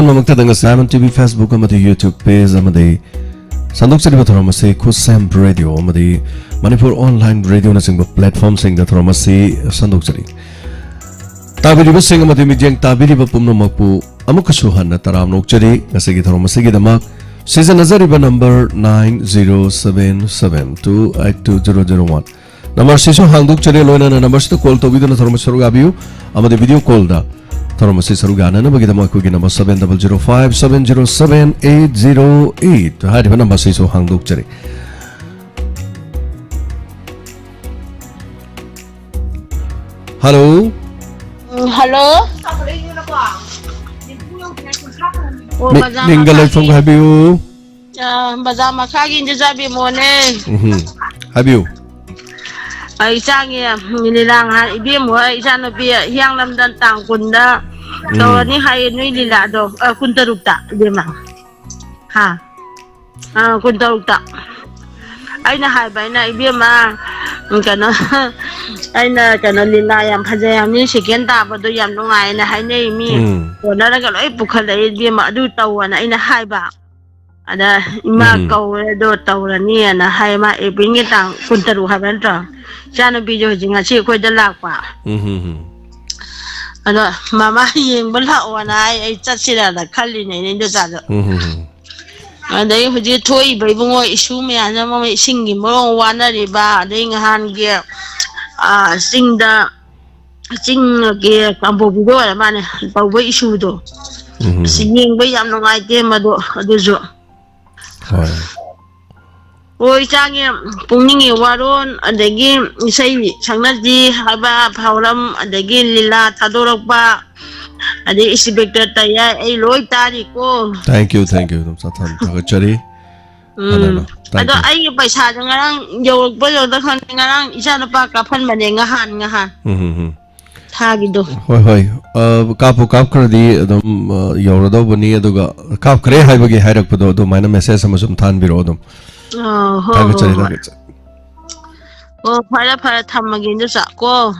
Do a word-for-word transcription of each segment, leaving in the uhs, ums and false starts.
ꯃꯃꯛꯇꯗ ꯉꯁꯤ Diamond T V Facebook ꯑꯃꯗꯤ YouTube page ꯑꯃꯗꯤ ꯁꯟꯗꯣꯛꯆꯔꯤꯕ ꯊꯧꯔꯝ ꯑꯁꯤ ꯈꯨꯠꯁꯦꯝ ꯔꯦꯗꯤꯑꯣ ꯑꯃꯗꯤ ꯃꯅꯤꯄꯨꯔ ꯑꯣꯟꯂꯥꯏꯟ ꯔꯦꯗꯤꯑꯣꯅꯆꯤꯡꯕ platformꯁꯤꯡꯗ ꯊꯧꯔꯝ ꯑꯁꯤ ꯁꯟꯗꯣꯛꯆꯔꯤ꯫ ꯇꯥꯕꯤꯔꯤꯕꯁꯤꯡ ꯑꯃꯗꯤ ꯃꯤꯠꯌꯦꯡ ꯇꯥꯕꯤꯔꯤꯕ ꯄꯨꯝꯅꯃꯛꯄꯨ ꯑꯃꯨꯛꯀꯁꯨ ꯍꯟꯅ ꯇꯔꯥꯝꯅ ꯑꯣꯛꯆꯔꯤ꯫ ꯉꯁꯤꯒꯤ ꯊꯧꯔꯝ ꯑꯁꯤꯒꯤꯗꯃꯛ ꯁꯤꯖꯤꯟꯅꯖꯔꯤꯕ number nine zero seven seven two eight two zero zero one꯫ Numberꯁꯤꯁꯨ ꯍꯥꯡꯗꯣꯛꯆꯔꯦ, ꯂꯣꯏꯅꯅ numberꯁꯤꯗ call ꯇꯧꯕꯤꯗꯨꯅ ꯊꯧꯔꯝ ꯑꯁꯤ ꯁꯔꯨꯛ ꯌꯥꯕꯤꯌꯨ꯫ ꯑꯃꯗꯤ video callꯗ ꯊꯧꯔꯝ ꯑꯁꯤ ꯁꯔꯨꯛ ꯌꯥꯅꯅꯕꯒꯤꯗꯃꯛ ꯑꯩꯈꯣꯏꯒꯤ number seven double zero five seven zero seven eight zero eight ꯍꯥꯏꯔꯤꯕ numberꯁꯤꯁꯨ ꯍꯥꯡꯗꯣꯛꯆꯔꯤ꯫ Hello꯫ ꯎꯝ, hello꯫ ꯑꯣ, ꯃꯤ-, ꯕꯖꯥꯔ ꯃꯤꯡꯒ ꯃꯈꯥꯒꯤ, ꯂꯩꯐꯝꯒ ꯍꯥꯏꯕꯤꯌꯨ꯫ ꯑ, ꯕꯖꯥꯔ ꯃꯈꯥꯒꯤ ꯏꯟꯗꯤꯔꯥ ꯕꯦꯝꯃꯣꯅꯦ꯫ ꯎꯝꯍꯨꯝ꯫ ꯍꯥꯏꯕꯤꯌꯨ꯫ ꯑꯩ ꯏꯆꯥꯒꯤ ꯂꯤꯂꯥ ꯉꯍꯥꯟ ꯏꯕꯦꯝꯃ ꯍꯣꯏ ꯏꯆꯥꯅꯨꯄꯤ ꯍꯤꯌꯥꯡꯂꯝꯗ ꯇꯥꯡ ꯀꯨꯟꯗ ꯎꯝ꯫ ꯇꯧꯔꯅꯤ ꯍꯥꯏꯌꯦ ꯅꯣꯏ ꯂꯤꯂꯥꯗꯣ, ꯑ, ꯀꯨꯟꯇꯔꯨꯛꯇ ꯏꯕꯦꯝꯃ꯫ ꯍꯥ? ꯑ, ꯀꯨꯟꯇꯔꯨꯛꯇ꯫ ꯑꯩꯅ ꯍꯥꯏꯕ, ꯑꯩꯅ, "ꯏꯕꯦꯝꯃ, ꯀꯩꯅꯣ, ꯑꯩꯅ, ꯀꯩꯅꯣ, ꯂꯤꯂꯥ ꯌꯥꯝ ꯐꯖꯩ ꯍꯥꯏꯕꯅꯤ, second ꯇꯥꯕꯗꯣ ꯌꯥꯝ ꯅꯨꯡꯉꯥꯏꯅ ꯍꯥꯏꯅꯩ, ꯃꯤ ꯎꯝ꯫ ꯀꯣꯟꯅꯔꯒ ꯂꯣꯏ ꯄꯨꯈꯠꯂꯛꯏ, ꯏꯕꯦꯝꯃ, ꯑꯗꯨ ꯇꯧꯑꯣꯅ ꯑꯩꯅ ꯍꯥꯏꯕ"꯫ ꯑꯗ ꯏꯃꯥ ꯎꯝ꯫ ꯀꯧꯔꯦ, ꯑꯗꯣ ꯇꯧꯔꯅꯤꯅ ꯍꯥꯏ꯫ ꯃꯥ Aprilꯒꯤ ꯇꯥꯡ ꯀꯨꯟꯇꯔꯨꯛ ꯍꯥꯏꯕ ꯅꯠꯇ꯭ꯔꯣ? ꯏꯆꯥꯅꯨꯄꯤꯁꯨ ꯍꯧꯖꯤꯛ ꯉꯁꯤ ꯑꯩꯈꯣꯏꯗ ꯂꯥꯛꯄ꯫ ꯎꯝ, ꯎꯝ, ꯎꯝ꯫ ꯑꯗꯣ ꯃꯃꯥ ꯌꯦꯡꯕ ꯂꯥꯛꯑꯣꯅ ꯍꯥꯏ, ꯑꯩ ꯆꯠꯁꯤꯔꯅ ꯈꯜꯂꯤꯅꯦ, ꯏꯅꯦ ꯏꯟꯗꯣꯆꯥꯗꯣ꯫ ꯎꯝ, ꯎꯝ, ꯎꯝ꯫ ꯑꯗꯩ ꯍꯧꯖꯤꯛ ꯊꯣꯛꯏꯕ ꯏꯕꯨꯡꯉꯣ issue ꯃꯌꯥꯝꯁꯦ, ꯃꯃ ꯏꯁꯤꯡꯒꯤ ꯃꯔꯣꯟ ꯋꯥꯅꯔꯤꯕ, ꯑꯗꯩ ꯉꯍꯥꯟꯒꯤ, ꯑ, ꯆꯤꯡꯗ, ꯆꯤꯡꯒꯤ ꯀꯥꯡꯄꯣꯛꯄꯤꯗ ꯑꯣꯏꯔ ꯃꯥꯅꯦ, ꯇꯧꯕ issueꯗꯣ꯫ ꯎꯝ, ꯎꯝ, ꯑꯁ, ꯎꯝ꯫ ꯌꯦꯡꯕ ꯌꯥꯝ ꯅꯨꯡꯉꯥꯏꯇꯦ ꯃꯗꯨ, ꯑꯗꯨꯁꯨ꯫ ꯍꯣꯏ꯫ ꯍꯣꯏ, ꯏꯆꯥꯒꯤ ꯄꯨꯛꯅꯤꯡꯒꯤ ꯋꯥꯔꯣꯜ, ꯑꯗꯒꯤ ꯏꯁꯩ ꯁꯛꯅꯁꯤ ꯍꯥꯏꯕ ꯊꯧꯔꯝ, ꯑꯗꯒꯤ ꯂꯤꯂꯥ ꯊꯥꯗꯣꯔꯛꯄ, ꯑꯗꯩ Inspector ꯇꯌꯥꯏ, ꯑꯩ ꯂꯣꯏ ꯇꯥꯔꯤꯀꯣ꯫ Thank you, thank you, ꯑꯗꯨꯝ ꯆꯠꯊꯝ ꯊꯥꯒꯠꯆꯔꯤ꯫ ꯎꯝ꯫ Hello, hello. Thank ꯑꯗꯣ you꯫ ꯑꯩꯒꯤ ꯄꯩꯁꯥꯗꯣ ꯉꯔꯥꯡ ꯌꯧꯔꯛꯄ ꯌꯧꯗ ꯈꯪꯗꯦ, ꯉꯔꯥꯡ ꯏꯆꯥꯅꯨꯄꯥ ꯀꯥꯞꯍꯟꯕꯅꯦ ꯉꯍꯥꯟ, ꯉꯍꯥꯟ꯫ ꯎꯝ, ꯎꯝ, ꯎꯝ꯫ ꯊꯥꯒꯤꯗꯣ꯫ ꯍꯣꯏ, ꯍꯣꯏ꯫ ꯑ, ꯀꯥꯞꯄꯨ ꯀꯥꯞꯈ꯭ꯔꯗꯤ ꯑꯗꯨꯝ, ꯑ, ꯌꯧꯔꯗꯧꯕꯅꯤ, ꯑꯗꯨꯒ ꯀꯥꯞꯈ꯭ꯔꯦ ꯍꯥꯏꯕꯒꯤ ꯍꯥꯏꯔꯛꯄꯗꯣ ꯑꯗꯨꯃꯥꯏꯅ message ꯑꯃꯁꯨ ꯑꯗꯨꯝ ꯊꯥꯍꯟꯕꯤꯔꯛꯑꯣ ꯑꯗꯨꯝ꯫ ꯑ, ꯍꯣꯏ, ꯊꯥꯒꯠꯆꯔꯤ, ꯍꯣꯏ, ꯍꯣꯏ꯫ ꯊꯥꯒꯠꯆꯔꯤ꯫ ꯑꯣ, ꯐꯔꯦ, ꯐꯔꯦ, ꯊꯝꯃꯒꯦ, ꯏꯟꯗꯣꯆꯥ, ꯀꯣ꯫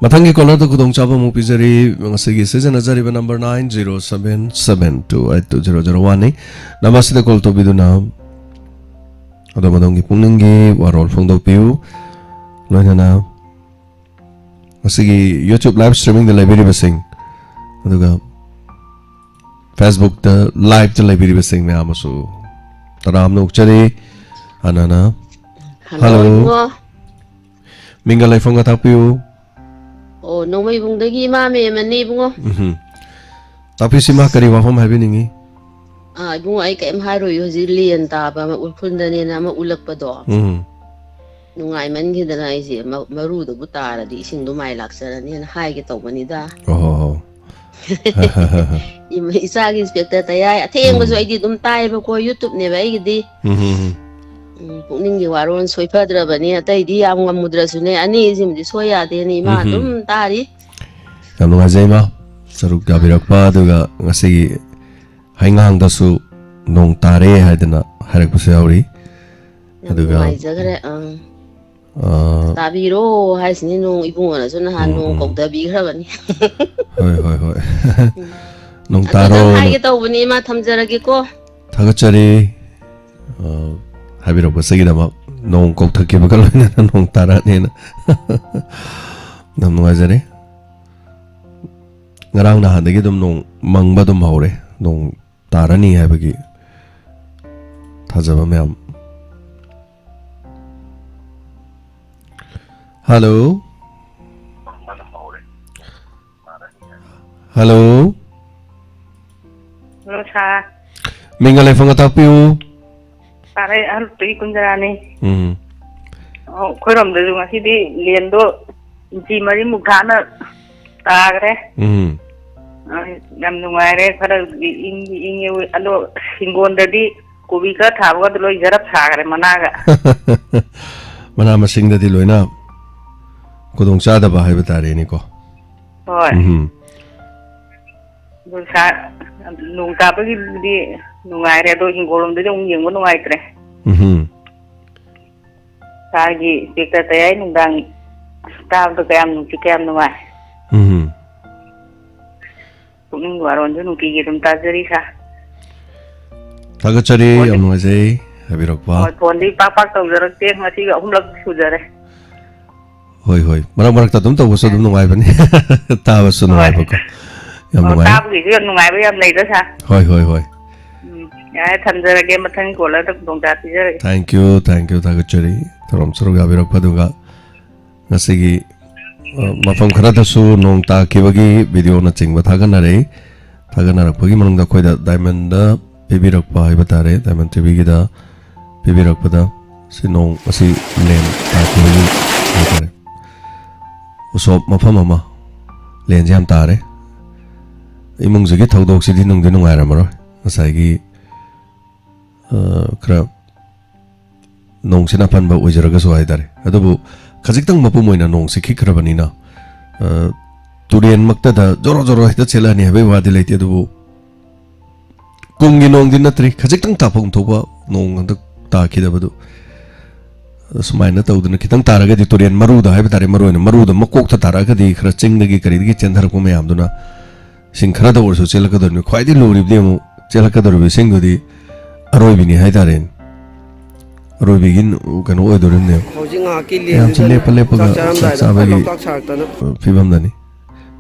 ꯃꯊꯪꯒꯤ ꯀꯣꯂꯔꯗ ꯈꯨꯗꯣꯡꯆꯥꯕ ꯑꯃꯨꯛ ꯄꯤꯖꯔꯤ꯫ ꯉꯁꯤꯒꯤ ꯁꯤꯖꯤꯟꯅꯖꯔꯤꯕ number nine zero seven seven two eight two zero zero one ꯅꯤ꯫ ꯅꯝꯕꯔꯁꯤꯗ ꯀꯣꯜ ꯇꯧꯕꯤꯗꯨꯅ ꯑꯗꯣꯝ ꯑꯗꯣꯝꯒꯤ ꯄꯨꯛꯅꯤꯡꯒꯤ ꯋꯥꯔꯣꯜ ꯐꯣꯡꯗꯣꯛꯄꯤꯌꯨ꯫ ꯂꯣꯏꯅꯅ ꯉꯁꯤꯒꯤ YouTube live streamingꯗ ꯂꯩꯕꯤꯔꯤꯕꯁꯤꯡ, ꯑꯗꯨꯒ Facebookꯇ liveꯇ ꯂꯩꯕꯤꯔꯤꯕꯁꯤꯡ ꯃꯌꯥꯝ ꯑꯃꯁꯨ ꯇꯔꯥꯝꯅ ꯑꯣꯛꯆꯔꯤ꯫ ꯍꯥꯟꯅꯅ ꯍꯜꯂꯣ, ꯍꯜꯂꯣ꯫ ꯏꯕꯨꯡꯉꯣ꯫ ꯃꯤꯡꯒ ꯂꯩꯐꯝꯒ ꯇꯥꯛꯄꯤꯌꯨ꯫ ꯑꯣ, ꯅꯣꯡꯃꯩꯕꯨꯡꯗꯒꯤ ꯏꯃꯥ ꯃꯦꯝꯃꯅꯤ, ꯏꯕꯨꯡꯉꯣ꯫ ꯎꯝꯍꯨꯝ꯫ ꯇꯥꯛꯄꯤꯁꯤ ꯏꯃꯥ, ꯀꯔꯤ ꯋꯥꯐꯝ ꯍꯥꯏꯕꯤꯅꯤꯡꯉꯤ? ꯑꯥ, ꯏꯕꯨꯡꯉꯣ, ꯑꯩ ꯀꯩꯝ ꯍꯥꯏꯔꯣꯏ꯫ ꯍꯧꯖꯤꯛ ꯂꯦꯟ ꯇꯥꯕ ꯑꯃ, ꯎꯈ꯭ꯔꯨꯜꯗꯅꯦꯅ ꯑꯃ ꯎꯠꯂꯛꯄꯗꯣ꯫ ꯎꯝ꯫ ꯅꯨꯡꯉꯥꯏꯃꯟꯈꯤꯗꯅ ꯑꯩꯁꯦ ꯃ-, ꯃꯔꯨꯗꯨꯕꯨ ꯇꯥꯔꯗꯤ ꯏꯁꯤꯡꯗꯣ ꯃꯥꯏ ꯂꯥꯛꯆꯔꯅꯤꯅ ꯍꯥꯏꯒꯦ ꯇꯧꯕꯅꯤꯗ꯫ ꯑꯣꯍꯣ꯫ ꯏꯃ-, ꯏꯆꯥꯒꯤ inspector ꯇꯌꯥꯏ ꯑꯊꯦꯡꯕꯁꯨ ꯎꯝ꯫ ꯑꯩꯗꯤ ꯑꯗꯨꯝ ꯇꯥꯏꯌꯦꯕꯀꯣ, YouTubeꯅꯦꯕ ꯑꯩꯒꯤꯗꯤ꯫ ꯎꯝ, ꯎꯝ, ꯎꯝ꯫ ꯎꯝ, ꯄꯨꯛꯅꯤꯡꯒꯤ ꯋꯥꯔꯣꯜ ꯁꯣꯏꯐꯗ꯭ꯔꯕꯅꯤ, ꯑꯇꯩꯗꯤ ꯌꯥꯝ ꯉꯝꯃꯨꯗ꯭ꯔꯁꯨꯅꯦ, ꯑꯅꯤꯁꯤꯃꯗꯤ ꯁꯣꯏ ꯌꯥꯗꯦꯅ ꯏꯃꯥ ꯎꯝ, ꯎꯝ꯫ ꯑꯗꯨꯝ ꯇꯥꯔꯤ꯫ ꯌꯥꯝ ꯅꯨꯡꯉꯥꯏꯖꯩ ꯏꯃꯥ, ꯁꯔꯨꯛ ꯌꯥꯕꯤꯔꯛꯄ, ꯑꯗꯨꯒ ꯉꯁꯤꯒꯤ ꯍꯩꯉꯥꯡꯗꯁꯨ ꯅꯣꯡ ꯇꯥꯔꯦ ꯍꯥꯏꯗꯅ ꯍꯥꯏꯔꯛꯄꯁꯨ ꯌꯥꯎꯔꯤ꯫ ꯌꯥꯝ ꯑꯗꯨꯒ, ꯅꯨꯡꯉꯥꯏꯖꯈ꯭ꯔꯦ, ꯑꯪ꯫ ꯑꯥ, ꯇꯥꯕꯤꯔꯣ ꯍꯥꯏꯁꯤꯅꯤ, ꯅꯣꯡ ꯏꯕꯨꯡꯉꯣꯅꯁꯨ ꯅꯍꯥꯟ ꯎꯝ, ꯅꯣꯡ ꯎꯝ꯫ ꯀꯧꯊꯕꯤꯈ꯭ꯔꯕꯅꯤ꯫ ꯍꯣꯏ, ꯍꯣꯏ, ꯍꯣꯏ꯫ ꯎꯝ꯫ ꯅꯣꯡ ꯑꯗꯨꯗꯪ ꯇꯥꯔꯣꯅ꯫ ꯍꯥꯏꯒꯦ ꯇꯧꯕꯅꯤ, ꯏꯃꯥ, ꯊꯝꯖꯔꯒꯦꯀꯣ꯫ ꯊꯥꯒꯠꯆꯔꯤ꯫ ꯑ, ꯍꯥꯏꯕꯤꯔꯛꯄꯁꯤꯒꯤꯗꯃꯛ꯫ ꯅꯣꯡ ꯀꯧꯊꯛꯈꯤꯕꯒ ꯂꯣꯏꯅꯅ ꯅꯣꯡ ꯇꯥꯔꯛꯑꯅꯦꯅ꯫ ꯌꯥꯝ ꯅꯨꯡꯉꯥꯏꯖꯔꯦ꯫ ꯉꯔꯥꯡ ꯅꯍꯥꯟꯗꯒꯤ ꯑꯗꯨꯝ ꯅꯣꯡ ꯃꯪꯕ ꯑꯗꯨꯝ ꯍꯧꯔꯦ꯫ ꯅꯣꯡ ꯇꯥꯔꯅꯤ ꯍꯥꯏꯕꯒꯤ ꯊꯥꯖꯕ ꯃꯌꯥꯝ꯫ ꯍꯜꯂꯣ꯫ ꯍꯜꯂꯣ꯫ ꯍꯜꯂꯣ, ꯁꯥꯔ꯫ ꯃꯤꯡꯒ ꯂꯩꯐꯝꯒ ꯇꯥꯛꯄꯤꯌꯨ꯫ ꯁꯥꯔ, ꯑꯩ ꯑꯍꯜ ꯂꯨꯞꯇꯒꯤ ꯀꯨꯟꯖꯔꯥꯅꯤ꯫ ꯎꯝ꯫ ꯑꯣ, ꯑꯩꯈꯣꯏꯔꯣꯝꯗꯁꯨ ꯉꯁꯤꯗꯤ ꯂꯦꯟꯗꯣ ꯏꯟꯆꯤ ꯃꯔꯤꯃꯨꯛ ꯊꯥꯅ ꯇꯥꯈ꯭ꯔꯦ꯫ ꯎꯝ꯫ ꯑ, ꯌꯥꯝ ꯅꯨꯡꯉꯥꯏꯔꯦ, ꯈꯔꯗꯤ ꯏꯪꯗꯤ ꯏꯪꯉꯦ, ꯑꯗꯣ ꯍꯤꯡꯒꯣꯜꯗꯗꯤ ꯀꯣꯕꯤ ꯈꯔ ꯊꯥꯕꯒꯗꯣ ꯂꯣꯏ ꯖꯔꯞ ꯁꯥꯈ꯭ꯔꯦ ꯃꯅꯥꯒ꯫ ꯃꯅꯥ ꯃꯁꯤꯡꯗꯗꯤ ꯂꯣꯏꯅ ꯈꯨꯗꯣꯡ ꯆꯥꯗꯕ ꯍꯥꯏꯕ ꯇꯥꯔꯦꯅꯦꯀꯣ꯫ ꯍꯣꯏ꯫ ꯎꯝ꯫ ꯑꯗꯨ ꯁꯥ-, ꯅꯣꯡ ꯇꯥꯕꯒꯤꯕꯨꯗꯤ ꯅꯨꯡꯉꯥꯏꯔꯦ, ꯑꯗꯣ ꯍꯤꯡꯒꯣꯜ ꯂꯣꯝꯗꯗꯤ ꯑꯃꯨꯛ ꯌꯦꯡꯕ ꯅꯨꯡꯉꯥꯏꯇ꯭ꯔꯦ꯫ ꯎꯝ꯫ ꯁꯥꯔꯒꯤ inspector ꯇꯌꯥꯏ ꯅꯨꯡꯗꯥꯡ ꯑꯁ, ꯇꯥꯕꯗ ꯀꯌꯥꯝ ꯅꯨꯡꯁꯤ, ꯀꯌꯥꯝ ꯅꯨꯡꯉꯥꯏ꯫ ꯎꯝ꯫ ꯄꯨꯛꯅꯤꯡꯒꯤ ꯋꯥꯔꯣꯟꯁꯨ ꯅꯨꯡꯇꯤꯒꯤ ꯑꯗꯨꯝ ꯇꯥꯖꯔꯤ, ꯁꯥꯔ꯫ ꯊꯥꯒꯠꯆꯔꯤ꯫ ꯐꯣꯟꯗꯤ ꯌꯥꯝ ꯅꯨꯡꯉꯥꯏꯖꯩ ꯍꯥꯏꯕꯤꯔꯛꯄ꯫ ꯍꯣꯏ, ꯐꯣꯟꯗꯤ ꯄꯥꯛ ꯄꯥꯛ ꯇꯧꯖꯔꯛꯇꯦ, ꯉꯁꯤꯒ ꯑꯍꯨꯝꯂꯛ ꯁꯨꯖꯔꯦ꯫ ꯍꯣꯏ, ꯍꯣꯏ, ꯃꯔꯛ ꯃꯔꯛꯇ ꯑꯗꯨꯝ ꯇꯧꯕꯁꯨ ꯑꯗꯨꯝ ꯅꯨꯡꯉꯥꯏꯕꯅꯤ꯫ ꯇꯥꯕꯁꯨ ꯍꯣꯏ꯫ ꯅꯨꯡꯉꯥꯏꯕꯀꯣ꯫ ꯌꯥꯝ ꯑꯣ, ꯅꯨꯡꯉꯥꯏ꯫ ꯇꯥꯕꯒꯤꯁꯨ ꯌꯥꯝ ꯅꯨꯡꯉꯥꯏꯕ ꯌꯥꯝ ꯂꯩꯗ, ꯁꯥꯔ꯫ ꯍꯣꯏ, ꯍꯣꯏ, ꯍꯣꯏ꯫ ꯎꯝ, ꯌꯥꯔꯦ, ꯊꯝꯖꯔꯒꯦ, ꯃꯊꯪ ꯀꯣꯜꯗ ꯈꯨꯗꯣꯡꯆꯥꯕ ꯄꯤꯖꯔꯒꯦ꯫ Thank you, thank you, ꯊꯥꯒꯠꯆꯔꯤ꯫ ꯊꯧꯔꯝ ꯁꯔꯨꯛ ꯌꯥꯕꯤꯔꯛꯄ ꯑꯗꯨꯒ ꯉꯁꯤꯒꯤ, ꯑ, ꯃꯐꯝ ꯈꯔꯗꯁꯨ ꯅꯣꯡ ꯇꯥꯈꯤꯕꯒꯤ ꯚꯤꯗꯤꯑꯣꯅꯆꯤꯡꯕ ꯊꯥꯒꯠꯅꯔꯛꯏ꯫ ꯊꯥꯒꯠꯅꯔꯛꯄꯒꯤ ꯃꯅꯨꯡꯗ ꯑꯩꯈꯣꯏꯗ ꯗꯥꯏꯃꯟꯗ ꯄꯤꯕꯤꯔꯛꯄ ꯍꯥꯏꯕ ꯇꯥꯔꯦ, ꯗꯥꯏꯃꯟ ꯇꯤꯚꯤꯒꯤꯗ ꯄꯤꯕꯤꯔꯛꯄꯗ ꯁꯤ ꯅꯣꯡ ꯑꯁꯤ ꯂꯦꯟ ꯇꯥꯈꯤꯕꯒꯤ ꯍꯥꯏ ꯇꯥꯔꯦ, ꯎꯁꯣꯞ ꯃꯐꯝ ꯑꯃ ꯂꯦꯟꯁꯦ ꯌꯥꯝ ꯇꯥꯔꯦ꯫ ꯏꯃꯨꯡꯁꯤꯒꯤ ꯊꯧꯗꯣꯛꯁꯤꯗꯤ ꯅꯨꯡꯗꯤ ꯅꯨꯡꯉꯥꯏꯔꯝꯃꯔꯣꯏ꯫ ꯉꯁꯥꯏꯒꯤ, ꯑ, ꯈꯔ ꯅꯣꯡꯁꯤꯅ ꯑꯄꯟꯕ ꯑꯣꯏꯖꯔꯒꯁꯨ ꯍꯥꯏ ꯇꯥꯔꯦ꯫ ꯑꯗꯨꯕꯨ ꯈꯖꯤꯛꯇꯪ ꯃꯄꯨꯝ ꯑꯣꯏꯅ ꯅꯣꯡꯁꯤ ꯈꯤꯛꯈ꯭ꯔꯕꯅꯤꯅ, ꯑ, ꯇꯨꯔꯦꯟꯃꯛꯇꯗ ꯖꯣꯔꯣ ꯖꯣꯔꯣ ꯍꯦꯛꯇ ꯆꯦꯜꯂꯛꯑꯅꯤ ꯍꯥꯏꯕꯒꯤ ꯋꯥꯗꯤ ꯂꯩꯇꯦ, ꯑꯗꯨꯕꯨ ꯀꯨꯝꯒꯤ ꯅꯣꯡꯗꯤ ꯅꯠꯇ꯭ꯔꯤ, ꯈꯖꯤꯛꯇꯪ ꯇꯥꯐꯝ ꯊꯣꯛꯄ ꯅꯣꯡ ꯍꯟꯗꯛ ꯇꯥꯈꯤꯗꯕꯗꯨ꯫ ꯁꯨꯃꯥꯏꯅ ꯇꯧꯗꯅ ꯈꯤꯇꯪ ꯇꯥꯔꯒꯗꯤ ꯇꯨꯔꯦꯟ ꯃꯔꯨꯗ ꯍꯥꯏꯕ ꯇꯥꯔꯦ, ꯃꯔꯨ ꯑꯣꯏꯅ ꯃꯔꯨꯗ ꯃꯀꯣꯛꯇ ꯇꯥꯔꯛꯑꯒꯗꯤ ꯈꯔ ꯆꯤꯡꯗꯒꯤ ꯀꯔꯤꯗꯒꯤ ꯆꯦꯟꯊꯔꯛꯄ ꯃꯌꯥꯝꯗꯨꯅ ꯏꯁꯤꯡ ꯈꯔꯗ ꯑꯣꯏꯔꯁꯨ ꯆꯦꯜꯂꯛꯀꯗꯧꯔꯤꯕꯅꯤ꯫ ꯈ꯭ꯋꯥꯏꯗꯒꯤ ꯂꯨꯔꯤꯕꯗꯤ ꯑꯃꯨꯛ ꯆꯦꯜꯂꯛꯀꯗꯧꯔꯤꯕ ꯏꯁꯤꯡꯗꯨꯗꯤ ꯑꯔꯣꯏꯕꯤꯅꯤ ꯍꯥꯏꯇꯥꯔꯦꯅꯦ, ꯑꯔꯣꯏꯕꯤꯒꯤ ꯀꯩꯅꯣ ꯑꯣꯏꯗꯣꯔꯤꯕꯅꯦꯕ꯫ ꯍꯧꯖꯤꯛ ꯉꯥꯏꯍꯥꯛꯀꯤ ꯃꯌꯥꯝꯁꯦ ꯂꯦꯟꯁꯤꯗ ꯂꯦꯞꯄ ꯂꯦꯞꯄꯒ ꯆꯥꯛ ꯆꯥꯔꯝꯗꯥꯏꯗ ꯆꯥꯛ ꯆꯥꯕꯒꯤ ꯂꯣꯛꯇꯥꯛ ꯁꯥꯔꯛꯇꯅ ꯐꯤꯕꯝꯗꯅꯤ,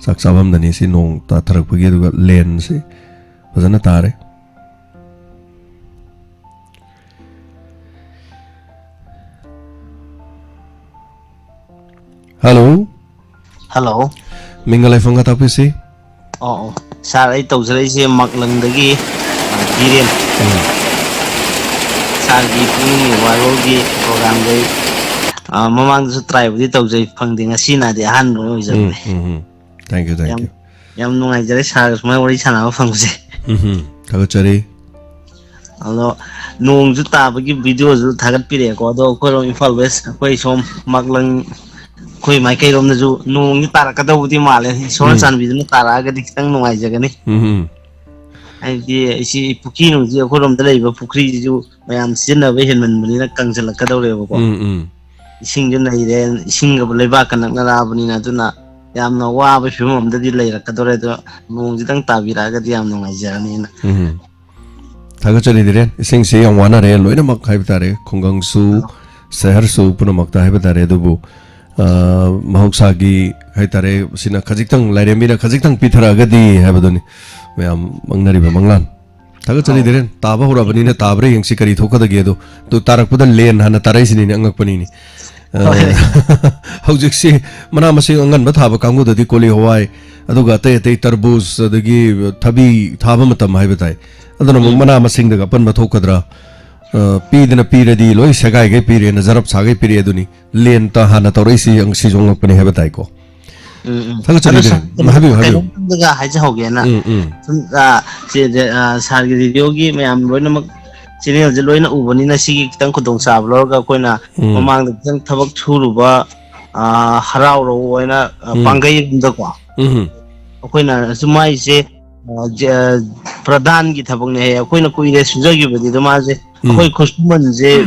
ꯆꯥꯛ ꯆꯥꯐꯝꯗꯅꯤ ꯁꯤ ꯅꯣꯡ ꯇꯥꯊꯔꯛꯄꯒꯤ꯫ ꯑꯗꯨꯒ ꯂꯦꯟꯁꯤ ꯐꯖꯅ ꯇꯥꯔꯦ꯫ ꯍꯜꯂꯣ꯫ ꯍꯜꯂꯣ꯫ ꯃꯤꯡꯒ ꯂꯩꯐꯝꯒ ꯇꯥꯛꯄꯤꯁꯤ꯫ ꯑꯣ ꯑꯣ꯫ ꯁꯥꯔ, ꯑꯩ ꯇꯧꯖꯔꯛꯏꯁꯦ ꯃꯥꯛꯂꯪꯗꯒꯤ, ꯑ, ꯕꯤꯔꯦꯟ꯫ ꯎꯝ꯫ ꯁꯥꯔꯒꯤ ꯄꯨꯛꯅꯤꯡꯒꯤ ꯋꯥꯔꯣꯜꯒꯤ ꯄ꯭ꯔꯣꯒ꯭ꯔꯥꯝꯗ ꯑꯩ, ꯑ, ꯃꯃꯥꯡꯗꯁꯨ ꯇ꯭ꯔꯥꯏꯕꯨꯗꯤ ꯇꯧꯖꯩ, ꯐꯪꯗꯦ꯫ ꯉꯁꯤꯅꯗꯤ ꯑꯍꯥꯟꯕ ꯎꯝ, ꯑꯣꯏꯖꯕꯅꯦ꯫ ꯎꯝ, ꯎꯝ꯫ Thank you, thank ꯌꯥꯝ, you. ꯌꯥꯝ ꯅꯨꯡꯉꯥꯏꯖꯔꯦ ꯁꯥꯔꯒ ꯁꯨꯃꯥꯏꯅ ꯋꯥꯔꯤ ꯁꯥꯟꯅꯕ ꯐꯪꯕꯁꯦ꯫ ꯎꯝ, ꯊꯥꯒꯠꯆꯔꯤ꯫ ꯑꯗꯣ ꯅꯣꯡꯁꯨ ꯇꯥꯕꯒꯤ ꯚꯤꯗꯤꯑꯣꯁꯨ ꯊꯥꯒꯠꯄꯤꯔꯛꯑꯦꯀꯣ꯫ ꯑꯗꯣ ꯑꯩꯈꯣꯏꯔꯣꯝ ꯏꯝꯐꯥꯜ ꯋꯦꯁ, ꯑꯩꯈꯣꯏ ꯁꯣꯝ ꯃꯥꯛꯂꯪ, ꯑꯩꯈꯣꯏ ꯃꯥꯏꯀꯩꯔꯣꯝꯗꯁꯨ ꯅꯣꯡꯗꯤ ꯇꯥꯔꯛꯀꯗꯧꯕꯗꯤ ꯃꯥꯜꯂꯦ꯫ ꯏꯁꯣꯔꯅ ꯎꯝ꯫ ꯆꯥꯟꯕꯤꯗꯨꯅ ꯇꯥꯔꯛꯑꯒꯗꯤ ꯈꯤꯇꯪ ꯅꯨꯡꯉꯥꯏꯖꯒꯅꯤ꯫ ꯎꯝ, ꯎꯝ꯫ ꯍꯥꯏꯕꯗꯤ ꯑꯩꯁꯤ ꯄꯨꯈ꯭ꯔꯤ ꯅꯨꯡꯁꯤ, ꯑꯩꯈꯣꯏꯔꯣꯝꯗ ꯂꯩꯕ ꯄꯨꯈ꯭ꯔꯤꯁꯤꯁꯨ ꯃꯌꯥꯝ ꯁꯤꯖꯤꯟꯅꯕ ꯍꯦꯟꯃꯟꯕꯅꯤꯅ ꯀꯪꯁꯤꯜꯂꯛꯀꯗꯧꯔꯦꯕꯀꯣ꯫ ꯎꯝ, ꯎꯝ꯫ ꯏꯁꯤꯡꯁꯨ ꯅꯩꯔꯦ, ꯏꯁꯤꯡꯒ ꯂꯩꯕꯥꯛꯀ ꯅꯛꯅꯔꯛꯑꯕꯅꯤꯅ, ꯑꯗꯨꯅ ꯌꯥꯝꯅ ꯋꯥꯕꯒꯤ ꯐꯤꯕꯝ ꯑꯃꯗꯗꯤ ꯂꯩꯔꯛꯀꯗꯧꯔꯦ꯫ ꯑꯗꯣ ꯅꯣꯡꯁꯤꯗꯪ ꯇꯥꯕꯤꯔꯛꯑꯒꯗꯤ ꯌꯥꯝ ꯅꯨꯡꯉꯥꯏꯖꯔꯅꯤꯅ꯫ ꯎꯝ꯫ ꯊꯥꯒꯠꯆꯔꯤ ꯙꯤꯔꯦꯟ꯫ ꯏꯁꯤꯡꯁꯤ ꯌꯥꯝ ꯋꯥꯅꯔꯦ ꯂꯣꯏꯅꯃꯛ ꯍꯥꯏꯕ ꯇꯥꯔꯦ, ꯈꯨꯡꯒꯪꯁꯨ, ꯁꯍꯔꯁꯨ ꯄꯨꯝꯅꯃꯛꯇ ꯍꯥꯏꯕ ꯇꯥꯔꯦ꯫ ꯑꯗꯨꯕꯨ, ꯑ, ꯃꯍꯧꯁꯥꯒꯤ ꯍꯥꯏ ꯇꯥꯔꯦ, ꯁꯤꯅ ꯈꯖꯤꯛꯇꯪ, ꯂꯥꯏꯔꯦꯝꯕꯤꯅ ꯈꯖꯤꯛꯇꯪ ꯄꯤꯊꯔꯛꯑꯒꯗꯤ ꯍꯥꯏꯕꯗꯨꯅꯤ ꯃꯌꯥꯝ ꯃꯪꯅꯔꯤꯕ ꯃꯪꯂꯥꯟ꯫ ꯊꯥꯒꯠꯆꯔꯤ ꯑꯧ꯫ ꯙꯤꯔꯦꯟ꯫ ꯇꯥꯕ ꯍꯧꯔꯕꯅꯤꯅ ꯇꯥꯕ꯭ꯔꯥ ꯌꯦꯡꯁꯤ, ꯀꯔꯤ ꯊꯣꯛꯀꯗꯒꯦ ꯑꯗꯣ꯫ ꯑꯗꯨ ꯇꯥꯔꯛꯄꯗ ꯂꯦꯟ ꯍꯥꯟꯅ ꯇꯥꯔꯛꯏꯁꯤꯅꯤꯅꯦ, ꯑꯉꯛꯄꯅꯤꯅꯦ꯫ ꯑ, ꯍꯣꯏ꯫ ꯍꯧꯖꯤꯛꯁꯤ ꯃꯅꯥ ꯃꯁꯤꯡ ꯑꯉꯟꯕ ꯊꯥꯕ ꯀꯥꯡꯕꯨꯗꯗꯤ ꯀꯣꯂꯤ ꯍꯋꯥꯏ, ꯑꯗꯨꯒ ꯑꯇꯩ ꯑꯇꯩ ꯇꯔꯕꯨꯖ, ꯑꯗꯒꯤ ꯊꯕꯤ ꯊꯥꯕ ꯃꯇꯝ ꯍꯥꯏꯕ ꯇꯥꯏ꯫ ꯑꯗꯨꯅ ꯑꯃꯨꯛ ꯎꯝ꯫ ꯃꯅꯥ ꯃꯁꯤꯡꯗꯒ ꯑꯄꯟꯕ ꯊꯣꯛꯀꯗ꯭ꯔꯥ? ꯑ, ꯄꯤꯗꯅ ꯄꯤꯔꯗꯤ ꯂꯣꯏ ꯁꯦꯒꯥꯏꯒꯩ ꯄꯤꯔꯦꯅ, ꯖꯔꯞ ꯁꯥꯒꯩ ꯄꯤꯔꯦ ꯑꯗꯨꯅꯤ꯫ ꯂꯦꯟꯇ ꯍꯥꯟꯅ ꯇꯧꯔꯛꯏꯁꯤ, ꯁꯤꯁꯨ ꯑꯉꯛꯄꯅꯤ ꯍꯥꯏꯕ ꯇꯥꯏꯀꯣ꯫ ꯎꯝ, ꯎꯝ꯫ ꯊꯥꯒꯠꯆꯔꯤ ꯑꯗꯣ ꯙꯤꯔꯦꯟ꯫ ꯁꯥꯔ, ꯎꯝ, ꯍꯥꯏꯕꯤꯌꯨ, ꯍꯥꯏꯕꯤꯌꯨ꯫ ꯀꯩꯅꯣꯝꯇꯒ ꯍꯥꯏꯖꯍꯧꯒꯦꯅ꯫ ꯎꯝ, ꯎꯝ꯫ ꯁꯨꯝ, ꯑ, ꯁꯤ, ꯑ, ꯁꯥꯔꯒꯤ ꯔꯦꯗꯤꯑꯣꯒꯤ ꯃꯌꯥꯝ ꯂꯣꯏꯅꯃꯛ ꯆꯦꯅꯦꯜꯁꯦ ꯂꯣꯏꯅ ꯎꯕꯅꯤꯅ, ꯁꯤꯒꯤ ꯈꯤꯇꯪ ꯈꯨꯗꯣꯡꯆꯥꯕ ꯂꯧꯔꯒ ꯑꯩꯈꯣꯏꯅ ꯎꯝ꯫ ꯃꯃꯥꯡꯗ ꯈꯤꯇꯪ ꯊꯕꯛ ꯁꯨꯔꯨꯕ, ꯑ, ꯍꯔꯥꯎꯔꯧ ꯍꯥꯏꯅ, ꯑ, ꯎꯝ꯫ ꯄꯥꯡꯒꯩꯔꯣꯝꯗꯀꯣ꯫ ꯎꯝ꯫ ꯑꯩꯈꯣꯏꯅ ꯁꯨꯝ ꯃꯥꯏꯁꯦ, ꯑ, ꯖ-, ꯑ, ꯄ꯭ꯔꯙꯥꯟꯒꯤ ꯊꯕꯛꯅꯦ ꯍꯥꯏꯌꯦ꯫ ꯑꯩꯈꯣꯏꯅ ꯀꯨꯏꯔꯦ ꯁꯨꯖꯈꯤꯕꯗꯤ, ꯑꯗꯣ ꯃꯥꯁꯦ ꯎꯝ꯫ ꯑꯩꯈꯣꯏ ꯈꯨꯠꯁꯨꯃꯟꯁꯦ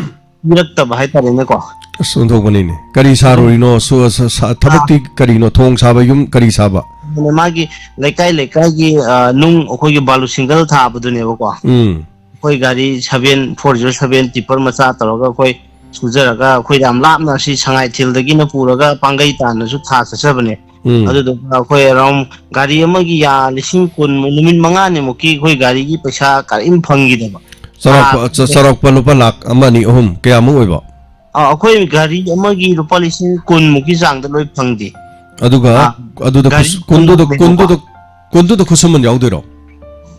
ꯄꯤꯔꯛꯇꯕ ꯍꯥꯏꯇꯥꯔꯦꯅꯦꯀꯣ꯫ ꯑꯁ, ꯑꯣꯟꯊꯣꯛꯄꯅꯤꯅꯦ꯫ ꯀꯔꯤ ꯑꯗꯨꯝ ꯁꯥꯔꯨꯔꯤꯅꯣ? ꯁꯨ-, ꯁ-, ꯁ-, ꯑꯥ꯫ ꯊꯕꯛꯇꯤ ꯀꯔꯤꯅꯣ? ꯊꯣꯡ ꯁꯥꯕ, ꯌꯨꯝ ꯀꯔꯤ ꯁꯥꯕ? ꯑꯗꯨꯅꯦ ꯃꯥꯒꯤ ꯂꯩꯀꯥꯏ ꯂꯩꯀꯥꯏꯒꯤ, ꯑ, ꯅꯨꯡ ꯑꯩꯈꯣꯏꯒꯤ ꯕꯥꯂꯨ ꯁꯤꯡꯒꯜ ꯊꯥꯕꯗꯨꯅꯦꯕꯀꯣ꯫ ꯎꯝ꯫ ꯑꯩꯈꯣꯏ ꯒꯥꯔꯤ seven, four zero seven tipper ꯃꯆꯥ ꯇꯧꯔꯒ ꯑꯩꯈꯣꯏ ꯁꯨꯖꯔꯒ, ꯑꯩꯈꯣꯏ ꯌꯥꯝ ꯂꯥꯞꯅ ꯁꯤ ꯁꯉꯥꯏꯊꯦꯜꯗꯒꯤꯅ ꯄꯨꯔꯒ ꯄꯥꯡꯒꯩ ꯇꯥꯟꯅꯁꯨ ꯊꯥ ꯆꯠꯆꯕꯅꯦ꯫ ꯎꯝ꯫ ꯑꯗꯨꯗꯨꯒ ꯑꯩꯈꯣꯏ around ꯒꯥꯔꯤ ꯑꯃꯒꯤ ꯌꯥ ꯂꯤꯁꯤꯡ ꯀꯨꯟꯃꯨꯛ, ꯅꯨꯃꯤꯠ ꯃꯉꯥꯅꯤꯃꯨꯛꯀꯤ ꯑꯩꯈꯣꯏ ꯒꯥꯔꯤꯒꯤ ꯄꯩꯁꯥ ꯀꯔꯤꯝ ꯐꯪꯈꯤꯗꯕ꯫ ꯆꯥꯎꯔꯥꯛꯄ, ꯑꯥ, ꯆ-, ꯆꯥꯎꯔꯥꯛꯄ ꯂꯨꯄꯥ ꯂꯥꯛ ꯑꯃ, ꯑꯅꯤ, ꯑꯍꯨꯝ ꯀꯌꯥꯃꯨꯛ ꯑꯣꯏꯕ? ꯑ, ꯑꯩꯈꯣꯏ ꯒꯥꯔꯤ ꯑꯃꯒꯤ ꯂꯨꯄꯥ ꯂꯤꯁꯤꯡ ꯀꯨꯟꯃꯨꯛꯀꯤ ꯆꯥꯡꯗ ꯂꯣꯏ ꯐꯪꯗꯦ꯫ ꯑꯗꯨꯒ ꯑꯥ, ꯑꯗꯨꯗ ꯒꯥꯔꯤ ꯈꯨꯠꯁ-, ꯀꯨꯟꯗꯨꯗ, ꯀꯨꯟꯃꯨꯛꯅꯦꯕꯀꯣ꯫ ꯀꯨꯟꯗꯨꯗ, ꯀꯨꯟꯗꯨꯗ ꯈꯨꯠꯁꯨꯃꯟ ꯌꯥꯎꯗꯣꯏꯔꯣ?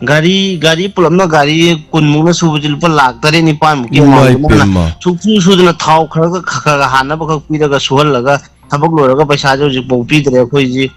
ꯒꯥꯔꯤ, ꯒꯥꯔꯤ ꯄꯨꯂꯞꯅ ꯒꯥꯔꯤ ꯀꯨꯟꯃꯨꯛꯅ ꯁꯨꯕꯁꯦ ꯂꯨꯄꯥ ꯂꯥꯛ ꯇꯔꯦꯠ ꯅꯤꯄꯥꯟꯃꯨꯛꯀꯤ ꯏꯃꯥꯏ ꯑꯃꯥꯎꯟꯗꯨ ꯃꯥꯅ ꯄꯦꯝꯃ꯫ ꯁꯨꯡꯁꯨ ꯁꯨꯗꯅ ꯊꯥꯎ ꯈꯔꯒ ꯈ-, ꯈꯔꯒ ꯍꯥꯟꯅꯕꯈꯛ ꯄꯤꯔꯒ ꯁꯨꯍꯜꯂꯒ ꯊꯕꯛ ꯂꯣꯏꯔꯒ ꯄꯩꯁꯥꯁꯦ ꯍꯧꯖꯤꯛꯐꯥꯎ ꯄꯤꯗ꯭ꯔꯦ꯫ ꯑꯩꯈꯣꯏꯁꯤ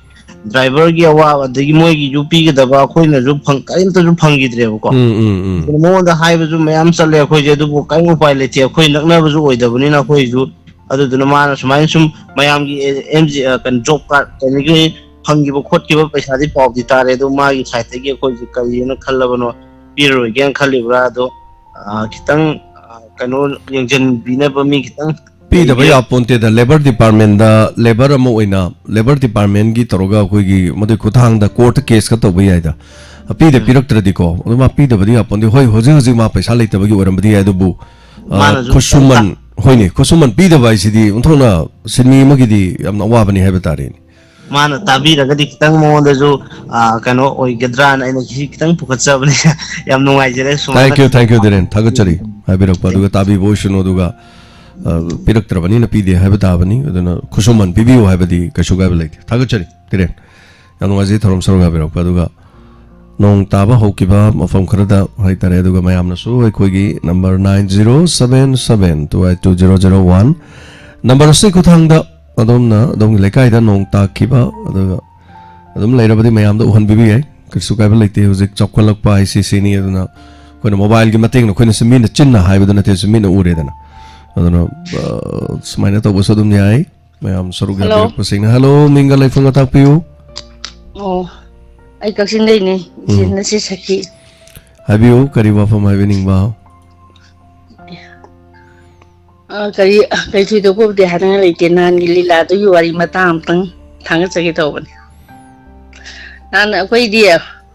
ꯗ꯭ꯔꯥꯏꯚꯔꯒꯤ ꯑꯋꯥꯕ, ꯑꯗꯒꯤ ꯃꯣꯏꯒꯤꯁꯨ ꯄꯤꯒꯗꯕ, ꯑꯩꯈꯣꯏꯅꯁꯨ ꯐꯪ-, ꯀꯔꯤꯝꯇꯁꯨ ꯐꯪꯈꯤꯗ꯭ꯔꯦꯕꯀꯣ꯫ ꯎꯝ, ꯎꯝ, ꯎꯝ꯫ ꯑꯗꯨꯅ ꯃꯉꯣꯟꯗ ꯍꯥꯏꯕꯁꯨ ꯃꯌꯥꯝ ꯆꯠꯂꯦ ꯑꯩꯈꯣꯏꯁꯦ, ꯑꯗꯨꯕꯨ ꯀꯔꯤꯝ ꯎꯄꯥꯏ ꯂꯩꯇꯦ꯫ ꯑꯩꯈꯣꯏ ꯅꯛꯅꯕꯁꯨ ꯑꯣꯏꯗꯕꯅꯤꯅ ꯑꯩꯈꯣꯏꯁꯨ꯫ ꯑꯗꯨꯗꯨꯅ ꯃꯥꯅ ꯁꯨꯃꯥꯏꯅ ꯁꯨꯝ ꯃꯌꯥꯝꯒꯤ ꯑꯦ-, ꯑꯦꯝ ꯖꯤ, ꯑ, ꯀꯩꯅꯣ, ꯖꯣꯕ ꯀꯥꯔꯗ ꯀꯩꯅꯣꯒꯤ ꯐꯪꯈꯤꯕ ꯈꯣꯠꯈꯤꯕ ꯄꯩꯁꯥꯗꯤ ꯄꯥꯎꯗꯤ ꯇꯥꯔꯦ, ꯑꯗꯣ ꯃꯥꯒꯤ ꯁꯥꯏꯠꯇꯒꯤ ꯑꯩꯈꯣꯏꯁꯦ ꯀꯔꯤꯅ ꯈꯜꯂꯕꯅꯣ, ꯄꯤꯔꯔꯣꯏꯒꯦꯅ ꯈꯜꯂꯤꯕ꯭ꯔꯥ? ꯑꯗꯣ, ꯑ, ꯈꯤꯇꯪ, ꯑ, ꯀꯩꯅꯣ ꯌꯦꯡꯁꯤꯟꯕꯤꯅꯕ ꯃꯤ ꯈꯤꯇꯪ ꯄꯤꯗꯕ ꯌꯥꯄꯣꯟꯇꯦꯗ꯫ ꯂꯦꯕꯔ ꯗꯤꯄꯥꯔꯠꯃꯦꯟꯗ ꯂꯦꯕꯔ ꯑꯃ ꯑꯣꯏꯅ ꯂꯦꯕꯔ ꯗꯤꯄꯥꯔꯠꯃꯦꯟꯒꯤ ꯇꯧꯔꯒ ꯑꯩꯈꯣꯏꯒꯤ ꯃꯗꯨꯒꯤ ꯈꯨꯠꯊꯥꯡꯗ ꯀꯣꯔꯠꯇ ꯀꯦꯁꯀ ꯇꯧꯕ ꯌꯥꯏꯗ꯫ ꯄꯤꯗ ꯎꯝ꯫ ꯄꯤꯔꯛꯇ꯭ꯔꯗꯤꯀꯣ, ꯑꯗꯨ ꯃꯥ ꯄꯤꯗꯕꯗꯤ ꯌꯥꯄꯣꯟꯇꯦ꯫ ꯍꯣꯏ, ꯍꯧꯖꯤꯛ ꯍꯧꯖꯤꯛ ꯃꯥ ꯄꯩꯁꯥ ꯂꯩꯇꯕꯒꯤ ꯑꯣꯏꯔꯝꯕꯗꯤ ꯌꯥꯏ, ꯑꯗꯨꯕꯨ, ꯑ, ꯃꯥꯅꯁꯨ ꯈꯨꯠꯁꯨꯃꯟ, ꯍꯣꯏꯅꯦ, ꯈꯨꯠꯁꯨꯃꯟ ꯄꯤꯗꯕ ꯍꯥꯏꯁꯤꯗꯤ ꯑꯣꯟꯊꯣꯛꯅ ꯁꯤꯟꯃꯤ ꯑꯃꯒꯤꯗꯤ ꯌꯥꯝꯅ ꯑꯋꯥꯕꯅꯤ ꯍꯥꯏꯕ ꯇꯥꯔꯦꯅꯦ꯫ ꯃꯥꯅ ꯇꯥꯕꯤꯔꯒꯗꯤ ꯈꯤꯇꯪ ꯃꯉꯣꯟꯗꯁꯨ, ꯑ, ꯀꯩꯅꯣ ꯑꯣꯏꯒꯗ꯭ꯔꯥꯅ ꯑꯩꯅ ꯁꯤ ꯈꯤꯇꯪ ꯄꯨꯈꯠꯆꯕꯅꯦ꯫ ꯌꯥꯝ ꯅꯨꯡꯉꯥꯏꯖꯔꯦ ꯁꯨꯃꯥꯏꯅ꯫ Thank you, thank you, ꯙꯤꯔꯦꯟ꯫ ꯊꯥꯒꯠꯆꯔꯤ꯫ ꯍꯥꯏꯕꯤꯔꯛꯄ ꯑꯗꯨꯒ ꯇꯥꯕꯤꯕ ꯑꯣꯏꯁꯅꯨ, ꯑꯗꯨꯒ, ꯑ, ꯄꯤꯔꯛꯇ꯭ꯔꯕꯅꯤꯅ ꯄꯤꯗꯦ ꯍꯥꯏꯕ ꯇꯥꯕꯅꯤ꯫ ꯑꯗꯨꯅ ꯈꯨꯠꯁꯨꯃꯟ ꯄꯤꯕꯤꯌꯨ ꯍꯥꯏꯕꯗꯤ ꯀꯩꯁꯨ ꯀꯥꯏꯕ ꯂꯩꯇꯦ꯫ ꯊꯥꯒꯠꯆꯔꯤ, ꯙꯤꯔꯦꯟ꯫ ꯌꯥꯝ ꯅꯨꯡꯉꯥꯏꯖꯩ ꯊꯧꯔꯝ ꯁꯔꯨꯛ ꯌꯥꯕꯤꯔꯛꯄ꯫ ꯑꯗꯨꯒ ꯅꯣꯡ ꯇꯥꯕ ꯍꯧꯈꯤꯕ ꯃꯐꯝ ꯈꯔꯗ ꯍꯥꯏꯇꯥꯔꯦ, ꯑꯗꯨꯒ ꯃꯌꯥꯝꯅꯁꯨ ꯑꯩꯈꯣꯏꯒꯤ number nine zero seven seven two eight two zero zero one number ꯑꯁꯤ ꯈꯨꯠꯊꯥꯡꯗ ꯑꯗꯣꯝꯅ ꯑꯗꯣꯝꯒꯤ ꯂꯩꯀꯥꯏꯗ ꯅꯣꯡ ꯇꯥꯈꯤꯕ, ꯑꯗꯨꯒ ꯑꯗꯨꯝ ꯂꯩꯔꯕꯗꯤ ꯃꯌꯥꯝꯗ ꯎꯍꯟꯕꯤꯕ ꯌꯥꯏ, ꯀꯩꯁꯨ ꯀꯥꯏꯕ ꯂꯩꯇꯦ꯫ ꯍꯧꯖꯤꯛ ꯆꯥꯎꯈꯠꯂꯛꯄ ꯍꯥꯏꯁꯤ ꯁꯤꯅꯤ꯫ ꯑꯗꯨꯅ ꯑꯩꯈꯣꯏꯅ ꯃꯣꯕꯥꯏꯜꯒꯤ ꯃꯇꯦꯡꯅ ꯑꯩꯈꯣꯏꯅ ꯁꯤ ꯃꯤꯅ ꯆꯤꯟꯅ ꯍꯥꯏꯕꯗꯨ ꯅꯠꯇꯦ, ꯁꯤ ꯃꯤꯅ ꯎꯔꯦꯗꯅ꯫ ꯑꯗꯨꯅ, ꯑ, ꯁꯨꯃꯥꯏꯅ ꯇꯧꯕꯁꯨ ꯑꯗꯨꯝ ꯌꯥꯏ꯫ ꯃꯌꯥꯝ ꯁꯔꯨꯛ ꯍꯜꯂꯣ꯫ ꯌꯥꯕꯤꯔꯛꯄꯁꯤꯡꯅ꯫ ꯍꯜꯂꯣ, ꯃꯤꯡꯒ ꯂꯩꯐꯝꯒ ꯇꯥꯛꯄꯤꯌꯨ꯫ ꯑꯣ, ꯑꯩ ꯀꯛꯆꯤꯡꯗꯩꯅꯦ꯫ ꯏꯆꯦ ꯎꯝ꯫ ꯅꯆꯦ ꯁꯈꯤ꯫ ꯍꯥꯏꯕꯤꯌꯨ, ꯀꯔꯤ ꯋꯥꯐꯝ ꯍꯥꯏꯕꯤꯅꯤꯡꯕ? ꯑ, ꯀꯔꯤ, ꯀꯔꯤ ꯊꯣꯏꯗꯣꯛꯄꯕꯨꯗꯤ ꯍꯥꯏꯅꯤꯡꯉꯥꯏ ꯂꯩꯇꯦ꯫ ꯅꯍꯥꯟꯒꯤ ꯂꯤꯂꯥꯗꯨꯒꯤ ꯋꯥꯔꯤ ꯃꯇꯥꯡ ꯑꯃꯇꯪ ꯊꯥꯡꯒꯠꯆꯒꯦ ꯇꯧꯕꯅꯦ꯫ ꯅꯍꯥꯟ ꯑꯩꯈꯣꯏꯗꯤ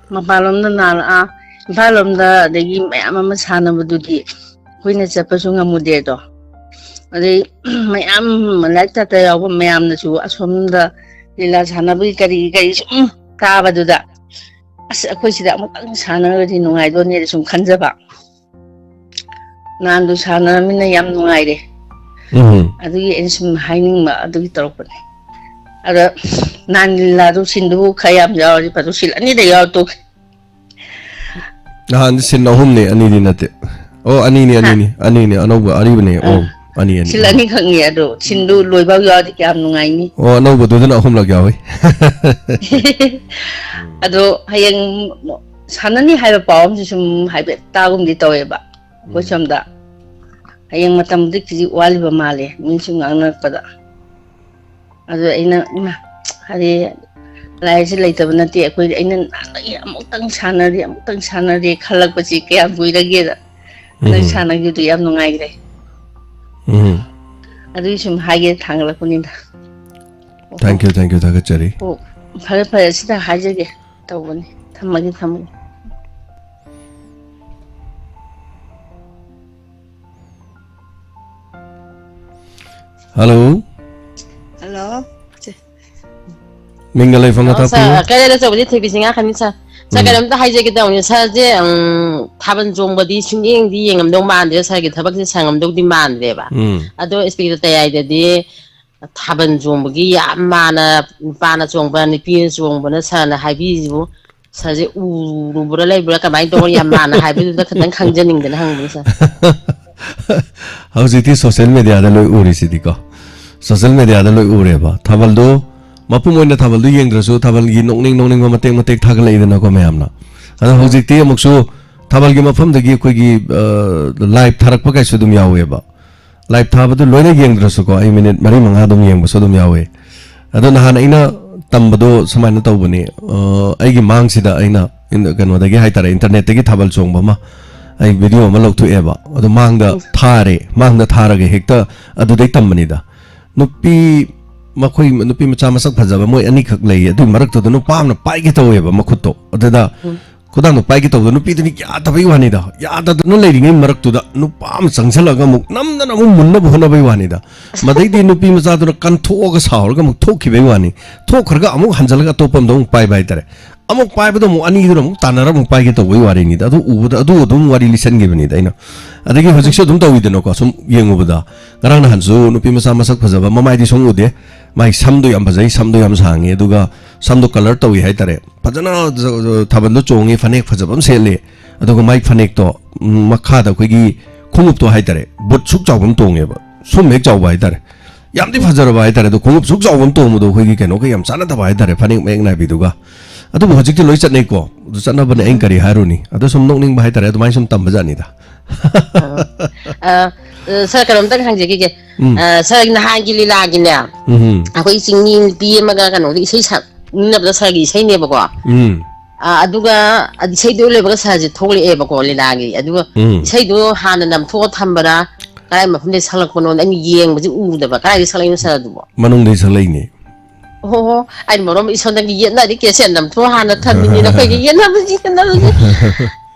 ꯃꯄꯥꯟꯂꯣꯝꯗ ꯅꯍꯥꯟ, ꯑꯥ, ꯏꯝꯐꯥꯜ ꯂꯣꯝꯗ ꯑꯗꯒꯤ ꯃꯌꯥꯝ ꯑꯃ ꯁꯥꯟꯅꯕꯗꯨꯗꯤ ꯑꯩꯈꯣꯏꯅ ꯆꯠꯄꯁꯨ ꯉꯝꯃꯨꯗꯦ ꯑꯗꯣ꯫ ꯑꯗꯩ ꯃꯌꯥꯝ ꯂꯥꯏꯔꯤꯛ ꯇꯝꯕ ꯌꯥꯎꯕ ꯃꯌꯥꯝꯅꯁꯨ ꯑꯁꯣꯝꯗ ꯂꯤꯂꯥ ꯁꯥꯟꯅꯕꯒꯤ ꯀꯔꯤ ꯀꯔꯤ ꯁꯨꯝ ꯇꯥꯕꯗꯨꯗ, "ꯑꯁ, ꯑꯩꯈꯣꯏ ꯁꯤꯗ ꯑꯃꯨꯛꯇꯪ ꯁꯥꯟꯅꯔꯗꯤ ꯅꯨꯡꯉꯥꯏꯗꯣꯏꯅꯦꯅ" ꯁꯨꯝ ꯈꯟꯖꯕ꯫ ꯅꯍꯥꯟꯗꯨ ꯁꯥꯟꯅꯔꯃꯤꯅ ꯌꯥꯝ ꯅꯨꯡꯉꯥꯏꯔꯦ꯫ ꯎꯝ꯫ ꯑꯗꯨꯒꯤ ꯑꯩꯅ ꯁꯨꯝ ꯍꯥꯏꯅꯤꯡꯕ ꯑꯗꯨꯒꯤ ꯇꯧꯔꯛꯄꯅꯦ꯫ ꯑꯗ ꯅꯍꯥꯟ ꯂꯤꯂꯥꯗꯨ ꯁꯤꯟꯗꯨꯕꯨ ꯈꯔ ꯌꯥꯝ ꯌꯥꯎꯔꯗꯤ ꯐꯗꯧ, ꯁꯤꯟ ꯑꯅꯤꯗ ꯌꯥꯎꯔ ꯇꯣꯛꯈꯤ꯫ ꯅꯍꯥꯟꯗꯤ ꯁꯤꯟ ꯑꯍꯨꯝꯅꯦ, ꯑꯅꯤꯗꯤ ꯅꯠꯇꯦ꯫ ꯑꯣ, ꯑꯅꯤꯅꯤ, ꯍꯥ? ꯑꯅꯤꯅꯤ, ꯑꯅꯤꯅꯤ, ꯑꯅꯧꯕ, ꯑꯔꯤꯕꯅꯦ꯫ ꯑꯥ꯫ ꯑꯣ, ꯑꯅꯤ, ꯑꯅꯤ꯫ ꯁꯤꯟ ꯑꯅꯤꯈꯛꯅꯤ, ꯑꯗꯣ ꯁꯤꯟꯗꯨ ꯂꯣꯏꯕ ꯌꯥꯎꯔꯗꯤ ꯀꯌꯥꯝ ꯅꯨꯡꯉꯥꯏꯅꯤ꯫ ꯑꯣ, ꯑꯅꯧꯕꯗꯨꯗꯅ ꯑꯍꯨꯝꯂꯛ ꯌꯥꯎꯏ꯫ ꯑꯗꯣ ꯍꯌꯦꯡ ꯁꯥꯟꯅꯅꯤ ꯍꯥꯏꯕ ꯄꯥꯎ ꯑꯃꯁꯨ ꯁꯨꯝ ꯍꯥꯏꯐꯦꯠ ꯇꯥꯒꯨꯝꯗꯤ ꯇꯧꯋꯦꯕ ꯑꯩꯈꯣꯏ ꯎꯝ꯫ ꯁꯣꯝꯗ꯫ ꯍꯌꯦꯡ ꯃꯇꯝꯗꯤ ꯈꯤꯖꯤꯛ ꯋꯥꯠꯂꯤꯕ ꯃꯥꯜꯂꯦ, ꯃꯤ ꯁꯨꯝ ꯉꯥꯡꯅꯔꯛꯄꯗ꯫ ꯑꯗꯨ ꯑꯩꯅ, "ꯏꯃꯥ, ꯍꯥꯏꯗꯤ ꯂꯥꯏꯁꯦ ꯂꯩꯇꯕ ꯅꯠꯇꯦ ꯑꯩꯈꯣꯏꯗꯤ, ꯑꯩꯅ ꯅꯍꯥꯟꯗꯒꯤ ꯑꯃꯨꯛꯇꯪ ꯁꯥꯟꯅꯔꯗꯤ, ꯑꯃꯨꯛꯇꯪ ꯁꯥꯟꯅꯔꯗꯤ ꯈꯜꯂꯛꯄꯁꯤ ꯀꯌꯥꯝ ꯀꯨꯏꯔꯒꯦꯗ ꯅꯪ ꯎꯝ꯫ ꯁꯥꯟꯅꯈꯤꯕꯗꯨ ꯌꯥꯝ ꯅꯨꯡꯉꯥꯏꯈ꯭ꯔꯦ"꯫ ꯎꯝ꯫ ꯑꯗꯨꯒꯤ ꯁꯨꯝ ꯍꯥꯏꯒꯦ ꯊꯥꯡꯒꯠꯂꯛꯄꯅꯤꯗ꯫ Thank you, thank you, ꯊꯥꯒꯠꯆꯔꯤ꯫ ꯑꯣ, ꯐꯔꯦ ꯐꯔꯦ, ꯁꯤꯗ ꯍꯥꯏꯖꯒꯦ ꯇꯧꯕꯅꯤ꯫ ꯊꯝꯃꯒꯦ, ꯊꯝꯃꯒꯦ꯫ Hello. Hello. ꯃꯤꯡꯒ ꯂꯩꯐꯝꯒ ꯇꯥꯛꯄꯤꯌꯨ꯫ ꯀꯩꯗ ꯑꯆꯧꯕꯗꯤ ꯊꯣꯏꯕꯤꯁꯤꯡ ꯉꯥꯛꯀꯅꯤ ꯁꯥꯔ꯫ ꯁꯥꯔ, ꯎꯝ꯫ ꯀꯩꯅꯣꯝꯇ ꯍꯥꯏꯖꯒꯦ ꯇꯧꯕꯅꯤ꯫ ꯁꯥꯔꯁꯦ, ꯎꯝ, ꯊꯥꯕꯜ ꯆꯣꯡꯕꯗꯤ ꯁꯨꯡꯌꯦꯡꯗꯤ ꯌꯦꯡꯉꯝꯗꯧ ꯃꯥꯟꯗ꯭ꯔꯦ꯫ ꯁꯥꯔꯒꯤ ꯊꯕꯛꯁꯦ ꯁꯪꯉꯝꯗꯧꯗꯤ ꯃꯥꯟꯗ꯭ꯔꯦꯕ꯫ ꯎꯝ꯫ ꯑꯗꯣ ꯏꯁꯄꯤꯀꯔ ꯇꯌꯥꯏꯗꯗꯤ ꯊꯥꯕꯜ ꯆꯣꯡꯕꯒꯤ ꯌꯥꯝ ꯃꯥꯅ, ꯅꯨꯄꯥꯅ ꯆꯣꯡꯕ, ꯅꯨꯄꯤꯅ ꯆꯣꯡꯕꯅ ꯁꯥꯔꯅ ꯍꯥꯏꯕꯤꯔꯤꯁꯤꯕꯨ, ꯁꯥꯔꯁꯦ ꯎꯔꯨꯕ꯭ꯔꯥ ꯂꯩꯕ꯭ꯔꯥ ꯀꯃꯥꯏꯅ ꯇꯧꯕ, ꯌꯥꯝ ꯃꯥꯅ ꯍꯥꯏꯕꯗꯨꯗ ꯈꯤꯇꯪ ꯈꯪꯖꯅꯤꯡꯗꯅ ꯍꯪꯕꯅꯤ ꯁꯥꯔ꯫ ꯍꯧꯖꯤꯛꯇꯤ social media ꯗ ꯂꯣꯏ ꯎꯔꯤꯁꯤꯗꯤꯀꯣ꯫ Social media ꯗ ꯂꯣꯏ ꯎꯔꯦꯕ꯫ ꯊꯥꯕꯜꯗꯣ, ꯃꯄꯨꯡ ꯑꯣꯏꯅ ꯊꯥꯕꯜꯗꯣ ꯌꯦꯡꯗ꯭ꯔꯁꯨ ꯊꯥꯕꯜꯒꯤ ꯅꯣꯛꯅꯤꯡ ꯅꯣꯛꯅꯤꯡꯕ ꯃꯇꯦꯛ ꯃꯇꯦꯛ ꯊꯥꯒꯠꯂꯛꯏꯗꯅꯀꯣ ꯃꯌꯥꯝꯅ꯫ ꯑꯗꯣ ꯍꯧꯖꯤꯛꯇꯤ ꯑꯃꯨꯛꯁꯨ ꯊꯥꯕꯜꯒꯤ ꯃꯐꯝꯗꯒꯤ ꯑꯩꯈꯣꯏꯒꯤ, ꯑ, live ꯊꯥꯔꯛꯄ ꯀꯥꯏꯁꯨ ꯑꯗꯨꯝ ꯌꯥꯎꯋꯦꯕ꯫ Live ꯊꯥꯕꯗꯨ ꯂꯣꯏꯅ ꯌꯦꯡꯗ꯭ꯔꯁꯨꯀꯣ, ꯑꯩ ꯃꯤꯅꯤꯠ ꯃꯔꯤ ꯃꯉꯥ ꯑꯗꯨꯝ ꯌꯦꯡꯕꯁꯨ ꯑꯗꯨꯝ ꯌꯥꯎꯋꯦ꯫ ꯑꯗꯣ ꯅꯍꯥꯟ ꯑꯩꯅ ꯇꯝꯕꯗꯣ ꯁꯨꯃꯥꯏꯅ ꯇꯧꯕꯅꯤ, ꯑ, ꯑꯩꯒꯤ ꯃꯥꯡꯁꯤꯗ ꯑꯩꯅ ꯏꯟ-, ꯀꯩꯅꯣꯗꯒꯤ ꯍꯥꯏꯇꯥꯔꯦ, internet ꯇꯒꯤ ꯊꯥꯕꯜ ꯆꯣꯡꯕ ꯑꯃ ꯑꯩ video ꯑꯃ ꯂꯧꯊꯣꯛꯑꯦꯕ꯫ ꯑꯗꯣ ꯃꯥꯡꯗ ꯊꯥꯔꯦ, ꯃꯥꯡꯗ ꯊꯥꯔꯒ ꯍꯦꯛꯇ ꯑꯗꯨꯗꯩ ꯇꯝꯕꯅꯤꯗ꯫ ꯅꯨꯄꯤ, ꯃꯈꯣꯏ ꯅꯨꯄꯤ ꯃꯆꯥ ꯃꯁꯛ ꯐꯖꯕ ꯃꯣꯏ ꯑꯅꯤꯈꯛ ꯂꯩꯌꯦ꯫ ꯑꯗꯨꯏ ꯃꯔꯛꯇꯨꯗ ꯅꯨꯄꯥ ꯑꯃꯅ ꯄꯥꯏꯒꯦ ꯇꯧꯋꯦꯕ ꯃꯈꯨꯠꯇꯣ꯫ ꯑꯗꯨꯗ ꯈꯨꯗꯥꯡꯗꯣ ꯄꯥꯏꯒꯦ ꯇꯧꯕꯗ ꯅꯨꯄꯤꯗꯨꯅ ꯌꯥꯗꯕꯩ ꯋꯥꯅꯤꯗ꯫ ꯌꯥꯗꯗꯅ ꯂꯩꯔꯤꯉꯩ ꯃꯔꯛꯇꯨꯗ ꯅꯨꯄꯥ ꯑꯃ ꯆꯪꯁꯤꯜꯂꯒ ꯑꯃꯨꯛ ꯅꯝꯗꯅ ꯑꯃꯨꯛ ꯃꯨꯟꯅꯕ ꯍꯣꯠꯅꯕꯩ ꯋꯥꯅꯤꯗ꯫ ꯃꯗꯩꯗꯤ ꯅꯨꯄꯤ ꯃꯆꯥꯗꯨꯅ ꯀꯟꯊꯣꯛꯑꯒ ꯁꯥꯎꯔꯒ ꯑꯃꯨꯛ ꯊꯣꯛꯈꯤꯕꯩ ꯋꯥꯅꯤ꯫ ꯊꯣꯛꯈ꯭ꯔꯒ ꯑꯃꯨꯛ ꯍꯟꯖꯤꯜꯂꯒ ꯑꯇꯣꯞꯄ ꯑꯃꯗ ꯑꯃꯨꯛ ꯄꯥꯏꯕ ꯍꯥꯏꯇꯥꯔꯦ꯫ ꯑꯃꯨꯛ ꯄꯥꯏꯕꯗꯣ ꯑꯃꯨꯛ ꯑꯅꯤꯗꯨꯅ ꯑꯃꯨꯛ ꯇꯥꯟꯅꯔ ꯑꯃꯨꯛ ꯄꯥꯏꯒꯦ ꯇꯧꯕꯩ ꯋꯥꯔꯤꯅꯤꯗ꯫ ꯑꯗꯨ ꯎꯕꯗ ꯑꯗꯨ ꯑꯗꯨꯝ ꯋꯥꯔꯤ ꯂꯤꯁꯟꯈꯤꯕꯅꯤꯗ ꯑꯩꯅ꯫ ꯑꯗꯒꯤ ꯍꯧꯖꯤꯛꯁꯨ ꯑꯗꯨꯝ ꯇꯧꯋꯤꯗꯅꯀꯣ, ꯁꯨꯝ ꯌꯦꯡꯉꯨꯕꯗ꯫ ꯉꯔꯥꯡ ꯅꯍꯥꯟꯁꯨ ꯅꯨꯄꯤ ꯃꯆꯥ ꯃꯁꯛ ꯐꯖꯕ, ꯃꯃꯥꯏꯗꯤ ꯁꯨꯝ ꯎꯗꯦ, ꯃꯥꯏ ꯁꯝꯗꯣ ꯌꯥꯝ ꯐꯖꯩ, ꯁꯝꯗꯣ ꯌꯥꯝ ꯁꯥꯡꯉꯤ, ꯑꯗꯨꯒ ꯁꯝꯗꯣ colour ꯇꯧꯏ ꯍꯥꯏꯇꯥꯔꯦ꯫ ꯐꯖꯅ ꯊꯥꯕꯜꯗꯣ ꯆꯣꯡꯉꯤ, ꯐꯅꯦꯛ ꯐꯖꯕ ꯑꯃ ꯁꯦꯠꯂꯤ, ꯑꯗꯨꯒ ꯃꯥꯏ ꯐꯅꯦꯛꯇꯣ, ꯎꯝ, ꯃꯈꯥꯗ ꯑꯩꯈꯣꯏꯒꯤ ꯈꯣꯡꯎꯞꯇꯣ ꯍꯥꯏꯇꯥꯔꯦ, boot ꯁꯨꯛ ꯆꯥꯎꯕ ꯑꯃ ꯇꯣꯡꯉꯦꯕ, ꯁꯨꯝ ꯍꯦꯛ ꯆꯥꯎꯕ ꯍꯥꯏꯇꯥꯔꯦ꯫ ꯌꯥꯝꯗꯤ ꯐꯖꯔꯕ ꯍꯥꯏꯇꯥꯔꯦ, ꯑꯗꯣ ꯈꯣꯡꯎꯞ ꯁꯨꯛ ꯆꯥꯎꯕ ꯑꯃ ꯇꯣꯡꯕꯗꯣ ꯑꯩꯈꯣꯏꯒꯤ ꯀꯩꯅꯣꯒ ꯌꯥꯝ ꯆꯥꯟꯅꯗꯕ ꯍꯥꯏꯇꯥꯔꯦ, ꯐꯅꯦꯛ ꯃꯌꯦꯛ ꯅꯥꯏꯕꯤꯗꯨꯒ꯫ ꯑꯗꯨꯕꯨ ꯍꯧꯖꯤꯛꯇꯤ ꯂꯣꯏ ꯆꯠꯅꯩꯀꯣ, ꯑꯗꯨ ꯆꯠꯅꯕꯅꯦ, ꯑꯩꯅ ꯀꯔꯤ ꯍꯥꯏꯔꯨꯅꯤ꯫ ꯑꯗꯣ ꯁꯨꯝ ꯅꯣꯛꯅꯤꯡꯕ ꯍꯥꯏꯇꯥꯔꯦ, ꯑꯗꯨꯃꯥꯏꯅ ꯁꯨꯝ ꯇꯝꯕ ꯖꯥꯠꯅꯤꯗ꯫ ꯑ, ꯑ, ꯁꯥꯔ, ꯀꯩꯅꯣꯝꯇꯪ ꯍꯪꯖꯈꯤꯒꯦ꯫ ꯎꯝ꯫ ꯑ, ꯁꯥꯔ, ꯅꯍꯥꯟꯒꯤ ꯂꯤꯂꯥꯒꯤꯅꯦ, ꯎꯝ꯫ ꯑꯩꯈꯣꯏ ꯆꯤꯡꯃꯤ ꯅꯨꯄꯤ ꯑꯃꯒ ꯀꯩꯅꯣꯒ ꯏꯁꯩ ꯁꯛꯃꯤꯟꯅꯕꯗ ꯁꯥꯔꯒꯤ ꯏꯁꯩꯅꯦꯕꯀꯣ꯫ ꯎꯝ꯫ ꯑ, ꯑꯗꯨꯒ ꯏꯁꯩꯗꯣ ꯂꯣꯏꯕꯒ ꯁꯥꯔꯁꯦ ꯊꯣꯛꯂꯛꯑꯦꯕꯀꯣ ꯂꯤꯂꯥꯒꯤ꯫ ꯑꯗꯨꯒ ꯎꯝ꯫ ꯏꯁꯩꯗꯣ ꯍꯥꯟꯅ ꯅꯝꯊꯣꯛꯑ ꯊꯝꯕꯔꯥ, ꯀꯗꯥꯏ ꯃꯐꯝꯗꯒꯤ ꯁꯛꯂꯛꯄꯅꯣꯅ ꯑꯩꯅ ꯌꯦꯡꯕꯁꯤ ꯎꯗꯕ꯫ ꯀꯗꯥꯏꯗꯒꯤ ꯁꯛꯂꯛꯏꯅꯣ ꯁꯥꯔ ꯑꯗꯨꯕꯣ? ꯃꯅꯨꯡꯗꯒꯤ ꯁꯛꯂꯛꯏꯅꯦ꯫ ꯑꯣꯍꯣ, ꯑꯩꯅ ꯃꯔꯣꯝ ꯏꯁꯣꯟꯗꯒꯤ ꯌꯦꯠꯅꯔꯤ ꯀꯦꯁꯦꯠ ꯅꯝꯊꯣꯛ ꯍꯥꯟꯅ ꯊꯝꯃꯤꯅꯤ꯫ ꯅꯈꯣꯏꯒꯤ ꯌꯦꯠꯅꯕꯁꯤ ꯌꯦꯠꯅꯕꯁꯤ꯫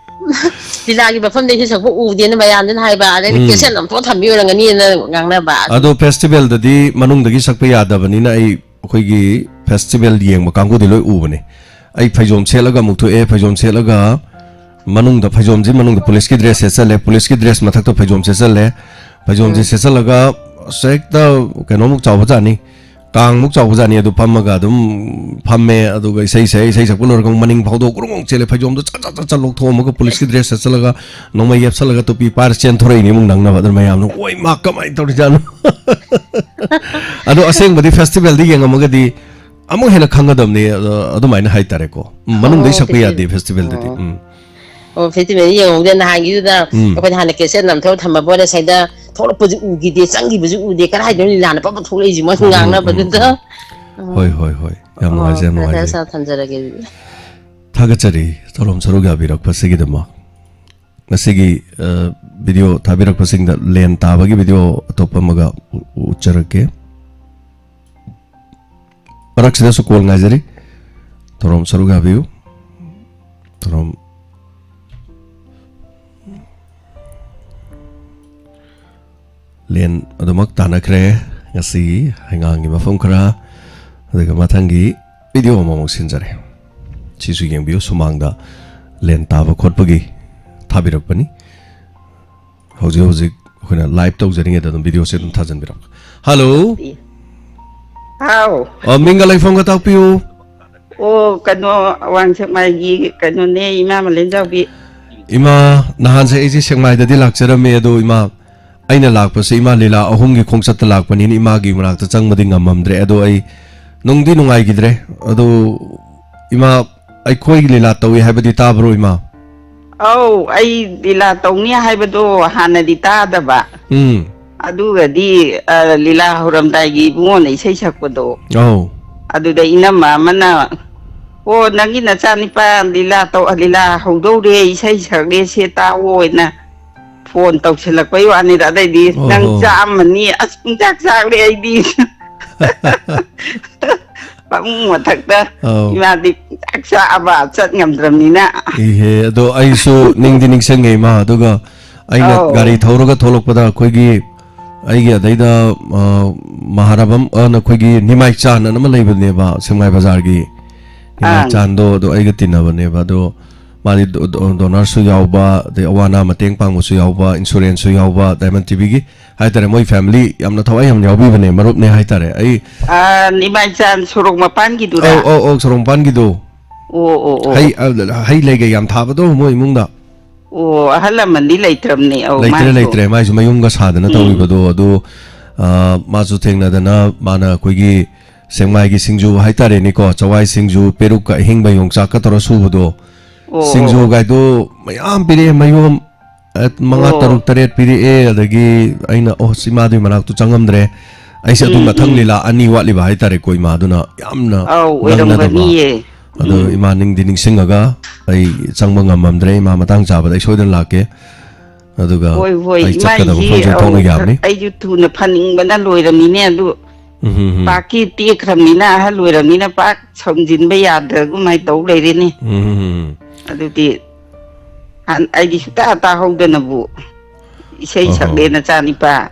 ꯂꯤꯂꯥꯒꯤ ꯃꯐꯝꯗꯒꯤ ꯁꯛꯄ ꯎꯗꯦꯅ ꯃꯌꯥꯝꯗꯨꯅ ꯍꯥꯏꯕ, ꯑꯗꯩꯗꯤ ꯎꯝ꯫ ꯀꯦꯁꯦꯠ ꯅꯝꯊꯣꯛ ꯊꯝꯕꯤ ꯑꯣꯏꯔꯝꯒꯅꯤꯅ ꯉꯥꯡꯅꯕ꯫ ꯑꯗꯣ ꯐꯦꯁꯇꯤꯚꯦꯜꯗꯗꯤ ꯃꯅꯨꯡꯗꯒꯤ ꯁꯛꯄ ꯌꯥꯗꯕꯅꯤꯅ ꯑꯩ ꯑꯩꯈꯣꯏꯒꯤ ꯐꯦꯁꯇꯤꯚꯦꯜ ꯌꯦꯡꯕ ꯀꯥꯡꯕꯨꯗꯤ ꯂꯣꯏ ꯎꯕꯅꯦ꯫ ꯑꯩ ꯐꯩꯖꯣꯝ ꯁꯦꯠꯂꯒ ꯑꯃꯨꯛ ꯊꯣꯛꯑꯦ꯫ ꯐꯩꯖꯣꯝ ꯁꯦꯠꯂꯒ ꯃꯅꯨꯡꯗ, ꯐꯩꯖꯣꯝꯁꯤ ꯃꯅꯨꯡꯗ ꯄꯨꯂꯤꯁꯀꯤ ꯗ꯭ꯔꯦꯁ ꯁꯦꯠꯆꯜꯂꯦ, ꯄꯨꯂꯤꯁꯀꯤ ꯗ꯭ꯔꯦꯁ ꯃꯊꯛꯇ ꯐꯩꯖꯣꯝ ꯁꯦꯠꯆꯜꯂꯦ꯫ ꯐꯩꯖꯣꯝꯁꯦ ꯎꯝ꯫ ꯁꯦꯠꯆꯜꯂꯒ ꯑꯁ ꯍꯦꯛꯇ ꯀꯩꯅꯣꯃꯨꯛ ꯆꯥꯎꯕꯖꯥꯠꯅꯤ, ꯀꯥꯡꯃꯨꯛ ꯆꯥꯎꯕꯖꯥꯠꯅꯤ꯫ ꯑꯗꯨ ꯐꯝꯃꯒ ꯑꯗꯨꯝ ꯐꯝꯃꯦ, ꯑꯗꯨꯒ ꯏꯁꯩ ꯁꯛꯑꯦ꯫ ꯏꯁꯩ ꯁꯛꯄ ꯂꯣꯏꯔꯒ ꯑꯃꯨꯛ ꯃꯅꯤꯡ ꯐꯥꯎꯗꯣꯛ ꯒ꯭ꯔꯨꯡ ꯒ꯭ꯔꯨꯡ ꯆꯦꯜꯂꯦ꯫ ꯐꯩꯖꯣꯝꯗꯣ ꯆꯠ ꯆꯠ ꯆꯠ ꯆꯠ ꯂꯧꯊꯣꯛꯑꯝꯃꯒ ꯄꯨꯂꯤꯁꯀꯤ ꯗ꯭ꯔꯦꯁ ꯁꯦꯠꯆꯜꯂꯒ ꯅꯣꯡꯃꯩ ꯌꯦꯞꯁꯜꯂꯒ ꯇꯨꯄꯤ ꯄꯥꯏꯔ ꯆꯦꯟꯊꯣꯔꯛꯏꯅꯤ ꯑꯃꯨꯛ ꯅꯪꯅꯕ꯫ ꯑꯗꯨꯅ ꯃꯌꯥꯝꯅ "ꯑꯣꯏ ꯃꯥ, ꯀꯃꯥꯏꯅ ꯇꯧꯔꯤꯖꯥꯠꯅꯣ?" ꯑꯗꯣ ꯑꯁꯦꯡꯕꯗꯤ ꯐꯦꯁꯇꯤꯚꯦꯜꯗ ꯌꯦꯡꯉꯝꯃꯒꯗꯤ ꯑꯃꯨꯛ ꯍꯦꯟꯅ ꯈꯪꯒꯗꯕꯅꯤ꯫ ꯑꯗꯣ ꯑꯗꯨꯃꯥꯏꯅ ꯍꯥꯏꯇꯥꯔꯦꯀꯣ꯫ ꯎꯝ, ꯃꯅꯨꯡꯗꯩ ꯑꯣ, ꯁꯛꯄ ꯐꯦꯁꯇꯤꯚꯦꯜ꯫ ꯌꯥꯗꯦ ꯐꯦꯁꯇꯤꯚꯦꯜꯗꯗꯤ꯫ ꯑꯣ꯫ ꯎꯝ꯫ ꯑꯣ, ꯐꯦꯁꯇꯤꯚꯦꯜ ꯌꯦꯡꯍꯧꯗꯦ꯫ ꯅꯍꯥꯟꯒꯤꯗꯨꯗ ꯎꯝ꯫ ꯑꯩꯈꯣꯏꯅ ꯍꯥꯟꯅ ꯀꯦꯁꯦꯠ ꯅꯝꯊꯣꯛ ꯊꯝꯃꯕꯣꯅꯦ, ꯁꯩꯗ ꯊꯣꯛꯂꯛꯄꯁꯨ ꯎꯈꯤꯗꯦ, ꯆꯪꯈꯤꯕꯁꯨ ꯎꯗꯦ, ꯀꯗꯥꯏꯗꯅꯣ ꯂꯤꯂꯥꯅ ꯄꯞ ꯄꯞ ꯊꯣꯛꯂꯛꯏꯁꯤ ꯃꯣꯏ ꯎꯝ, ꯎꯝ, ꯎꯝ, ꯉꯥꯡꯅꯕꯗꯨꯗ꯫ ꯎꯝ꯫ ꯎꯝ꯫ ꯍꯣꯏ, ꯍꯣꯏ, ꯍꯣꯏ꯫ ꯌꯥꯝ ꯑꯣ, ꯅꯨꯡꯉꯥꯏꯖꯩ, ꯌꯥꯝ ꯐꯔꯦ, ꯐꯔꯦ, ꯅꯨꯡꯉꯥꯏꯖꯩ꯫ ꯁꯥꯔ, ꯊꯝꯖꯔꯒꯦ ꯑꯗꯨꯗꯤ꯫ ꯊꯥꯒꯠꯆꯔꯤ꯫ ꯊꯧꯔꯝ ꯁꯔꯨꯛ ꯌꯥꯕꯤꯔꯛꯄꯁꯤꯒꯤꯗꯃꯛ꯫ ꯉꯁꯤꯒꯤ, ꯑ, ꯚꯤꯗꯤꯑꯣ ꯊꯥꯕꯤꯔꯛꯄꯁꯤꯡꯗ ꯂꯦꯟ ꯇꯥꯕꯒꯤ ꯚꯤꯗꯤꯑꯣ ꯑꯇꯣꯞꯄ ꯑꯃꯒ ꯎ-, ꯎꯠꯆꯔꯛꯀꯦ꯫ ꯃꯔꯛꯁꯤꯗꯁꯨ ꯀꯣꯜ ꯉꯥꯏꯖꯔꯤ꯫ ꯊꯧꯔꯝ ꯁꯔꯨꯛ ꯌꯥꯕꯤꯌꯨ꯫ ꯊꯧꯔꯝ ꯂꯦꯟ ꯑꯗꯨꯃꯛ ꯇꯥꯟꯅꯈ꯭ꯔꯦ꯫ ꯉꯁꯤꯒꯤ ꯍꯩꯉꯥꯡꯒꯤ ꯃꯐꯝ ꯈꯔ, ꯑꯗꯨꯒ ꯃꯊꯪꯒꯤ ꯚꯤꯗꯤꯑꯣ ꯑꯃꯃꯨꯛ ꯁꯤꯟꯖꯔꯦ꯫ ꯁꯤꯁꯨ ꯌꯦꯡꯕꯤꯌꯨ, ꯁꯨꯃꯥꯡꯗ ꯂꯦꯟ ꯇꯥꯕ ꯈꯣꯠꯄꯒꯤ ꯊꯥꯕꯤꯔꯛꯄꯅꯤ꯫ ꯍꯧꯖꯤꯛ ꯍꯧꯖꯤꯛ ꯑꯩꯈꯣꯏꯅ ꯂꯥꯏꯚ ꯇꯧꯖꯔꯤꯉꯩꯗ ꯑꯗꯨꯝ ꯚꯤꯗꯤꯑꯣꯁꯦ ꯑꯗꯨꯝ ꯊꯥꯖꯤꯟꯕꯤꯔꯛꯎ꯫ ꯍꯜꯂꯣ꯫ ꯍꯥꯎ꯫ ꯑ, ꯃꯤꯡꯒ ꯂꯩꯐꯝꯒ ꯇꯥꯛꯄꯤꯌꯨ꯫ ꯑꯣ, ꯀꯩꯅꯣ, ꯑꯋꯥꯡ ꯁꯦꯛꯃꯥꯏꯒꯤ ꯀꯩꯅꯣꯅꯦ, ꯏꯃꯥ ꯃꯂꯦꯝꯖꯥꯎꯕꯤ꯫ ꯏꯃꯥ, ꯅꯍꯥꯟꯁꯦ ꯑꯩꯁꯦ ꯁꯦꯛꯃꯥꯏꯗꯗꯤ ꯂꯥꯛꯆꯔꯝꯃꯦ, ꯑꯗꯣ ꯏꯃꯥ, ꯑꯩꯅ ꯂꯥꯛꯄꯁꯦ ꯏꯃꯥ ꯂꯤꯂꯥ ꯑꯍꯨꯝꯒꯤ ꯈꯣꯡꯆꯠꯇ ꯂꯥꯛꯄꯅꯤꯅ ꯏꯃꯥꯒꯤ ꯃꯅꯥꯛꯇ ꯆꯪꯕꯗꯤ ꯉꯝꯃꯝꯗ꯭ꯔꯦ꯫ ꯑꯗꯣ ꯑꯩ ꯅꯨꯡꯗꯤ ꯅꯨꯡꯉꯥꯏꯈꯤꯗ꯭ꯔꯦ꯫ ꯑꯗꯣ ꯏꯃꯥ, ꯑꯩꯈꯣꯏꯒꯤ ꯂꯤꯂꯥ ꯇꯧꯏ ꯍꯥꯏꯕꯗꯤ ꯇꯥꯕ꯭ꯔꯣ ꯏꯃꯥ? ꯑꯧ, ꯑꯩ ꯂꯤꯂꯥ ꯇꯧꯅꯤ ꯍꯥꯏꯕꯗꯣ ꯍꯥꯟꯅꯗꯤ ꯇꯥꯗꯕ꯫ ꯎꯝ꯫ ꯑꯗꯨꯒꯗꯤ, ꯑ, ꯂꯤꯂꯥ ꯍꯧꯔꯝꯗꯥꯏꯒꯤ ꯏꯕꯨꯡꯉꯣꯅ ꯏꯁꯩ ꯁꯛꯄꯗꯣ, ꯑꯧ꯫ ꯑꯗꯨꯗ ꯏꯅꯝꯃ ꯑꯃꯅ, "ꯑꯣ, ꯅꯪꯒꯤ ꯅꯆꯥꯅꯤꯄꯥ ꯂꯤꯂꯥ ꯇꯧ-, ꯂꯤꯂꯥ ꯍꯧꯗꯧꯔꯦ, ꯏꯁꯩ ꯁꯛꯂꯦ, ꯁꯦ ꯇꯥꯛꯑꯣꯅ" ꯐꯣꯟ ꯇꯧꯁꯤꯜꯂꯛꯄꯩ ꯋꯥꯅꯤꯗ, ꯑꯗꯩꯗꯤ ꯑꯣ ꯅꯪ ꯍꯣ꯫ ꯆꯥꯝꯃꯅꯤ, ꯑꯁ ꯄꯨꯡꯆꯥꯛ ꯆꯥꯛꯂꯦ ꯑꯩꯗꯤ꯫ ꯐꯃꯨꯡ ꯃꯊꯛꯇ ꯑꯧ꯫ ꯏꯃꯥꯗꯤ ꯄꯨꯡꯆꯥꯛ ꯆꯥꯛꯑꯕ ꯆꯠ ꯉꯝꯗ꯭ꯔꯕꯅꯤꯅ꯫ ꯏꯍꯦ, ꯑꯗꯣ ꯑꯩꯁꯨ ꯅꯤꯡꯗꯤ ꯅꯤꯡꯁꯤꯡꯉꯦ ꯏꯃꯥ, ꯑꯗꯨꯒ ꯑꯩꯅ ꯑꯧ꯫ ꯒꯥꯔꯤ ꯊꯧꯔꯒ ꯊꯣꯛꯂꯛꯄꯗ ꯑꯩꯈꯣꯏꯒꯤ ꯑꯩꯒꯤ ꯑꯗꯩꯗ, ꯑ, ꯃꯍꯥꯔꯥꯕꯝ, ꯑ, ꯅꯈꯣꯏꯒꯤ ꯅꯤꯃꯥꯏ ꯆꯥꯟ ꯑꯅ ꯑꯃ ꯂꯩꯕꯅꯦꯕ ꯁꯦꯛꯃꯥꯏ ꯕꯖꯥꯔꯒꯤ꯫ ꯅꯤꯃꯥꯏ ꯑꯪ꯫ ꯆꯥꯟꯗꯣ ꯑꯗꯣ ꯑꯩꯒ ꯇꯤꯟꯅꯕꯅꯦꯕ꯫ ꯑꯗꯣ ꯃꯥꯗꯤ ꯗꯣ-, ꯗꯣ-, ꯗꯣꯅꯔꯁꯨ ꯌꯥꯎꯕ, ꯑꯗꯩ ꯑꯋꯥ ꯑꯅꯥ ꯃꯇꯦꯡ ꯄꯥꯡꯕꯁꯨ ꯌꯥꯎꯕ, ꯏꯟꯁꯨꯔꯦꯟꯁꯁꯨ ꯌꯥꯎꯕ, ꯗꯥꯏꯃꯟ ꯇꯤꯚꯤꯒꯤ ꯍꯥꯏꯇꯥꯔꯦ, ꯃꯣꯏ ꯐꯦꯃꯤꯂꯤ ꯌꯥꯝꯅ ꯊꯋꯥꯏ ꯌꯥꯝ ꯌꯥꯎꯕꯤꯕꯅꯦ, ꯃꯔꯨꯞꯅꯦ ꯍꯥꯏꯇꯥꯔꯦ꯫ ꯑꯩ ꯑ, ꯅꯤꯃꯥꯏ ꯆꯥꯟ ꯁꯣꯔꯣꯛ ꯃꯄꯥꯟꯒꯤꯗꯨꯔꯥ? ꯑꯧ, ꯑꯧ, ꯑꯧ, ꯁꯣꯔꯣꯛ ꯃꯄꯥꯟꯒꯤꯗꯣ꯫ ꯑꯣ, ꯑꯣ, ꯑꯣ꯫ ꯍꯩ, ꯑ, ꯍꯩ ꯂꯩꯒ ꯌꯥꯝ ꯊꯥꯕꯗꯣ ꯃꯣꯏ ꯏꯃꯨꯡꯗ꯫ ꯑꯣ, ꯑꯍꯜ ꯂꯃꯟꯗꯤ ꯂꯩꯇ꯭ꯔꯕꯅꯦ꯫ ꯑꯧ, ꯂꯩꯇ꯭ꯔꯦ, ꯃꯥꯏꯁꯨ꯫ ꯂꯩꯇ꯭ꯔꯦ꯫ ꯃꯥꯏꯁꯨ ꯃꯌꯨꯝꯒ ꯁꯥꯗꯅ ꯎꯝ꯫ ꯇꯧꯔꯤꯕꯗꯣ, ꯑꯗꯨ, ꯑ, ꯃꯥꯁꯨ ꯊꯦꯡꯅꯗꯅ ꯃꯥꯅ ꯑꯩꯈꯣꯏꯒꯤ ꯁꯦꯛꯃꯥꯏꯒꯤ ꯁꯤꯡꯖꯨ ꯍꯥꯏꯇꯥꯔꯦꯅꯦꯀꯣ, ꯆꯋꯥꯏ ꯁꯤꯡꯖꯨ, ꯄꯦꯔꯨꯛꯀ ꯑꯍꯤꯡꯕ ꯌꯣꯡꯆꯥꯛꯀ ꯇꯧꯔ ꯁꯨꯕꯗꯣ, ꯑꯣ, ꯑꯣ, ꯑꯣ꯫ ꯁꯤꯡꯖꯨꯒꯥꯏꯗꯣ ꯃꯌꯥꯝ ꯄꯤꯔꯛꯑꯦ, ꯃꯌꯣꯝ, ꯑ, ꯃꯉꯥ, ꯑꯣ꯫ ꯇꯔꯨꯛ, ꯇꯔꯦꯠ ꯄꯤꯔꯛꯑꯦ꯫ ꯑꯗꯒꯤ ꯑꯩꯅ, "ꯑꯣ, ꯑꯁ, ꯏꯃꯥꯗꯨꯒꯤ ꯃꯅꯥꯛꯇꯨ ꯆꯪꯉꯝꯗ꯭ꯔꯦ꯫ ꯑꯩꯁꯦ ꯑꯗꯨꯒꯤ ꯎꯝ, ꯃꯊꯪ ꯎꯝ꯫ ꯂꯤꯂꯥ ꯑꯅꯤ ꯋꯥꯠꯂꯤꯕ ꯍꯥꯏꯇꯥꯔꯦꯀꯣ, ꯏꯃꯥꯗꯨꯅ ꯌꯥꯝꯅ ꯑꯧ, ꯅꯪꯅꯗꯕ"꯫ ꯑꯣꯏꯔꯝꯒꯅꯤꯌꯦ꯫ ꯑꯗꯣ ꯎꯝ꯫ ꯏꯃꯥ ꯅꯤꯡꯗꯤ ꯅꯤꯡꯁꯤꯡꯉꯒ ꯑꯩ ꯆꯪꯕ ꯉꯝꯃꯝꯗ꯭ꯔꯦ꯫ ꯏꯃꯥ ꯃꯇꯥꯡ ꯆꯥꯕꯗ ꯑꯩ ꯁꯣꯏꯗꯅ ꯂꯥꯛꯀꯦ꯫ ꯑꯗꯨꯒ ꯍꯣꯏ, ꯍꯣꯏ, ꯑꯩ ꯏꯃꯥ ꯆꯠꯀꯗꯕ ꯑꯩꯁꯤ, ꯃꯐꯝꯁꯨ ꯑꯧ, ꯑꯣꯟꯊꯣꯛꯅ ꯌꯥꯝꯃꯤ꯫ ꯑꯩꯁꯨ ꯊꯨꯅ ꯐꯅꯤꯡꯕꯅ ꯂꯣꯏꯔꯝꯃꯤꯅꯦ꯫ ꯑꯗꯨ ꯎꯝ, ꯍꯝ, ꯍꯝ꯫ ꯄꯥꯛꯀꯤ ꯇꯦꯛꯈ꯭ꯔꯕꯅꯤꯅ, ꯑꯍꯜ ꯑꯣꯏꯔꯕꯅꯤꯅ ꯄꯥꯛ ꯁꯝꯖꯤꯟꯕ ꯌꯥꯗ꯭ꯔꯒꯨꯝ ꯍꯥꯏ ꯇꯧ ꯂꯩꯔꯦꯅꯦ꯫ ꯎꯝ, ꯍꯝ, ꯍꯝ꯫ ꯑꯗꯨꯗꯤ ꯍꯥꯟ-, ꯑꯩꯗꯤ ꯁꯨꯛꯇꯥ ꯇꯥꯍꯧꯗꯅꯕꯨ ꯏꯁꯩ ꯑꯣꯍꯣ꯫ ꯁꯛꯂꯦ ꯅꯆꯥꯅꯤꯄꯥ꯫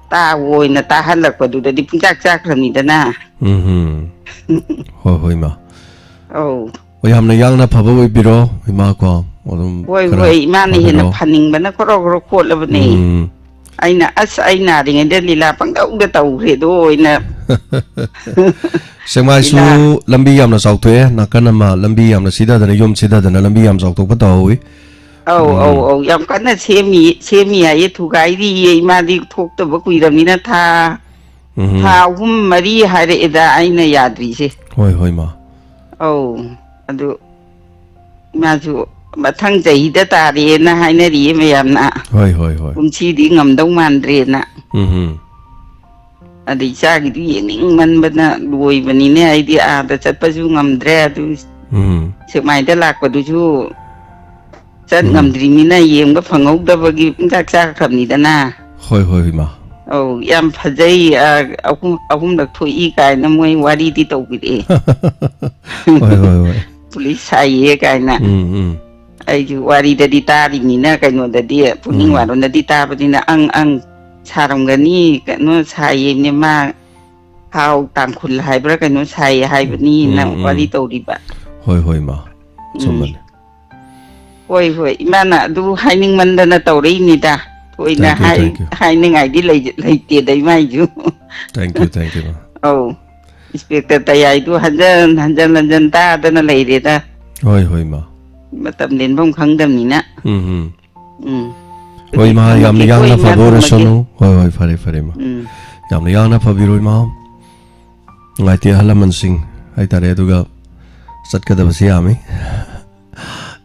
ꯇꯥꯎꯑꯣꯅ ꯇꯥꯍꯜꯂꯛꯄꯗꯨꯗꯗꯤ ꯄꯨꯡꯆꯥꯛ ꯆꯥꯛꯈ꯭ꯔꯕꯅꯤꯗꯅ꯫ ꯎꯝ, ꯍꯝ꯫ ꯍꯣꯏ, ꯍꯣꯏ, ꯏꯃꯥ꯫ ꯑꯧ꯫ ꯍꯣꯏ, ꯌꯥꯝꯅ ꯌꯥꯡꯅ ꯐꯕ ꯑꯣꯏꯕꯤꯔꯣ, ꯏꯃꯥ ꯀꯣ꯫ ꯑꯗꯨꯝ ꯍꯣꯏ, ꯈꯔ ꯍꯣꯏ, ꯏꯃꯥꯅ ꯍꯦꯟꯅ ꯐꯒꯠꯂꯣ꯫ ꯐꯅꯤꯡꯕꯅ ꯈꯣꯔꯣ ꯈꯣꯔꯣ ꯈꯣꯠꯂꯕꯅꯦ꯫ ꯎꯝ꯫ ꯑꯩꯅ, "ꯑꯁ, ꯑꯩ ꯅꯥꯔꯤꯉꯩꯗ ꯂꯤꯂꯥ ꯄꯪꯇꯧꯗ ꯇꯧꯈ꯭ꯔꯦꯗꯣ" ꯑꯣꯏꯅ꯫ ꯁꯦꯛꯃꯥꯏꯁꯨ ꯂꯤꯂꯥ꯫ ꯂꯝꯕꯤ ꯌꯥꯝꯅ ꯆꯥꯎꯊꯣꯛꯑꯦ, ꯅꯥꯀꯟ ꯑꯃ ꯂꯝꯕꯤ ꯌꯥꯝꯅ ꯁꯤꯊꯗꯅ, ꯌꯨꯝ ꯁꯤꯊꯗꯅ ꯂꯝꯕꯤ ꯌꯥꯝ ꯆꯥꯎꯊꯣꯛꯄ ꯇꯧꯍꯧꯋꯤ꯫ ꯑꯧ, ꯑꯧ, ꯎꯝ꯫ ꯑꯧ, ꯌꯥꯝ ꯀꯟꯅ ꯁꯦꯝꯃꯤ, ꯁꯦꯝꯃꯤ ꯍꯥꯏꯌꯦ, ꯊꯨꯒꯥꯏꯔꯤꯌꯦ꯫ ꯏꯃꯥꯗꯤ ꯊꯣꯛꯇꯕ ꯀꯨꯏꯔꯕꯅꯤꯅ ꯊꯥ, ꯊꯥ ꯎꯝ꯫ ꯑꯍꯨꯝ ꯃꯔꯤ ꯍꯥꯏꯔꯛꯑꯦꯗ ꯑꯩꯅ ꯌꯥꯗ꯭ꯔꯤꯁꯦ꯫ ꯍꯣꯏ, ꯍꯣꯏ, ꯏꯃꯥ꯫ ꯑꯧ, ꯑꯗꯨ ꯏꯃꯥꯁꯨ ꯃꯊꯪ ꯆꯍꯤꯗ ꯇꯥꯔꯦꯅ ꯍꯥꯏꯅꯔꯤꯌꯦ ꯃꯌꯥꯝꯅ꯫ ꯍꯣꯏ, ꯍꯣꯏ, ꯍꯣꯏ꯫ ꯀꯨꯝꯁꯤꯗꯤ ꯉꯝꯗꯧ ꯃꯥꯟꯗ꯭ꯔꯦꯅ꯫ ꯎꯝ, ꯎꯝ꯫ ꯑꯗꯩ ꯏꯆꯥꯒꯤꯗꯨ ꯌꯦꯡꯅꯤꯡꯃꯟꯕꯅ ꯂꯣꯏꯕꯅꯤꯅꯦ꯫ ꯑꯩꯗꯤ ꯑꯥꯗ ꯆꯠꯄꯁꯨ ꯉꯝꯗ꯭ꯔꯦ꯫ ꯑꯗꯨ ꯎꯝ꯫ ꯁꯦꯛꯃꯥꯏꯗ ꯂꯥꯛꯄꯗꯨꯁꯨ ꯆꯠ ꯎꯝ꯫ ꯉꯝꯗ꯭ꯔꯤꯃꯤꯅ ꯌꯦꯡꯕ ꯐꯪꯍꯧꯗꯕꯒꯤ ꯄꯨꯡꯆꯥꯛ ꯆꯥꯛꯈ꯭ꯔꯕꯅꯤꯗꯅ꯫ ꯍꯣꯏ, ꯍꯣꯏ, ꯏꯃꯥ꯫ ꯑꯧ, ꯌꯥꯝ ꯐꯖꯩ, ꯑ, ꯑꯍꯨꯝ, ꯑꯍꯨꯝꯂꯛ ꯊꯣꯛꯏ ꯀꯥꯏꯅ ꯃꯣꯏ ꯋꯥꯔꯤꯗꯤ ꯇꯧꯕꯤꯔꯛꯑꯦ꯫ ꯍꯣꯏ, ꯍꯣꯏ, ꯍꯣꯏ꯫ ꯄꯨꯂꯤꯁ ꯁꯥꯏꯌꯦ ꯀꯥꯏꯅ꯫ ꯎꯝ, ꯎꯝ꯫ ꯑꯩꯁꯨ ꯋꯥꯔꯤꯗꯗꯤ ꯇꯥꯔꯤꯅꯤꯅ, ꯀꯩꯅꯣꯗꯗꯤ, ꯄꯨꯛꯅꯤꯡ ꯎꯝ꯫ ꯋꯥꯔꯣꯟꯗꯗꯤ ꯇꯥꯕꯅꯤꯅ ꯑꯪ ꯑꯪ ꯁꯥꯔꯝꯒꯅꯤ, ꯀꯩꯅꯣ ꯁꯥꯏꯌꯦꯅꯦ ꯃꯥ, ꯍꯥꯎ ꯇꯥꯡꯈꯨꯜ ꯍꯥꯏꯕ꯭ꯔꯥ ꯀꯩꯅꯣ ꯁꯥꯏꯌꯦ ꯍꯥꯏꯕꯅꯤꯅ ꯎꯝ, ꯎꯝ꯫ ꯋꯥꯔꯤ ꯇꯧꯔꯤꯕ꯫ ꯍꯣꯏ, ꯍꯣꯏ, ꯏꯃꯥ꯫ ꯎꯝ꯫ ꯆꯨꯝꯕꯅꯤ꯫ ꯍꯣꯏ, ꯍꯣꯏ, ꯏꯃꯥꯅ ꯑꯗꯨ ꯍꯥꯏꯅꯤꯡꯃꯟꯗꯅ ꯇꯧꯔꯛꯏꯅꯤꯗ꯫ ꯊꯣꯏꯅ Thank you, high-, thank you꯫ ꯍꯥꯏꯅꯤꯡꯉꯥꯏꯗꯤ ꯂꯩ-, ꯂꯩꯇꯦꯗ ꯏꯃꯥꯏꯁꯨ꯫ Thank you, thank you, ꯏꯃꯥ꯫ ꯑꯧ, ꯏꯟꯁꯄꯦꯛꯇꯔ ꯇꯌꯥꯏꯗꯨ ꯍꯟꯖꯟ, ꯍꯟꯖꯟ, ꯍꯟꯖꯟ ꯇꯥꯗꯅ ꯂꯩꯔꯦꯗ꯫ ꯍꯣꯏ, ꯍꯣꯏ, ꯏꯃꯥ꯫ ꯃꯇꯝ ꯂꯦꯟꯐꯝ ꯈꯪꯗꯝꯅꯤꯅ꯫ ꯎꯝ, ꯎꯝ꯫ ꯎꯝ꯫ ꯍꯣꯏ, ꯏꯃꯥ, ꯌꯥꯝꯅ ꯊꯝꯃꯒꯦꯀꯣ, ꯌꯥꯡꯅ ꯏꯃꯥ, ꯐꯕ ꯊꯝꯃꯒꯦ꯫ ꯑꯣꯏꯔꯁꯅꯨ꯫ ꯍꯣꯏ, ꯍꯣꯏ, ꯐꯔꯦ, ꯐꯔꯦ, ꯏꯃꯥ꯫ ꯎꯝ꯫ ꯌꯥꯝꯅ ꯌꯥꯡꯅ ꯐꯕꯤꯔꯣ, ꯏꯃꯥ꯫ ꯅꯨꯡꯉꯥꯏꯇꯦ, ꯑꯍꯜ ꯂꯃꯟꯁꯤꯡ ꯍꯥꯏꯇꯥꯔꯦ, ꯑꯗꯨꯒ ꯆꯠꯀꯗꯕꯁꯤ ꯌꯥꯝꯃꯤ꯫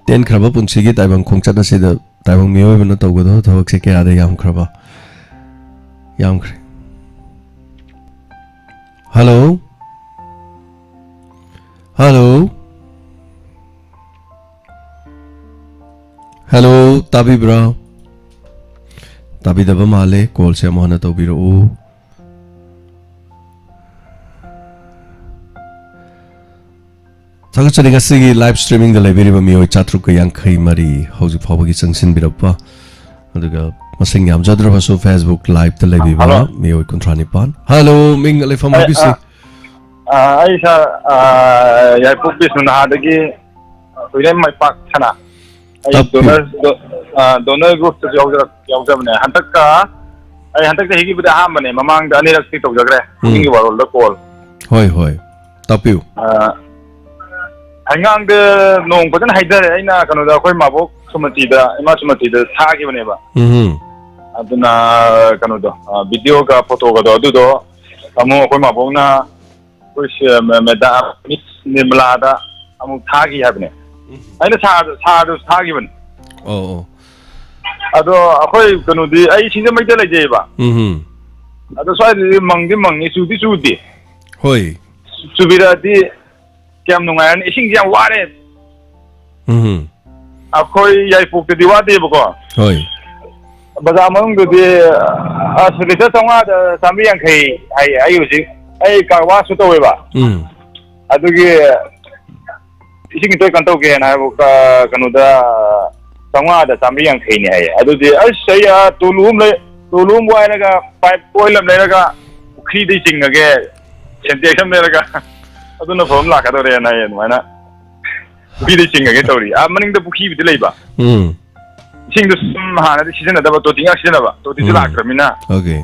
ꯇꯦꯟꯈ꯭ꯔꯕ ꯄꯨꯟꯁꯤꯒꯤ ꯇꯥꯏꯕꯪ ꯈꯣꯡꯆꯠ ꯑꯁꯤꯗ ꯇꯥꯏꯕꯪ ꯃꯤꯑꯣꯏꯕꯅ ꯇꯧꯒꯗꯕ ꯊꯕꯛꯁꯦ ꯀꯌꯥꯗ ꯌꯥꯝꯈ꯭ꯔꯕ? ꯌꯥꯝꯈ꯭ꯔꯦ꯫ ꯍꯜꯂꯣ? ꯍꯜꯂꯣ? ꯍꯜꯂꯣ, ꯇꯥꯕꯤꯕ꯭ꯔꯥ? ꯇꯥꯕꯤꯗꯕ ꯃꯥꯜꯂꯦ꯫ ꯀꯣꯜꯁꯦ ꯑꯃꯨꯛ ꯍꯟꯅ ꯇꯧꯕꯤꯔꯛꯎ꯫ ꯊꯥꯒꯠꯆꯔꯤ꯫ ꯉꯁꯤꯒꯤ live streamingꯗ ꯂꯩꯕꯤꯔꯤꯕ ꯃꯤꯑꯣꯏ ꯆꯥꯇ꯭ꯔꯨꯛꯀ ꯌꯥꯡꯈꯩ ꯃꯔꯤ ꯍꯧꯖꯤꯛ ꯐꯥꯎꯕꯒꯤ ꯆꯪꯁꯤꯟꯕꯤꯔꯛꯄ, ꯑꯗꯨꯒ ꯃꯁꯤꯡ ꯌꯥꯝꯖꯗ꯭ꯔꯕꯁꯨ Facebook liveꯇ ꯂꯩꯕꯤꯕ ꯍꯜꯂꯣ꯫ ꯃꯤꯑꯣꯏ ꯀꯨꯟꯊ꯭ꯔꯥ ꯅꯤꯄꯥꯟ꯫ ꯍꯜꯂꯣ, ꯃꯤꯡ ꯂꯩꯐꯝ ꯑꯩ, ꯍꯥꯏꯕꯤꯁꯤ꯫ ꯑ, ꯑ, ꯑꯩ ꯁꯥꯔ, ꯑ, ꯌꯥꯏꯄꯣꯛ ꯕꯤꯁꯅꯨ ꯅꯍꯥꯗꯒꯤ ꯍꯨꯏꯔꯦꯝ ꯃꯥꯏꯄꯥꯛ ꯁꯅꯥ꯫ ꯑꯩ ꯇꯥꯛꯄꯤꯌꯨ꯫ Donor, ꯗꯣ-, ꯑ, donor groupꯇꯁꯨ ꯌꯥꯎꯖꯔꯛ-, ꯌꯥꯎꯖꯕꯅꯦ꯫ ꯍꯟꯗꯛꯀ, ꯑꯩ ꯍꯟꯗꯛ ꯆꯍꯤꯒꯤꯕꯨꯗꯤ ꯑꯍꯥꯟꯕꯅꯦ, ꯃꯃꯥꯡꯗ ꯑꯅꯤꯔꯛꯇꯤ ꯇꯧꯖꯈ꯭ꯔꯦ, ꯎꯝ꯫ ꯄꯨꯛꯅꯤꯡꯒꯤ ꯋꯥꯔꯣꯜꯗ call꯫ ꯍꯣꯏ, ꯍꯣꯏ꯫ ꯇꯥꯛꯄꯤꯌꯨ꯫ ꯑ, ꯍꯩꯉꯥꯡꯗ ꯅꯣꯡ ꯐꯖꯅ ꯍꯩꯊꯔꯦ꯫ ꯑꯩꯅ ꯀꯩꯅꯣꯗ, ꯑꯩꯈꯣꯏ ꯃꯥꯕꯣꯛ ꯁꯨꯃꯇꯤꯗ, ꯏꯃꯥ ꯁꯨꯃꯇꯤꯗ ꯊꯥꯈꯤꯕꯅꯦꯕ꯫ ꯎꯝ꯫ ꯑꯗꯨꯅ ꯀꯩꯅꯣꯗꯣ, ꯑ, videoꯒ photoꯒꯗꯣ, ꯑꯗꯨꯗꯣ ꯑꯃꯨꯛ ꯑꯩꯈꯣꯏ ꯃꯥꯕꯣꯛꯅ ꯑꯩꯈꯣꯏ ꯁꯤ-, ꯃꯦ-, ꯃꯦꯗꯥꯝ ꯃꯤꯁ ꯅꯤꯔꯃꯂꯥꯗ ꯑꯃꯨꯛ ꯊꯥꯈꯤ ꯍꯥꯏꯕꯅꯦ꯫ ꯎꯝ꯫ ꯑꯩꯅ ꯁꯥꯔꯗ-, ꯁꯥꯔꯗꯁꯨ ꯊꯥꯈꯤꯕꯅꯦ꯫ ꯑꯣ, ꯑꯣ꯫ ꯑꯗꯣ ꯑꯩꯈꯣꯏ ꯀꯩꯅꯣꯗꯤ, ꯑꯩ ꯁꯤꯡꯖꯃꯩꯗ ꯂꯩꯖꯩꯑꯕ꯫ ꯎꯝ꯫ ꯑꯗꯣ ꯁ꯭ꯋꯥꯏꯗꯗꯤ ꯃꯪꯗꯤ ꯃꯪꯉꯤ, ꯆꯨꯗꯤ ꯆꯨꯗꯦ꯫ ꯍꯣꯏ꯫ ꯆꯨꯕꯤꯔꯛꯑꯗꯤ ꯀꯌꯥꯝ ꯅꯨꯡꯉꯥꯏꯔꯅꯤ꯫ ꯏꯁꯤꯡꯁꯦ ꯌꯥꯝ ꯋꯥꯔꯦ꯫ ꯎꯝ꯫ ꯑꯩꯈꯣꯏ ꯌꯥꯏꯄꯣꯛꯇꯗꯤ ꯋꯥꯗꯦꯕꯀꯣ꯫ ꯍꯣꯏ꯫ ꯕꯖꯥꯔ ꯃꯅꯨꯡꯗꯗꯤ, ꯑꯁ, ꯂꯤꯇꯔ ꯆꯥꯝꯃꯉꯥꯗ ꯆꯥꯝꯃꯔꯤ ꯌꯥꯡꯈꯩ ꯍꯥꯏꯌꯦ꯫ ꯑꯩ ꯍꯧꯖꯤꯛ, ꯑꯩ ꯀꯥꯔ ꯋꯥꯁꯁꯨ ꯇꯧꯋꯦꯕ꯫ ꯎꯝ꯫ ꯑꯗꯨꯒꯤ ꯏꯁꯤꯡ ꯈꯤꯇ ꯀꯩꯅꯣ ꯇꯧꯒꯦꯅ ꯍꯥꯏꯕ, ꯀ-, ꯀꯩꯅꯣꯗ, ꯆꯥꯝꯃꯉꯥꯗ ꯆꯥꯝꯃꯔꯤ ꯌꯥꯡꯈꯩꯅꯦ ꯍꯥꯏꯌꯦ꯫ ꯑꯗꯨꯗꯤ ꯑꯁ, ꯑꯩ, ꯑꯥ, ꯇꯨꯂꯨ ꯑꯃ ꯂꯩ-, ꯇꯨꯂꯨ ꯑꯃ ꯋꯥꯏꯔꯒ, ꯄꯥꯏꯞ ꯑꯣꯏꯜ ꯑꯃ ꯂꯩꯔꯒ, ꯄꯨꯈ꯭ꯔꯤꯗꯩ ꯆꯤꯡꯉꯒꯦ, ꯁꯦꯟꯇꯦꯛꯁ ꯑꯃ ꯂꯩꯔꯒ, ꯑꯗꯨꯅ ꯐꯕ ꯑꯃ ꯂꯥꯛꯀꯗꯧꯔꯦꯅ ꯍꯥꯏꯌꯦ꯫ ꯑꯗꯨꯃꯥꯏꯅ ꯄꯨꯈ꯭ꯔꯤꯗꯩ ꯆꯤꯡꯉꯒꯦ ꯇꯧꯔꯤ꯫ ꯑꯥ, ꯃꯅꯤꯡꯗ ꯄꯨꯈ꯭ꯔꯤꯕꯨꯗꯤ ꯂꯩꯕ꯫ ꯎꯝ꯫ ꯏꯁꯤꯡꯗꯣ ꯁꯨꯝ ꯍꯥꯟꯅꯗꯤ ꯁꯤꯖꯤꯟꯅꯗꯕ, ꯇꯣꯇꯤ ꯉꯥꯛ ꯁꯤꯖꯤꯟꯅꯕ, ꯇꯣꯇꯤꯁꯨ ꯎꯝ꯫ ꯂꯥꯛꯇ꯭ꯔꯕꯅꯤꯅ꯫ ꯑꯣꯀꯦ꯫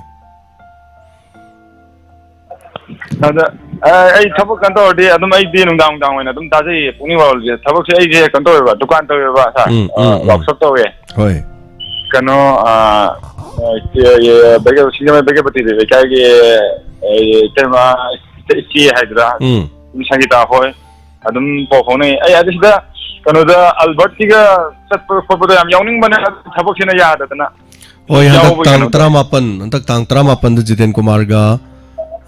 ꯑꯗ, ꯑ, ꯑꯩ ꯊꯕꯛ ꯀꯩꯅꯣ ꯇꯧꯔꯗꯤ ꯑꯗꯨꯝ, ꯑꯩꯗꯤ ꯅꯨꯡꯗꯥꯡ, ꯅꯨꯡꯗꯥꯡ ꯑꯣꯏꯅ ꯑꯗꯨꯝ ꯇꯥꯖꯩꯌꯦ ꯄꯨꯛꯅꯤꯡ ꯋꯥꯔꯣꯜꯁꯦ꯫ ꯊꯕꯛꯁꯦ ꯑꯩꯁꯦ ꯀꯩꯅꯣ ꯇꯧꯋꯦꯕ, ꯗꯨꯀꯥꯟ ꯇꯧꯋꯦꯕ, ꯁꯥꯔ꯫ ꯎꯝ, ꯑ, ꯎꯝ, ꯎꯝ꯫ ꯋꯥꯛꯁꯣꯞ ꯇꯧꯋꯦ꯫ ꯍꯣꯏ꯫ ꯀꯩꯅꯣ, ꯑ, ꯑ, ꯁꯤꯡꯖꯃꯩ ꯕꯩꯒꯄꯇꯤ ꯂꯩꯀꯥꯏꯒꯤ, ꯑ, ꯏꯇꯩꯃ, ꯏꯆꯦ ꯍꯥꯏꯗ꯭ꯔꯥ? ꯎꯝ꯫ ꯁꯪꯒꯤꯇꯥ ꯍꯣꯏ꯫ ꯑꯗꯨꯝ ꯄꯥꯎ ꯐꯥꯎꯅꯩ꯫ ꯑꯩ ꯑꯗꯨ ꯁꯤꯗ ꯀꯩꯅꯣꯗ ꯑꯜꯕꯔꯠꯀꯤꯒ ꯆꯠꯄ ꯈꯣꯠꯄꯗꯣ ꯌꯥꯝ ꯌꯥꯎꯅꯤꯡꯕꯅꯦ, ꯑꯗꯨ ꯊꯕꯛꯁꯤꯅ ꯌꯥꯗꯗꯅ꯫ ꯍꯣꯏ, ꯍꯟꯗꯛ ꯌꯥꯎꯕꯒꯤ ꯇꯥꯡ ꯀꯩꯅꯣ ꯇꯧ- ꯇꯔꯥꯃꯥꯄꯟ, ꯍꯟꯗꯛ ꯇꯥꯡ ꯇꯔꯥꯃꯥꯄꯟꯗ ꯖꯤꯇꯦꯟ ꯀꯨꯃꯥꯔꯒ,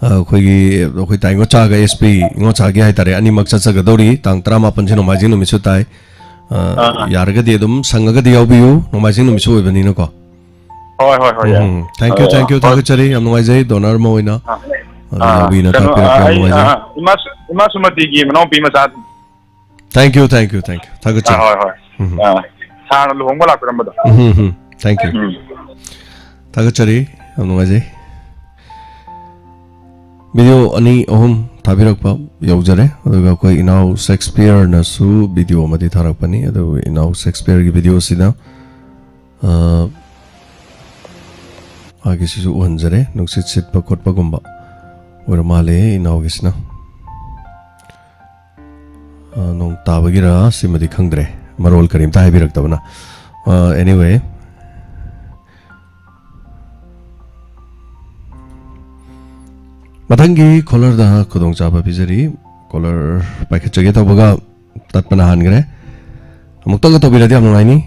ꯑ, ꯑꯩꯈꯣꯏꯒꯤ, ꯑꯩꯈꯣꯏ ꯇꯥꯏ ꯉꯣꯆꯥꯒ, ꯑꯦꯁ ꯄꯤ ꯉꯣꯆꯥꯒꯤ ꯍꯥꯏꯇꯥꯔꯦ, ꯑꯅꯤꯃꯛ ꯆꯠꯆꯒꯗꯧꯔꯤ꯫ ꯇꯥꯡ ꯇꯔꯥꯃꯥꯄꯟꯁꯦ ꯅꯣꯡꯃꯥꯏꯖꯤꯡ ꯅꯨꯃꯤꯠꯁꯨ ꯇꯥꯏ꯫ ꯑ, ꯑꯥ, ꯑꯥ꯫ ꯌꯥꯔꯒꯗꯤ ꯑꯗꯨꯝ ꯁꯪꯉꯒꯗꯤ ꯌꯥꯎꯕꯤꯌꯨ, ꯅꯣꯡꯃꯥꯏꯖꯤꯡ ꯅꯨꯃꯤꯠꯁꯨ ꯑꯣꯏꯕꯅꯤꯅꯀꯣ꯫ ꯍꯣꯏ, ꯍꯣꯏ, ꯍꯣꯏ, ꯌꯥꯏ꯫ ꯎꯝ, thank you, ꯑꯣ, thank you, ꯍꯣꯏ꯫ ꯊꯥꯒꯠꯆꯔꯤ꯫ ꯌꯥꯝ ꯅꯨꯡꯉꯥꯏꯖꯩ, ꯗꯣꯅꯔ ꯑꯃ ꯑꯣꯏꯅ꯫ ꯑꯥ, ꯑꯗꯨ ꯑꯥ, ꯌꯥꯎꯕꯤꯅ ꯀꯩꯅꯣ, ꯑꯥ, ꯇꯥꯛꯄꯤꯔꯛꯄ ꯌꯥꯝ ꯑꯩ, ꯅꯨꯡꯉꯥꯏꯖꯩ꯫ ꯑꯥ, ꯏꯃꯥ ꯁꯨ-, ꯏꯃꯥ ꯁꯨꯃꯇꯤꯒꯤ ꯃꯅꯥꯎꯄꯤ ꯃꯆꯥ꯫ Thank you, thank you, thank you꯫ ꯑꯥ, ꯊꯥꯒꯠꯆꯔꯤ꯫ ꯍꯣꯏ, ꯍꯣꯏ꯫ ꯎꯝ꯫ ꯑꯥ, ꯁꯥꯔꯅ ꯂꯨꯍꯣꯡꯕ ꯂꯥꯛꯄꯤꯔꯝꯕꯗꯣ꯫ ꯎꯝ, ꯎꯝ, thank you꯫ ꯎꯝ꯫ ꯊꯥꯒꯠꯆꯔꯤ, ꯌꯥꯝ ꯅꯨꯡꯉꯥꯏꯖꯩ꯫ ꯚꯤꯗꯤꯑꯣ ꯑꯅꯤ ꯑꯍꯨꯝ ꯊꯥꯕꯤꯔꯛꯄ ꯌꯧꯖꯔꯦ, ꯑꯗꯨꯒ ꯑꯩꯈꯣꯏ ꯏꯅꯥꯎ ꯁꯦꯛꯁꯄꯤꯌꯔꯅꯁꯨ ꯚꯤꯗꯤꯑꯣ ꯑꯃꯗꯤ ꯊꯥꯔꯛꯄꯅꯤ꯫ ꯑꯗꯨ ꯏꯅꯥꯎ ꯁꯦꯛꯁꯄꯤꯌꯔꯒꯤ ꯚꯤꯗꯤꯑꯣꯁꯤꯗ, ꯑ, ꯃꯥꯒꯤꯁꯤꯁꯨ ꯎꯍꯟꯖꯔꯦ, ꯅꯨꯡꯁꯤꯠ ꯁꯤꯠꯄ ꯈꯣꯠꯄꯒꯨꯝꯕ ꯑꯣꯏꯔ ꯃꯥꯜꯂꯦ ꯏꯅꯥꯎꯒꯤꯁꯤꯅ꯫ ꯑ, ꯅꯣꯡ ꯇꯥꯕꯒꯤꯔ ꯁꯤꯃꯗꯤ ꯈꯪꯗ꯭ꯔꯦ, ꯃꯔꯣꯜ ꯀꯔꯤꯝꯇ ꯍꯥꯏꯕꯤꯔꯛꯇꯕꯅ꯫ ꯑ, anyway, ꯃꯊꯪꯒꯤ ꯀꯣꯂꯔꯗ ꯈꯨꯗꯣꯡꯆꯥꯕ ꯄꯤꯖꯔꯤ꯫ ꯀꯣꯂꯔ ꯄꯥꯏꯈꯠꯆꯒꯦ ꯇꯧꯕꯒ ꯇꯠꯄꯅ ꯍꯥꯟꯈ꯭ꯔꯦ꯫ ꯑꯃꯨꯛꯇꯪꯒ ꯇꯧꯕꯤꯔꯗꯤ ꯌꯥꯝ ꯅꯨꯡꯉꯥꯏꯅꯤ꯫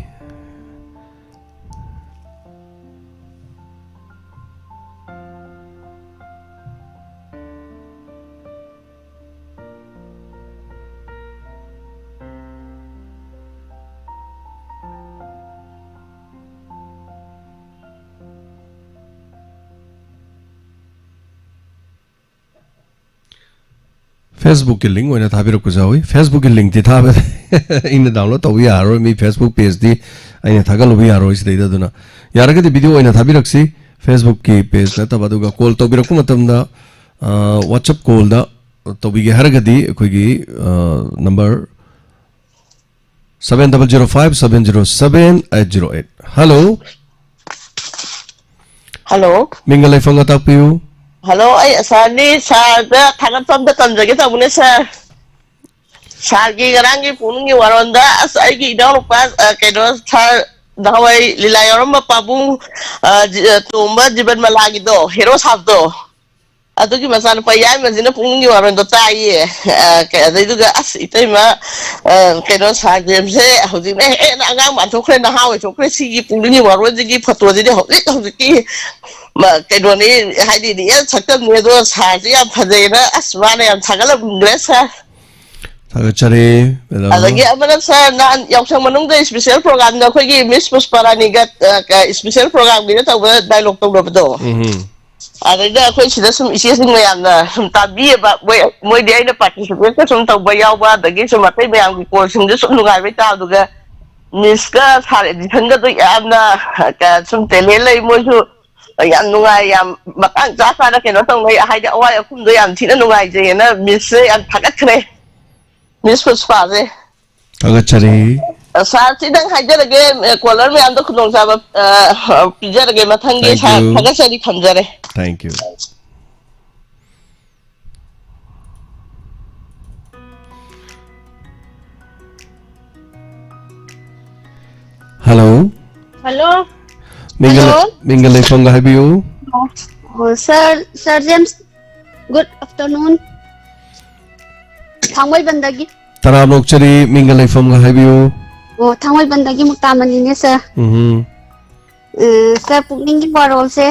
Facebook-ꯀꯤ link ꯑꯣꯏꯅ ꯊꯥꯕꯤꯔꯛꯄꯁꯨ ꯌꯥꯎꯏ꯫ Facebook-ꯀꯤ link-ꯇꯤ ꯊꯥꯕ ꯑꯩꯅ download ꯇꯧꯕ ꯌꯥꯔꯔꯣꯏ꯫ ꯃꯤ Facebook page-ꯇꯤ ꯑꯩꯅ ꯊꯥꯒꯠꯂꯨꯕ ꯌꯥꯔꯣꯏ ꯁꯤꯗꯩꯗ꯫ ꯑꯗꯨꯅ ꯌꯥꯔꯒꯗꯤ video ꯑꯣꯏꯅ ꯊꯥꯕꯤꯔꯛꯁꯤ꯫ Facebook-ꯀꯤ page ꯅꯠꯇꯕ꯫ ꯑꯗꯨꯒ call ꯇꯧꯕꯤꯔꯛꯄ ꯃꯇꯝꯗ, ꯑ, WhatsApp call-ꯗ ꯇꯧꯕꯤꯒꯦ ꯍꯥꯏꯔꯒꯗꯤ ꯑꯩꯈꯣꯏꯒꯤ, ꯑ, number seven double zero five seven zero seven eight zero eight꯫ Hello꯫ Hello꯫ ꯃꯤꯡꯒ ꯂꯩꯐꯝꯒ ꯇꯥꯛꯄꯤꯌꯨ꯫ Hello, ꯑꯩ sir-ꯅꯤ, sir-ꯗ ꯊꯥꯒꯠꯄ ꯑꯝꯇ ꯇꯝꯖꯒꯦ ꯇꯧꯕꯅꯦ, sir꯫ Sir-ꯒꯤ ꯉꯔꯥꯡꯒꯤ ꯄꯨꯛꯅꯤꯡꯒꯤ ꯋꯥꯔꯣꯜꯗ, ꯑꯁ, ꯑꯩꯒꯤ ꯏꯅꯥꯎꯅꯨꯄꯥ, ꯑ, ꯀꯩꯅꯣ, sir, ꯅꯍꯥꯟꯋꯥꯏ ꯂꯤꯂꯥ ꯌꯥꯎꯔꯝꯕ ꯄꯥꯕꯨꯡ, ꯑ, ꯖꯤ-, ꯑ, ꯇꯣꯝꯕ ꯖꯤꯕꯟ ꯃꯂꯥꯒꯤꯗꯣ, hero ꯁꯥꯕꯗꯣ, ꯑꯗꯨꯒꯤ ꯃꯆꯥꯅꯨꯄꯥ ꯌꯥꯏꯃꯁꯤꯅ ꯄꯨꯛꯅꯤꯡꯒꯤ ꯋꯥꯔꯣꯜꯗꯣ ꯇꯥꯏꯌꯦ꯫ ꯑ, ꯀ-, ꯑꯗꯩꯗꯨꯒ, ꯑꯁ, ꯏꯇꯩꯃ, ꯑ, ꯀꯩꯅꯣ, ꯁꯥꯔ ꯖꯦꯝꯁꯁꯦ ꯍꯧꯖꯤꯛꯅ ꯍꯦꯟꯅ ꯑꯉꯥꯡ ꯃꯥꯟꯊꯣꯛꯈ꯭ꯔꯦ, ꯅꯍꯥ ꯑꯣꯏꯊꯣꯛꯈ꯭ꯔꯦ꯫ ꯁꯤꯒꯤ ꯄꯨꯛꯅꯤꯡꯒꯤ ꯋꯥꯔꯣꯜꯁꯤꯒꯤ photo-ꯁꯤꯗꯤ ꯍꯧꯖꯤꯛ ꯍꯧꯖꯤꯛꯀꯤ, ꯃ-, ꯀꯩꯅꯣꯅꯤ, ꯍꯥꯏꯗꯤ real ꯁꯛꯇꯝꯅꯤ꯫ ꯑꯗꯣ ꯁꯥꯔꯁꯦ ꯌꯥꯝ ꯐꯖꯩꯅ, ꯑꯁ, ꯃꯥꯅ ꯌꯥꯝ ꯊꯥꯒꯠꯂꯝꯈ꯭ꯔꯦ, sir꯫ ꯊꯥꯒꯠꯆꯔꯤ, madam꯫ ꯑꯗꯒꯤ ꯑꯃꯅ, sir, ꯅꯍꯥꯟ ꯌꯥꯎꯁꯪ ꯃꯅꯨꯡꯗ special program-ꯗ ꯑꯩꯈꯣꯏꯒꯤ Miss ꯄꯨꯁꯄꯥꯔꯥꯅꯤꯒ, ꯑ, ꯀ-, special program-ꯒꯤꯅ ꯇꯧꯕ dialogue ꯇꯧꯅꯕꯗꯣ꯫ ꯎꯝ꯫ ꯑꯗꯩꯗ ꯑꯩꯈꯣꯏ ꯁꯤꯗ ꯁꯨꯝ ꯏꯆꯦꯁꯤꯡ ꯃꯌꯥꯝꯅ ꯁꯨꯝ ꯇꯥꯕꯤꯌꯦꯕ, ꯃꯣꯏ, ꯃꯣꯏꯗꯤ ꯑꯩꯅ participate-ꯀ ꯁꯨꯝ ꯇꯧꯕ ꯌꯥꯎꯕ, ꯑꯗꯒꯤ ꯁꯨꯝ ꯑꯇꯩ ꯃꯌꯥꯝꯒꯤ call-ꯁꯤꯡꯗ ꯁꯨꯝ ꯅꯨꯡꯉꯥꯏꯕꯩ ꯇꯥꯕꯗꯨꯒ, Miss-ꯀ Sir Edison-ꯒꯗꯣ ꯌꯥꯝꯅ, ꯑ, ꯀ-, ꯁꯨꯝ talent ꯂꯩ, ꯃꯣꯏꯁꯨ ꯌꯥꯝ ꯅꯨꯡꯉꯥꯏ, ꯌꯥꯝ ꯃꯇꯥꯡ ꯆꯥ ꯆꯥꯅ ꯀꯩꯅꯣ ꯇꯧꯅꯩ, ꯍꯥꯏꯗꯤ ꯑꯋꯥꯏ ꯑꯈꯨꯝꯗꯣ ꯌꯥꯝ ꯊꯤꯅ ꯅꯨꯡꯉꯥꯏꯖꯩꯌꯦꯅ Miss-ꯁꯦ ꯌꯥꯝ ꯊꯥꯒꯠꯈ꯭ꯔꯦ, Miss ꯄꯨꯁꯄꯥꯁꯦ꯫ ꯊꯥꯒꯠꯆꯔꯤ꯫ ꯑ, sir, ꯁꯤꯗꯪ ꯍꯥꯏꯖꯔꯒꯦ, ꯑ, caller ꯃꯌꯥꯝꯗ ꯈꯨꯗꯣꯡꯆꯥꯕ, ꯑ, ꯄꯤꯖꯔꯒꯦ꯫ ꯃꯊꯪꯒꯤ, thank you, sir, ꯊꯥꯒꯠꯆꯔꯤ, ꯊꯝꯖꯔꯦ꯫ Thank you꯫ Hello꯫ Hello꯫ ꯃꯤꯡꯒ ꯂꯩ-, hello, ꯃꯤꯡꯒ ꯂꯩꯐꯝꯒ ꯍꯥꯏꯕꯤꯌꯨ꯫ ꯑꯣ, sir, sir James, good afternoon꯫ ꯊꯥꯡꯃꯩꯕꯟꯗꯒꯤ꯫ ꯇꯔꯥꯝꯅ ꯑꯣꯛꯆꯔꯤ, ꯃꯤꯡꯒ ꯂꯩꯐꯝꯒ ꯍꯥꯏꯕꯤꯌꯨ꯫ ꯑꯣ, ꯊꯥꯡꯃꯩꯕꯟꯗꯒꯤ ꯃꯨꯛꯇꯥꯃꯅꯤꯅꯦ, sir꯫ ꯎꯝ꯫ ꯎꯝ, sir, ꯄꯨꯛꯅꯤꯡꯒꯤ ꯋꯥꯔꯣꯜꯁꯦ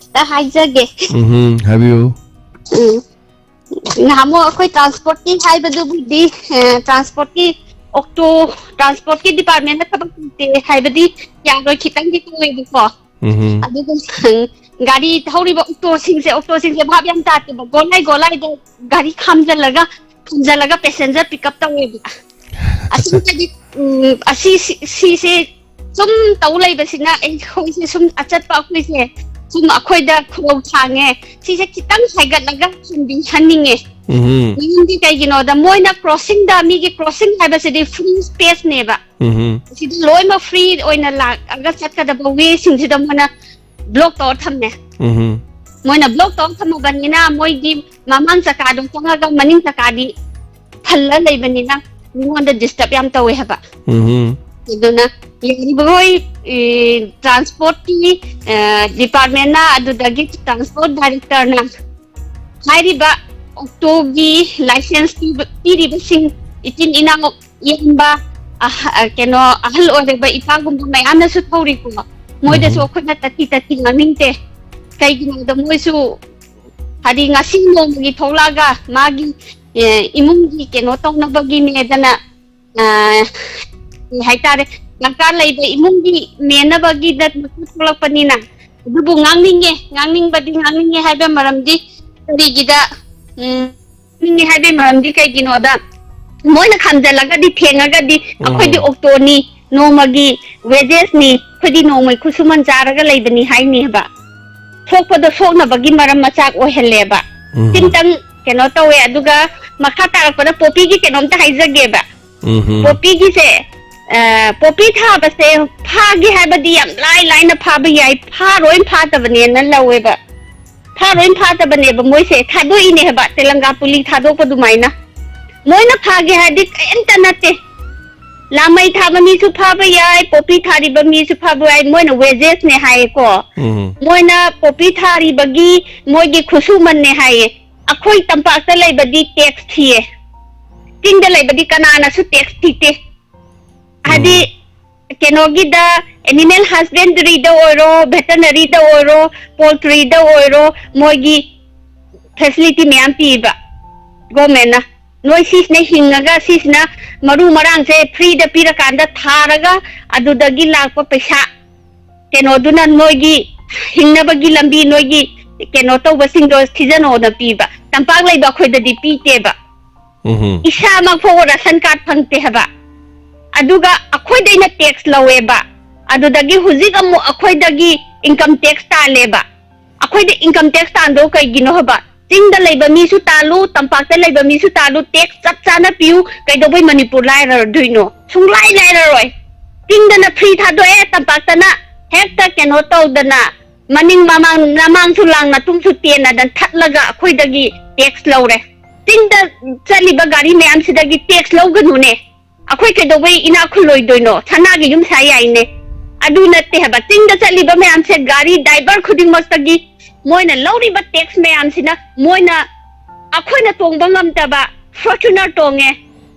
ꯈꯤꯇ ꯍꯥꯏꯖꯒꯦ꯫ ꯎꯝ, ꯍꯥꯏꯕꯤꯌꯨ꯫ ꯎꯝ꯫ ꯅꯍꯥꯟꯃꯨꯛ ꯑꯩꯈꯣꯏ transport-ꯀꯤ ꯍꯥꯏꯕꯗꯨꯕꯨꯗꯤ, ꯑ, transport-ꯀꯤ auto, transport-ꯀꯤ department-ꯇ ꯊꯕꯛ ꯇꯧꯗꯦ ꯍꯥꯏꯕꯗꯤ ꯌꯥꯔꯣꯏ, ꯈꯤꯇꯪꯗꯤ ꯇꯧꯋꯦꯕꯀꯣ꯫ ꯎꯝ꯫ ꯑꯗꯨꯒ, ꯎꯝ, ꯒꯥꯔꯤ ꯊꯧꯔꯤꯕ ꯑꯣꯛꯇꯣꯁꯤꯡꯁꯦ ꯑꯣꯛꯇꯣꯁꯤꯡꯁꯦ ꯚꯥꯞ ꯌꯥꯝ ꯇꯥꯗꯦꯕ꯫ ꯒꯣꯂꯥꯏ ꯒꯣꯂꯥꯏꯗ ꯒꯥꯔꯤ ꯈꯥꯝꯖꯜꯂꯒ ꯈꯥꯝꯖꯜꯂꯒ ꯄꯦꯁꯦꯟꯖꯔ ꯄꯤꯛ ꯑꯞ ꯇꯧꯋꯦꯕ꯫ ꯑꯁꯤꯗꯗꯤ ꯎꯝ, ꯑꯁꯤ ꯁꯤ- ꯁꯤꯁꯦ ꯁꯨꯝ ꯇꯧ ꯂꯩꯕꯁꯤꯅ ꯑꯩꯈꯣꯏꯁꯦ ꯁꯨꯝ ꯑꯆꯠꯄ ꯑꯩꯈꯣꯏꯁꯦ ꯁꯨꯝ ꯑꯩꯈꯣꯏꯗ ꯈꯨꯔꯧ ꯊꯥꯡꯉꯦ꯫ ꯁꯤꯁꯦ ꯈꯤꯇꯪ ꯍꯥꯏꯒꯠꯂꯒ ꯊꯝꯕꯤꯍꯟꯅꯤꯡꯉꯦ꯫ ꯎꯝ ꯃꯔꯝꯗꯤ ꯀꯩꯒꯤꯅꯣꯗ ꯃꯣꯏꯅ ꯀ꯭ꯔꯣꯁꯤꯡꯗ ꯃꯤꯒꯤ ꯀ꯭ꯔꯣꯁꯤꯡ ꯍꯥꯏꯕꯁꯤꯗꯤ ꯐ꯭ꯔꯤ ꯁ꯭ꯄꯦꯁꯅꯦꯕ꯫ ꯎꯝ ꯁꯤꯗ ꯂꯣꯏꯅꯃꯛ ꯐ꯭ꯔꯤ ꯑꯣꯏꯅ ꯂꯥꯛꯑꯒ ꯆꯠꯀꯗꯕ ꯋꯦꯁꯤꯡꯁꯤꯗ ꯃꯣꯏꯅ ꯕ꯭ꯂꯣꯛ ꯇꯧꯔ ꯊꯝꯃꯦ꯫ ꯎꯝ ꯃꯣꯏꯅ ꯕ꯭ꯂꯣꯛ ꯇꯧꯔ ꯊꯝꯃꯕꯅꯤꯅ ꯃꯣꯏꯒꯤ ꯃꯃꯥꯡ ꯆꯀꯥꯗꯣ ꯆꯪꯉꯒ ꯃꯅꯤꯡ ꯆꯀꯥꯗꯤ ꯊꯜꯂ ꯂꯩꯕꯅꯤꯅ ꯃꯤꯉꯣꯟꯗ ꯗꯤꯁꯇꯔꯕ ꯌꯥꯝ ꯇꯧꯋꯦ ꯍꯥꯏꯕ꯫ ꯎꯝ ꯑꯗꯨꯅ ꯌꯥꯔꯤꯕꯈꯣꯏ ꯇ꯭ꯔꯥꯟꯁꯄꯣꯔꯠꯀꯤ ꯗꯤꯄꯥꯔꯠꯃꯦꯟꯅ ꯑꯗꯨꯗꯒꯤ ꯇ꯭ꯔꯥꯟꯁꯄꯣꯔꯠ ꯗꯥꯏꯔꯦꯛꯇꯔꯅ ꯍꯥꯏꯔꯤꯕ ꯑꯣꯛꯇꯣꯒꯤ ꯂꯥꯏꯁꯦꯟꯁ ꯄꯤꯕ- ꯄꯤꯔꯤꯕꯁꯤꯡ ꯏꯆꯤꯟ ꯏꯅꯥꯎ ꯏꯌꯥꯝꯕ ꯑꯍ- ꯀꯩꯅꯣ ꯑꯍꯜ ꯑꯣꯏꯔꯕ ꯏꯄꯥꯒꯨꯝꯕ ꯃꯌꯥꯝꯅꯁꯨ ꯊꯧꯔꯤꯀꯣ꯫ ꯃꯣꯏꯗꯁꯨ ꯎꯝ꯫ ꯑꯩꯈꯣꯏꯅ ꯇꯊꯤ ꯇꯊꯤ ꯉꯥꯡꯅꯤꯡꯗꯦ꯫ ꯀꯩꯒꯤꯅꯣꯗ ꯃꯣꯏꯁꯨ ꯍꯥꯏꯗꯤ ꯉꯁꯤ ꯅꯣꯡꯃꯒꯤ ꯊꯣꯛꯂꯛꯑꯒ ꯃꯥꯒꯤ ꯑꯦ, ꯏꯃꯨꯡꯒꯤ ꯀꯩꯅꯣ ꯇꯧꯅꯕꯒꯤꯅꯦꯗꯅ ꯑ, ꯀꯩ ꯍꯥꯏꯇꯥꯔꯦ, ꯗꯔꯀꯥꯔ ꯂꯩꯕ ꯏꯃꯨꯡꯒꯤ ꯃꯦꯟꯅꯕꯒꯤꯗ ꯊꯣꯛꯂꯛꯄꯅꯤꯅ꯫ ꯑꯗꯨꯕꯨ ꯉꯥꯡꯅꯤꯡꯉꯦ, ꯉꯥꯡꯅꯤꯡꯕꯗꯤ ꯉꯥꯡꯅꯤꯡꯉꯦ ꯍꯥꯏꯕ ꯃꯔꯝꯗꯤ ꯀꯔꯤꯒꯤꯗ ꯎꯝ, ꯉꯥꯡꯅꯤꯡꯉꯦ ꯍꯥꯏꯕꯒꯤ ꯃꯔꯝꯗꯤ ꯀꯩꯒꯤꯅꯣꯗ ꯃꯣꯏꯅ ꯈꯥꯝꯖꯜꯂꯒꯗꯤ ꯊꯦꯡꯉꯒꯗꯤ ꯑꯩꯈꯣꯏꯗꯤ ꯎꯝ꯫ ꯑꯣꯛꯇꯣꯅꯤ, ꯅꯣꯡꯃꯒꯤ ꯋꯦꯖꯦꯁꯅꯤ, ꯑꯩꯈꯣꯏꯗꯤ ꯅꯣꯡꯃꯒꯤ ꯈꯨꯠꯁꯨꯃꯟ ꯆꯥꯔꯒ ꯂꯩꯕꯅꯤ ꯍꯥꯏꯅꯦꯕ꯫ ꯁꯣꯛꯄꯗꯣ ꯁꯣꯛꯅꯕꯒꯤ ꯃꯔꯝ ꯃꯆꯥꯛ ꯑꯣꯏꯍꯜꯂꯦꯕ꯫ ꯎꯝ꯫ ꯁꯤꯝꯇꯪ ꯀꯩꯅꯣ ꯇꯧꯋꯦ꯫ ꯑꯗꯨꯒ ꯃꯈꯥ ꯇꯥꯔꯛꯄꯗ ꯄꯣꯄꯤꯒꯤ ꯀꯩꯅꯣꯝꯇ ꯍꯥꯏꯖꯒꯦꯕ꯫ ꯎꯝ ꯄꯣꯄꯤꯒꯤꯁꯦ ꯑ, ꯄꯣꯄꯤ ꯊꯥꯕꯁꯦ ꯐꯥꯒꯦ ꯍꯥꯏꯕꯗꯤ ꯌꯥꯝ ꯂꯥꯏ ꯂꯥꯏꯅ ꯐꯥꯕ ꯌꯥꯏ, ꯐꯥꯔꯣꯏ ꯐꯥꯗꯕꯅꯦꯅ ꯂꯧꯋꯦꯕ꯫ ꯐꯥꯔꯣꯏ ꯐꯥꯗꯕꯅꯦꯕ ꯃꯣꯏꯁꯦ ꯊꯥꯗꯣꯛꯏꯅꯦ ꯍꯥꯏꯕ, ꯇꯦꯂꯪꯒꯥ ꯄꯨꯂꯤ ꯊꯥꯗꯣꯛꯄ ꯑꯗꯨꯃꯥꯏꯅ꯫ ꯃꯣꯏꯅ ꯐꯥꯒꯦ ꯍꯥꯏꯗꯤ ꯀꯔꯤꯝꯇ ꯅꯠꯇꯦ꯫ ꯂꯥꯃꯩ ꯊꯥꯕ ꯃꯤꯁꯨ ꯐꯥꯕ ꯌꯥꯏ, ꯄꯣꯄꯤ ꯊꯥꯔꯤꯕ ꯃꯤꯁꯨ ꯐꯥꯕ ꯌꯥꯏ, ꯃꯣꯏꯅ ꯋꯦꯖꯦꯁꯅꯦ ꯍꯥꯏꯌꯦꯀꯣ꯫ ꯎꯝ ꯃꯣꯏꯅ ꯄꯣꯄꯤ ꯊꯥꯔꯤꯕꯒꯤ ꯃꯣꯏꯒꯤ ꯈꯨꯠꯁꯨꯃꯟꯅꯦ ꯍꯥꯏꯌꯦ꯫ ꯑꯩꯈꯣꯏ ꯇꯝꯄꯥꯛꯇ ꯂꯩꯕꯗꯤ ꯇꯦꯛꯁ ꯊꯤꯌꯦ, ꯆꯤꯡꯗ ꯂꯩꯕꯗꯤ ꯀꯅꯥꯅꯁꯨ ꯇꯦꯛꯁ ꯊꯤꯗꯦ꯫ ꯍꯥꯏꯗꯤ ꯎꯝ ꯀꯩꯅꯣꯒꯤꯗ ꯑꯦꯅꯤꯃꯦꯜ ꯍꯁꯕꯦꯟꯗꯔꯤꯗ ꯑꯣꯏꯔꯣ, ꯚꯦꯇꯅꯔꯤꯗ ꯑꯣꯏꯔꯣ, ꯄꯣꯜꯇ꯭ꯔꯤꯗ ꯑꯣꯏꯔꯣ, ꯃꯣꯏꯒꯤ ꯐꯦꯁꯤꯂꯤꯇꯤ ꯃꯌꯥꯝ ꯄꯤꯕ ꯒꯣꯔꯃꯦꯟꯅ꯫ ꯅꯣꯏ ꯁꯤꯁꯤꯅ ꯍꯤꯡꯉꯒ ꯁꯤꯁꯤꯅ ꯃꯔꯨ ꯃꯔꯥꯡꯁꯦ ꯐ꯭ꯔꯤꯗ ꯄꯤꯔꯀꯥꯟꯗ ꯊꯥꯔꯒ ꯑꯗꯨꯗꯒꯤ ꯂꯥꯛꯄ ꯄꯩꯁꯥ ꯀꯩꯅꯣꯗꯨꯅ ꯅꯣꯏꯒꯤ ꯍꯤꯡꯅꯕꯒꯤ ꯂꯝꯕꯤ ꯅꯣꯏꯒꯤ ꯀꯩꯅꯣ ꯇꯧꯕꯁꯤꯡꯗꯣ ꯁꯤꯖꯤꯟꯅꯧꯅ ꯄꯤꯕ, ꯇꯝꯄꯥꯛ ꯂꯩꯕ ꯑꯩꯈꯣꯏꯗꯗꯤ ꯄꯤꯗꯦꯕ꯫ ꯎꯝ꯫ ꯏꯁꯥꯃꯛ ꯐꯥꯎꯕ ꯔꯦꯁꯟ ꯀꯥꯔꯗ ꯐꯪꯗꯦ ꯍꯥꯏꯕ꯫ ꯑꯗꯨꯒ ꯑꯩꯈꯣꯏꯗꯩꯅ ꯇꯦꯛꯁ ꯂꯧꯋꯦꯕ꯫ ꯑꯗꯨꯗꯒꯤ ꯍꯧꯖꯤꯛ ꯑꯃꯨꯛ ꯑꯩꯈꯣꯏꯗꯒꯤ ꯏꯟꯀꯝ ꯇꯦꯛꯁ ꯇꯥꯜꯂꯦꯕ꯫ ꯑꯩꯈꯣꯏꯗ ꯏꯟꯀꯝ ꯇꯦꯛꯁ ꯇꯥꯟꯗꯣ ꯀꯩꯒꯤꯅꯣ ꯍꯥꯏꯕ? ꯆꯤꯡꯗ ꯂꯩꯕ ꯃꯤꯁꯨ ꯇꯥꯜꯂꯨ, ꯇꯝꯄꯥꯛꯇ ꯂꯩꯕ ꯃꯤꯁꯨ ꯇꯥꯜꯂꯨ, ꯇꯦꯛꯁ ꯆꯞ ꯆꯥꯅ ꯄꯤꯌꯨ꯫ ꯀꯩꯗꯧꯕꯩ ꯃꯅꯤꯄꯨꯔ ꯂꯥꯏꯔꯗꯣꯏꯅꯣ? ꯁꯨꯡꯂꯥꯏ ꯂꯥꯏꯔꯔꯣꯏ꯫ ꯆꯤꯡꯗꯅ ꯐ꯭ꯔꯤ ꯊꯥꯗꯣꯛꯑꯦ, ꯇꯝꯄꯥꯛꯇꯅ ꯍꯦꯛꯇ ꯀꯩꯅꯣ ꯇꯧꯗꯅ, ꯃꯅꯤꯡ ꯃꯃꯥꯡ, ꯃꯃꯥꯡꯁꯨ ꯂꯥꯡ, ꯃꯇꯨꯡꯁꯨ ꯇꯦꯟꯅꯗꯅ ꯊꯠꯂꯒ ꯑꯩꯈꯣꯏꯗꯒꯤ ꯇꯦꯛꯁ ꯂꯧꯔꯦ꯫ ꯆꯤꯡꯗ ꯆꯠꯂꯤꯕ ꯒꯥꯔꯤ ꯃꯌꯥꯝꯁꯤꯗꯒꯤ ꯇꯦꯛꯁ ꯂꯧꯒꯅꯨꯅꯦ꯫ ꯑꯩꯈꯣꯏ ꯀꯩꯗꯧꯕꯩ ꯏꯅꯥꯛ ꯈꯨꯜꯂꯣꯏꯗꯣꯏꯅꯣ? ꯁꯅꯥꯒꯤ ꯌꯨꯝ ꯁꯥ ꯌꯥꯏꯅꯦ꯫ ꯑꯗꯨ ꯅꯠꯇꯦ ꯍꯥꯏꯕ꯫ ꯆꯤꯡꯗ ꯆꯠꯂꯤꯕ ꯃꯌꯥꯝꯁꯦ, ꯒꯥꯔꯤ ꯗ꯭ꯔꯥꯏꯚꯔ ꯈꯨꯗꯤꯡꯃꯛꯇꯒꯤ ꯃꯣꯏꯅ ꯂꯧꯔꯤꯕ ꯇꯦꯛꯁ ꯃꯌꯥꯝꯁꯤꯅ, ꯃꯣꯏꯅ ꯑꯩꯈꯣꯏꯅ ꯇꯣꯡꯕ ꯉꯝꯗꯕ ꯐꯣꯔꯆꯨꯅꯔ ꯇꯣꯡꯉꯦ,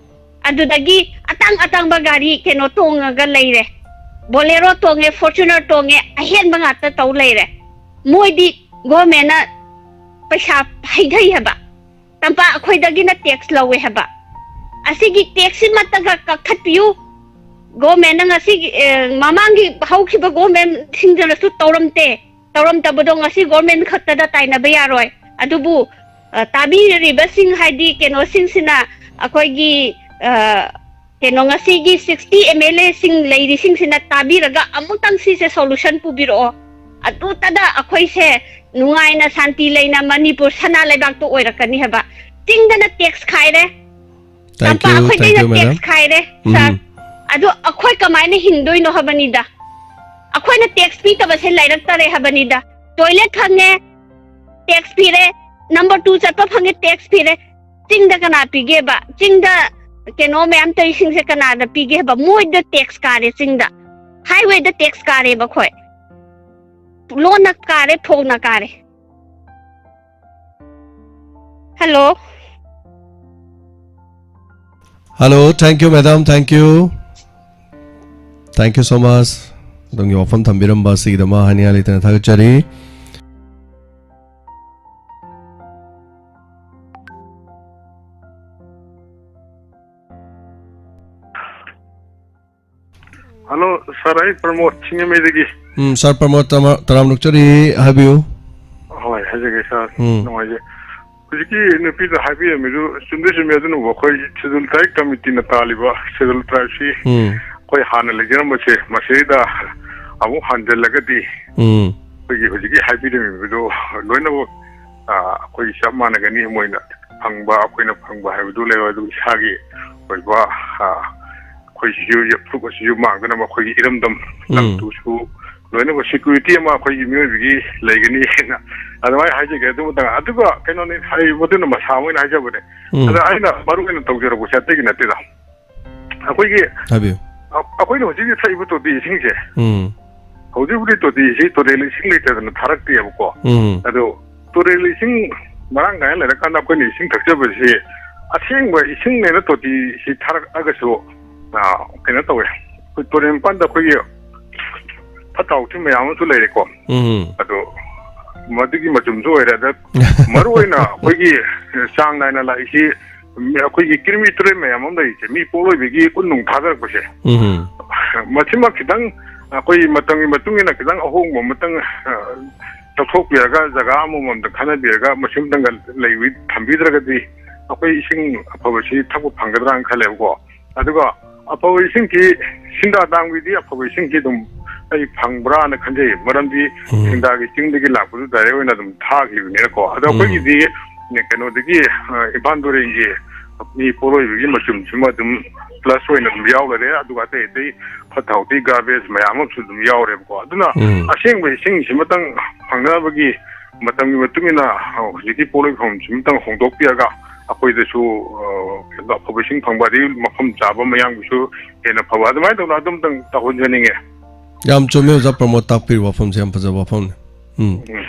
ꯑꯗꯨꯗꯒꯤ ꯑꯇꯥꯡ ꯑꯇꯥꯡꯕ ꯒꯥꯔꯤ ꯀꯩꯅꯣ ꯇꯣꯡꯉꯒ ꯂꯩꯔꯦ, ꯕꯣꯂꯦꯔꯣ ꯇꯣꯡꯉꯦ, ꯐꯣꯔꯆꯨꯅꯔ ꯇꯣꯡꯉꯦ, ꯑꯍꯦꯟꯕ ꯉꯥꯛꯇ ꯇꯧ ꯂꯩꯔꯦ꯫ ꯃꯣꯏꯗꯤ ꯒꯣꯔꯃꯦꯟꯅ ꯄꯩꯁꯥ ꯍꯩꯊꯩ ꯍꯥꯏꯕ, ꯇꯝꯄꯥꯛ ꯑꯩꯈꯣꯏꯗꯒꯤꯅ ꯇꯦꯛꯁ ꯂꯧꯋꯦ ꯍꯥꯏꯕ꯫ ꯑꯁꯤꯒꯤ ꯇꯦꯛꯁꯁꯤꯃꯠꯇꯒ ꯀꯛꯊꯠꯄꯤꯌꯨ꯫ ꯒꯣꯔꯃꯦꯟꯅ ꯉꯁꯤꯒꯤ, ꯑꯦ, ꯃꯃꯥꯡꯒꯤ ꯍꯧꯈꯤꯕ ꯒꯣꯔꯃꯦꯟꯁꯤꯡꯗꯨꯅꯁꯨ ꯇꯧꯔꯝꯗꯦ꯫ ꯇꯧꯔꯝꯗꯕꯗꯣ ꯉꯁꯤ ꯒꯣꯔꯃꯦꯟ ꯈꯛꯇꯗ ꯇꯥꯏꯅꯕ ꯌꯥꯔꯣꯏ꯫ ꯑꯗꯨꯕꯨ, ꯑ, ꯇꯥꯕꯤꯔꯤꯕꯁꯤꯡ, ꯍꯥꯏꯗꯤ ꯀꯩꯅꯣꯁꯤꯡꯁꯤꯅ, ꯑꯩꯈꯣꯏꯒꯤ, ꯑ, ꯀꯩꯅꯣ, ꯉꯁꯤꯒꯤ sixty MLA ꯁꯤꯡ ꯂꯩꯔꯤꯁꯤꯡꯁꯤꯅ ꯇꯥꯕꯤꯔꯒ ꯑꯃꯨꯛꯇꯪ ꯁꯤꯁꯦ ꯁꯣꯂꯨꯁꯟ ꯄꯨꯕꯤꯔꯛꯑꯣ꯫ ꯑꯗꯨꯇꯗ ꯑꯩꯈꯣꯏꯁꯦ ꯅꯨꯡꯉꯥꯏꯅ ꯁꯥꯟꯇꯤ ꯂꯩꯅ ꯃꯅꯤꯄꯨꯔ ꯁꯅꯥ ꯂꯩꯕꯥꯛꯇꯣ ꯑꯣꯏꯔꯛꯀꯅꯤ ꯍꯥꯏꯕ꯫ ꯆꯤꯡꯗꯅ ꯇꯦꯛꯁ ꯈꯥꯏꯔꯦ, ꯇꯝꯄꯥꯛ ꯑꯩꯈꯣꯏꯗꯩꯅ ꯇꯦꯛꯁ ꯈꯥꯏꯔꯦ, ꯁꯥꯔ꯫ ꯑꯗꯣ ꯑꯩꯈꯣꯏ ꯀꯃꯥꯏꯅ ꯍꯤꯡꯗꯣꯏꯅꯣ ꯍꯥꯏꯕꯅꯤꯗ꯫ ꯑꯩꯈꯣꯏꯅ ꯇꯦꯛꯁ ꯄꯤꯗꯕꯁꯦ ꯂꯩꯔꯛꯇꯔꯦ ꯍꯥꯏꯕꯅꯤꯗ꯫ ꯇꯣꯏꯂꯦꯠ ꯐꯪꯉꯦ, ꯇꯦꯛꯁ ꯄꯤꯔꯦ꯫ ꯅꯝꯕꯔ ꯇꯨ ꯆꯠꯄ ꯐꯪꯉꯦ, ꯇꯦꯛꯁ ꯄꯤꯔꯦ꯫ ꯆꯤꯡꯗ ꯀꯅꯥ ꯄꯤꯒꯦꯕ? ꯆꯤꯡꯗ ꯀꯩꯅꯣ ꯃꯌꯥꯝ ꯇꯧꯔꯤꯁꯤꯡꯁꯦ ꯀꯅꯥꯗ ꯄꯤꯒꯦ ꯍꯥꯏꯕ? ꯃꯣꯏꯗ ꯇꯦꯛꯁ ꯀꯥꯔꯦ ꯆꯤꯡꯗ꯫ ꯍꯥꯏꯋꯦꯗ ꯇꯦꯛꯁ ꯀꯥꯔꯦꯕ ꯑꯩꯈꯣꯏ꯫ ꯂꯣꯟꯅ ꯀꯥꯔꯦ, ꯊꯣꯡꯅ ꯀꯥꯔꯦ꯫ Hello. Hello, thank you, madam, thank you. Thank you so much. ꯑꯗꯣꯝꯒꯤ ꯋꯥꯐꯝ ꯊꯝꯕꯤꯔꯝꯕ ꯑꯁꯤꯒꯤꯗꯃꯛ ꯍꯥꯏꯅꯤꯡꯉꯥꯏ ꯂꯩꯇꯅ ꯊꯥꯒꯠꯆꯔꯤ꯫ ꯍꯜꯂꯣ, ꯁꯥꯔ, ꯑꯩ ꯄ꯭ꯔꯃꯣꯗ ꯁꯤꯡꯖꯃꯩꯗꯒꯤ꯫ ꯎꯝ, ꯁꯥꯔ ꯄ꯭ꯔꯃꯣꯗ, ꯇꯃ-, ꯇꯔꯥꯝꯅ ꯑꯣꯛꯆꯔꯤ, ꯍꯥꯏꯕꯤꯌꯨ꯫ ꯍꯣꯏ, ꯍꯥꯏꯖꯒꯦ, ꯁꯥꯔ꯫ ꯎꯝ꯫ ꯅꯨꯡꯉꯥꯏꯖꯩ꯫ ꯍꯧꯖꯤꯛꯀꯤ ꯅꯨꯄꯤꯗ ꯍꯥꯏꯕꯤꯔꯝꯃꯤꯗꯨ ꯆꯨꯝꯗꯤ ꯆꯨꯝꯃꯦ, ꯑꯗꯨꯅꯕꯨ ꯑꯩꯈꯣꯏ ꯁꯦꯗꯨꯜ ꯇ꯭ꯔꯥꯏꯕ ꯀꯃꯤꯇꯤꯅ ꯇꯥꯜꯂꯤꯕ ꯁꯦꯗꯨꯜ ꯇ꯭ꯔꯥꯏꯕꯁꯤ ꯎꯝ꯫ ꯑꯩꯈꯣꯏ ꯍꯥꯟꯅ ꯂꯩꯖꯔꯝꯕꯁꯦ ꯃꯁꯤꯗ ꯑꯃꯨꯛ ꯍꯟꯖꯜꯂꯒꯗꯤ ꯎꯝ꯫ ꯑꯩꯈꯣꯏꯒꯤ ꯍꯧꯖꯤꯛꯀꯤ ꯍꯥꯏꯕꯤꯔꯝꯃꯤꯕꯗꯨ ꯂꯣꯏꯅꯃꯛ, ꯑ, ꯑꯩꯈꯣꯏ ꯆꯞ ꯃꯥꯟꯅꯒꯅꯤ, ꯃꯣꯏꯅ ꯐꯪꯕ, ꯑꯩꯈꯣꯏꯅ ꯐꯪꯕ ꯍꯥꯏꯕꯗꯨ ꯂꯩꯔꯣꯏ꯫ ꯑꯗꯨ ꯏꯁꯥꯒꯤ ꯑꯣꯏꯕ, ꯑ, ꯑꯩꯈꯣꯏꯁꯤꯁꯨ ꯐꯨꯔꯨꯞ ꯑꯁꯤꯁꯨ ꯃꯥꯡꯗꯅꯕ ꯑꯩꯈꯣꯏꯒꯤ ꯏꯔꯝꯗꯝ ꯎꯝ꯫ ꯂꯝꯗꯨꯁꯨ ꯂꯣꯏꯅꯃꯛ ꯁꯦꯀ꯭ꯌꯨꯔꯤꯇꯤ ꯑꯃ ꯑꯩꯈꯣꯏꯒꯤ ꯃꯤꯑꯣꯏꯕꯒꯤ ꯂꯩꯒꯅꯤ ꯍꯥꯏꯅ ꯑꯗꯨꯃꯥꯏꯅ ꯍꯥꯏꯖꯒꯦ꯫ ꯑꯗꯨ ꯃꯇꯥꯡ ꯑꯗꯨꯒ ꯀꯩꯅꯣꯅꯤ, ꯍꯥꯏ-, ꯃꯗꯨꯅ ꯃꯁꯥ ꯑꯣꯏꯅ ꯍꯥꯏꯖꯕꯅꯦ꯫ ꯎꯝ꯫ ꯑꯗ ꯑꯩꯅ ꯃꯔꯨ ꯑꯣꯏꯅ ꯇꯧꯖꯔꯛꯄꯁꯦ ꯑꯇꯩꯒꯤ ꯅꯠꯇꯦꯗ꯫ ꯑꯩꯈꯣꯏꯒꯤ ꯍꯥꯏꯕꯤꯌꯨ꯫ ꯑ-, ꯑꯩꯈꯣꯏꯅ ꯍꯧꯖꯤꯛ ꯍꯧꯖꯤꯛ ꯊꯛꯏꯕ ꯇꯣꯇꯤ ꯏꯁꯤꯡꯁꯦ, ꯎꯝ꯫ ꯍꯧꯖꯤꯛ ꯍꯧꯖꯤꯛ ꯇꯣꯇꯤ ꯏꯁꯤꯡ ꯇꯨꯔꯦꯜ ꯏꯁꯤꯡ ꯂꯩꯇꯗꯅ ꯊꯥꯔꯛꯇꯦꯕꯀꯣ꯫ ꯎꯝ꯫ ꯑꯗꯣ ꯇꯨꯔꯦꯜ ꯏꯁꯤꯡ ꯃꯔꯥꯡ ꯀꯥꯏꯅ ꯂꯩꯔꯀꯥꯟꯗ ꯑꯩꯈꯣꯏꯅ ꯏꯁꯤꯡ ꯊꯛꯆꯕꯁꯤ ꯑꯁꯦꯡꯕ ꯏꯁꯤꯡꯅꯦꯅ ꯇꯣꯇꯤꯁꯤ ꯊꯥꯔꯛꯑꯒꯁꯨ, ꯑ, ꯀꯩꯅꯣ ꯇꯧꯋꯦ꯫ ꯑꯩꯈꯣꯏ ꯇꯨꯔꯦꯜ ꯃꯄꯥꯟꯗ ꯑꯩꯈꯣꯏꯒꯤ ꯐꯠꯇ ꯍꯥꯎꯊꯤ ꯃꯌꯥꯝ ꯑꯃꯁꯨ ꯂꯩꯔꯦꯀꯣ꯫ ꯎꯝ꯫ ꯑꯗꯣ ꯃꯗꯨꯒꯤ ꯃꯆꯨꯝꯁꯨ ꯑꯣꯏꯔꯦ꯫ ꯑꯗ ꯃꯔꯨꯑꯣꯏꯅ ꯑꯩꯈꯣꯏꯒꯤ ꯆꯥꯡ ꯅꯥꯏꯅ ꯂꯥꯛꯏꯁꯤ ꯃꯤ-, ꯑꯩꯈꯣꯏꯒꯤ ꯀꯤꯔꯃꯤ ꯇꯨꯔꯦꯜ ꯃꯌꯥꯝ ꯑꯃ ꯂꯩꯔꯤꯁꯦ, ꯃꯤ ꯄꯣꯠꯂꯣꯏꯕꯒꯤ ꯎꯟ ꯅꯨꯡ ꯊꯥꯗꯔꯛꯄꯁꯦ, ꯎꯝ꯫ ꯃꯁꯤꯃ ꯈꯤꯇꯪ ꯑꯩꯈꯣꯏ ꯃꯇꯝꯒꯤ ꯃꯇꯨꯡ ꯏꯟꯅ ꯈꯤꯇꯪ ꯑꯍꯣꯡꯕ ꯑꯃꯇꯪ, ꯑ, ꯂꯧꯊꯣꯛꯄꯤꯔꯒ ꯖꯒꯥ ꯑꯃꯃꯝꯗ ꯈꯟꯅꯕꯤꯔꯒ ꯃꯁꯤꯃꯇꯪꯒ ꯂꯩꯕꯤ-, ꯊꯝꯕꯤꯗ꯭ꯔꯒꯗꯤ ꯑꯩꯈꯣꯏ ꯏꯁꯤꯡ ꯑꯐꯕꯁꯤ ꯊꯛꯄ ꯐꯪꯒꯗ꯭ꯔꯥꯅ ꯈꯜꯂꯦꯕꯀꯣ꯫ ꯑꯗꯨꯒ ꯑꯐꯕ ꯏꯁꯤꯡꯁꯤ ꯁꯤꯡꯗꯥ ꯗꯥꯝꯒꯤꯗꯤ ꯑꯐꯕ ꯏꯁꯤꯡꯁꯤ ꯑꯗꯨꯝ ꯑꯩ ꯐꯪꯕ꯭ꯔꯥꯅ ꯈꯟꯖꯩ꯫ ꯃꯔꯝꯗꯤ ꯎꯝ꯫ ꯁꯤꯡꯗꯥꯒꯤ ꯆꯤꯡꯗꯒꯤ ꯂꯥꯛꯄꯗꯨ ꯗꯥꯏꯔꯦꯛ ꯑꯣꯏꯅ ꯑꯗꯨꯝ ꯊꯥꯈꯤꯕꯅꯤꯅꯀꯣ꯫ ꯑꯗꯣ ꯎꯝ꯫ ꯑꯩꯈꯣꯏꯒꯤꯗꯤ ꯀꯩꯅꯣꯗꯒꯤ, ꯑ, ꯏꯝꯐꯥꯜ ꯇꯨꯔꯦꯜꯒꯤ ꯃꯤ ꯄꯣꯠꯂꯣꯏꯕꯒꯤ ꯃꯆꯨꯝꯁꯤꯃ ꯑꯗꯨꯝ ꯄ꯭ꯂꯁ ꯑꯣꯏꯅ ꯑꯗꯨꯝ ꯌꯥꯎ ꯂꯩꯔꯦ꯫ ꯑꯗꯨꯒ ꯑꯇꯩ ꯑꯇꯩ ꯐꯠꯇ ꯍꯥꯎꯊꯤ ꯒꯥꯔꯕꯦꯖ ꯃꯌꯥꯝ ꯑꯃꯁꯨ ꯑꯗꯨꯝ ꯌꯥꯎꯔꯦꯕꯀꯣ꯫ ꯑꯗꯨꯅ ꯎꯝ꯫ ꯑꯁꯦꯡꯕ ꯏꯁꯤꯡꯁꯤꯃꯇꯪ ꯐꯪꯅꯕꯒꯤ ꯃꯇꯝꯒꯤ ꯃꯇꯨꯡ ꯏꯟꯅ, ꯑ, ꯍꯧꯖꯤꯛꯀꯤ ꯄꯣꯠꯂꯣꯏꯐꯝꯁꯤꯃꯇꯪ ꯍꯣꯡꯗꯣꯛꯄꯤꯔꯒ ꯑꯩꯈꯣꯏꯗꯁꯨ, ꯑ, ꯑꯐꯕ ꯏꯁꯤꯡ ꯐꯪꯕ, ꯑꯗꯒꯤ ꯃꯐꯝ ꯆꯥꯕ ꯃꯌꯥꯝꯒꯤꯁꯨ ꯍꯦꯟꯅ ꯐꯕ, ꯑꯗꯨꯃꯥꯏꯅ ꯇꯧꯅ ꯑꯗꯨꯝꯇꯪ ꯇꯧꯍꯟꯖꯅꯤꯡꯉꯦ꯫ ꯌꯥꯝ ꯆꯨꯝꯃꯦ ꯑꯣꯖꯥ ꯄ꯭ꯔꯃꯣꯗ ꯇꯥꯛꯄꯤꯔꯤꯕ ꯋꯥꯐꯝꯁꯦ, ꯌꯥꯝ ꯐꯖꯕ ꯋꯥꯐꯝꯅꯤ꯫ ꯎꯝ꯫ ꯎꯝ꯫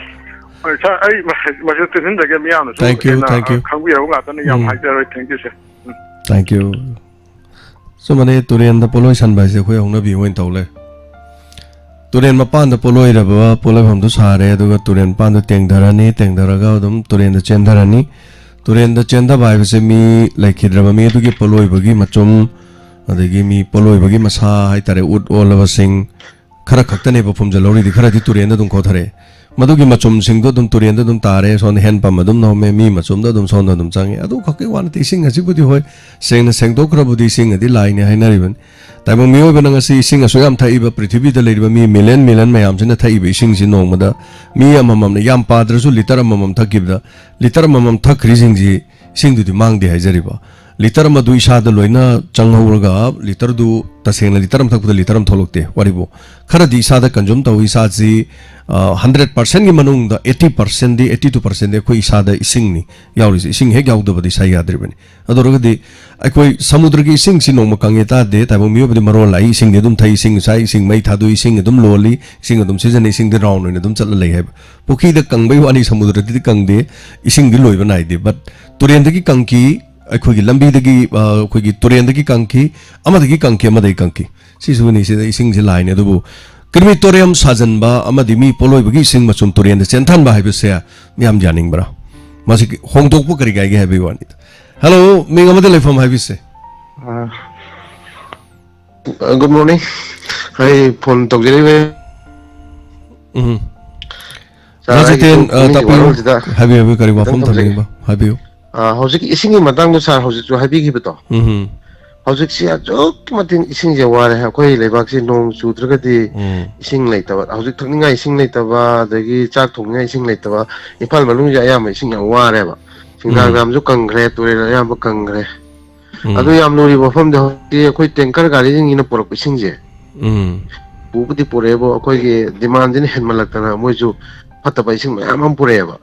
ꯍꯣꯏ, ꯁꯥꯔ, ꯑꯩ ꯃꯁꯤ, ꯃꯁꯤ ꯇꯦꯟꯁꯤꯟꯖꯒꯦ, ꯃꯤꯌꯥꯝꯅꯁꯨ Thank you, ꯍꯦꯟꯅ, thank you. ꯑ, ꯈꯪꯕꯤꯔꯕ ꯉꯥꯛꯇꯅꯤ꯫ ꯌꯥꯝ ꯎꯝ꯫ ꯍꯥꯏꯖꯔꯣꯏ꯫ Thank you, sir꯫ Um. Thank you꯫ ꯆꯨꯝꯕꯅꯦ, ꯇꯨꯔꯦꯟꯗ ꯄꯣꯠꯂꯣꯏ ꯁꯟꯕ ꯍꯥꯏꯁꯦ ꯑꯩꯈꯣꯏ ꯍꯧꯅꯕꯤ ꯑꯣꯏꯅ ꯇꯧ ꯂꯩ꯫ ꯇꯨꯔꯦꯟ ꯃꯄꯥꯟꯗ ꯄꯣꯠꯂꯣꯏꯔꯕ ꯄꯣꯠꯂꯣꯏꯐꯝꯗꯨ ꯁꯥꯔꯦ, ꯑꯗꯨꯒ ꯇꯨꯔꯦꯟ ꯃꯄꯥꯟꯗ ꯇꯦꯡꯊꯔꯅꯤ, ꯇꯦꯡꯊꯔꯒ ꯑꯗꯨꯝ ꯇꯨꯔꯦꯟꯗ ꯆꯦꯟꯊꯔꯅꯤ꯫ ꯇꯨꯔꯦꯟꯗ ꯆꯦꯟꯊꯕ ꯍꯥꯏꯕꯁꯦ ꯃꯤ ꯂꯩꯈꯤꯗ꯭ꯔꯕ ꯃꯤ ꯑꯗꯨꯒꯤ ꯄꯣꯠꯂꯣꯏꯕꯒꯤ ꯃꯆꯨꯝ, ꯑꯗꯒꯤ ꯃꯤ ꯄꯣꯠꯂꯣꯏꯕꯒꯤ ꯃꯁꯥ ꯍꯥꯏꯇꯥꯔꯦ, ꯎꯠ ꯑꯣꯜꯂꯕꯁꯤꯡ ꯈꯔ ꯈꯛꯇꯅꯦꯕ ꯐꯨꯝꯖꯤꯜꯍꯧꯔꯤꯗꯤ, ꯈꯔꯗꯤ ꯇꯨꯔꯦꯟꯗ ꯑꯗꯨꯝ ꯈꯣꯊꯔꯛꯑꯦ꯫ ꯃꯗꯨꯒꯤ ꯃꯆꯨꯝꯁꯤꯡꯗꯣ ꯑꯗꯨꯝ ꯇꯨꯔꯦꯟꯗ ꯑꯗꯨꯝ ꯇꯥꯔꯦ꯫ ꯁꯣꯝꯗ ꯍꯦꯟ ꯄꯝ ꯑꯗꯨꯝ ꯅꯝꯃꯦ, ꯃꯤ ꯃꯆꯨꯝꯗ ꯑꯗꯨꯝ ꯁꯣꯝꯗ ꯑꯗꯨꯝ ꯆꯪꯉꯦ꯫ ꯑꯗꯨ ꯈꯛꯀꯤ ꯋꯥ ꯅꯠꯇꯦ, ꯏꯁꯤꯡ ꯑꯁꯤꯕꯨꯗꯤ ꯍꯣꯏ, ꯁꯦꯡꯅ ꯁꯦꯡꯗꯣꯛꯈ꯭ꯔꯕꯨꯗꯤ ꯏꯁꯤꯡ ꯑꯗꯤ ꯂꯥꯏꯅꯤ ꯍꯥꯏꯅꯔꯤꯕꯅꯤ꯫ ꯇꯥꯏꯕꯪ ꯃꯤꯑꯣꯏꯕꯅ ꯉꯁꯤ ꯏꯁꯤꯡ ꯑꯁꯨꯛ ꯌꯥꯝ ꯊꯛꯏꯕ, ꯄ꯭ꯔꯤꯊꯤꯕꯤꯗ ꯂꯩꯔꯤꯕ ꯃꯤ ꯃꯤꯂꯤꯌꯟ ꯃꯤꯂꯤꯌꯟ ꯃꯌꯥꯝꯁꯤꯅ ꯊꯛꯏꯕ ꯏꯁꯤꯡꯁꯤ ꯅꯣꯡꯃꯗ ꯃꯤ ꯑꯃꯃꯝꯅ, ꯌꯥꯝ ꯄꯥꯗ꯭ꯔꯁꯨ ꯂꯤꯇꯔ ꯑꯃꯃꯝ ꯊꯛꯈꯤꯕꯗ, ꯂꯤꯇꯔ ꯑꯃꯃꯝ ꯊꯛꯈ꯭ꯔꯤꯁꯤꯡꯁꯤ ꯏꯁꯤꯡꯗꯨꯗꯤ ꯃꯥꯡꯗꯦ ꯍꯥꯏꯖꯔꯤꯕ꯫ ꯂꯤꯇꯔ ꯑꯃꯗꯨ ꯏꯁꯥꯗ ꯂꯣꯏꯅ ꯆꯪꯍꯧꯔꯒ, ꯂꯤꯇꯔꯗꯨ ꯇꯁꯦꯡꯅ ꯂꯤꯇꯔ ꯑꯃ ꯊꯛꯄꯗ ꯂꯤꯇꯔ ꯑꯃ ꯊꯣꯛꯂꯛꯇꯦ꯫ ꯋꯥꯔꯤꯕꯨ ꯈꯔꯗꯤ ꯏꯁꯥꯗ ꯀꯟꯖꯨꯝ ꯇꯧꯏ꯫ ꯏꯁꯥꯁꯤ ꯍꯟꯗ꯭ꯔꯦꯠ ꯄꯥꯔꯁꯦꯟꯒꯤ ꯃꯅꯨꯡꯗ ꯑꯩꯠꯇꯤ ꯄꯥꯔꯁꯦꯟꯗꯤ, ꯑꯩꯠꯇꯤ ꯇꯨ ꯄꯥꯔꯁꯦꯟꯗꯤ ꯑꯩꯈꯣꯏ ꯏꯁꯥꯗ ꯏꯁꯤꯡꯅꯤ ꯌꯥꯎꯔꯤꯁꯦ꯫ ꯏꯁꯤꯡ ꯍꯦꯛ ꯌꯥꯎꯗꯕꯗꯤ ꯏꯁꯥ ꯌꯥꯗ꯭ꯔꯤꯕꯅꯤ꯫ ꯑꯗꯨ ꯑꯣꯏꯔꯒꯗꯤ ꯑꯩꯈꯣꯏ ꯁꯃꯨꯗ꯭ꯔꯒꯤ ꯏꯁꯤꯡꯁꯤ ꯅꯣꯡꯃ ꯀꯪꯉꯦ ꯇꯥꯗꯦ, ꯇꯥꯏꯕꯪ ꯃꯤꯑꯣꯏꯕꯗꯤ ꯃꯔꯣꯜ ꯂꯥꯛꯏ, ꯏꯁꯤꯡꯗꯤ ꯑꯗꯨꯝ ꯊꯛꯏ, ꯏꯁꯤꯡ ꯉꯁꯥꯏ ꯏꯁꯤꯡ ꯃꯩ ꯊꯥꯗꯣꯛꯏ, ꯏꯁꯤꯡ ꯑꯗꯨꯝ ꯂꯣꯜꯂꯤ, ꯏꯁꯤꯡ ꯑꯗꯨꯝ ꯁꯤꯖꯤꯟꯅꯩ, ꯏꯁꯤꯡꯗꯤ ꯔꯥꯎꯟ ꯑꯣꯏꯅ ꯑꯗꯨꯝ ꯆꯠꯂ ꯂꯩ ꯍꯥꯏꯕ꯫ ꯄꯨꯈ꯭ꯔꯤꯗ ꯀꯪꯕꯩ ꯋꯥꯅꯤ, ꯁꯃꯨꯗ꯭ꯔꯗꯗꯤ ꯀꯪꯗꯦ, ꯏꯁꯤꯡꯗꯤ ꯂꯣꯏꯕ ꯅꯥꯏꯗꯦ꯫ ꯕꯠ ꯇꯨꯔꯦꯟꯗꯒꯤ ꯀꯪꯈꯤ, ꯑꯩꯈꯣꯏꯒꯤ ꯂꯝꯕꯤꯗꯒꯤ, ꯑ, ꯑꯩꯈꯣꯏꯒꯤ ꯇꯨꯔꯦꯟꯗꯒꯤ ꯀꯪꯈꯤ, ꯑꯃꯗꯒꯤ ꯀꯪꯈꯤ, ꯑꯃꯗꯒꯤ ꯀꯪꯈꯤ꯫ ꯁꯤꯁꯨꯅꯤ, ꯁꯤꯗ ꯏꯁꯤꯡꯁꯦ ꯂꯥꯏꯅꯤ꯫ ꯑꯗꯨꯕꯨ crematorium ꯁꯥꯖꯟꯕ ꯑꯃꯗꯤ ꯃꯤ ꯄꯣꯠꯂꯣꯏꯕꯒꯤ ꯏꯁꯤꯡ ꯃꯆꯨꯝ ꯇꯨꯔꯦꯟꯗ ꯆꯦꯟꯊꯟꯕ ꯍꯥꯏꯕꯁꯦ ꯌꯥꯝ ꯌꯥꯅꯤꯡꯕ꯭ꯔꯥ? ꯃꯁꯤ ꯍꯣꯡꯗꯣꯛꯄ ꯀꯔꯤ ꯀꯥꯏꯒꯦ ꯍꯥꯏꯕꯒꯤ ꯋꯥꯅꯤꯗ꯫ ꯍꯜꯂꯣ, ꯃꯤꯡ ꯑꯃꯗ ꯂꯩꯐꯝ ꯍꯥꯏꯕꯤꯁꯦ꯫ ꯑ, ꯒꯨꯗ ꯃꯣꯔꯅꯤꯡ꯫ ꯑꯩ ꯐꯣꯟ ꯇꯧꯖꯔꯛꯏꯕ ꯎꯝ꯫ ꯁꯥꯔ, ꯑꯩꯒꯤ ꯔꯥꯖꯤꯇꯦꯟ, ꯑ, ꯄꯨꯛꯅꯤꯡꯒꯤ ꯇꯥꯛꯄꯤꯌꯨ꯫ ꯋꯥꯔꯣꯜꯁꯤꯗ ꯍꯥꯏꯕꯤꯌꯨ, ꯍꯥꯏꯕꯤꯌꯨ, ꯀꯔꯤ ꯈꯤꯇꯪ ꯋꯥꯐꯝ ꯊꯝꯖꯒꯦ꯫ ꯊꯝꯕꯤꯅꯤꯡꯕ? ꯍꯥꯏꯕꯤꯌꯨ꯫ ꯑ, ꯍꯧꯖꯤꯛꯀꯤ ꯏꯁꯤꯡꯒꯤ ꯃꯇꯥꯡꯗ ꯁꯥꯔ ꯍꯧꯖꯤꯛꯁꯨ ꯍꯥꯏꯕꯤꯈꯤꯕꯗꯣ, ꯎꯝ꯫ ꯍꯧꯖꯤꯛꯁꯤ ꯑꯁꯨꯛꯀꯤ ꯃꯇꯤꯛ ꯏꯁꯤꯡꯁꯦ ꯋꯥꯔꯦ꯫ ꯑꯩꯈꯣꯏ ꯂꯩꯕꯥꯛꯁꯤ ꯅꯣꯡ ꯆꯨꯗ꯭ꯔꯒꯗꯤ ꯎꯝ꯫ ꯏꯁꯤꯡ ꯂꯩꯇꯕ, ꯍꯧꯖꯤꯛ ꯊꯛꯅꯤꯡꯉꯥꯏ ꯏꯁꯤꯡ ꯂꯩꯇꯕ, ꯑꯗꯒꯤ ꯆꯥꯛ ꯊꯣꯡꯅꯤꯡꯉꯥꯏ ꯏꯁꯤꯡ ꯂꯩꯇꯕ, ꯏꯝꯐꯥꯜ ꯃꯅꯨꯡꯁꯦ ꯑꯌꯥꯝꯕ ꯏꯁꯤꯡ ꯌꯥꯝ ꯋꯥꯔꯦꯕ꯫ ꯁꯤꯡꯗꯥꯡ ꯎꯝ꯫ ꯗꯥꯝꯁꯨ ꯀꯪꯈ꯭ꯔꯦ, ꯇꯨꯔꯦꯜ ꯑꯌꯥꯝꯕ ꯀꯪꯈ꯭ꯔꯦ꯫ ꯎꯝ꯫ ꯑꯗꯨ ꯌꯥꯝ ꯂꯨꯔꯤꯕ ꯃꯐꯝꯗꯤ ꯍꯧꯖꯤꯛꯇꯤ ꯑꯩꯈꯣꯏ ꯇꯦꯡꯀꯔ ꯒꯥꯔꯤꯁꯤꯡꯁꯤꯅ ꯄꯨꯔꯛꯄ ꯏꯁꯤꯡꯁꯦ ꯎꯝ꯫ ꯄꯨꯕꯨꯗꯤ ꯄꯨꯔꯛꯑꯦꯕꯨ, ꯑꯩꯈꯣꯏꯒꯤ ꯗꯤꯃꯥꯟꯁꯤꯅ ꯍꯦꯟꯃꯜꯂꯛꯇꯅ ꯃꯣꯏꯁꯨ ꯐꯠꯇꯕ ꯏꯁꯤꯡ ꯃꯌꯥꯝ ꯑꯃ ꯄꯨꯔꯛꯑꯦꯕ꯫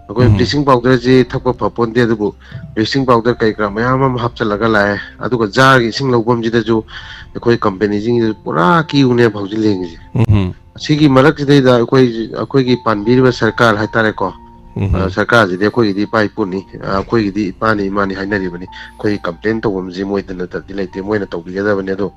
ꯑꯩꯈꯣꯏ ꯎꯝ꯫ ꯕ꯭ꯂꯤꯆꯤꯡ ꯄꯥꯎꯗꯔꯁꯤ ꯊꯛꯄ ꯐꯄꯣꯟꯇꯦ, ꯑꯗꯨꯕꯨ ꯕ꯭ꯂꯤꯆꯤꯡ ꯄꯥꯎꯗꯔ ꯀꯩ ꯀꯔꯥ ꯃꯌꯥꯝ ꯑꯃ ꯍꯥꯞꯆꯤꯜꯂꯒ ꯂꯥꯛꯑꯦ꯫ ꯑꯗꯨꯒ ꯖꯥꯔꯒꯤ ꯏꯁꯤꯡ ꯂꯧꯐꯝꯁꯤꯗꯁꯨ ꯑꯩꯈꯣꯏ ꯀꯝꯄꯦꯅꯤꯁꯤꯡꯁꯤꯁꯨ ꯄꯨꯔꯥ ꯀ꯭ꯌꯨꯅꯦꯕ ꯍꯧꯖꯤꯛ ꯂꯦꯡꯉꯤꯁꯦ꯫ ꯎꯝ꯫ ꯑꯁꯤꯒꯤ ꯃꯔꯛꯁꯤꯗꯩꯗ ꯑꯩꯈꯣꯏ, ꯑꯩꯈꯣꯏꯒꯤ ꯄꯥꯟꯕꯤꯔꯤꯕ ꯁꯔꯀꯥꯔ ꯍꯥꯏꯇꯥꯔꯦꯀꯣ, ꯎꯝ꯫ ꯑ, ꯁꯔꯀꯥꯔꯁꯤꯗꯤ ꯑꯩꯈꯣꯏꯒꯤꯗꯤ ꯏꯄꯥ ꯏꯄꯨꯅꯤ, ꯑ, ꯑꯩꯈꯣꯏꯒꯤꯗꯤ ꯏꯄꯥꯅꯤ ꯏꯃꯥꯅꯤ ꯍꯥꯏꯅꯔꯤꯕꯅꯤ꯫ ꯑꯩꯈꯣꯏꯒꯤ ꯀꯝꯄ꯭ꯂꯦꯟ ꯇꯧꯐꯝꯁꯤ ꯃꯣꯏꯗ ꯅꯠꯇꯕꯗꯤ ꯂꯩꯇꯦ, ꯃꯣꯏꯅ ꯇꯧꯕꯤꯒꯗꯕꯅꯤ꯫ ꯑꯗꯣ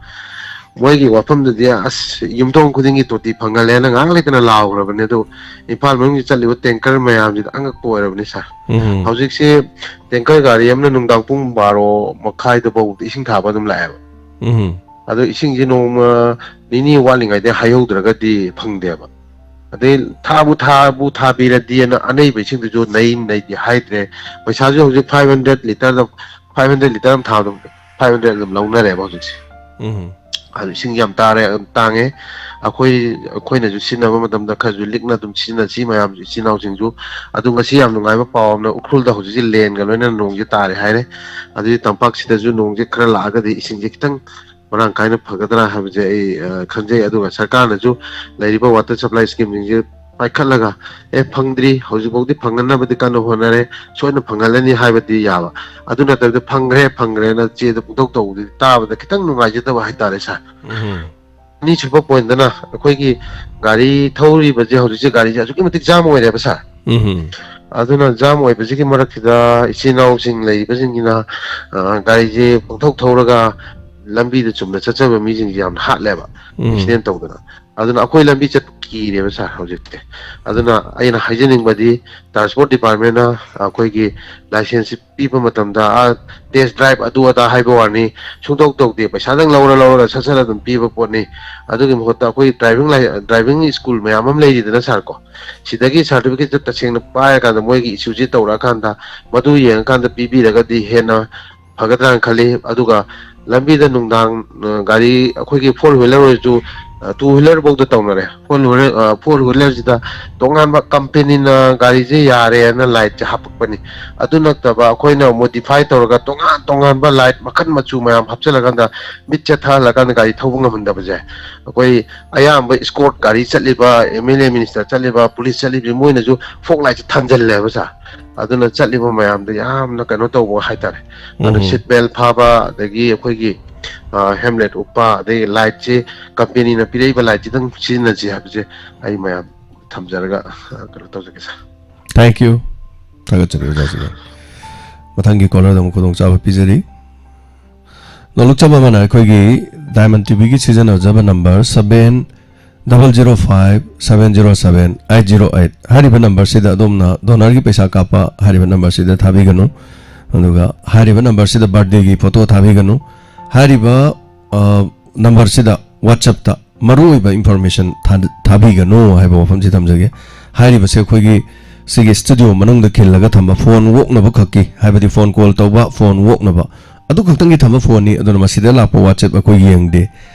ꯃꯣꯏꯒꯤ ꯋꯥꯐꯝꯗꯨꯗꯤ ꯑꯁ ꯌꯨꯝꯊꯣꯡ ꯈꯨꯗꯤꯡꯒꯤ ꯇꯣꯇꯤ ꯐꯪꯍꯜꯂꯦꯅ ꯉꯥꯏꯍꯥꯛ ꯂꯩꯇꯅ ꯂꯥꯎꯈ꯭ꯔꯕꯅꯦ꯫ ꯑꯗꯣ ꯏꯝꯐꯥꯜ ꯃꯅꯨꯡꯒꯤ ꯆꯠꯂꯤꯕ ꯇꯦꯡꯀꯔ ꯃꯌꯥꯝꯁꯤꯗ ꯑꯉꯛꯄ ꯑꯣꯏꯔꯕꯅꯤ ꯁꯥꯔ꯫ ꯎꯝ꯫ ꯍꯧꯖꯤꯛꯁꯦ ꯇꯦꯡꯀꯔ ꯒꯥꯔꯤ ꯑꯃꯅ ꯅꯨꯡꯗꯥꯡ ꯄꯨꯡ ꯕꯥꯔꯣ ꯃꯈꯥꯏꯗ ꯐꯥꯎꯕꯗ ꯏꯁꯤꯡ ꯊꯥꯕ ꯑꯗꯨꯝ ꯂꯥꯛꯑꯦꯕ꯫ ꯎꯝ꯫ ꯑꯗꯣ ꯏꯁꯤꯡꯁꯦ ꯅꯣꯡꯃ ꯅꯤꯅꯤ ꯋꯥꯠꯂꯤꯉꯩꯗ ꯍꯩꯍꯧꯗ꯭ꯔꯒꯗꯤ ꯐꯪꯗꯦꯕ꯫ ꯑꯗꯩ ꯊꯥꯕꯨ ꯊꯥꯕꯨ ꯊꯥꯕꯤꯔꯗꯤꯅ ꯑꯅꯩꯕ ꯏꯁꯤꯡꯗꯨꯁꯨ ꯅꯩ ꯅꯩꯗꯤ ꯍꯥꯏꯗ꯭ꯔꯦ꯫ ꯄꯩꯁꯥꯁꯨ ꯍꯧꯖꯤꯛ five hundred litre, five hundred litre ꯑꯃ ꯊꯥꯕꯗ five hundred ꯑꯗꯨꯝ ꯂꯧꯅꯔꯦꯕ ꯍꯧꯖꯤꯛꯁꯦ꯫ ꯎꯝ꯫ ꯑꯗꯨ ꯏꯁꯤꯡ ꯌꯥꯝ ꯇꯥꯔꯦ, ꯌꯥꯝ ꯇꯥꯡꯉꯦ꯫ ꯑꯩꯈꯣꯏ, ꯑꯩꯈꯣꯏꯅꯁꯨ ꯁꯤꯖꯤꯟꯅꯕ ꯃꯇꯝꯗ ꯈꯔꯁꯨ ꯂꯤꯛꯅ ꯑꯗꯨꯝ ꯁꯤꯖꯤꯟꯅꯁꯤ ꯃꯌꯥꯝ, ꯏꯆꯤꯜ ꯏꯅꯥꯎꯁꯤꯡꯁꯨ꯫ ꯑꯗꯨ ꯉꯁꯤ ꯌꯥꯝ ꯅꯨꯡꯉꯥꯏꯕ ꯄꯥꯎ ꯑꯃꯅ, ꯎꯈ꯭ꯔꯨꯜꯗ ꯍꯧꯖꯤꯛꯁꯦ ꯂꯦꯟꯒ ꯂꯣꯏꯅꯅ ꯅꯣꯡꯁꯦ ꯇꯥꯔꯦ ꯍꯥꯏꯔꯦ꯫ ꯑꯗꯨꯗꯤ ꯇꯝꯄꯥꯛꯁꯤꯗꯁꯨ ꯅꯣꯡꯁꯦ ꯈꯔ ꯂꯥꯛꯑꯒꯗꯤ ꯏꯁꯤꯡꯁꯦ ꯈꯤꯇꯪ ꯃꯔꯥꯡ ꯀꯥꯏꯅ ꯐꯒꯗ꯭ꯔꯥ ꯍꯥꯏꯕꯁꯦ ꯑꯩ, ꯑ, ꯈꯟꯖꯩ꯫ ꯑꯗꯨꯒ ꯁꯔꯀꯥꯔꯅꯁꯨ ꯂꯩꯔꯤꯕ water supply schemeꯁꯤꯡꯁꯦ ꯄꯥꯏꯈꯠꯂꯒ, ꯑꯦ, ꯐꯪꯗ꯭ꯔꯤ, ꯍꯧꯖꯤꯛꯐꯥꯎꯗꯤ ꯐꯪꯅꯅꯕꯗꯤ ꯀꯟꯅ ꯍꯣꯠꯅꯔꯦ, ꯁꯣꯏꯅ ꯐꯪꯍꯜꯂꯅꯤ ꯍꯥꯏꯕꯗꯤ ꯌꯥꯕ꯫ ꯑꯗꯨ ꯅꯠꯇꯕꯤꯗ ꯐꯪꯈ꯭ꯔꯦ, ꯐꯪꯈ꯭ꯔꯦꯅ ꯆꯦꯗ ꯄꯨꯡꯇꯧ ꯇꯧꯕꯗꯨꯗꯤ ꯇꯥꯕꯗ ꯈꯤꯇꯪ ꯅꯨꯡꯉꯥꯏꯖꯗꯕ ꯍꯥꯏꯇꯥꯔꯦ, ꯁꯥꯔ꯫ ꯎꯝ꯫ ꯑꯅꯤꯁꯨꯕ pointꯇꯅ ꯑꯩꯈꯣꯏꯒꯤ ꯒꯥꯔꯤ ꯊꯧꯔꯤꯕꯁꯦ, ꯍꯧꯖꯤꯛꯁꯦ ꯒꯥꯔꯤꯁꯦ ꯑꯁꯨꯛꯀꯤ ꯃꯇꯤꯛ jam ꯑꯣꯏꯔꯦꯕ, ꯁꯥꯔ꯫ ꯎꯝ꯫ ꯑꯗꯨꯅ jam ꯑꯣꯏꯕꯁꯤꯒꯤ ꯃꯔꯛꯁꯤꯗ ꯏꯆꯤꯜ ꯏꯅꯥꯎꯁꯤꯡ ꯂꯩꯔꯤꯕꯁꯤꯡꯁꯤꯅ, ꯑ, ꯒꯥꯔꯤꯁꯦ ꯄꯪꯊꯧ ꯊꯧꯔꯒ ꯂꯝꯕꯤꯗ ꯆꯨꯝꯅ ꯆꯠꯆꯕ ꯃꯤꯁꯤꯡꯁꯦ ꯌꯥꯝꯅ ꯍꯥꯠꯂꯦꯕ, ꯎꯝ꯫ Accident ꯇꯧꯗꯅ꯫ ꯑꯗꯨꯅ ꯑꯩꯈꯣꯏ ꯂꯝꯕꯤ ꯆꯠꯄ ꯀꯤꯔꯦꯕ, ꯁꯥꯔ, ꯍꯧꯖꯤꯛꯇꯤ꯫ ꯑꯗꯨꯅ ꯑꯩꯅ ꯍꯥꯏꯖꯅꯤꯡꯕꯗꯤ, transport departmentꯅ ꯑꯩꯈꯣꯏꯒꯤ licenseꯁꯤ ꯄꯤꯕ ꯃꯇꯝꯗ, ꯑꯥ, test drive ꯑꯗꯨ ꯑꯗꯥ ꯍꯥꯏꯕ ꯋꯥꯅꯤ, ꯁꯨꯡꯇꯧ ꯇꯧꯗꯦ꯫ ꯄꯩꯁꯥꯗꯪ ꯂꯧꯔ ꯂꯧꯔꯒ ꯁꯠ ꯁꯠ ꯑꯗꯨꯝ ꯄꯤꯕ ꯄꯣꯠꯅꯤ꯫ ꯑꯗꯨꯒꯤ ꯃꯍꯨꯠꯇ ꯑꯩꯈꯣꯏ driving ꯂꯥꯏ-, driving school ꯃꯌꯥꯝ ꯑꯃ ꯂꯩꯔꯤꯗꯅ, ꯁꯥꯔ, ꯀꯣ, ꯁꯤꯗꯒꯤ certificateꯁꯦ ꯇꯁꯦꯡꯅ ꯄꯥꯏꯔꯀꯥꯟꯗ, ꯃꯣꯏꯒꯤ issueꯁꯦ ꯇꯧꯔꯛꯑꯀꯥꯟꯗ, ꯃꯗꯨ ꯌꯦꯡꯉꯀꯥꯟꯗ ꯄꯤꯕꯤꯔꯒꯗꯤ ꯍꯦꯟꯅ ꯐꯒꯗ꯭ꯔꯥꯅ ꯈꯜꯂꯤ꯫ ꯑꯗꯨꯒ ꯂꯝꯕꯤꯗ ꯅꯨꯡꯗꯥꯡ, ꯑ, ꯒꯥꯔꯤ, ꯑꯩꯈꯣꯏꯒꯤ four wheeler ꯑꯣꯏꯔꯁꯨ, ꯑ, two wheeler ꯐꯥꯎꯗ ꯇꯧꯅꯔꯦ꯫ Four wheeler, ꯑ, four wheelerꯁꯤꯗ ꯇꯣꯉꯥꯟꯕ companyꯅ ꯒꯥꯔꯤꯁꯦ ꯌꯥꯔꯦꯅ lightꯁꯦ ꯍꯥꯞꯄꯛꯄꯅꯤ꯫ ꯑꯗꯨ ꯅꯠꯇꯕ ꯑꯩꯈꯣꯏꯅ modify ꯇꯧꯔꯒ ꯇꯣꯉꯥꯟ ꯇꯣꯉꯥꯟꯕ light ꯃꯈꯜ ꯃꯆꯨ ꯃꯌꯥꯝ ꯍꯥꯞꯆꯤꯜꯂꯀꯥꯟꯗ ꯃꯤꯠ ꯆꯦꯠꯊꯍꯜꯂꯀꯥꯟꯗ ꯒꯥꯔꯤ ꯊꯧꯕ ꯉꯝꯍꯟꯗꯕꯁꯦ, ꯑꯩꯈꯣꯏ ꯑꯌꯥꯝꯕ escort ꯒꯥꯔꯤ ꯆꯠꯂꯤꯕ, MLA minister ꯆꯠꯂꯤꯕ, police ꯆꯠꯂꯤꯕ, ꯃꯣꯏꯅꯁꯨ fog lightꯁꯦ ꯊꯥꯟꯖꯜꯂꯦꯕ, ꯁꯥꯔ꯫ ꯑꯗꯨꯅ ꯆꯠꯂꯤꯕ ꯃꯌꯥꯝꯗ ꯌꯥꯝꯅ ꯀꯩꯅꯣ ꯇꯧꯕ ꯍꯥꯏꯇꯥꯔꯦ꯫ ꯑꯗꯨ ꯎꯝ꯫ Seat belt ꯐꯥꯕ, ꯑꯗꯒꯤ ꯑꯩꯈꯣꯏꯒꯤ, ꯑ, helmet ꯎꯞꯄ, ꯑꯗꯒꯤ lightꯁꯦ companyꯅ ꯄꯤꯔꯛꯏꯕ lightꯁꯤꯗꯪ ꯁꯤꯖꯤꯟꯅꯁꯤ ꯍꯥꯏꯕꯁꯦ ꯑꯩ ꯃꯌꯥꯝ ꯊꯝꯖꯔꯒ, ꯑ, ꯀꯩꯅꯣ ꯇꯧꯖꯒꯦ, ꯁꯥꯔ꯫ Thank you꯫ ꯊꯥꯒꯠꯆꯔꯤ, ꯑꯣꯖꯥꯁꯤꯗ꯫ ꯃꯊꯪꯒꯤ callerꯗ ꯑꯃꯨꯛ ꯈꯨꯗꯣꯡꯆꯥꯕ ꯄꯤꯖꯔꯤ꯫ ꯅꯣꯂꯨꯛꯆꯕ ꯑꯃꯅ ꯑꯩꯈꯣꯏꯒꯤ Diamond TVꯒꯤ ꯁꯤꯖꯤꯟꯅꯖꯕ number seven double zero five seven zero seven eight zero eight ꯍꯥꯏꯔꯤꯕ numberꯁꯤꯗ ꯑꯗꯣꯝꯅ donorꯒꯤ ꯄꯩꯁꯥ ꯀꯥꯞꯄ ꯍꯥꯏꯔꯤꯕ numberꯁꯤꯗ ꯊꯥꯕꯤꯒꯅꯨ꯫ ꯑꯗꯨꯒ ꯍꯥꯏꯔꯤꯕ numberꯁꯤꯗ birthdayꯒꯤ photo ꯊꯥꯕꯤꯒꯅꯨ꯫ ꯍꯥꯏꯔꯤꯕ ꯑ, ꯅꯝꯕꯔꯁꯤꯗ WhatsApp-ꯇ ꯃꯔꯨꯑꯣꯏꯕ information ꯊꯥ-, ꯊꯥꯕꯤꯒꯅꯨ ꯍꯥꯏꯕ ꯋꯥꯐꯝꯁꯤ ꯊꯝꯖꯒꯦ꯫ ꯍꯥꯏꯔꯤꯕꯁꯦ ꯑꯩꯈꯣꯏꯒꯤ ꯁꯤꯒꯤ studio ꯃꯅꯨꯡꯗ ꯈꯤꯜꯂꯒ ꯊꯝꯕ phone ꯑꯣꯛꯅꯕ ꯈꯛꯀꯤ, ꯍꯥꯏꯕꯗꯤ phone call ꯇꯧꯕ, phone ꯑꯣꯛꯅꯕ, ꯑꯗꯨ ꯈꯛꯇꯪꯒꯤ ꯊꯝꯕ phone-ꯅꯤ꯫ ꯑꯗꯨꯅ ꯃꯁꯤꯗ ꯂꯥꯛꯄ WhatsApp ꯑꯩꯈꯣꯏ ꯌꯦꯡꯗꯦ꯫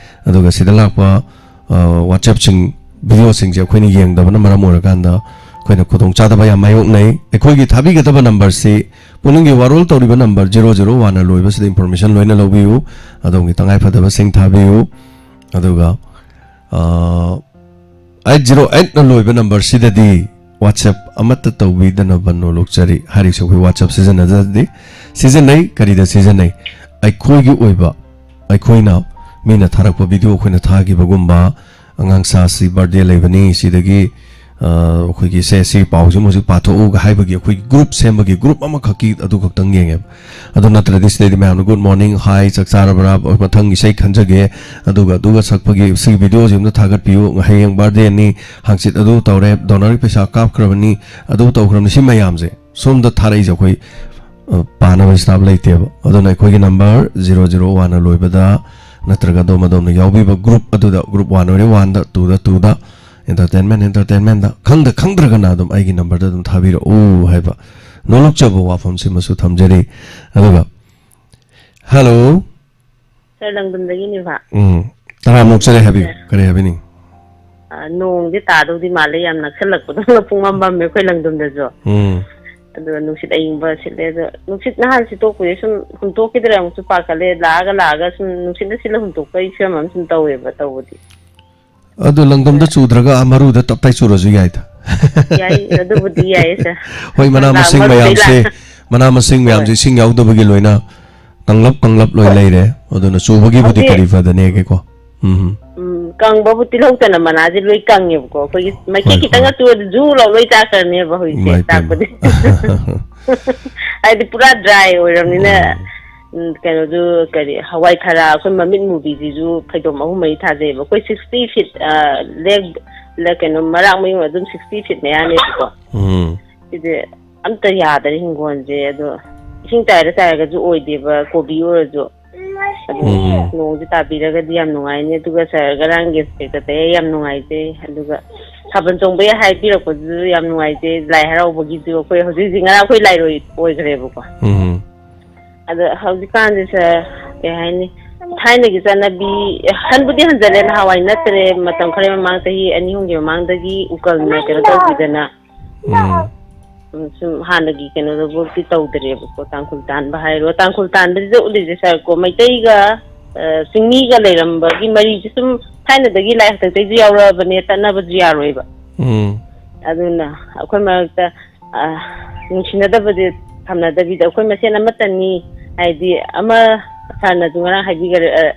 ꯑꯗꯨꯒ ꯁꯤꯗ ꯂꯥꯛꯄ, ꯑ, WhatsApp-ꯁꯤꯡ, video-ꯁꯤꯡꯁꯦ ꯑꯩꯈꯣꯏꯅ ꯌꯦꯡꯗꯕꯅ ꯃꯔꯝ ꯑꯣꯏꯔꯀꯥꯟꯗ ꯑꯩꯈꯣꯏꯅ ꯈꯨꯗꯣꯡꯆꯥꯗꯕ ꯌꯥꯝ ꯃꯥꯌꯣꯛꯅꯩ꯫ ꯑꯩꯈꯣꯏꯒꯤ ꯊꯥꯕꯤꯒꯗꯕ ꯅꯝꯕꯔꯁꯤ ꯄꯨꯛꯅꯤꯡꯒꯤ ꯋꯥꯔꯣꯜ ꯇꯧꯔꯤꯕ ꯅꯝꯕꯔ zero zero one-ꯅ ꯂꯣꯏꯕꯁꯤꯗ information ꯂꯣꯏꯅ ꯂꯧꯕꯤꯌꯨ꯫ ꯑꯗꯣꯝꯒꯤ ꯇꯉꯥꯏꯐꯗꯕꯁꯤꯡ ꯊꯥꯕꯤꯌꯨ꯫ ꯑꯗꯨꯒ, ꯑ, eight zero eight-ꯅ ꯂꯣꯏꯕ ꯅꯝꯕꯔꯁꯤꯗꯗꯤ WhatsApp ꯑꯃꯠꯇ ꯇꯧꯕꯤꯗꯅꯕ ꯅꯣꯂꯨꯛꯆꯔꯤ꯫ ꯍꯥꯏꯔꯤꯁꯦ ꯑꯩꯈꯣꯏ WhatsApp ꯁꯤꯖꯤꯟꯅꯗ꯭ꯔꯗꯤ ꯁꯤꯖꯤꯟꯅꯩ꯫ ꯀꯔꯤꯗ ꯁꯤꯖꯤꯟꯅꯩ? ꯑꯩꯈꯣꯏꯒꯤ ꯑꯣꯏꯕ, ꯑꯩꯈꯣꯏꯅ ꯃꯤꯅ ꯊꯥꯔꯛꯄ video ꯑꯩꯈꯣꯏꯅ ꯊꯥꯈꯤꯕꯒꯨꯝꯕ, ꯑꯉꯥꯡ ꯁꯥꯁꯤ birthday ꯂꯩꯕꯅꯤ, ꯁꯤꯗꯒꯤ, ꯑ, ꯑꯩꯈꯣꯏꯒꯤ ꯁꯦ, ꯁꯤ ꯄꯥꯎꯁꯤꯃ ꯍꯧꯖꯤꯛ ꯄꯥꯊꯣꯛꯎꯒ ꯍꯥꯏꯕꯒꯤ ꯑꯩꯈꯣꯏꯒꯤ group ꯁꯦꯝꯕꯒꯤ group ꯑꯃꯈꯛꯀꯤ ꯑꯗꯨ ꯈꯛꯇꯪ ꯌꯦꯡꯉꯦꯕ꯫ ꯑꯗꯨ ꯅꯠꯇ꯭ꯔꯗꯤ ꯁꯤꯗꯩꯗꯤ ꯃꯌꯥꯝꯅ good morning, hi, ꯆꯥꯛ ꯆꯥꯔꯕ꯭ꯔꯥ, ꯃꯊꯪ ꯏꯁꯩ ꯈꯟꯖꯒꯦ, ꯑꯗꯨꯒ, ꯑꯗꯨꯒ ꯁꯛꯄꯒꯤ ꯁꯤꯒꯤ video-ꯁꯤ ꯑꯝꯇ ꯊꯥꯒꯠꯄꯤꯌꯨ, ꯍꯌꯦꯡ birthday-ꯅꯤ, ꯍꯥꯡꯆꯤꯠ ꯑꯗꯨ ꯇꯧꯔꯦ, donor-ꯒꯤ ꯄꯩꯁꯥ ꯀꯥꯞꯈ꯭ꯔꯕꯅꯤ, ꯑꯗꯨ ꯇꯧꯈ꯭ꯔꯕꯅꯤ, ꯁꯤ ꯃꯌꯥꯝꯁꯦ ꯁꯣꯝꯗ ꯊꯥꯔꯛꯏꯁꯦ ꯑꯩꯈꯣꯏ, ꯑ, ꯄꯥꯅꯕ staff ꯂꯩꯇꯦꯕ꯫ ꯑꯗꯨꯅ ꯑꯩꯈꯣꯏꯒꯤ ꯅꯝꯕꯔ zero zero one-ꯅ ꯂꯣꯏꯕꯗ ꯅꯠꯇ꯭ꯔꯒ ꯑꯗꯣꯝ ꯑꯗꯣꯝꯅ ꯌꯥꯎꯕꯤꯕ group ꯑꯗꯨꯗ, group one ꯑꯣꯏꯔꯦ, one-ꯗ, two-ꯗ, two-ꯗ, entertainment, entertainment-ꯗ, ꯈꯪꯗ ꯈꯪꯗ꯭ꯔꯒꯅ ꯑꯗꯨꯝ ꯑꯩꯒꯤ ꯅꯝꯕꯔꯗ ꯑꯗꯨꯝ ꯊꯥꯕꯤꯔꯛꯎ ꯍꯥꯏꯕ ꯅꯣꯂꯨꯛꯆꯕ ꯋꯥꯐꯝꯁꯤꯃꯁꯨ ꯊꯝꯖꯔꯤ꯫ ꯑꯗꯨꯒ, hello꯫ Sir, ꯂꯪꯗꯨꯝꯗꯒꯤꯅꯦꯕ꯫ ꯎꯝ꯫ ꯇꯔꯥꯝꯅ ꯑꯣꯛꯆꯔꯤ, ꯍꯥꯏꯕꯤꯌꯨ꯫ Sir꯫ ꯀꯔꯤ ꯍꯥꯏꯕꯤꯅꯤꯡ? ꯑ, ꯅꯣꯡꯗꯤ ꯇꯥꯗꯧꯗꯤ ꯃꯥꯜꯂꯦ, ꯌꯥꯝ ꯅꯛꯁꯜꯂꯛꯄꯗꯧꯅ ꯄꯨꯡꯃꯝ ꯃꯝꯃꯦ ꯑꯩꯈꯣꯏ ꯂꯪꯗꯨꯝꯗꯁꯨ꯫ ꯎꯝ꯫ ꯑꯗꯨꯒ ꯅꯨꯡꯁꯤꯠ ꯑꯏꯪꯕ ꯁꯤꯠꯂꯦ꯫ ꯑꯗꯣ ꯅꯨꯡꯁꯤꯠ ꯅꯍꯥꯟ ꯁꯤꯠꯇꯣꯛꯄꯁꯦ ꯁꯨꯝ ꯍꯨꯝꯇꯣꯛꯈꯤꯗ꯭ꯔꯦ, ꯑꯃꯨꯛꯁꯨ ꯄꯥꯈꯠꯂꯦ, ꯂꯥꯛꯑꯒ ꯂꯥꯛꯑꯒ ꯁꯨꯝ ꯅꯨꯡꯁꯤꯠꯅ ꯁꯤꯠꯂ ꯍꯨꯝꯇꯣꯛꯄꯒꯤ ꯐꯤꯕꯝ ꯑꯃ ꯁꯨꯝ ꯇꯧꯋꯦꯕ ꯇꯧꯕꯗꯤ꯫ ꯑꯗꯨ ꯂꯪꯗꯨꯝꯗ ꯆꯨꯗ꯭ꯔꯒ ꯑꯥ ꯃꯔꯨꯗ ꯇꯞ ꯇꯥꯏ ꯆꯨꯔꯁꯨ ꯌꯥꯏꯗ꯫ ꯌꯥꯏ, ꯑꯗꯨꯕꯨꯗꯤ ꯌꯥꯏꯌꯦ, sir꯫ ꯍꯣꯏ, ꯃꯅꯥ ꯂꯥꯛ ꯃꯁꯤꯡ ꯃꯔꯨꯗꯩ ꯃꯌꯥꯝꯁꯦ, ꯂꯥꯛ-, ꯃꯅꯥ ꯃꯁꯤꯡ ꯍꯣꯏ꯫ ꯃꯌꯥꯝꯁꯦ ꯏꯁꯤꯡ ꯌꯥꯎꯗꯕꯒꯤ ꯂꯣꯏꯅ ꯀꯪꯂꯞ ꯀꯪꯂꯞ ꯂꯣꯏ ꯍꯣꯏ꯫ ꯂꯩꯔꯦ꯫ ꯑꯗꯨꯅ ꯆꯨꯕꯒꯤꯕꯨꯗꯤ ꯍꯧꯖꯤꯛ ꯀꯔꯤ ꯐꯗꯅꯦꯒꯦꯀꯣ? ꯎꯝ꯫ ꯎꯝ, ꯀꯪꯕꯕꯨ ꯇꯤꯜꯍꯧ ꯆꯅꯝ ꯃꯅꯥꯁꯦ ꯂꯣꯏ ꯀꯪꯉꯦꯕꯀꯣ꯫ ꯑꯩꯈꯣꯏꯒꯤ ꯃꯩꯈꯦꯠ ꯍꯣꯏ, ꯈꯤꯇꯪꯒ ꯍꯣꯏ꯫ ꯆꯨꯔꯗꯤ ꯖꯨ ꯂꯥꯎ ꯂꯣꯏ ꯆꯥꯛꯈ꯭ꯔꯅꯦꯕ ꯍꯧꯖꯤꯛꯁꯦ ꯏꯃꯥꯏ ꯄꯦꯝꯃ꯫ ꯆꯥꯛꯄꯗꯤ꯫ ꯍꯥꯏꯗꯤ ꯄꯨꯔꯥ dry ꯑꯣꯏꯔꯕꯅꯤꯅ, ꯎꯝ꯫ ꯎꯝ, ꯀꯩꯅꯣꯁꯨ, ꯀꯔꯤ, ꯍꯋꯥꯏ ꯊꯔꯥꯛ, ꯑꯩꯈꯣꯏ ꯃꯃꯤꯠ ꯃꯨꯕꯤꯁꯤꯁꯨ ꯐꯩꯗꯣꯝ ꯑꯍꯨꯝ ꯃꯔꯤ ꯊꯥꯖꯩꯑꯕ꯫ ꯑꯩꯈꯣꯏ sixty feet, ꯑ, leg, ꯀꯩꯅꯣ, ꯃꯔꯥꯛ ꯃꯌꯨꯡ ꯑꯗꯨꯝ sixty feet ꯃꯌꯥꯅꯦꯕꯀꯣ꯫ ꯎꯝ꯫ ꯁꯤꯗꯤ ꯑꯝꯇ ꯌꯥꯗꯔꯦ ꯍꯤꯡꯒꯣꯜꯁꯦ꯫ ꯑꯗꯣ ꯏꯁꯤꯡ ꯆꯥꯏꯔ ꯆꯥꯏꯔꯒꯁꯨ ꯑꯣꯏꯗꯦꯕ, ꯀꯣꯕꯤ ꯑꯣꯏꯔꯁꯨ꯫ ꯑꯗꯨ ꯎꯝ꯫ ꯅꯣꯡꯁꯦ ꯇꯥꯕꯤꯔꯒꯗꯤ ꯌꯥꯝ ꯅꯨꯡꯉꯥꯏꯅꯤ꯫ ꯑꯗꯨꯒ ꯁꯥꯔ ꯉꯔꯥꯡꯒꯤ ꯏꯟꯁꯄꯦꯛꯇꯔꯗ ꯌꯥꯝ ꯅꯨꯡꯉꯥꯏꯖꯩ꯫ ꯑꯗꯨꯒ ꯊꯥꯕꯜ ꯆꯣꯡꯕꯒꯤ ꯍꯥꯏꯕꯤꯔꯛꯄꯗꯨꯁꯨ ꯌꯥꯝ ꯅꯨꯡꯉꯥꯏꯖꯩ꯫ ꯂꯥꯏ ꯍꯔꯥꯎꯕꯒꯤꯁꯨ ꯑꯩꯈꯣꯏ ꯍꯧꯖꯤꯛ ꯍꯧꯖꯤꯛ ꯉꯔꯥꯡ ꯑꯩꯈꯣꯏ ꯂꯥꯏꯔꯣꯏ ꯑꯣꯏꯈ꯭ꯔꯦꯕꯀꯣ꯫ ꯎꯝ꯫ ꯑꯗꯣ ꯍꯧꯖꯤꯛꯀꯥꯟꯁꯦ ꯁꯥꯔ, ꯀꯩ ꯍꯥꯏꯅꯤ, ꯊꯥꯏꯅꯒꯤ ꯆꯠꯅꯕꯤ ꯍꯟꯕꯨꯗꯤ ꯍꯟꯖꯜꯂꯦ, ꯅꯍꯥꯟꯋꯥꯏ ꯅꯠꯇ꯭ꯔꯦ꯫ ꯃꯇꯝ ꯈꯔ ꯃꯃꯥꯡ, ꯆꯍꯤ ꯑꯅꯤ ꯑꯍꯨꯝꯒꯤ ꯃꯃꯥꯡꯗꯒꯤ ꯎꯀꯜꯅ ꯀꯩꯅꯣ ꯇꯧꯈꯤꯗꯅ, ꯎꯝ꯫ ꯎꯝ, ꯁꯨꯝ ꯍꯥꯟꯅꯒꯤ ꯀꯩꯅꯣꯗꯨꯐꯥꯎꯗꯤ ꯇꯧꯗ꯭ꯔꯦꯕꯀꯣ꯫ ꯇꯥꯡꯈꯨꯜ ꯇꯥꯟꯕ ꯍꯥꯏꯔꯣ, ꯇꯥꯡꯈꯨꯜ ꯇꯥꯟꯕꯁꯤꯗ ꯎꯠꯂꯤꯁꯦ ꯁꯥꯔꯀꯣ, ꯃꯩꯇꯩꯒ, ꯑ, ꯆꯤꯡꯃꯤꯒ ꯂꯩꯔꯝꯕꯒꯤ ꯃꯔꯤꯁꯦ ꯁꯨꯝ ꯊꯥꯏꯅꯗꯒꯤ ꯂꯥꯏ ꯍꯥꯛꯇꯛꯇꯩꯁꯨ ꯌꯥꯎꯔꯛꯑꯕꯅꯦ, ꯇꯠꯅꯕꯁꯨ ꯌꯥꯔꯣꯏꯕ꯫ ꯎꯝ꯫ ꯑꯗꯨꯅ ꯑꯩꯈꯣꯏ ꯃꯔꯛꯇ, ꯑ, ꯅꯨꯡꯁꯤꯅꯗꯕꯁꯦ ꯊꯝꯅꯗꯕꯤꯗ ꯑꯩꯈꯣꯏ ꯃꯁꯦꯟ ꯑꯃꯠꯇꯅꯤ, ꯍꯥꯏꯗꯤ ꯑꯃ, ꯁꯥꯔꯅꯁꯨ ꯉꯔꯥꯡ ꯍꯥꯏꯕꯤꯈꯔꯦ, ꯑ,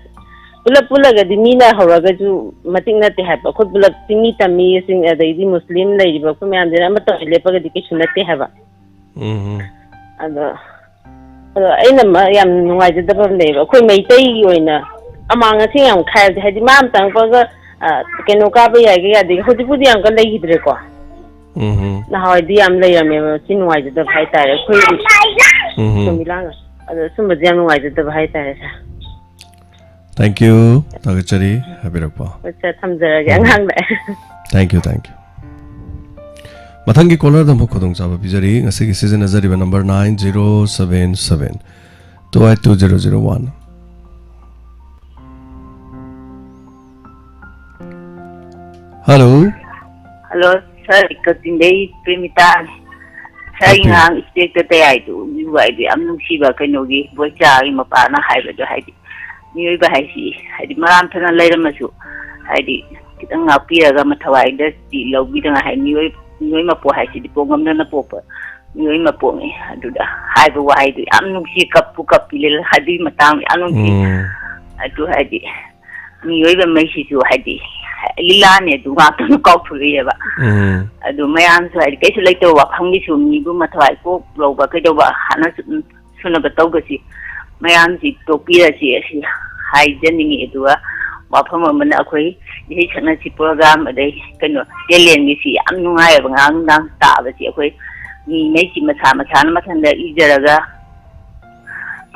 ꯄꯨꯂꯞ ꯄꯨꯜꯂꯒꯗꯤ ꯃꯤꯅ ꯍꯧꯔꯒꯁꯨ ꯃꯇꯤꯛ ꯅꯠꯇꯦ ꯍꯥꯏꯕ꯫ ꯑꯩꯈꯣꯏ ꯄꯨꯂꯞ ꯆꯤꯡꯃꯤ ꯇꯝꯃꯤ, ꯆꯤꯡ-, ꯑꯗꯩꯗꯤ ꯃꯨꯁꯂꯤꯝ ꯂꯩꯔꯤꯕ ꯑꯩꯈꯣꯏ ꯃꯌꯥꯝꯁꯤꯅ ꯑꯃꯠꯇ ꯑꯣꯏꯅ ꯂꯦꯞꯄꯒꯗꯤ ꯀꯩꯁꯨ ꯅꯠꯇꯦ ꯍꯥꯏꯕ꯫ ꯎꯝ꯫ ꯑꯗꯣ, ꯑꯗꯣ ꯑꯩꯅ ꯃ-, ꯌꯥꯝ ꯅꯨꯡꯉꯥꯏꯖꯗꯕ ꯑꯃ ꯂꯩꯌꯦꯕ꯫ ꯑꯩꯈꯣꯏ ꯃꯩꯇꯩꯒꯤ ꯑꯣꯏꯅ ꯑꯃꯥꯡ ꯑꯁꯦꯡ ꯌꯥꯝ ꯈꯥꯏꯕꯁꯦ, ꯍꯥꯏꯗꯤ ꯃꯥ ꯑꯃ ꯆꯪꯉꯛꯄꯒ, ꯑ, ꯀꯩꯅꯣ ꯀꯥꯕ ꯌꯥꯏꯒ ꯌꯥꯗꯦꯒ, ꯍꯧꯖꯤꯛꯄꯨꯗꯤ ꯌꯥꯝ ꯀꯟꯅ ꯂꯩꯈꯤꯗ꯭ꯔꯦꯀꯣ꯫ ꯎꯝ꯫ ꯅꯍꯥꯟꯋꯥꯏꯗꯤ ꯌꯥꯝ ꯂꯩꯔꯝꯃꯦꯕ꯫ ꯁꯤ ꯅꯨꯡꯉꯥꯏꯖꯗꯕ ꯍꯥꯏꯇꯥꯔꯦ ꯑꯩꯈꯣꯏꯒꯤ ꯎꯝ꯫ ꯁꯨꯃꯤꯂꯥꯡ꯫ ꯑꯗꯣ ꯁꯨꯝꯕꯁꯦ ꯌꯥꯝ ꯅꯨꯡꯉꯥꯏꯖꯗꯕ ꯍꯥꯏꯇꯥꯔꯦ, ꯁꯥꯔ꯫ Thank you꯫ ꯊꯥꯒꯠꯆꯔꯤ꯫ ꯍꯥꯏꯕꯤꯔꯛꯄ꯫ ꯍꯣꯏ, ꯁꯥꯔ, ꯊꯝꯖꯔꯒꯦ꯫ ꯎꯝ꯫ ꯑꯉꯥꯡ ꯂꯥꯛꯑꯦ꯫ Thank you, thank you꯫ ꯃꯊꯪꯒꯤ ꯀꯣꯂꯔꯗ ꯑꯃꯨꯛ ꯈꯨꯗꯣꯡꯆꯥꯕ ꯄꯤꯖꯔꯤ꯫ ꯉꯁꯤꯒꯤ ꯁꯤꯖꯤꯟꯅꯖꯔꯤꯕ number nine zero seven seven two eight two zero zero one꯫ Hello. Hello, sir, ꯀꯛꯆꯤꯡꯗꯩ ꯄ꯭ꯔꯦꯃꯤꯇꯥꯅꯤ꯫ ꯁꯥꯔ, ꯑꯩ ꯇꯥꯛꯄꯤꯌꯨ꯫ ꯉꯔꯥꯡ ꯏꯁꯇꯦꯖꯇ ꯇꯌꯥꯏꯗꯨ ꯎꯕꯤꯕ ꯍꯥꯏꯗꯤ ꯌꯥꯝ ꯅꯨꯡꯁꯤꯕ ꯀꯩꯅꯣꯒꯤ ꯕꯣꯏꯆꯥꯒꯤ ꯃꯄꯥꯅ ꯍꯥꯏꯕꯗꯣ, ꯍꯥꯏꯗꯤ ꯃꯤꯑꯣꯏꯕ ꯍꯥꯏꯁꯤ ꯍꯥꯏꯗꯤ ꯃꯔꯥꯝ ꯐꯅ ꯂꯩꯔꯝꯃꯁꯨ ꯍꯥꯏꯗꯤ ꯈꯤꯇꯪ ꯉꯥꯛꯄꯤꯔꯒ ꯃꯊꯋꯥꯏꯗꯗꯤ ꯂꯧꯕꯤꯗꯅ ꯍꯥꯏ ꯃꯤꯑꯣꯏ, ꯃꯤꯑꯣꯏ ꯃꯄꯣꯛ ꯍꯥꯏꯁꯤꯗꯤ ꯄꯣꯛꯉꯝꯗꯅ ꯄꯣꯛꯄ ꯃꯤꯑꯣꯏ ꯃꯄꯣꯛꯅꯤ꯫ ꯑꯗꯨꯗ ꯍꯥꯏꯕ ꯋꯥꯍꯩꯗꯨ ꯌꯥꯝ ꯅꯨꯡꯁꯤ, ꯀꯞꯄꯨ ꯀꯞꯄꯤ ꯂꯤꯂꯥ ꯑꯗꯨꯒꯤ ꯃꯇꯥꯡꯗ ꯌꯥꯝ ꯅꯨꯡꯁꯤ꯫ ꯎꯝ꯫ ꯑꯗꯨ ꯍꯥꯏꯗꯤ ꯃꯤꯑꯣꯏꯕ ꯃꯩꯁꯤꯁꯨ ꯍꯥꯏꯗꯤ ꯂꯤꯂꯥꯅꯦ ꯑꯗꯨ ꯉꯥꯛꯇꯪ ꯀꯥꯎꯊꯣꯛꯂꯛꯑꯦꯕ꯫ ꯎꯝ꯫ ꯑꯗꯨ ꯃꯌꯥꯝꯁꯨ ꯍꯥꯏꯗꯤ ꯀꯩꯁꯨ ꯂꯩꯇꯕ ꯋꯥꯐꯝꯒꯤꯁꯨ ꯃꯤꯕꯨ ꯃꯊꯋꯥꯏ ꯀꯣꯛ ꯂꯧꯕ ꯀꯩꯗꯧꯕ ꯍꯥꯟꯅꯁꯨ ꯑꯗꯨꯝ ꯁꯨꯅꯕ ꯇꯧꯒꯁꯤ, ꯃꯌꯥꯝꯁꯤ ꯇꯣꯛꯄꯤꯔꯁꯤ ꯑꯁꯤ ꯍꯥꯏꯖꯅꯤꯡꯉꯤ꯫ ꯑꯗꯨꯒ ꯋꯥꯐꯝ ꯑꯃꯅ ꯑꯩꯈꯣꯏ ꯏꯁꯩ ꯁꯛꯅꯁꯤ ꯄ꯭ꯔꯣꯒ꯭ꯔꯥꯝ ꯑꯗꯩ ꯀꯩꯅꯣ ꯇꯦꯂꯦꯟꯒꯤꯁꯤ ꯌꯥꯝ ꯅꯨꯡꯉꯥꯏꯌꯦꯕ꯫ ꯉꯔꯥꯡ ꯅꯨꯡꯗꯥꯡ ꯇꯥꯕꯁꯤ ꯑꯩꯈꯣꯏ ꯃꯤꯉꯩꯁꯤ ꯃꯁꯥ ꯃꯁꯥꯅ ꯃꯊꯟꯇ ꯏꯖꯔꯒ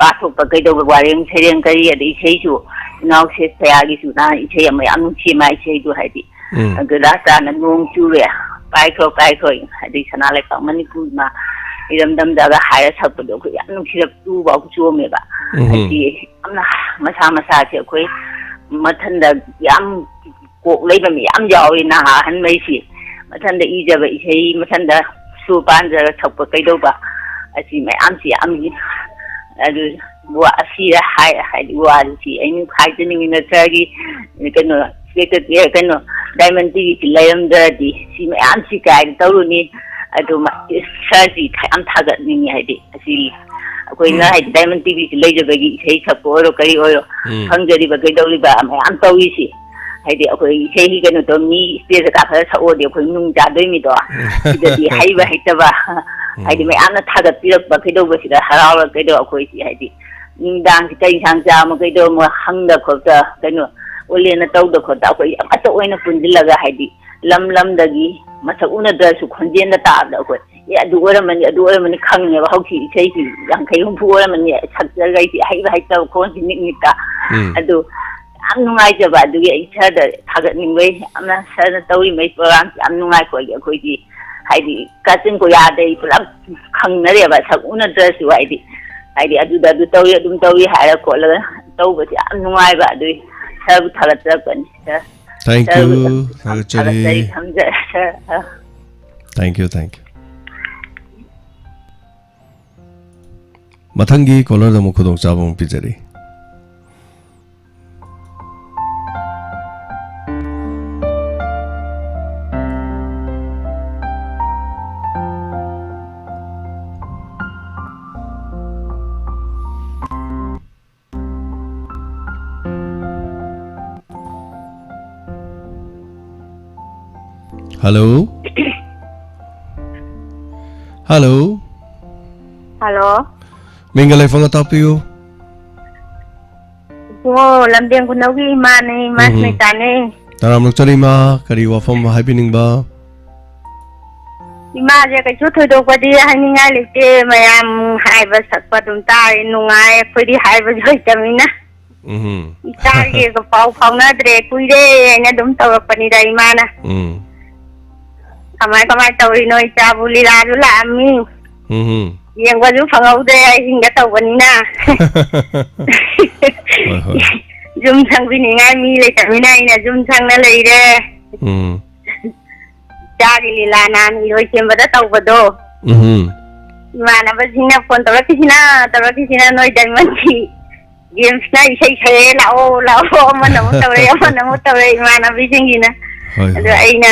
ꯄꯥꯊꯣꯛꯄ ꯀꯩꯗꯧꯕ, ꯋꯥꯔꯦꯡ ꯁꯩꯔꯦꯡ ꯀꯔꯤ, ꯑꯗꯩ ꯏꯁꯩꯁꯨ ꯏꯅꯥꯎꯁꯦ ꯁꯌꯥꯒꯤꯁꯨ ꯅꯍꯥꯟ ꯏꯁꯩ ꯑꯃ ꯌꯥꯝ ꯅꯨꯡꯁꯤ, ꯃꯥ ꯏꯁꯩꯗꯨ ꯍꯥꯏꯗꯤ, ꯎꯝ꯫ ꯑꯗꯨ ꯂꯥꯁꯇ ꯅꯣꯡ ꯆꯨꯔꯦ, ꯄꯥꯏꯈ꯭ꯔꯣ, ꯄꯥꯏꯈ꯭ꯔꯣ, ꯑꯗꯩ ꯁꯅꯥ ꯂꯩꯄꯥꯛ ꯃꯅꯤꯄꯨꯔ ꯏꯃꯥ ꯏꯔꯝꯗꯝꯗꯒ ꯍꯥꯏꯔ ꯁꯛꯄꯗꯣ ꯑꯩꯈꯣꯏ ꯌꯥꯝ ꯅꯨꯡꯁꯤꯔ ꯇꯨꯐꯥꯎ ꯆꯣꯝꯃꯦꯕ꯫ ꯎꯝ꯫ ꯍꯥꯏꯗꯤ ꯌꯥꯝꯅ ꯃꯁꯥ ꯃꯁꯥꯁꯦ ꯑꯩꯈꯣꯏ ꯃꯊꯟꯗ ꯌꯥꯝ ꯀꯣꯛ ꯂꯩꯕ ꯃꯤ ꯌꯥꯝ ꯌꯥꯎꯏ, ꯅꯍꯥ ꯑꯍꯟꯉꯩꯁꯤ꯫ ꯃꯊꯟꯗ ꯏꯖꯕ ꯏꯁꯩ, ꯃꯊꯟꯗ ꯁꯨꯔ ꯄꯥꯟꯖꯔ ꯁꯛꯄ ꯀꯩꯗꯧꯕ, ꯑꯁꯤ ꯃꯌꯥꯝꯁꯤ ꯌꯥꯝ, ꯑꯗꯨ ꯋꯥ-, ꯑꯁꯤꯗ ꯍꯥꯏ-, ꯍꯥꯏꯗꯤ ꯋꯥꯔꯤꯁꯤ ꯑꯩꯅ ꯍꯥꯏꯖꯅꯤꯡꯉꯤ, ꯅꯠꯇ꯭ꯔꯒꯤ ꯀꯩꯅꯣ, ꯁꯦꯀ꯭ꯔꯦꯇꯔꯤ, ꯀꯩꯅꯣ, ꯗꯥꯏꯃꯟ ꯇꯤꯚꯤꯁꯤ ꯂꯩꯔꯝꯗ꯭ꯔꯗꯤ ꯁꯤ ꯃꯌꯥꯝꯁꯤ ꯀꯥꯏꯗ ꯇꯧꯔꯨꯅꯤ? ꯑꯗꯨ ꯃ-, ꯁꯥꯔꯁꯤ ꯌꯥꯝ ꯊꯥꯒꯠꯅꯤꯡꯉꯤ, ꯍꯥꯏꯗꯤ ꯑꯁꯤ ꯑꯩꯈꯣꯏꯅ ꯍꯥꯏꯗꯤ ꯗꯥꯏꯃꯟ ꯇꯤꯚꯤꯁꯤ ꯂꯩꯖꯕꯒꯤ ꯏꯁꯩ ꯁꯛꯄ ꯑꯣꯏꯔꯣ ꯀꯔꯤ ꯑꯣꯏꯔꯣ ꯎꯝ꯫ ꯐꯪꯖꯔꯤꯕ ꯀꯩꯗꯧꯔꯤꯕ ꯃꯌꯥꯝ ꯇꯧꯔꯤꯁꯤ꯫ ꯍꯥꯏꯗꯤ ꯑꯩꯈꯣꯏ ꯏꯁꯩ ꯀꯩꯅꯣ ꯇꯧ ꯃꯤ ꯁ꯭ꯇꯦꯖꯇ ꯀꯥꯈꯠꯂ ꯁꯛꯑꯣꯗꯤ ꯑꯩꯈꯣꯏ ꯅꯨꯡ ꯆꯥꯗꯣꯏ ꯃꯤꯗꯣ꯫ ꯁꯤꯗꯗꯤ ꯍꯩꯕ ꯍꯩꯇꯕ ꯍꯥꯏꯗꯤ ꯎꯝ꯫ ꯃꯌꯥꯝꯅ ꯊꯥꯒꯠꯄꯤꯔꯛꯄ ꯀꯩꯗꯧꯕꯁꯤꯗ ꯍꯔꯥꯎꯔ ꯀꯩꯗꯧ ꯑꯩꯈꯣꯏꯁꯤ ꯍꯥꯏꯗꯤ ꯅꯨꯃꯤꯗꯥꯡꯁꯤ ꯀꯩ ꯏꯟꯁꯥꯡ ꯆꯥꯔꯝꯃꯣ ꯀꯩꯗꯧꯔꯝꯃꯣ ꯍꯪꯗ ꯈꯣꯠꯇ ꯀꯩꯅꯣ ꯑꯣꯂꯦꯟꯅ ꯇꯧꯗ ꯈꯣꯠꯇ ꯑꯩꯈꯣꯏ ꯑꯃꯠꯇ ꯑꯣꯏꯅ ꯄꯨꯟꯁꯤꯜꯂꯒ ꯍꯥꯏꯗꯤ ꯂꯝ ꯂꯝꯗꯒꯤ ꯃꯁꯛ ꯎꯅꯗ꯭ꯔꯁꯨ ꯈꯣꯟꯖꯦꯜꯗ ꯇꯥꯕꯗ ꯑꯩꯈꯣꯏ ꯑꯦ ꯑꯗꯨ ꯑꯣꯏꯔꯝꯃꯅꯤ ꯑꯗꯨ ꯑꯣꯏꯔꯝꯃꯅꯤ ꯈꯪꯉꯦꯕ꯫ ꯍꯧꯖꯤꯛ ꯏꯁꯩꯁꯤ ꯌꯥꯡꯈꯩ ꯍꯨꯝꯐꯨ ꯑꯣꯏꯔꯝꯃꯅꯤ ꯁꯛꯆꯔꯒꯩꯁꯤ ꯑꯍꯩꯕ ꯍꯩꯇꯕ ꯈꯣꯟꯁꯤ ꯅꯤꯛ ꯅꯤꯛꯇ ꯎꯝ꯫ ꯑꯗꯨ ꯌꯥꯝ ꯅꯨꯡꯉꯥꯏꯖꯕ ꯑꯗꯨꯒꯤ ꯑꯩ ꯁꯥꯔꯗ ꯊꯥꯒꯠꯅꯤꯡꯕꯩ ꯌꯥꯝꯅ ꯁꯥꯔꯅ ꯇꯧꯔꯤꯉꯩ ꯄ꯭ꯔꯣꯒ꯭ꯔꯥꯝꯁꯤ ꯌꯥꯝ ꯅꯨꯡꯉꯥꯏ꯫ ꯑꯩꯈꯣꯏꯒꯤ ꯑꯩꯈꯣꯏꯗꯤ ꯍꯥꯏꯗꯤ ꯀꯥꯆꯤꯟ ꯀꯣꯌꯥꯗꯩ ꯄꯨꯂꯞ ꯈꯪꯅꯔꯦꯕ ꯁꯛ ꯎꯅꯗ꯭ꯔꯁꯨ ꯍꯥꯏꯗꯤ ꯍꯥꯏꯗꯤ ꯑꯗꯨꯗ ꯑꯗꯨ ꯇꯧꯔꯤ ꯑꯗꯨꯝ ꯇꯧꯔꯤ ꯍꯥꯏꯔ ꯈꯣꯠꯂꯒ ꯇꯧꯕꯁꯤ ꯌꯥꯝ ꯅꯨꯡꯉꯥꯏꯕ ꯑꯗꯨꯏ ꯁꯥꯔꯕꯨ ꯊꯥꯒꯠꯆꯔꯛꯄꯅꯤ ꯁꯥꯔ꯫ Thank ꯁꯥꯔꯕꯨ you, ꯌꯥꯝ ꯊꯥꯒꯠꯆꯔꯤ꯫ ꯊꯥꯒꯠꯆꯔꯤ ꯊꯝꯖꯔꯦ ꯁꯥꯔ꯫ Thank you, thank you. ꯃꯊꯪꯒꯤ ꯀꯣꯂꯔꯗ ꯑꯃꯨꯛ ꯈꯨꯗꯣꯡꯆꯥꯕ ꯑꯃꯨꯛ ꯄꯤꯖꯔꯤ꯫ Hello? Hello? Hello? ꯃꯤꯡꯒ ꯂꯩꯐꯝꯒ ꯇꯥꯛꯄꯤꯌꯨ꯫ ꯏꯕꯨꯡꯉꯣ, ꯂꯝꯗꯦꯡ ꯈꯨꯅꯧꯒꯤ ꯏꯃꯥꯅꯦ, ꯏꯃꯥ ꯎꯝ꯫ ꯁꯨꯅꯤꯇꯥꯅꯦ꯫ ꯇꯔꯥꯝꯅ ꯑꯣꯛꯆꯔꯤ ꯏꯃꯥ, ꯀꯔꯤ ꯋꯥꯐꯝ ꯍꯥꯏꯕꯤꯅꯤꯡꯕ? ꯏꯃꯥꯁꯦ ꯀꯩꯁꯨ ꯊꯣꯏꯗꯣꯛꯄꯗꯤ ꯍꯥꯏꯅꯤꯡꯉꯥꯏ ꯂꯩꯇꯦ, ꯃꯌꯥꯝ ꯍꯥꯏꯕ ꯁꯛꯄ ꯑꯗꯨꯝ ꯇꯥꯔꯦ, ꯅꯨꯡꯉꯥꯏ꯫ ꯑꯩꯈꯣꯏꯗꯤ ꯍꯥꯏꯕꯁꯨ ꯍꯩꯇꯕꯅꯤꯅ ꯎꯝ꯫ ꯏꯆꯥꯒꯤꯒ ꯄꯥꯎ ꯐꯥꯎꯅꯗ꯭ꯔꯦ ꯀꯨꯏꯔꯦ ꯍꯥꯏꯅ ꯑꯗꯨꯝ ꯇꯧꯔꯛꯄꯅꯤꯗ ꯏꯃꯥꯅ꯫ ꯎꯝ꯫ ꯀꯃꯥꯏ ꯀꯃꯥꯏ ꯇꯧꯔꯤꯅꯣ? ꯏꯆꯥꯕꯨ ꯂꯤꯂꯥꯁꯨ ꯂꯥꯛꯑꯝꯃꯤ꯫ ꯎꯝ꯫ ꯌꯦꯡꯕꯁꯨ ꯐꯪꯍꯧꯗ꯭ꯔꯦ ꯑꯍꯤꯡꯗ ꯇꯧꯕꯅꯤꯅ꯫ ꯍꯣꯏ, ꯍꯣꯏ꯫ ꯌꯨꯝ ꯁꯪꯕꯤꯅꯤꯡꯉꯥꯏ ꯃꯤ ꯂꯩꯇꯕꯅꯤꯅ ꯑꯩꯅ ꯌꯨꯝ ꯁꯪꯅ ꯂꯩꯔꯦ꯫ ꯎꯝ꯫ ꯏꯆꯥꯒꯤ ꯂꯤꯂꯥ ꯅꯍꯥꯟ ꯏꯔꯣꯏ ꯁꯦꯝꯕꯗ ꯇꯧꯕꯗꯣ꯫ ꯎꯝ꯫ ꯏꯃꯥꯟꯅꯕꯁꯤꯡꯅ ꯐꯣꯟ ꯇꯧꯔꯛꯈꯤꯁꯤꯅ, ꯇꯧꯔꯛꯈꯤꯁꯤꯅ ꯅꯣꯏ ꯗꯥꯏꯃꯟꯒꯤ ꯒꯦꯝꯁꯅ ꯏꯁꯩ ꯁꯛꯑꯦ, ꯂꯥꯛꯑꯣ, ꯂꯥꯛꯑꯣ, ꯑꯃꯅ ꯑꯃꯨꯛ ꯇꯧꯔꯛꯑꯦ, ꯑꯃꯅ ꯑꯃꯨꯛ ꯇꯧꯔꯛꯑꯦ, ꯏꯃꯥꯟꯅꯕꯤꯁꯤꯡꯒꯤꯅ꯫ ꯍꯣꯏ, ꯑꯗꯣ ꯍꯣꯏ꯫ ꯑꯩꯅ,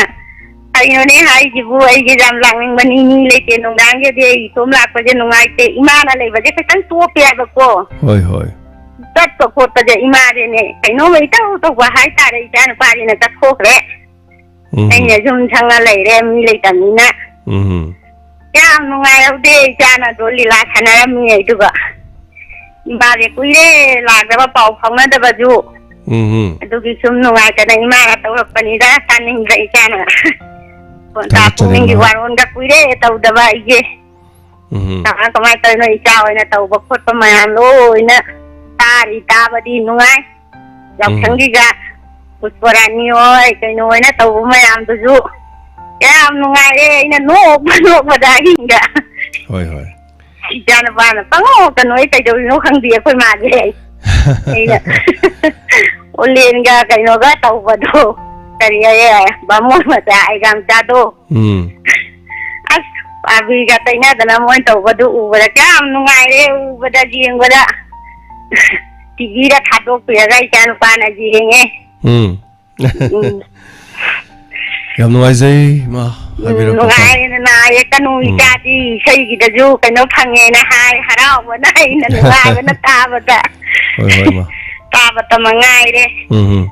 "ꯀꯩꯅꯣꯅꯦ ꯍꯥꯏꯁꯤꯕꯨ, ꯑꯩꯁꯦ ꯌꯥꯝ ꯂꯥꯛꯅꯤꯡꯕꯅꯤ, ꯃꯤ ꯂꯩꯇꯦ, ꯅꯨꯡꯗꯥꯡꯒꯗꯤ ꯑꯩ ꯏꯇꯣꯝ ꯂꯥꯛꯄꯁꯦ ꯅꯨꯡꯉꯥꯏꯇꯦ, ꯏꯃꯥꯅ ꯂꯩꯕꯁꯦ ꯈꯤꯇꯪ ꯇꯣꯞꯄꯦ ꯍꯥꯏꯕꯀꯣ꯫ ꯍꯣꯏ, ꯍꯣꯏ꯫ ꯆꯠꯄ ꯈꯣꯠꯄꯁꯦ ꯏꯃꯥꯁꯦꯅꯦ ꯀꯩꯅꯣꯝꯃ ꯏꯇꯧ ꯇꯧꯕ ꯍꯥꯏꯇꯥꯔꯦ, ꯏꯆꯥ ꯅꯨꯄꯥꯁꯤꯅ ꯆꯠꯊꯣꯛꯈ꯭ꯔꯦ꯫ ꯎꯝ꯫ ꯑꯩꯅ ꯌꯨꯝ ꯁꯪꯉ ꯂꯩꯔꯦ, ꯃꯤ ꯂꯩꯇꯕꯅꯤꯅ"꯫ ꯎꯝ꯫ ꯌꯥꯝ ꯅꯨꯡꯉꯥꯏꯍꯧꯗꯦ, ꯏꯆꯥꯅ ꯑꯗꯣ ꯂꯤꯂꯥ ꯁꯥꯟꯅꯔꯝꯃꯤ ꯑꯗꯨꯒ꯫ ꯏꯃꯥꯁꯦ ꯀꯨꯏꯔꯦ ꯂꯥꯛꯇꯕ, ꯄꯥꯎ ꯐꯥꯎꯅꯗꯕꯁꯨ꯫ ꯎꯝ꯫ ꯑꯗꯨꯒꯤ ꯁꯨꯝ ꯅꯨꯡꯉꯥꯏꯇꯅ ꯏꯃꯥꯅ ꯇꯧꯔꯛꯄꯅꯤꯗ, ꯇꯥꯅꯤꯡꯕ ꯏꯆꯥꯅ꯫ ꯐꯣꯟ ꯇꯥ ꯊꯥꯒꯠꯆꯔꯤ, ꯄꯨꯛꯅꯤꯡꯒꯤ ꯏꯃꯥ꯫ ꯋꯥꯔꯣꯟꯒ ꯀꯨꯏꯔꯦ ꯇꯧꯗꯕ ꯑꯩꯁꯦ꯫ ꯎꯝ꯫ ꯀꯃꯥꯏ ꯀꯃꯥꯏ ꯇꯧꯔꯤꯅꯣ? ꯏꯆꯥ ꯍꯣꯏꯅ ꯇꯧꯕ ꯈꯣꯠꯄ ꯃꯌꯥꯝ ꯂꯣꯏꯅ ꯇꯥꯔꯤ, ꯇꯥꯕꯗꯤ ꯅꯨꯡꯉꯥꯏ꯫ ꯎꯝ꯫ ꯌꯥꯎꯁꯪꯒꯤꯒ ꯄꯨꯁꯄꯔꯥꯅꯤ ꯍꯣꯏ ꯀꯩꯅꯣ ꯍꯣꯏꯅ ꯇꯧꯕ ꯃꯌꯥꯝꯗꯨꯁꯨ ꯌꯥꯝ ꯅꯨꯡꯉꯥꯏꯔꯦ꯫ ꯑꯩꯅ ꯅꯣꯛꯄ ꯅꯣꯛꯄꯗ ꯑꯍꯤꯡꯗ꯫ ꯍꯣꯏ, ꯍꯣꯏ꯫ ꯏꯆꯥꯅꯨꯄꯥꯅ ꯄꯪꯅꯣꯛꯇ ꯅꯣꯛꯏ, ꯀꯩꯗꯧꯔꯤꯅꯣ ꯈꯪꯗꯦ ꯑꯩꯈꯣꯏ ꯃꯥꯁꯦ꯫ ꯑꯩꯅ ꯑꯣꯂꯦꯟꯒ ꯀꯩꯅꯣꯒ ꯇꯧꯕꯗꯣ, ꯀꯔꯤ ꯍꯥꯏꯌꯦ, ꯕꯥꯃꯣꯟ ꯃꯆꯥ ꯑꯩꯒꯥ ꯃꯆꯥꯗꯣ꯫ ꯎꯝ꯫ ꯑꯁ, ꯄꯥꯕꯤꯒ ꯇꯩꯅꯗꯅ ꯃꯣꯏ ꯇꯧꯕꯗꯨ ꯎꯕꯗ ꯀꯌꯥꯝ ꯅꯨꯡꯉꯥꯏꯔꯦ, ꯎꯕꯗ, ꯌꯦꯡꯕꯗ꯫ ꯇꯤꯚꯤꯗ ꯊꯥꯗꯣꯛꯄꯤꯔꯒ ꯏꯆꯥ ꯅꯨꯄꯥꯅ ꯌꯦꯡꯉꯦ꯫ ꯎꯝ꯫ ꯎꯝ꯫ ꯌꯥꯝ ꯅꯨꯡꯉꯥꯏꯖꯩ, ꯏꯃꯥ, ꯎꯝ, ꯍꯥꯏꯕꯤꯔꯛꯄ꯫ ꯅꯨꯡꯉꯥꯏꯔꯦ, ꯅꯨꯡꯉꯥꯏꯔꯦ꯫ ꯀꯅꯨ ꯎꯝ꯫ ꯏꯆꯥꯗꯤ ꯏꯁꯩꯒꯤꯗꯁꯨ ꯀꯩꯅꯣ ꯐꯪꯉꯦꯅ ꯍꯥꯏ, ꯍꯔꯥꯎꯕꯅ ꯑꯩꯅ ꯅꯨꯡꯉꯥꯏꯕꯅ ꯇꯥꯕꯗ꯫ ꯍꯣꯏ, ꯍꯣꯏ, ꯏꯃꯥ꯫ ꯇꯥꯕꯇ ꯃꯉꯥꯏꯔꯦ꯫ ꯎꯝ, ꯎꯝ꯫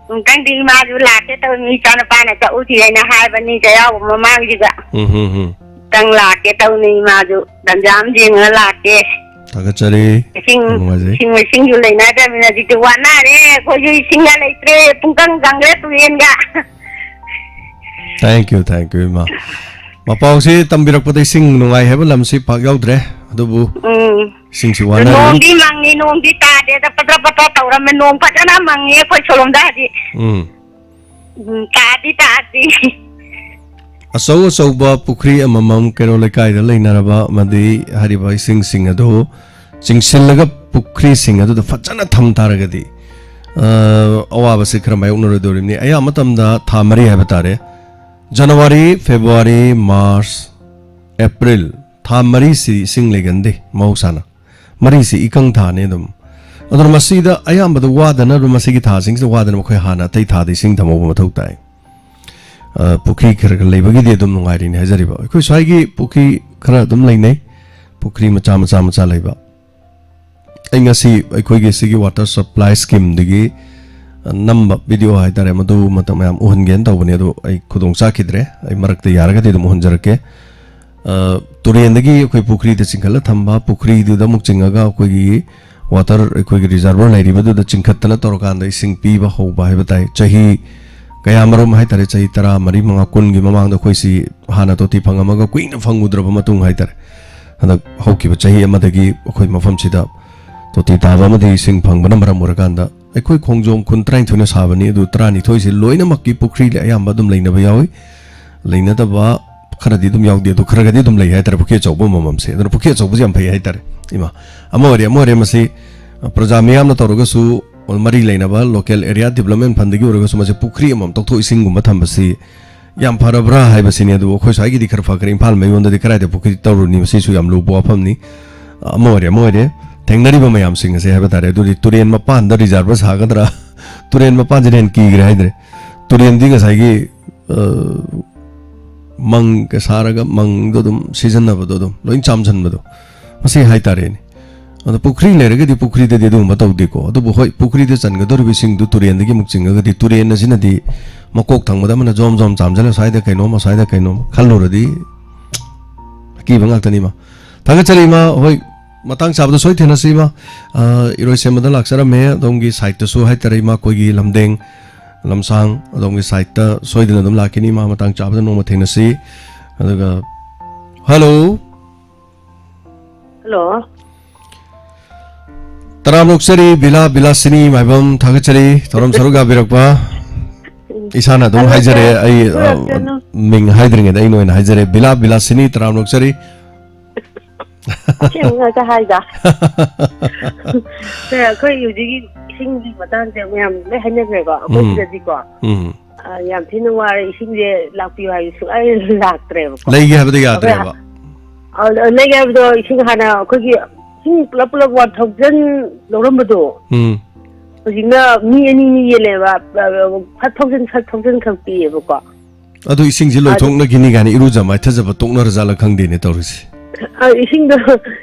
ꯑꯃꯨꯛꯇꯪꯗꯤ ꯏꯃꯥꯁꯨ ꯂꯥꯛꯀꯦ ꯇꯧꯅꯤ, ꯏꯆꯥꯅꯨꯄꯥꯅ ꯆꯠꯂꯨꯁꯤ ꯍꯥꯏꯅ ꯍꯥꯏꯕꯅꯤ ꯆꯩꯔꯥꯎꯕ ꯃꯃꯥꯡꯁꯤꯗ꯫ ꯎꯝ, ꯎꯝ, ꯎꯝ꯫ ꯑꯃꯨꯛꯇꯪ ꯂꯥꯛꯀꯦ ꯇꯧꯅꯤ, ꯏꯃꯥꯁꯨ ꯇꯟꯖꯥ ꯑꯃ ꯌꯦꯡꯉꯒ ꯂꯥꯛꯀꯦ꯫ ꯊꯥꯒꯠꯆꯔꯤ꯫ ꯏꯁꯤꯡ, ꯌꯥꯝ ꯅꯨꯡꯉꯥꯏꯖꯩ꯫ ꯏꯁꯤꯡ ꯃꯥꯏꯁꯤꯡꯁꯨ ꯂꯩꯅꯗ꯭ꯔꯕꯅꯤꯅ ꯍꯧꯖꯤꯛꯇꯤ ꯋꯥꯅꯔꯦ, ꯑꯩꯈꯣꯏꯁꯨ ꯏꯁꯤꯡꯒ ꯂꯩꯇ꯭ꯔꯦ, ꯄꯨꯡꯀꯪ ꯀꯪꯈ꯭ꯔꯦ ꯇꯨꯔꯦꯟꯒ꯫ Thank you, thank you, ꯏꯃꯥ꯫ ꯃꯄꯥꯎꯁꯤ ꯇꯝꯕꯤꯔꯛꯄꯗ ꯏꯁꯤꯡ ꯅꯨꯡꯉꯥꯏ ꯍꯥꯏꯕ ꯂꯝꯁꯤ ꯄꯥꯛ ꯌꯥꯎꯗ꯭ꯔꯦ, ꯑꯗꯨꯕꯨ ꯎꯝ꯫ ꯏꯁꯤꯡꯁꯤ ꯑꯗꯨ ꯋꯥꯅꯔꯤ꯫ ꯅꯣꯡꯗꯤ ꯃꯪꯉꯤ, ꯅꯣꯡꯗꯤ ꯇꯥꯗꯦꯗ, ꯄꯗ꯭ꯔ ꯄꯗ꯭ꯔ ꯇꯧꯔꯝꯃꯦ꯫ ꯅꯣꯡ ꯐꯖꯅ ꯃꯪꯉꯤ ꯑꯩꯈꯣꯏ ꯁꯣꯂꯣꯝꯗ ꯍꯧꯖꯤꯛ꯫ ꯎꯝ꯫ ꯎꯝ, ꯇꯥꯗꯤ ꯇꯥꯗꯤ꯫ ꯑꯆꯧ ꯑꯆꯧꯕ ꯄꯨꯈ꯭ꯔꯤ ꯑꯃꯃꯝ ꯀꯩꯔꯣꯜ ꯂꯩꯀꯥꯏꯗ ꯂꯩꯅꯔꯕ ꯑꯃꯗꯤ ꯍꯥꯏꯔꯤꯕ ꯏꯁꯤꯡꯁꯤꯡ ꯑꯗꯨ ꯆꯤꯡꯁꯤꯜꯂꯒ ꯄꯨꯈ꯭ꯔꯤꯁꯤꯡ ꯑꯗꯨꯗ ꯐꯖꯅ ꯊꯝ ꯇꯥꯔꯒꯗꯤ, ꯑ, ꯑꯋꯥꯕꯁꯤ ꯈꯔ ꯃꯥꯌꯣꯛꯅꯔꯣꯏꯗꯧꯔꯤꯕꯅꯤ꯫ ꯑꯌꯥꯝꯕ ꯃꯇꯝꯗ ꯊꯥ ꯃꯔꯤ ꯍꯥꯏꯕ ꯇꯥꯔꯦ, ꯖꯅꯋꯥꯔꯤ, ꯐꯦꯕ꯭ꯔꯨꯋꯥꯔꯤ, ꯃꯥꯔꯆ, ꯑꯦꯄ꯭ꯔꯤꯜ, ꯊꯥ ꯃꯔꯤꯁꯤ ꯏꯁꯤꯡ ꯂꯩꯒꯟꯗꯦ ꯃꯍꯧꯁꯥꯅ꯫ ꯃꯔꯤꯁꯤ ꯏꯀꯪ ꯊꯥꯅꯤ ꯑꯗꯨꯝ꯫ ꯑꯗꯨꯅ ꯃꯁꯤꯗ ꯑꯌꯥꯝꯕꯗ ꯋꯥꯗꯅꯕ, ꯃꯁꯤꯒꯤ ꯊꯥꯁꯤꯡꯁꯤꯗ ꯋꯥꯗꯅꯕ ꯑꯩꯈꯣꯏ ꯍꯥꯟꯅ ꯑꯇꯩ ꯊꯥꯗ ꯏꯁꯤꯡ ꯊꯝꯍꯧꯕ ꯃꯊꯧ ꯇꯥꯏ꯫ ꯑ, ꯄꯨꯈ꯭ꯔꯤ ꯈꯔ ꯈꯔ ꯂꯩꯕꯒꯤꯗꯤ ꯑꯗꯨꯝ ꯅꯨꯡꯉꯥꯏꯔꯤꯅꯤ ꯍꯥꯏꯖꯔꯤꯕ꯫ ꯑꯩꯈꯣꯏ ꯁ꯭ꯋꯥꯏꯒꯤ ꯄꯨꯈ꯭ꯔꯤ ꯈꯔ ꯑꯗꯨꯝ ꯂꯩꯅꯩ, ꯄꯨꯈ꯭ꯔꯤ ꯃꯆꯥ ꯃꯆꯥ ꯃꯆꯥ ꯂꯩꯕ꯫ ꯑꯩ ꯉꯁꯤ ꯑꯩꯈꯣꯏꯒꯤ ꯁꯤꯒꯤ ꯋꯥꯇꯔ ꯁꯄ꯭ꯂꯥꯏ ꯁ꯭ꯀꯤꯝꯗꯒꯤ, ꯑ, ꯅꯝꯕ ꯚꯤꯗꯤꯑꯣ ꯍꯥꯏꯇꯥꯔꯦ, ꯃꯗꯨ ꯃꯇꯝ ꯃꯌꯥꯝ ꯎꯍꯟꯒꯦꯅ ꯇꯧꯕꯅꯦ, ꯑꯗꯣ ꯑꯩ ꯈꯨꯗꯣꯡ ꯆꯥꯈꯤꯗ꯭ꯔꯦ꯫ ꯑꯩ ꯃꯔꯛꯇ ꯌꯥꯔꯒꯗꯤ ꯑꯗꯨꯝ ꯎꯍꯟꯖꯔꯛꯀꯦ꯫ ꯑ, ꯇꯨꯔꯦꯟꯗꯒꯤ ꯑꯩꯈꯣꯏ ꯄꯨꯈ꯭ꯔꯤꯗ ꯆꯤꯡꯈꯠꯂ ꯊꯝꯕ, ꯄꯨꯈ꯭ꯔꯤꯗꯨꯗ ꯑꯃꯨꯛ ꯆꯤꯡꯉꯒ ꯑꯩꯈꯣꯏꯒꯤ ꯋꯥꯇꯔ, ꯑꯩꯈꯣꯏꯒꯤ ꯔꯤꯖꯔꯚꯔ ꯂꯩꯔꯤꯕꯗꯨꯗ ꯆꯤꯡꯈꯠꯇꯅ ꯇꯧꯔꯀꯥꯟꯗ ꯏꯁꯤꯡ ꯄꯤꯕ ꯍꯧꯕ ꯍꯥꯏꯕ ꯇꯥꯏ꯫ ꯆꯍꯤ ꯀꯌꯥꯃꯔꯨꯝ ꯍꯥꯏꯇꯥꯔꯦ, ꯆꯍꯤ ꯇꯔꯥ ꯃꯔꯤ, ꯃꯉꯥ, ꯀꯨꯟꯒꯤ ꯃꯃꯥꯡꯗ ꯑꯩꯈꯣꯏꯁꯤ ꯍꯥꯟꯅ ꯇꯣꯇꯤ ꯐꯪꯉꯝꯃꯒ ꯀꯨꯏꯅ ꯐꯪꯉꯨꯗ꯭ꯔꯕ ꯃꯇꯨꯡ ꯍꯥꯏꯇꯥꯔꯦ, ꯍꯟꯗꯛ ꯍꯧꯈꯤꯕ ꯆꯍꯤ ꯑꯃꯗꯒꯤ ꯑꯩꯈꯣꯏ ꯃꯐꯝꯁꯤꯗ ꯇꯣꯇꯤ ꯇꯥꯕ ꯑꯃꯗꯤ ꯏꯁꯤꯡ ꯐꯪꯕꯅ ꯃꯔꯝ ꯑꯣꯏꯔꯀꯥꯟꯗ ꯑꯩꯈꯣꯏ ꯈꯣꯡꯖꯣꯝ ꯈꯨꯟ ꯇꯔꯥꯅꯤꯊꯣꯏꯅ ꯁꯥꯕꯅꯤ, ꯑꯗꯨ ꯇꯔꯥꯅꯤꯊꯣꯏꯁꯤ ꯂꯣꯏꯅꯃꯛꯀꯤ ꯄꯨꯈ꯭ꯔꯤꯗ ꯑꯌꯥꯝꯕ ꯑꯗꯨꯝ ꯂꯩꯅꯕ ꯌꯥꯎꯏ꯫ ꯂꯩꯅꯗꯕ ꯈꯔꯗꯤ ꯑꯗꯨꯝ ꯌꯥꯎꯗꯦ, ꯑꯗꯨ ꯈꯔꯒꯗꯤ ꯑꯗꯨꯝ ꯂꯩ ꯍꯥꯏꯇꯥꯔꯦ, ꯄꯨꯈ꯭ꯔꯤ ꯑꯆꯧꯕ ꯑꯃꯃꯝꯁꯦ꯫ ꯑꯗꯨꯅ ꯄꯨꯈ꯭ꯔꯤ ꯑꯆꯧꯕꯁꯦ ꯌꯥꯝ ꯐꯩ ꯍꯥꯏꯇꯥꯔꯦ, ꯏꯃꯥ꯫ ꯑꯃ ꯑꯣꯏꯔꯦ, ꯑꯃ ꯑꯣꯏꯔꯦ, ꯃꯁꯤ ꯄ꯭ꯔꯖꯥ ꯃꯤꯌꯥꯝꯅ ꯇꯧꯔꯒꯁꯨ ꯃꯔꯤ ꯂꯩꯅꯕ local area development fundꯗꯒꯤ ꯑꯣꯏꯔꯒꯁꯨ ꯃꯁꯤ ꯄꯨꯈ꯭ꯔꯤ ꯑꯃꯃꯝ ꯇꯧꯊꯣꯛ ꯏꯁꯤꯡꯒꯨꯝꯕ ꯊꯝꯕꯁꯤ ꯌꯥꯝ ꯐꯔꯕ꯭ꯔꯥ ꯍꯥꯏꯕꯁꯤꯅꯤ꯫ ꯑꯗꯨꯕꯨ ꯑꯩꯈꯣꯏ ꯁ꯭ꯋꯥꯏꯒꯤꯗꯤ ꯈꯔ ꯐꯈ꯭ꯔꯦ, ꯏꯝꯐꯥꯜ ꯃꯌꯣꯟꯗꯗꯤ ꯀꯗꯥꯏꯗ ꯄꯨꯈ꯭ꯔꯤ ꯇꯧꯔꯨꯅꯤ? ꯃꯁꯤꯁꯨ ꯌꯥꯝ ꯂꯨꯕ ꯋꯥꯐꯝꯅꯤ꯫ ꯑꯃ ꯑꯣꯏꯔꯦ, ꯑꯃ ꯑꯣꯏꯔꯦ, ꯊꯦꯡꯅꯔꯤꯕ ꯃꯌꯥꯝꯁꯤꯡ ꯑꯁꯦ ꯍꯥꯏꯕ ꯇꯥꯔꯦ꯫ ꯑꯗꯨꯗꯤ ꯇꯨꯔꯦꯟ ꯃꯄꯥꯟꯗ ꯔꯤꯖꯥꯔꯚꯔ ꯁꯥꯒꯗ꯭ꯔꯥ? ꯇꯨꯔꯦꯟ ꯃꯄꯥꯟꯁꯤꯅ ꯍꯦꯟꯅ ꯀꯤꯈ꯭ꯔꯦ ꯍꯥꯏꯗ꯭ꯔꯦ꯫ ꯇꯨꯔꯦꯟꯗꯤ ꯉꯁꯥꯏꯒꯤ, ꯑ, ꯃꯪꯒ ꯁꯥꯔꯒ ꯃꯪꯗꯣ ꯑꯗꯨꯝ ꯁꯤꯖꯤꯟꯅꯕꯗꯣ, ꯑꯗꯨꯝ ꯂꯣꯏ ꯆꯥꯝꯁꯤꯟꯕꯗꯣ, ꯃꯁꯤ ꯍꯥꯏꯇꯥꯔꯦꯅꯦ꯫ ꯑꯗꯣ ꯄꯨꯈ꯭ꯔꯤ ꯂꯩꯔꯒꯗꯤ ꯄꯨꯈ꯭ꯔꯤꯗꯗꯤ ꯑꯗꯨꯒꯨꯝꯕ ꯇꯧꯗꯦꯀꯣ꯫ ꯑꯗꯨꯕꯨ ꯍꯣꯏ, ꯄꯨꯈ꯭ꯔꯤꯗ ꯆꯟꯒꯗꯧꯔꯤꯕ ꯏꯁꯤꯡꯗꯨ ꯇꯨꯔꯦꯟꯗꯒꯤ ꯑꯃꯨꯛ ꯆꯤꯡꯉꯒꯗꯤ, ꯇꯨꯔꯦꯟ ꯑꯁꯤꯅꯗꯤ ꯃꯀꯣꯛ ꯊꯪꯕꯗ ꯑꯃꯅ ꯖꯣꯝ ꯖꯣꯝ ꯆꯥꯝꯁꯤꯜꯂ, ꯁ꯭ꯋꯥꯏꯗ ꯀꯩꯅꯣꯝꯃ, ꯁ꯭ꯋꯥꯏꯗ ꯀꯩꯅꯣꯝꯃ ꯈꯜꯂꯨꯔꯗꯤ ꯑꯀꯤꯕ ꯉꯥꯛꯇꯅꯤ ꯏꯃꯥ꯫ ꯊꯥꯒꯠꯆꯔꯤ ꯏꯃꯥ꯫ ꯍꯣꯏ, ꯃꯇꯥꯡ ꯆꯥꯕꯗ ꯁꯣꯏ ꯊꯦꯡꯅꯁꯤ ꯏꯃꯥ꯫ ꯑ, ꯏꯔꯣꯏꯁꯦꯝꯕꯗ ꯂꯥꯛꯆꯔꯝꯃꯦ, ꯑꯗꯣꯝꯒꯤ ꯁꯥꯏꯠꯇꯁꯨ ꯍꯥꯏꯇꯥꯔꯦ ꯏꯃꯥ, ꯑꯩꯈꯣꯏꯒꯤ ꯂꯝꯗꯦꯡ ꯂꯝꯁꯥꯡ, ꯑꯗꯣꯝꯒꯤ ꯁꯥꯏꯠꯇ ꯁꯣꯏꯗꯅ ꯑꯗꯨꯝ ꯂꯥꯛꯈꯤꯅꯤ ꯏꯃꯥ꯫ ꯃꯇꯥꯡ ꯆꯥꯕꯗ ꯅꯣꯡꯃ ꯊꯦꯡꯅꯁꯤ꯫ ꯑꯗꯨꯒ, ꯍꯜꯂꯣ꯫ ꯍꯜꯂꯣ꯫ ꯇꯔꯥꯝꯅ ꯑꯣꯛꯆꯔꯤ, ꯕꯤꯂꯥ ꯕꯤꯂꯥꯁꯤꯅꯤ ꯃꯥꯏꯕꯝ, ꯊꯥꯒꯠꯆꯔꯤ ꯊꯧꯔꯝ ꯁꯔꯨꯛ ꯌꯥꯕꯤꯔꯛꯄ꯫ ꯏꯁꯥꯅ ꯑꯗꯨꯝ ꯍꯜꯂꯣ, ꯍꯥꯏꯖꯔꯦ, ꯁꯔ꯫ ꯑꯩ, ꯑ, ꯒꯨꯗ ꯑꯥꯐꯇꯔꯅꯨꯟ꯫ ꯃꯤꯡ ꯍꯥꯏꯗ꯭ꯔꯤꯉꯩꯗ ꯑꯩꯅ ꯑꯣꯏꯅ ꯍꯥꯏꯖꯔꯦ, ꯕꯤꯂꯥ ꯕꯤꯂꯥꯁꯤꯅꯤ, ꯇꯔꯥꯝꯅ ꯑꯣꯛꯆꯔꯤ꯫ ꯑꯁꯦꯡꯕ ꯉꯥꯛꯇ ꯍꯥꯏꯗ꯫ ꯁꯦ, ꯑꯩꯈꯣꯏ ꯍꯧꯖꯤꯛꯀꯤ ꯏꯁꯤꯡꯒꯤ ꯃꯇꯥꯡꯁꯦ ꯃꯌꯥꯝ ꯂꯣꯏ ꯍꯥꯏꯅꯈ꯭ꯔꯦꯀꯣ, ꯑꯩꯈꯣꯏ ꯎꯝ꯫ ꯁꯤꯗꯗꯤꯀꯣ꯫ ꯎꯝ꯫ ꯑ, ꯌꯥꯝ ꯊꯤꯅ ꯋꯥꯔꯦ, ꯏꯁꯤꯡꯁꯦ ꯂꯥꯛꯄꯤꯌꯨ ꯍꯥꯏꯕꯁꯨ ꯁꯨꯡꯂꯥꯛ ꯂꯥꯛꯇ꯭ꯔꯦꯕꯀꯣ꯫ ꯂꯩꯒꯦ ꯍꯥꯏꯕꯗ ꯑꯩꯈꯣꯏ ꯌꯥꯗ꯭ꯔꯦꯕ꯫ ꯑ, ꯂꯩꯒꯦ ꯍꯥꯏꯕꯗꯣ, ꯏꯁꯤꯡ ꯍꯥꯟꯅ ꯑꯩꯈꯣꯏꯒꯤ ꯏꯁꯤꯡ ꯄꯨꯂꯞ ꯄꯨꯂꯞ ꯋꯥꯟ ꯊꯥꯎꯖꯟ ꯂꯧꯔꯝꯕꯗꯣ, ꯎꯝ꯫ ꯍꯧꯖꯤꯛꯅ ꯃꯤ ꯑꯅꯤ ꯑꯅꯤ ꯌꯦꯜꯂꯦꯕ, ꯐꯥꯏꯚ ꯊꯥꯎꯖꯟ, ꯐꯥꯏꯚ ꯊꯥꯎꯖꯟ ꯈꯛ ꯄꯤꯌꯦꯕꯀꯣ꯫ ꯑꯗꯨ ꯏꯁꯤꯡꯁꯤ ꯑꯗꯨ ꯂꯣꯏꯊꯣꯛꯅꯈꯤꯅꯤ ꯀꯥꯏꯅ ꯏꯔꯨꯖ ꯃꯥꯏꯊꯖꯕ ꯇꯣꯛꯅꯔꯖꯥꯠꯂ ꯈꯪꯗꯦꯅꯦ ꯇꯧꯔꯤꯁꯦ꯫ ꯑ, ꯏꯁꯤꯡꯗꯣ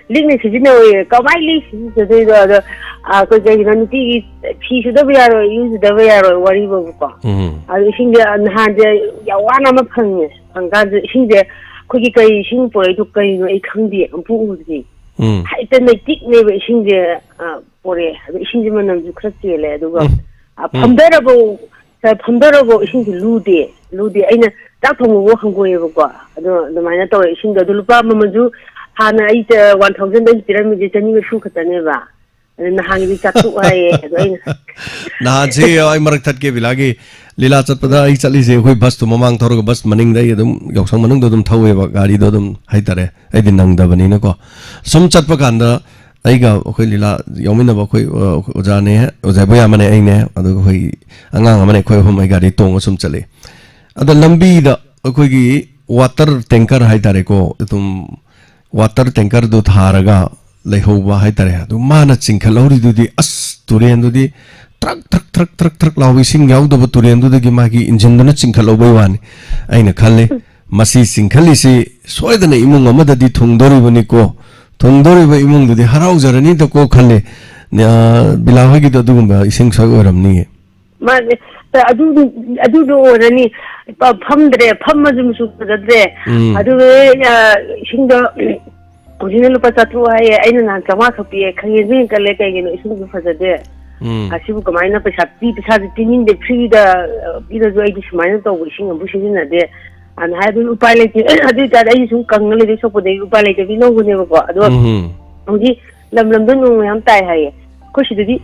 ꯂꯤꯛꯅ ꯁꯤꯖꯤꯟꯅꯧꯌꯦ꯫ ꯀꯃꯥꯏꯅ ꯂꯤꯛ ꯁꯤꯖꯤꯟꯅꯗꯣꯏꯅꯣ? ꯑꯗꯣ, ꯑ, ꯑꯩꯈꯣꯏ ꯀꯩꯒꯤꯅꯣ ꯅꯨꯡꯇꯤꯒꯤ ꯐꯤ ꯁꯨꯗꯕ ꯌꯥꯔꯣꯏ, ꯏꯔꯨꯖꯗꯕ ꯌꯥꯔꯣꯏ ꯋꯥꯔꯤꯕꯣꯕꯀꯣ꯫ ꯎꯝ꯫ ꯑꯗꯣ ꯏꯁꯤꯡꯁꯦ ꯅꯍꯥꯟꯁꯦ ꯌꯥꯝ ꯋꯥꯅ ꯑꯃ ꯐꯪꯉꯦ꯫ ꯐꯪꯀꯥꯟꯁꯤꯗ ꯏꯁꯤꯡꯁꯦ ꯑꯩꯈꯣꯏꯒꯤ ꯀꯩ ꯏꯁꯤꯡ ꯄꯨꯔꯛꯏꯗꯣ ꯀꯩꯅꯣ ꯑꯩ ꯈꯪꯗꯦ, ꯑꯃꯨꯛꯐꯥꯎ ꯎꯗ꯭ꯔꯤ꯫ ꯎꯝ꯫ ꯍꯦꯛꯇ ꯅꯩꯇꯤꯛꯅꯦꯕ ꯏꯁꯤꯡꯁꯦ, ꯑ, ꯄꯣꯔꯛꯑꯦ꯫ ꯑꯗꯣ ꯏꯁꯤꯡꯁꯦ ꯃꯅꯝꯁꯨ ꯈꯔ ꯆꯦꯜꯂꯦ꯫ ꯑꯗꯨꯒ, ꯎꯝ꯫ ꯑ, ꯎꯝ꯫ ꯐꯝꯊꯔꯕꯧ, ꯁꯥꯔ, ꯐꯝꯊꯔꯕꯧ ꯏꯁꯤꯡꯁꯦ ꯂꯨꯗꯦ, ꯂꯨꯗꯦ꯫ ꯑꯩꯅ ꯆꯥꯛ ꯊꯣꯡꯕꯕꯨ ꯍꯪꯒꯣꯏꯑꯦꯕꯀꯣ꯫ ꯑꯗꯣ ꯑꯗꯨꯃꯥꯏꯅ ꯇꯧꯔꯦ꯫ ꯏꯁꯤꯡꯗꯣ ꯑꯗꯨ ꯂꯨꯄꯥ ꯃꯃꯜꯁꯨ ꯍꯥꯟꯅ ꯑꯩ ꯆ-, ꯋꯥꯟ ꯊꯥꯎꯖꯟꯗ ꯑꯩ ꯄꯤꯔꯝꯃꯤꯁꯦ ꯆꯅꯤ ꯃꯔꯤꯐꯨ ꯈꯛꯇꯅꯦꯕ꯫ ꯑꯗꯨ ꯅꯍꯥꯟꯒꯤꯗꯤ ꯆꯥꯇ꯭ꯔꯨꯛ ꯍꯥꯏꯌꯦ꯫ ꯑꯗꯣ ꯑꯩꯅ ꯅꯍꯥꯟꯁꯦ ꯑꯩ ꯃꯔꯛ ꯊꯠꯀꯦ ꯕꯤꯂꯥꯒꯤ ꯂꯤꯂꯥ ꯆꯠꯄꯗ ꯑꯩ ꯆꯠꯂꯤꯁꯦ ꯑꯩꯈꯣꯏ ꯕꯁꯇꯣ ꯃꯃꯥꯡ ꯊꯧꯔꯒ ꯕꯁ ꯃꯅꯤꯡꯗ ꯑꯩ ꯑꯗꯨꯝ ꯌꯥꯎꯁꯪ ꯃꯅꯨꯡꯗ ꯑꯗꯨꯝ ꯊꯧꯋꯦꯕ ꯒꯥꯔꯤꯗꯣ ꯑꯗꯨꯝ ꯍꯥꯏꯇꯥꯔꯦ꯫ ꯑꯩꯗꯤ ꯅꯪꯗꯕꯅꯤꯅꯀꯣ꯫ ꯁꯨꯝ ꯆꯠꯄ ꯀꯥꯟꯗ ꯑꯩꯒ ꯑꯩꯈꯣꯏ ꯂꯤꯂꯥ ꯌꯥꯎꯃꯤꯟꯅꯕ ꯑꯩꯈꯣꯏ, ꯑ, ꯑꯣꯖꯥꯅꯦ, ꯑꯣꯖꯥ ꯕꯣꯌꯥꯃꯅꯦ, ꯑꯩꯅꯦ, ꯑꯗꯨꯒ ꯑꯩꯈꯣꯏ ꯑꯉꯥꯡ ꯑꯃꯅꯦ, ꯑꯩꯈꯣꯏ ꯑꯍꯨꯝ ꯑꯩ ꯒꯥꯔꯤ ꯇꯣꯡꯉ ꯁꯨꯝ ꯆꯠꯂꯤ꯫ ꯑꯗ ꯂꯝꯕꯤꯗ ꯑꯩꯈꯣꯏꯒꯤ ꯋꯥꯇꯔ ꯇꯦꯡꯀꯔ ꯍꯥꯏꯇꯥꯔꯦꯀꯣ, ꯑꯗꯨꯝ ꯋꯥꯇꯔ ꯇꯦꯡꯀꯔꯗꯨ ꯊꯥꯔꯒ ꯂꯩꯍꯧꯕ ꯍꯥꯏꯇꯥꯔꯦ꯫ ꯑꯗꯨ ꯃꯥꯅ ꯆꯤꯡꯈꯠꯍꯧꯔꯤꯗꯨꯗꯤ, ꯑꯁ, ꯇꯨꯔꯦꯟꯗꯨꯗꯤ truck, truck, truck, truck, truck ꯂꯥꯎꯕ ꯏꯁꯤꯡ ꯌꯥꯎꯗꯕ ꯇꯨꯔꯦꯟꯗꯨꯗꯒꯤ ꯃꯥꯒꯤ ꯏꯟꯖꯤꯟꯗꯨꯅ ꯆꯤꯡꯈꯠꯍꯧꯕꯩ ꯋꯥꯅꯤ꯫ ꯑꯩꯅ ꯈꯜꯂꯤ, ꯃꯁꯤ ꯆꯤꯡꯈꯠꯂꯤꯁꯤ ꯁꯣꯏꯗꯅ ꯏꯃꯨꯡ ꯑꯃꯗꯗꯤ ꯊꯨꯡꯗꯣꯔꯤꯕꯅꯤꯀꯣ, ꯊꯨꯡꯗꯣꯔꯤꯕ ꯏꯃꯨꯡꯗꯨꯗꯤ ꯍꯔꯥꯎꯖꯔꯅꯤꯗꯀꯣ ꯈꯜꯂꯤ꯫ ꯑ, ꯕꯤꯂꯥ ꯍꯣꯏꯒꯤꯗꯣ ꯑꯗꯨꯒꯨꯝꯕ ꯏꯁꯤꯡ ꯁꯣꯏ ꯑꯣꯏꯔꯝꯅꯤꯌꯦ꯫ ꯃꯥꯅꯦ꯫ ꯑꯗꯨ, ꯑꯗꯨꯗꯣ ꯑꯣꯏꯔꯅꯤ꯫ ꯐ-, ꯐꯝꯗ꯭ꯔꯦ, ꯐꯝꯃꯁꯨ ꯃꯆꯨ ꯐꯖꯗ꯭ꯔꯦ꯫ ꯎꯝ꯫ ꯑꯗꯨꯒ, ꯑ, ꯏꯁꯤꯡꯗꯣ ꯍꯧꯖꯤꯛꯅ ꯂꯨꯄꯥ ꯆꯥꯇ꯭ꯔꯨꯛ ꯍꯥꯏꯌꯦ, ꯑꯩꯅ ꯅꯍꯥꯟ ꯆꯥꯝꯃꯉꯥ ꯈꯛ ꯄꯤꯌꯦ꯫ ꯈꯪꯍꯦꯟꯁꯨ ꯍꯦꯟꯀꯠꯂꯦ, ꯀꯩꯒꯤꯅꯣ? ꯏꯁꯤꯡꯁꯨ ꯐꯖꯗꯦ꯫ ꯎꯝ꯫ ꯑꯁꯤꯕꯨ ꯀꯃꯥꯏꯅ ꯄꯩꯁꯥ ꯄꯤ-, ꯄꯩꯁꯥꯁꯨ ꯄꯤꯅꯤꯡꯗꯦ, ꯐ꯭ꯔꯤꯗ, ꯑ, ꯄꯤꯔꯁꯨ ꯑꯩꯗꯤ ꯁꯨꯃꯥꯏꯅ ꯇꯧꯕ ꯏꯁꯤꯡ ꯑꯃꯕꯨ ꯁꯤꯖꯤꯟꯅꯗꯦ꯫ ꯑꯗꯨꯅ ꯍꯥꯏ ꯑꯗꯨꯝ ꯎꯄꯥꯏ ꯂꯩꯇꯦ꯫ ꯑꯗꯨ ꯑꯣꯏꯇꯥꯔꯗꯤ ꯑꯩꯁꯨ ꯁꯨꯝ ꯀꯪꯉ ꯂꯩꯗꯣꯏ ꯁꯔꯨꯛꯄꯨꯗꯤ ꯎꯄꯥꯏ ꯂꯩꯇꯕꯤ ꯂꯧꯕꯅꯦꯕꯀꯣ꯫ ꯑꯗꯣ ꯎꯝ꯫ ꯍꯧꯖꯤꯛ ꯂꯝ ꯂꯝꯗ ꯅꯣꯡ ꯌꯥꯝ ꯇꯥꯏ ꯍꯥꯏꯌꯦ, ꯑꯩꯈꯣꯏ ꯁꯤꯗꯗꯤ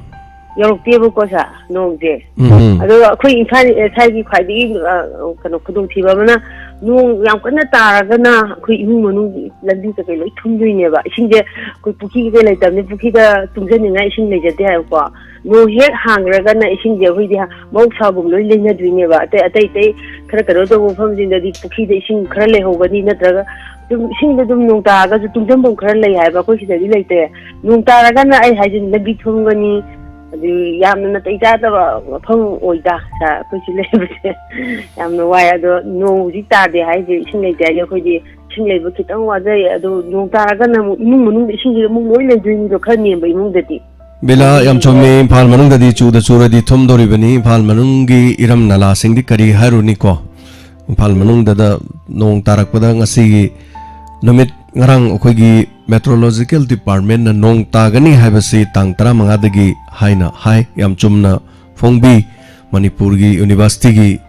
ꯌꯧꯔꯛꯇꯦꯕꯀꯣ ꯁꯥꯔ ꯅꯣꯡꯁꯦ꯫ ꯎꯝ꯫ ꯑꯗꯣ ꯑꯩꯈꯣꯏ ꯏꯝꯐꯥꯜ ꯁ꯭ꯋꯥꯏꯒꯤ ꯈ꯭ꯋꯥꯏꯗꯒꯤ ꯑ, ꯀꯩꯅꯣ ꯈꯨꯗꯣꯡꯊꯤꯕ ꯑꯃꯅ, ꯅꯣꯡ ꯌꯥꯝ ꯀꯟꯅ ꯇꯥꯔꯒꯅ ꯑꯩꯈꯣꯏ ꯏꯃꯨꯡ ꯃꯅꯨꯡ ꯂꯝꯕꯤ ꯀꯩꯀꯩ ꯂꯣꯏ ꯊꯨꯝꯗꯣꯏꯅꯦꯕ꯫ ꯏꯁꯤꯡꯁꯦ ꯑꯩꯈꯣꯏ ꯄꯨꯈ꯭ꯔꯤ ꯀꯩꯀꯩ ꯂꯩꯇꯕꯅꯤ, ꯄꯨꯈ꯭ꯔꯤꯗ ꯇꯨꯡꯁꯤꯟꯅꯤꯡꯉꯥꯏ ꯏꯁꯤꯡ ꯂꯩꯖꯗꯦ ꯍꯥꯏꯕꯀꯣ꯫ ꯅꯣꯡ ꯍꯦꯛ ꯍꯥꯡꯈ꯭ꯔꯒꯅ ꯏꯁꯤꯡꯁꯦ ꯑꯩꯈꯣꯏꯗꯤ ꯃꯍꯧꯁꯥꯒꯨꯝ ꯂꯣꯏ ꯂꯩꯅꯗꯣꯏꯅꯦꯕ꯫ ꯑꯇꯩ ꯑꯇꯩ ꯑꯇꯩ ꯈꯔ ꯀꯩꯅꯣ ꯇꯧꯕ ꯃꯐꯝꯁꯤꯡꯗꯗꯤ ꯄꯨꯈ꯭ꯔꯤꯗ ꯏꯁꯤꯡ ꯈꯔ ꯂꯩꯍꯧꯒꯅꯤ, ꯅꯠꯇ꯭ꯔꯒ ꯑꯗꯨꯝ ꯏꯁꯤꯡꯗ ꯑꯗꯨꯝ ꯅꯣꯡ ꯇꯥꯔꯒꯁꯨ ꯇꯨꯡꯁꯤꯟꯐꯝ ꯈꯔ ꯂꯩ ꯍꯥꯏꯕ꯫ ꯑꯩꯈꯣꯏ ꯁꯤꯗꯗꯤ ꯂꯩꯇꯦ꯫ ꯅꯣꯡ ꯇꯥꯔꯒꯅ ꯑꯩ ꯍꯥꯏꯁꯤꯅꯤ, ꯂꯝꯕꯤ ꯊꯨꯝꯒꯅꯤ, ꯑꯗꯨ ꯌꯥꯝꯅ ꯅꯥꯇꯩ ꯆꯥꯗꯕ ꯃꯐꯝ ꯑꯣꯏꯗ ꯁꯥꯔ, ꯑꯩꯈꯣꯏ ꯁꯤ ꯂꯩꯕꯁꯦ꯫ ꯌꯥꯝꯅ ꯋꯥꯏ꯫ ꯑꯗꯣ ꯅꯣꯡ ꯍꯧꯖꯤꯛ ꯇꯥꯗꯦ ꯍꯥꯏꯁꯦ, ꯏꯁꯤꯡ ꯂꯩꯇꯦ ꯍꯥꯏꯁꯦ, ꯑꯩꯈꯣꯏꯗꯤ ꯏꯁꯤꯡ ꯂꯩꯕ ꯈꯤꯇꯪ ꯋꯥꯖꯩ꯫ ꯑꯗꯨ ꯅꯣꯡ ꯇꯥꯔꯒꯅ ꯑꯃꯨꯛ ꯏꯃꯨꯡ ꯃꯅꯨꯡꯗ ꯏꯁꯤꯡꯁꯦ ꯑꯃꯨꯛ ꯂꯣꯏ ꯂꯩꯗꯣꯏꯅꯤꯗꯣ, ꯈꯔ ꯅꯦꯝꯕ ꯏꯃꯨꯡꯗꯗꯤ꯫ ꯕꯤꯂꯥ, ꯌꯥꯝ ꯆꯨꯝꯃꯦ꯫ ꯏꯝꯐꯥꯜ ꯃꯅꯨꯡꯗꯗꯤ ꯆꯨꯗ ꯆꯨꯔꯗꯤ ꯊꯨꯝꯗꯧꯔꯤꯕꯅꯤ꯫ ꯏꯝꯐꯥꯜ ꯃꯅꯨꯡꯒꯤ ꯏꯔꯝ ꯅꯂꯥꯁꯤꯡꯗꯤ ꯀꯔꯤ ꯍꯥꯏꯔꯨꯅꯤꯀꯣ? ꯏꯝꯐꯥꯜ ꯃꯅꯨꯡꯗꯗ ꯅꯣꯡ ꯇꯥꯔꯛꯄꯗ ꯉꯁꯤꯒꯤ ꯅꯨꯃꯤꯠ, ꯉꯔꯥꯡ ꯑꯩꯈꯣꯏꯒꯤ Meteorological Departmentꯅ ꯅꯣꯡ ꯇꯥꯒꯅꯤ ꯍꯥꯏꯕꯁꯤ ꯇꯥꯡ ꯇꯔꯥꯃꯉꯥꯗꯒꯤ ꯍꯥꯏꯅ ꯍꯥꯏ꯫ ꯌꯥꯝ ꯆꯨꯝꯅ ꯐꯣꯡꯕꯤ꯫ ꯃꯅꯤꯄꯨꯔꯒꯤ universityꯒꯤ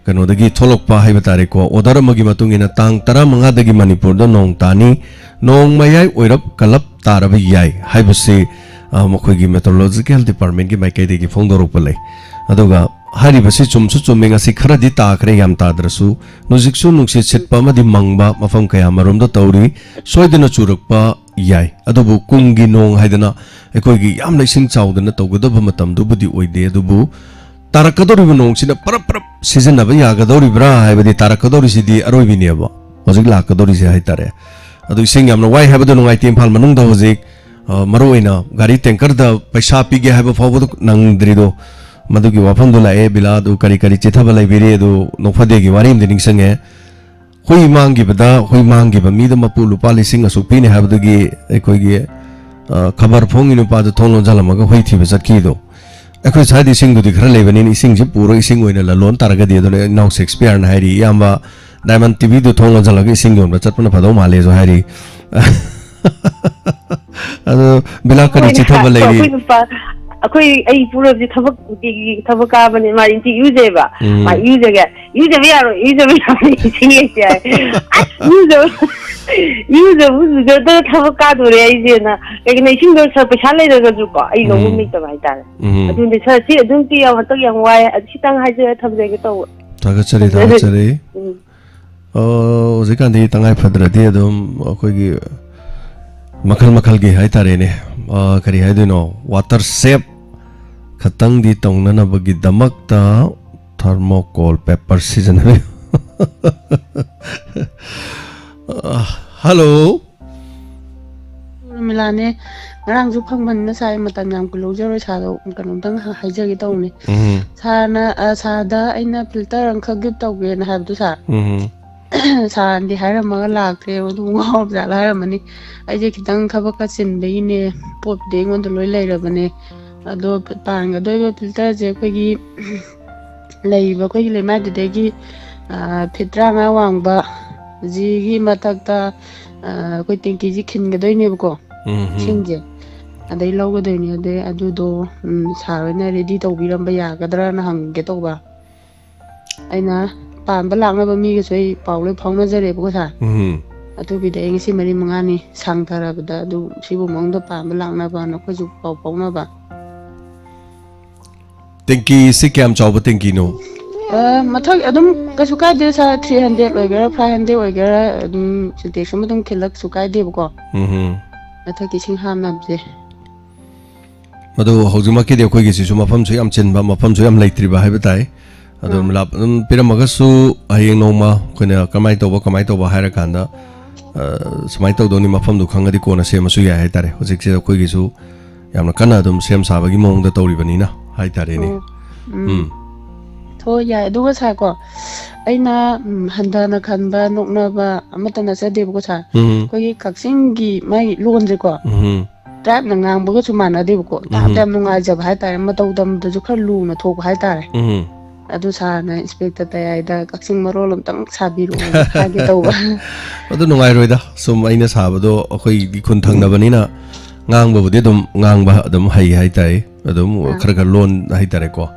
ꯀꯩꯅꯣꯗꯒꯤ ꯊꯣꯛꯂꯛꯄ ꯍꯥꯏꯕ ꯇꯥꯔꯦꯀꯣ, order ꯑꯃꯒꯤ ꯃꯇꯨꯡ ꯏꯟꯅ ꯇꯥꯡ ꯇꯔꯥꯃꯉꯥꯗꯒꯤ ꯃꯅꯤꯄꯨꯔꯗ ꯅꯣꯡ ꯇꯥꯅꯤ꯫ ꯅꯣꯡ ꯃꯌꯥꯏ ꯑꯣꯏꯔꯞ ꯀꯜꯂꯞ ꯇꯥꯔꯕ ꯌꯥꯏ ꯍꯥꯏꯕꯁꯤ, ꯑ, ꯃꯈꯣꯏꯒꯤ Meteorological Departmentꯀꯤ ꯃꯥꯏꯀꯩꯗꯒꯤ ꯐꯣꯡꯗꯣꯔꯛꯄ ꯂꯩ꯫ ꯑꯗꯨꯒ ꯍꯥꯏꯔꯤꯕꯁꯤ ꯆꯨꯝꯁꯨ ꯆꯨꯝꯃꯤ, ꯉꯁꯤ ꯈꯔꯗꯤ ꯇꯥꯈ꯭ꯔꯦ, ꯌꯥꯝ ꯇꯥꯗ꯭ꯔꯁꯨ꯫ ꯍꯧꯖꯤꯛꯁꯨ ꯅꯨꯡꯁꯤꯠ ꯁꯤꯠꯄ ꯑꯃꯗꯤ ꯃꯪꯕ ꯃꯐꯝ ꯀꯌꯥ ꯑꯃꯔꯣꯝꯗ ꯇꯧꯔꯤ꯫ ꯁꯣꯏꯗꯅ ꯆꯨꯔꯛꯄ ꯌꯥꯏ꯫ ꯑꯗꯨꯕꯨ ꯀꯨꯝꯒꯤ ꯅꯣꯡ ꯍꯥꯏꯗꯅ ꯑꯩꯈꯣꯏꯒꯤ ꯌꯥꯝꯅ ꯏꯁꯤꯡ ꯆꯥꯎꯗꯅ ꯇꯧꯒꯗꯕ ꯃꯇꯝꯗꯨꯕꯨꯗꯤ ꯑꯣꯏꯗꯦ꯫ ꯑꯗꯨꯕꯨ ꯇꯥꯔꯛꯀꯗꯧꯔꯤꯕ ꯅꯣꯡꯁꯤꯅ ꯄꯔꯞ ꯄꯔꯞ ꯁꯤꯖꯤꯟꯅꯕ ꯌꯥꯒꯗꯧꯔꯤꯕ꯭ꯔꯥ ꯍꯥꯏꯕꯗꯤ, ꯇꯥꯔꯛꯀꯗꯧꯔꯤꯁꯤꯗꯤ ꯑꯔꯣꯏꯕꯤꯅꯦꯕ ꯍꯧꯖꯤꯛ ꯂꯥꯛꯀꯗꯧꯔꯤꯁꯦ ꯍꯥꯏꯇꯥꯔꯦ꯫ ꯑꯗꯨ ꯏꯁꯤꯡ ꯌꯥꯝꯅ ꯋꯥꯏ ꯍꯥꯏꯕꯗꯣ ꯅꯨꯡꯉꯥꯏꯇꯦ꯫ ꯏꯝꯐꯥꯜ ꯃꯅꯨꯡꯗ ꯍꯧꯖꯤꯛ, ꯑ, ꯃꯔꯨꯑꯣꯏꯅ ꯒꯥꯔꯤ tankerꯗ ꯄꯩꯁꯥ ꯄꯤꯒꯦ ꯍꯥꯏꯕ ꯐꯥꯎꯕꯗ ꯅꯪꯗ꯭ꯔꯤꯗꯣ, ꯃꯗꯨꯒꯤ ꯋꯥꯐꯝꯗꯣ ꯂꯥꯛꯑꯦ꯫ ꯕꯤꯂꯥ, ꯑꯗꯨ ꯀꯔꯤ ꯀꯔꯤ ꯆꯤꯊꯕ ꯂꯩꯕꯤꯔꯤ? ꯑꯗꯨ ꯅꯣꯡꯐꯗꯦꯒꯤ ꯋꯥꯔꯤ ꯑꯃꯗꯤ ꯅꯤꯡꯁꯤꯡꯉꯦ꯫ ꯍꯨꯏ ꯃꯥꯡꯈꯤꯕꯗ, ꯍꯨꯏ ꯃꯥꯡꯈꯤꯕ ꯃꯤꯗ ꯃꯄꯨ ꯂꯨꯄꯥ ꯂꯤꯁꯤꯡ ꯑꯁꯨꯛ ꯄꯤꯅꯤ ꯍꯥꯏꯕꯗꯨꯒꯤ ꯑꯩꯈꯣꯏꯒꯤ, ꯑ, ꯈꯕꯔ ꯐꯣꯡꯉꯤ ꯅꯨꯄꯥꯗꯨ ꯊꯣꯡ ꯂꯣꯟꯁꯤꯜꯂꯝꯃꯒ ꯍꯨꯏ ꯊꯤꯕ ꯆꯠꯈꯤꯗꯣ꯫ ꯑꯩꯈꯣꯏ ꯁ꯭ꯋꯥꯏꯗ ꯏꯁꯤꯡꯗꯨꯗꯤ ꯈꯔ ꯂꯩꯕꯅꯤꯅ ꯏꯁꯤꯡꯁꯤ ꯄꯨꯔ ꯏꯁꯤꯡ ꯑꯣꯏꯅ ꯂꯂꯣꯟ ꯇꯥꯔꯒꯗꯤ, ꯑꯗꯨꯅ ꯏꯅꯥꯎ ꯁꯦꯛꯁꯄꯤꯌꯔꯅ ꯍꯥꯏꯔꯤ, "ꯏꯌꯥꯝꯕ, Diamond TVꯗꯨ ꯊꯣꯡ ꯂꯣꯟꯁꯤꯜꯂꯒ ꯏꯁꯤꯡ ꯌꯣꯟꯕ ꯆꯠꯄꯅ ꯐꯗꯧ ꯃꯥꯜꯂꯦꯁꯨ" ꯍꯥꯏꯔꯤ꯫ ꯑꯗꯣ ꯕꯤꯂꯥ, ꯀꯔꯤ ꯍꯣꯏꯅꯦ, ꯆꯤꯊꯕ ꯂꯩꯔꯤ? ꯑꯩꯈꯣꯏ ꯅꯨꯄꯥ, ꯑꯩꯈꯣꯏ, ꯑꯩ ꯄꯨꯔꯕꯁꯦ ꯊꯕꯛ, ꯅꯨꯡꯇꯤꯒꯤ ꯊꯕꯛ ꯀꯥꯕꯅꯦ, ꯃꯥ ꯅꯨꯡꯇꯤꯒꯤ ꯏꯔꯨꯖꯩꯕ꯫ ꯎꯝ꯫ ꯃꯥ ꯏꯔꯨꯖꯒꯦ, "ꯏꯔꯨꯖꯕ ꯌꯥꯔꯣꯏ, ꯏꯔꯨꯖꯕ ꯌꯥꯔꯣꯏ, ꯏꯁꯤꯡ ꯂꯩꯇꯦ" ꯍꯥꯏ꯫ "ꯑꯁ, ꯏꯔꯨꯖꯕ, ꯏꯔꯨꯖꯕ ꯂꯨꯖꯗꯅ ꯊꯕꯛ ꯀꯥꯗꯣꯔꯦ ꯑꯩꯁꯦꯅ"꯫ ꯀꯩꯒꯤꯅꯣ, ꯏꯁꯤꯡꯗꯣ ꯁꯥꯔ, ꯄꯩꯁꯥ ꯂꯩꯔꯒꯁꯨꯀꯣ, ꯑꯩ ꯂꯧꯐꯝ ꯎꯝ꯫ ꯂꯩꯇꯕ ꯍꯥꯏꯇꯥꯔꯦ꯫ ꯎꯝ꯫ ꯑꯗꯨꯅꯦ ꯁꯥꯔ, ꯁꯤ ꯑꯗꯨꯝ ꯄꯤꯌꯣ, ꯍꯟꯗꯛ ꯌꯥꯝ ꯋꯥꯏ, ꯑꯗꯨ ꯈꯤꯇꯪ ꯍꯥꯏꯖꯔ ꯊꯝꯖꯒꯦ ꯇꯧꯕ꯫ ꯊꯥꯒꯠꯆꯔꯤ, ꯊꯥꯒꯠꯆꯔꯤ꯫ ꯎꯝ꯫ ꯑ, ꯍꯧꯖꯤꯛꯀꯥꯟꯗꯤ ꯇꯉꯥꯏ ꯐꯗ꯭ꯔꯗꯤ ꯑꯗꯨꯝ ꯑꯩꯈꯣꯏꯒꯤ ꯃꯈꯜ ꯃꯈꯜꯒꯤ ꯍꯥꯏꯇꯥꯔꯦꯅꯦ, ꯑ, ꯀꯔꯤ ꯍꯥꯏꯗꯣꯏꯅꯣ, ꯋꯥꯇꯔ ꯁꯦꯞ ꯈꯛꯇꯪꯗꯤ ꯇꯧꯅꯅꯕꯒꯤꯗꯃꯛꯇ ꯊꯔꯃꯣꯀꯣꯜ ꯄꯦꯄꯔ ꯁꯤꯖꯤꯟꯅꯕꯤꯌꯨ꯫ ꯑ, ꯍꯜꯂꯣ꯫ ꯔꯣꯃꯤꯂꯥꯅꯦ꯫ ꯉꯔꯥꯡꯁꯨ ꯐꯪꯕꯅꯤꯅ ꯁꯥꯔ, ꯃꯇꯝ ꯌꯥꯝ ꯀꯨꯏ ꯂꯧꯖꯔꯣꯏ, ꯁꯥꯔꯗ ꯀꯩꯅꯣꯝꯇꯪ ꯍꯥꯏꯖꯒꯦ ꯇꯧꯕꯅꯦ꯫ ꯎꯝ꯫ ꯁꯥꯔꯅ, ꯑ, ꯁꯥꯔꯗ ꯑꯩꯅ ꯐꯤꯜꯇꯔ ꯑꯃꯈꯛ ꯒꯤꯐ ꯇꯧꯒꯦꯅ ꯍꯥꯏꯕꯗꯣ ꯁꯥꯔ꯫ ꯎꯝ꯫ ꯁꯥꯔꯅꯗꯤ ꯍꯥꯏꯔꯝꯃꯒ ꯂꯥꯛꯇ꯭ꯔꯦ, ꯑꯗꯨ ꯉꯥꯎꯔꯕ ꯖꯥꯠꯂ ꯍꯥꯏꯔꯝꯃꯅꯤ꯫ ꯑꯩꯁꯦ ꯈꯤꯇꯪ ꯊꯕꯛ ꯈꯔ ꯆꯤꯟꯕꯒꯤꯅꯦ, ꯄꯣꯠꯄꯨꯗꯤ ꯑꯩꯉꯣꯟꯗ ꯂꯣꯏ ꯂꯩꯔꯕꯅꯦ꯫ ꯑꯗꯣ ꯄꯥꯟꯒꯗꯣꯏꯕ ꯐꯤꯜꯇꯔꯁꯦ ꯑꯩꯈꯣꯏꯒꯤ ꯂꯩꯔꯤꯕ ꯑꯩꯈꯣꯏꯒꯤ ꯂꯩꯃꯥꯏꯗꯨꯗꯒꯤ, ꯑ, ꯐꯤꯠ ꯇꯔꯥꯃꯉꯥ ꯋꯥꯡꯕ, ꯖꯤꯒꯤ ꯃꯊꯛꯇ, ꯑ, ꯑꯩꯈꯣꯏ ꯇꯦꯡꯀꯤꯁꯤ ꯈꯤꯟꯒꯗꯣꯏꯅꯦꯕꯀꯣ, ꯎꯝ, ꯎꯝ꯫ ꯏꯁꯤꯡꯁꯦ꯫ ꯑꯗꯩ ꯂꯧꯒꯗꯣꯏꯅꯦ꯫ ꯑꯗꯩ ꯑꯗꯨꯗꯣ, ꯎꯝ, ꯁꯥꯔ ꯍꯣꯏꯅ ꯔꯦꯗꯤ ꯇꯧꯕꯤꯔꯝꯕ ꯌꯥꯒꯗ꯭ꯔꯅ ꯍꯪꯒꯦ ꯇꯧꯕ꯫ ꯑꯩꯅ ꯄꯥꯟꯕ ꯂꯥꯛꯅꯕ ꯃꯤꯒꯁꯨ ꯑꯩ ꯄꯥꯎ ꯂꯣꯏ ꯐꯥꯎꯅꯖꯔꯦꯕꯀꯣ, ꯁꯥꯔ꯫ ꯎꯝ꯫ ꯑꯗꯨꯒꯤꯗꯤ ꯑꯩ ꯉꯁꯤ ꯃꯔꯤ ꯃꯉꯥꯅꯤ ꯁꯥꯡꯊꯔꯕꯗ ꯑꯗꯨ ꯁꯤꯕꯨ ꯃꯑꯣꯡꯗ ꯄꯥꯟꯕ ꯂꯥꯛꯅꯕꯅ ꯑꯩꯈꯣꯏꯁꯨ ꯄꯥꯎ ꯐꯥꯎꯅꯕ꯫ ꯇꯦꯡꯀꯤꯁꯤ ꯀꯌꯥꯝ ꯆꯥꯎꯕ ꯇꯦꯡꯀꯤꯅꯣ? ꯑ, ꯃꯊꯛ ꯑꯗꯨꯝ ꯀꯩꯁꯨ ꯀꯥꯏꯗꯦ ꯁꯥꯔ, ꯊ꯭ꯔꯤ ꯍꯟꯗ꯭ꯔꯦꯗ ꯑꯣꯏꯒꯦꯔꯥ, ꯐꯥꯏꯚ ꯍꯟꯗ꯭ꯔꯦꯗ ꯑꯣꯏꯒꯦꯔꯥ, ꯑꯗꯨꯝ ꯁꯤꯟꯇꯦꯛꯁ ꯑꯃ ꯑꯗꯨꯝ ꯈꯤꯜꯂꯛꯁꯨ ꯀꯥꯏꯗꯦꯕꯀꯣ꯫ ꯎꯝ꯫ ꯃꯊꯛꯀꯤ ꯏꯁꯤꯡ ꯍꯥꯞꯅꯕꯁꯦ꯫ ꯑꯗꯣ ꯍꯧꯖꯤꯛꯃꯛꯀꯤꯗꯤ ꯑꯩꯈꯣꯏꯒꯤꯁꯤꯁꯨ ꯃꯐꯝꯁꯨ ꯌꯥꯝ ꯆꯤꯟꯕ, ꯃꯐꯝꯁꯨ ꯌꯥꯝ ꯂꯩꯇ꯭ꯔꯤꯕ ꯍꯥꯏꯕ ꯇꯥꯏ꯫ ꯑꯗꯨꯝ ꯑꯥ꯫ ꯂꯥꯞ-, ꯑꯗꯨꯝ ꯄꯤꯔꯝꯃꯒꯁꯨ ꯍꯌꯦꯡ ꯅꯣꯡꯃ ꯑꯩꯈꯣꯏꯅ ꯀꯃꯥꯏꯅ ꯇꯧꯕ, ꯀꯃꯥꯏꯅ ꯇꯧꯕ ꯍꯥꯏꯔꯀꯥꯟꯗ, ꯑ, ꯁꯨꯃꯥꯏꯅ ꯇꯧꯗꯧꯅꯤ, ꯃꯐꯝꯗꯨ ꯈꯪꯉꯗꯤ ꯀꯣꯟꯅ ꯁꯦꯝꯃꯁꯨ ꯌꯥꯏ ꯍꯥꯏꯇꯥꯔꯦ꯫ ꯍꯧꯖꯤꯛꯁꯤꯗ ꯑꯩꯈꯣꯏꯒꯤꯁꯨ ꯌꯥꯝꯅ ꯀꯟꯅ ꯑꯗꯨꯝ ꯁꯦꯝ ꯁꯥꯕꯒꯤ ꯃꯑꯣꯡꯗ ꯇꯧꯔꯤꯕꯅꯤꯅ ꯍꯥꯏꯇꯥꯔꯦꯅꯦ꯫ ꯑꯣ, ꯎꯝ꯫ ꯎꯝ꯫ ꯍꯣꯏ, ꯌꯥꯏ꯫ ꯑꯗꯨꯒ ꯁꯥꯔ ꯀꯣ, ꯑꯩꯅ, ꯎꯝ, ꯍꯟꯊꯅ ꯈꯟꯕ, ꯅꯣꯛꯅꯕ ꯑꯃꯠꯇ ꯅꯠꯆꯗꯦꯕꯀꯣ ꯁꯥꯔ꯫ ꯎꯝ꯫ ꯑꯩꯈꯣꯏꯒꯤ ꯀꯛꯆꯤꯡꯒꯤ ꯃꯥꯒꯤ ꯂꯣꯟꯁꯦꯀꯣ, ꯎꯝ꯫ ꯇ꯭ꯔꯥꯏꯕꯅ ꯉꯥꯡꯕꯒꯁꯨ ꯃꯥꯟꯅꯗꯦꯕꯀꯣ꯫ ꯇꯥꯕꯗ ꯎꯝ꯫ ꯌꯥꯝ ꯅꯨꯡꯉꯥꯏꯖꯕ ꯍꯥꯏꯇꯥꯔꯦ, ꯃꯇꯧ ꯇꯝꯕꯗꯁꯨ ꯈꯔ ꯂꯨꯅ ꯊꯣꯛꯄ ꯍꯥꯏꯇꯥꯔꯦ꯫ ꯎꯝ꯫ ꯑꯗꯨ ꯁꯥꯔꯅ ꯏꯟꯁꯄꯦꯛꯇꯔ ꯇꯌꯥꯏꯗ ꯀꯛꯆꯤꯡ ꯃꯔꯣꯜ ꯑꯝꯇꯪ ꯁꯥꯕꯤꯔꯛꯑꯣ ꯍꯥꯏꯒꯦ ꯇꯧꯕ꯫ ꯑꯗꯨ ꯅꯨꯡꯉꯥꯏꯔꯣꯏꯗ, ꯁꯨꯝ ꯑꯩꯅ ꯁꯥꯕꯗꯣ ꯑꯩꯈꯣꯏꯗꯤ ꯈꯨꯟ ꯊꯪꯅꯕꯅꯤꯅ ꯉꯥꯡꯕꯕꯨꯗꯤ ꯑꯗꯨꯝ ꯉꯥꯡꯕ ꯑꯗꯨꯝ ꯍꯩ ꯍꯥꯏꯇꯥꯔꯦ꯫ ꯑꯗꯨꯝ ꯈꯔ ꯈꯔ ꯂꯣꯟ ꯍꯥꯏꯇꯥꯔꯦꯀꯣ,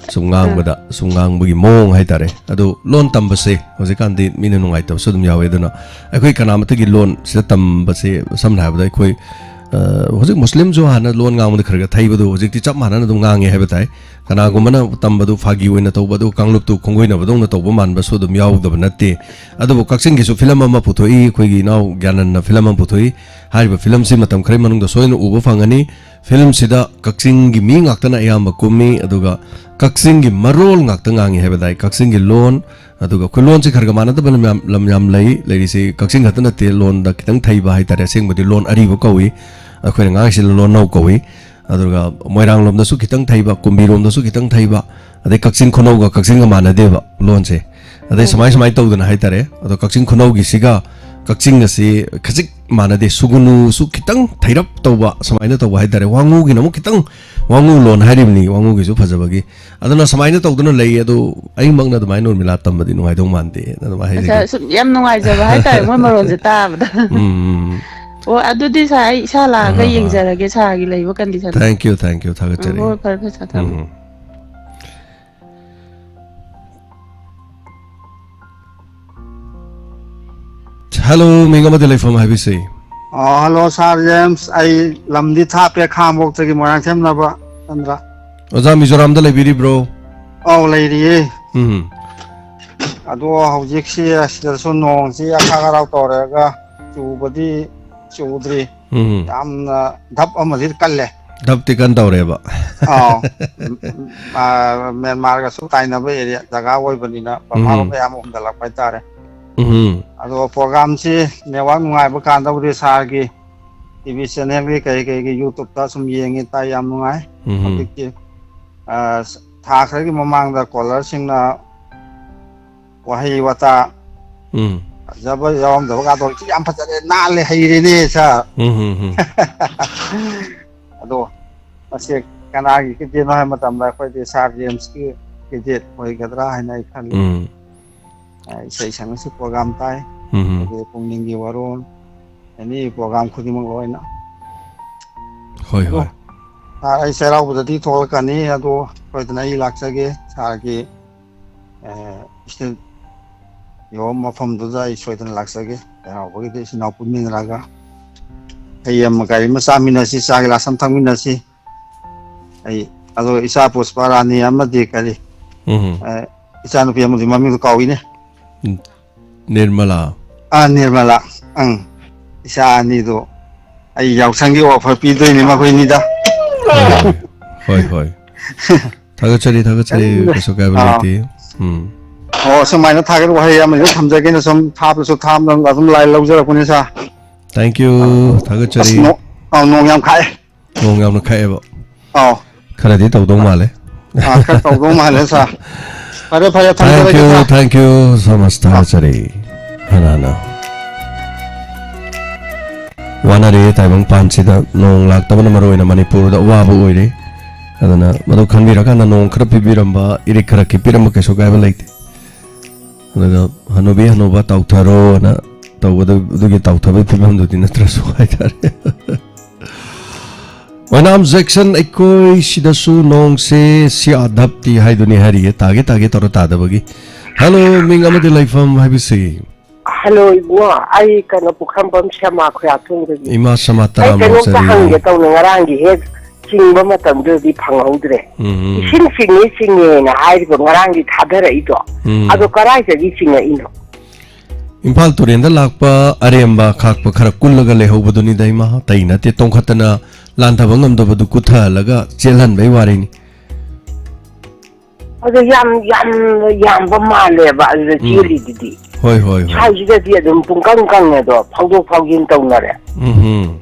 ꯁꯨꯝ ꯉꯥꯡꯕꯗ, ꯁꯨꯝ ꯉꯥꯡꯕꯒꯤ ꯃꯑꯣꯡ ꯍꯥꯏꯇꯥꯔꯦ꯫ ꯑꯗꯨ ꯂꯣꯟ ꯇꯝꯕꯁꯦ ꯍꯧꯖꯤꯛꯀꯥꯟꯗꯤ ꯃꯤꯅ ꯅꯨꯡꯉꯥꯏꯇꯕꯁꯨ ꯑꯗꯨꯝ ꯌꯥꯎꯋꯦ꯫ ꯑꯗꯨꯅ ꯑꯩꯈꯣꯏ ꯀꯅꯥꯃꯠꯇꯒꯤ ꯂꯣꯟ ꯁꯤꯗ ꯇꯝꯕꯁꯦ, ꯁꯝꯅ ꯍꯥꯏꯔꯕꯗ ꯑꯩꯈꯣꯏ, ꯑ, ꯍꯧꯖꯤꯛ ꯃꯨꯁꯂꯤꯝꯁꯨ ꯍꯥꯟꯅ ꯂꯣꯟ ꯉꯥꯡꯕꯗ ꯈꯔ ꯈꯔ ꯊꯩꯕꯗꯨ ꯍꯧꯖꯤꯛꯇꯤ ꯆꯞ ꯃꯥꯟꯅꯅ ꯑꯗꯨꯝ ꯉꯥꯡꯉꯦ ꯍꯥꯏꯕ ꯇꯥꯏ꯫ ꯀꯅꯥꯒꯨꯝꯕꯅ ꯇꯝꯕꯗꯨ ꯐꯥꯒꯤ ꯑꯣꯏꯅ ꯇꯧꯕ, ꯑꯗꯨ ꯀꯥꯡꯂꯨꯞꯇꯨ ꯈꯣꯡꯒꯣꯏꯅꯕꯗꯧꯅ ꯇꯧꯕ ꯃꯥꯟꯕꯁꯨ ꯑꯗꯨꯝ ꯌꯥꯎꯗꯕ ꯅꯠꯇꯦ꯫ ꯑꯗꯨꯕꯨ ꯀꯛꯆꯤꯡꯒꯤꯁꯨ ꯐꯤꯂꯝ ꯑꯃ ꯄꯨꯊꯣꯛꯏ, ꯑꯩꯈꯣꯏꯒꯤ ꯏꯅꯥꯎ ꯒ꯭ꯌꯥꯅꯟꯅ ꯐꯤꯂꯝ ꯑꯃ ꯄꯨꯊꯣꯛꯏ꯫ ꯍꯥꯏꯔꯤꯕ ꯐꯤꯂꯝꯁꯤ ꯃꯇꯝ ꯈꯔꯒꯤ ꯃꯅꯨꯡꯗ ꯁꯣꯏꯗꯅ ꯎꯕ ꯐꯪꯒꯅꯤ꯫ ꯐꯤꯂꯝꯁꯤꯗ ꯀꯛꯆꯤꯡꯒꯤ ꯃꯤ ꯉꯥꯛꯇꯅ ꯑꯌꯥꯝꯕ ꯀꯨꯝꯃꯤ, ꯑꯗꯨꯒ ꯀꯛꯆꯤꯡꯒꯤ ꯃꯔꯣꯜ ꯉꯥꯛꯇ ꯉꯥꯡꯉꯤ ꯍꯥꯏꯕ ꯇꯥꯏ꯫ ꯀꯛꯆꯤꯡꯒꯤ ꯂꯣꯟ, ꯑꯗꯨꯒ ꯑꯩꯈꯣꯏ ꯂꯣꯟꯁꯤ ꯈꯔ ꯈꯔ ꯃꯥꯟꯅꯗꯕ ꯂꯝ ꯌꯥꯝ, ꯂꯝ ꯌꯥꯝ ꯂꯩ꯫ ꯂꯩꯔꯤꯁꯤ ꯀꯛꯆꯤꯡ ꯈꯛꯇ ꯅꯠꯇꯦ, ꯂꯣꯟꯗ ꯈꯤꯇꯪ ꯊꯩꯕ ꯍꯥꯏꯇꯥꯔꯦ꯫ ꯑꯁꯦꯡꯕꯗꯤ ꯂꯣꯟ ꯑꯔꯤꯕ ꯀꯧꯏ, ꯑꯩꯈꯣꯏꯅ ꯉꯥꯡꯉꯤꯁꯤ ꯂꯣꯟ ꯅꯧ ꯀꯧꯏ꯫ ꯑꯗꯨꯒ ꯃꯣꯏꯔꯥꯡ ꯂꯣꯝꯗꯁꯨ ꯈꯤꯇꯪ ꯊꯩꯕ, ꯀꯨꯝꯕꯤꯔꯣꯝꯗꯁꯨ ꯈꯤꯇꯪ ꯊꯩꯕ, ꯑꯗꯩ ꯀꯛꯆꯤꯡ ꯈꯨꯅꯧꯒ ꯀꯛꯆꯤꯡꯒ ꯃꯥꯟꯅꯗꯦꯕ ꯂꯣꯟꯁꯦ꯫ ꯑꯗꯩ ꯎꯝ꯫ ꯁꯨꯃꯥꯏ ꯁꯨꯃꯥꯏ ꯇꯧꯗꯅ ꯍꯥꯏꯇꯥꯔꯦ꯫ ꯑꯗꯣ ꯀꯛꯆꯤꯡ ꯈꯨꯅꯧꯒꯤꯁꯤꯒ ꯀꯛꯆꯤꯡ ꯑꯁꯤ ꯈꯖꯤꯛ ꯃꯥꯟꯅꯗꯦ, ꯁꯨꯒꯨꯅꯨꯁꯨ ꯈꯤꯇꯪ ꯊꯩꯔꯞ ꯇꯧꯕ, ꯁꯨꯃꯥꯏꯅ ꯇꯧꯕ ꯍꯥꯏꯇꯥꯔꯦ꯫ ꯋꯥꯉꯨꯒꯤꯅ ꯑꯃꯨꯛ ꯈꯤꯇꯪ, ꯋꯥꯉꯨ ꯂꯣꯟ ꯍꯥꯏꯔꯤꯕꯅꯤ, ꯋꯥꯉꯨꯒꯤꯁꯨ ꯐꯖꯕꯒꯤ꯫ ꯑꯗꯨꯅ ꯁꯨꯃꯥꯏꯅ ꯇꯧꯗꯅ ꯂꯩ꯫ ꯑꯗꯣ ꯑꯩꯃꯛꯅ ꯑꯗꯨꯃꯥꯏꯅ ꯎꯔꯃꯤꯂꯥ ꯇꯝꯕꯗꯤ ꯅꯨꯡꯉꯥꯏꯗꯧ ꯃꯥꯟꯗꯦ, ꯑꯗꯨꯃꯥꯏꯅ ꯑꯠꯆꯥ, ꯍꯥꯏꯖꯒꯦ꯫ ꯁꯨꯝ ꯌꯥꯝ ꯅꯨꯡꯉꯥꯏꯖꯕ ꯍꯥꯏꯇꯥꯔꯦ ꯃꯣꯏ ꯃꯔꯣꯟꯁꯦ ꯇꯥꯕꯗ꯫ ꯎꯝ, ꯎꯝ, ꯎꯝ꯫ ꯑꯣ, ꯑꯗꯨꯗꯤ ꯁꯥꯔ, ꯑꯩ ꯏꯁꯥ ꯂꯥꯛꯑꯒ ꯑꯥ, ꯑꯥ꯫ ꯌꯦꯡꯖꯔꯒꯦ ꯁꯥꯔꯒꯤ ꯂꯩꯕ condition꯫ Thank you, thank you, ꯎꯝ, ꯊꯥꯒꯠꯆꯔꯤ꯫ ꯍꯣꯏ, ꯐꯔꯦ, ꯐꯔꯦ, ꯁꯥꯔ, ꯊꯝꯃꯦ꯫ ꯎꯝ, ꯎꯝ꯫ Hello, ꯃꯤꯡ ꯑꯃꯗꯤ ꯂꯩꯐꯝ ꯍꯥꯏꯕꯤꯁꯤ꯫ ꯑꯣ, hello, ꯁꯥꯔ ꯖꯦꯝꯁ꯫ ꯑꯩ ꯂꯝꯗꯤ ꯊꯥꯞꯄꯦ, ꯈꯥꯉꯕꯣꯛꯇꯒꯤ ꯃꯣꯏꯔꯥꯡꯊꯦꯝ ꯅꯕ ꯆꯟꯗ꯭ꯔ꯫ ꯑꯣꯖꯥ, ꯃꯤꯖꯣꯔꯥꯝꯗ ꯂꯩꯕꯤꯔꯤꯕ꯭ꯔꯣ? ꯑꯧ, ꯂꯩꯔꯤꯌꯦ꯫ ꯎꯝ꯫ ꯑꯗꯣ ꯍꯧꯖꯤꯛꯁꯤ ꯁꯤꯗꯁꯨ ꯅꯣꯡꯁꯤ ꯑꯈꯥꯛ ꯑꯔꯥꯎ ꯇꯧꯔꯒ ꯆꯨꯕꯗꯤ ꯆꯨꯗ꯭ꯔꯤ꯫ ꯎꯝ꯫ ꯌꯥꯝꯅ ꯙꯞ ꯑꯃꯗꯤ ꯀꯜꯂꯦ꯫ ꯙꯞꯇꯤ ꯀꯟ ꯇꯧꯔꯦꯕ꯫ ꯑꯥꯎ꯫ ꯎꯝ, ꯎꯝ, ꯑꯥ, ꯃ꯭ꯌꯥꯟꯃꯥꯔꯒꯁꯨ ꯇꯥꯏꯅꯕ area ꯖꯒꯥ ꯑꯣꯏꯕꯅꯤꯅ ꯎꯝ꯫ ꯃꯄꯥꯟꯂꯣꯝꯗ ꯌꯥꯝ ꯍꯣꯡꯗꯠꯂꯛꯄ ꯍꯥꯏꯇꯥꯔꯦ꯫ ꯎꯝ꯫ ꯑꯗꯣ programꯁꯤ network ꯅꯨꯡꯉꯥꯏꯕ ꯀꯥꯟꯗꯕꯨꯗꯤ ꯁꯥꯔꯒꯤ TV channelꯒꯤ ꯀꯩ ꯀꯩꯒꯤ YouTubeꯇ ꯁꯨꯝ ꯌꯦꯡꯉꯤ ꯇꯥꯏ, ꯌꯥꯝ ꯅꯨꯡꯉꯥꯏ꯫ ꯎꯝ꯫ ꯍꯧꯖꯤꯛꯇꯤ, ꯑꯥ, ꯊꯥ ꯈꯔꯒꯤ ꯃꯃꯥꯡꯗ caller ꯁꯤꯡꯅ ꯋꯥꯍꯩ ꯋꯥꯇꯥ ꯎꯝ꯫ ꯐꯖꯕ ꯌꯥꯎꯔꯝꯗꯕ ꯀꯥꯗꯣ ꯍꯧꯖꯤꯛꯇꯤ ꯌꯥꯝ ꯐꯖꯔꯦ, ꯅꯥꯜꯂꯦ, ꯍꯩꯔꯦꯅꯦ ꯁꯥꯔ꯫ ꯎꯝ, ꯎꯝ, ꯎꯝ꯫ ꯑꯗꯣ ꯃꯁꯤ ꯀꯅꯥꯒꯤ creditꯅꯣ ꯍꯥꯏꯕ ꯃꯇꯝꯗ ꯑꯩꯈꯣꯏꯗꯤ ꯁꯥꯔ ꯖꯦꯝꯁꯀꯤ credit ꯑꯣꯏꯒꯗ꯭ꯔꯥ ꯍꯥꯏꯅ ꯑꯩ ꯈꯜꯂꯤ꯫ ꯎꯝ꯫ ꯑ, ꯏꯁꯩ ꯁꯛꯅꯁꯨ program ꯇꯥꯏ꯫ ꯎꯝ꯫ ꯑꯗꯨꯒ ꯄꯨꯛꯅꯤꯡꯒꯤ ꯋꯥꯔꯣꯜ, any program ꯈꯨꯗꯤꯡꯃꯛ ꯂꯣꯏꯅ꯫ ꯍꯣꯏ, ꯑꯗꯣ ꯍꯣꯏ꯫ ꯑꯥ, ꯑꯩ ꯆꯩꯔꯥꯎꯕꯗꯗꯤ ꯊꯣꯛꯂꯛꯀꯅꯤ, ꯑꯗꯣ ꯁꯣꯏꯗꯅ ꯑꯩ ꯂꯥꯛꯆꯒꯦ꯫ ꯁꯥꯔꯒꯤ, ꯑꯦ, ꯏꯁꯇꯨꯗꯤꯑꯣ ꯃꯐꯝꯗꯨꯗ ꯑꯩ ꯁꯣꯏꯗꯅ ꯂꯥꯛꯆꯒꯦ꯫ ꯆꯩꯔꯥꯎꯕꯒꯤꯗꯤ ꯏꯆꯤꯟ ꯏꯅꯥꯎ ꯄꯨꯟꯃꯤꯟꯅꯔꯒ ꯍꯩ ꯑꯃ ꯒꯥꯔꯤ ꯑꯃ ꯆꯥꯃꯤꯟꯅꯁꯤ, ꯆꯥ ꯒꯤꯂꯥꯁ ꯑꯃ ꯊꯛꯃꯤꯟꯅꯁꯤ꯫ ꯑꯩ, ꯑꯗꯣ ꯏꯆꯥ ꯄꯨꯁꯄꯥ ꯔꯥꯅꯤ ꯑꯃꯗꯤ ꯀꯔꯤ, ꯎꯝ꯫ ꯑꯦ, ꯏꯆꯥꯅꯨꯄꯤ ꯑꯃꯗꯤ ꯃꯃꯤꯡꯗꯣ ꯀꯥꯎꯏꯅꯦ꯫ ꯎꯝ꯫ ꯅꯤꯔꯃꯂꯥ꯫ ꯑꯥ, ꯅꯤꯔꯃꯂꯥ꯫ ꯑꯪ꯫ ꯏꯆꯥ ꯑꯅꯤꯗꯣ ꯑꯩ ꯌꯥꯎꯁꯪꯒꯤ offer ꯄꯤꯗꯣꯏꯅꯦ ꯃꯈꯣꯏꯅꯤꯗ꯫ ꯍꯣꯏ, ꯍꯣꯏ, ꯍꯣꯏ꯫ ꯊꯥꯒꯠꯆꯔꯤ, ꯊꯥꯒꯠꯆꯔꯤ꯫ ꯀꯔꯤꯝꯇ-, ꯀꯩꯁꯨ ꯀꯥꯏꯕ ꯑꯥ꯫ ꯂꯩꯇꯦ꯫ ꯎꯝ꯫ ꯑꯣ, ꯁꯨꯃꯥꯏꯅ ꯊꯥꯒꯠꯄ ꯋꯥꯍꯩ ꯑꯃ ꯁꯨꯝ ꯊꯝꯖꯒꯦꯅ ꯁꯨꯝ ꯊꯥꯕꯁꯨ ꯊꯥꯕ ꯑꯗꯨꯝ ꯂꯥꯏ ꯂꯧꯖꯔꯛꯄꯅꯦ, ꯁꯥꯔ꯫ Thank you꯫ ꯑꯁ, ꯊꯥꯒꯠꯆꯔꯤ꯫ ꯅꯣ-, ꯑꯥ, ꯅꯣꯡ ꯌꯥꯝ ꯈꯥꯛꯑꯦ꯫ ꯅꯣꯡ ꯌꯥꯝꯅ ꯈꯥꯛꯑꯦꯕ꯫ ꯑꯥꯎ꯫ ꯈꯔꯗꯤ ꯇꯧꯗꯧ ꯃꯥꯜꯂꯦ꯫ ꯑꯥ, ꯈꯔ ꯇꯧꯗꯧ ꯃꯥꯜꯂꯦ, ꯁꯥꯔ꯫ ꯐꯔꯦ, ꯐꯔꯦ, ꯊꯝꯖꯔꯒꯦ, ꯊꯦꯡꯀ꯭ꯌꯨ, ꯁꯥꯔ꯫ ꯊꯦꯡꯀ꯭ꯌꯨ ꯁꯣ ꯃꯁ꯫ ꯑꯥ꯫ ꯊꯥꯒꯠꯆꯔꯤ꯫ ꯍꯟꯅ ꯍꯟꯅ꯫ ꯋꯥꯅꯔꯦ ꯇꯥꯏꯕꯪ ꯄꯥꯟꯁꯤꯗ, ꯅꯣꯡ ꯂꯥꯛꯇꯕꯅ ꯃꯔꯨ ꯑꯣꯏꯅ ꯃꯅꯤꯄꯨꯔꯗ ꯑꯋꯥꯕ ꯑꯣꯏꯔꯦ꯫ ꯑꯗꯨꯅ ꯃꯗꯨ ꯈꯟꯕꯤꯔꯀꯥꯟꯗ ꯅꯣꯡ ꯈꯔ ꯄꯤꯕꯤꯔꯝꯕ, ꯏꯔꯤꯛ ꯈꯔ ꯈꯤꯛꯄꯤꯔꯝꯕ ꯀꯩꯁꯨ ꯀꯥꯏꯕ ꯂꯩꯇꯦ꯫ ꯑꯗꯨꯒ ꯍꯅꯨꯕꯤ ꯍꯅꯨꯕ ꯇꯥꯎꯊꯔꯣꯅ ꯇꯧꯕꯗꯨ, ꯑꯗꯨꯒꯤ ꯇꯥꯎꯊꯕꯒꯤ ꯐꯤꯕꯝꯗꯨꯗꯤ ꯅꯠꯇ꯭ꯔꯁꯨ ꯍꯥꯏꯇꯥꯔꯦ꯫ ꯑꯣꯏꯅꯥꯝ ꯖꯦꯛꯁꯟ, ꯑꯩꯈꯣꯏ ꯁꯤꯗꯁꯨ ꯅꯣꯡꯁꯦ ꯁꯤ ꯑꯥ ꯙꯞꯇꯤ ꯍꯥꯏꯗꯨꯅꯤ ꯍꯥꯏꯔꯤꯌꯦ, ꯇꯥꯒꯦ ꯇꯥꯒꯦ ꯇꯧꯔ ꯇꯥꯗꯕꯒꯤ꯫ ꯍꯜꯂꯣ, ꯃꯤꯡ ꯑꯃꯗꯤ ꯂꯩꯐꯝ ꯍꯥꯏꯕꯤꯁꯤ꯫ ꯍꯜꯂꯣ, ꯏꯕꯨꯡꯉꯣ, ꯑꯩ ꯀꯩꯅꯣ, ꯄꯨꯈ꯭ꯔꯝꯕꯝ ꯁꯦꯃꯥ ꯈꯨꯌꯥꯊꯣꯡꯗꯒꯤ꯫ ꯏꯃꯥ ꯁꯦꯃꯥ ꯑꯩ ꯇꯔꯥꯝꯅ ꯀꯩꯅꯣꯝꯇ ꯑꯣꯛꯆꯔꯤ꯫ ꯍꯪꯒꯦ ꯇꯧꯅꯤ, ꯉꯔꯥꯡꯒꯤ ꯍꯦꯛ ꯆꯤꯡꯕ ꯃꯇꯝꯗꯨꯗꯗꯤ ꯐꯪꯍꯧꯗ꯭ꯔꯦ꯫ ꯎꯝ, ꯎꯝ꯫ ꯏꯁꯤꯡ ꯆꯤꯡꯉꯤ ꯆꯤꯡꯉꯦꯅ ꯍꯥꯏꯔꯤꯕ ꯉꯔꯥꯡꯒꯤ ꯊꯥꯗꯔꯛꯏꯗꯣ, ꯎꯝ꯫ ꯑꯗꯣ ꯀꯗꯥꯏꯗꯒꯤ ꯆꯤꯡꯉꯛꯏꯅꯣ? ꯏꯝꯐꯥꯜ ꯇꯨꯔꯦꯟꯗ ꯂꯥꯛꯄ ꯑꯔꯦꯝꯕ ꯈꯥꯛꯄ ꯈꯔ ꯀꯨꯜꯂꯒ ꯂꯩꯍꯧꯕꯗꯨꯅꯤꯗ ꯏꯃꯥ, ꯑꯇꯩ ꯅꯠꯇꯦ꯫ ꯇꯣꯡꯈꯠꯇꯅ ꯂꯥꯟꯊꯕ ꯉꯝꯗꯕꯗꯨ ꯀꯨꯠꯊꯍꯜꯂꯒ ꯆꯦꯜꯍꯟꯕꯩ ꯋꯥꯔꯤꯅꯤ꯫ ꯑꯗꯣ ꯌꯥꯝ, ꯌꯥꯝ ꯌꯥꯝꯕ ꯃꯥꯜꯂꯦꯕ ꯑꯗꯨꯗ ꯎꯝ꯫ ꯆꯦꯜꯂꯤꯗꯨꯗꯤ꯫ ꯍꯣꯏ, ꯍꯣꯏ, ꯍꯣꯏ꯫ ꯁ꯭ꯋꯥꯏꯁꯤꯗꯗꯤ ꯑꯗꯨꯝ ꯄꯨꯡꯀꯪ ꯀꯪꯉꯦꯗꯣ, ꯐꯥꯎꯗꯣꯛ ꯐꯥꯎꯖꯤꯟ ꯇꯧꯅꯔꯦ꯫ ꯎꯝ, ꯎꯝ꯫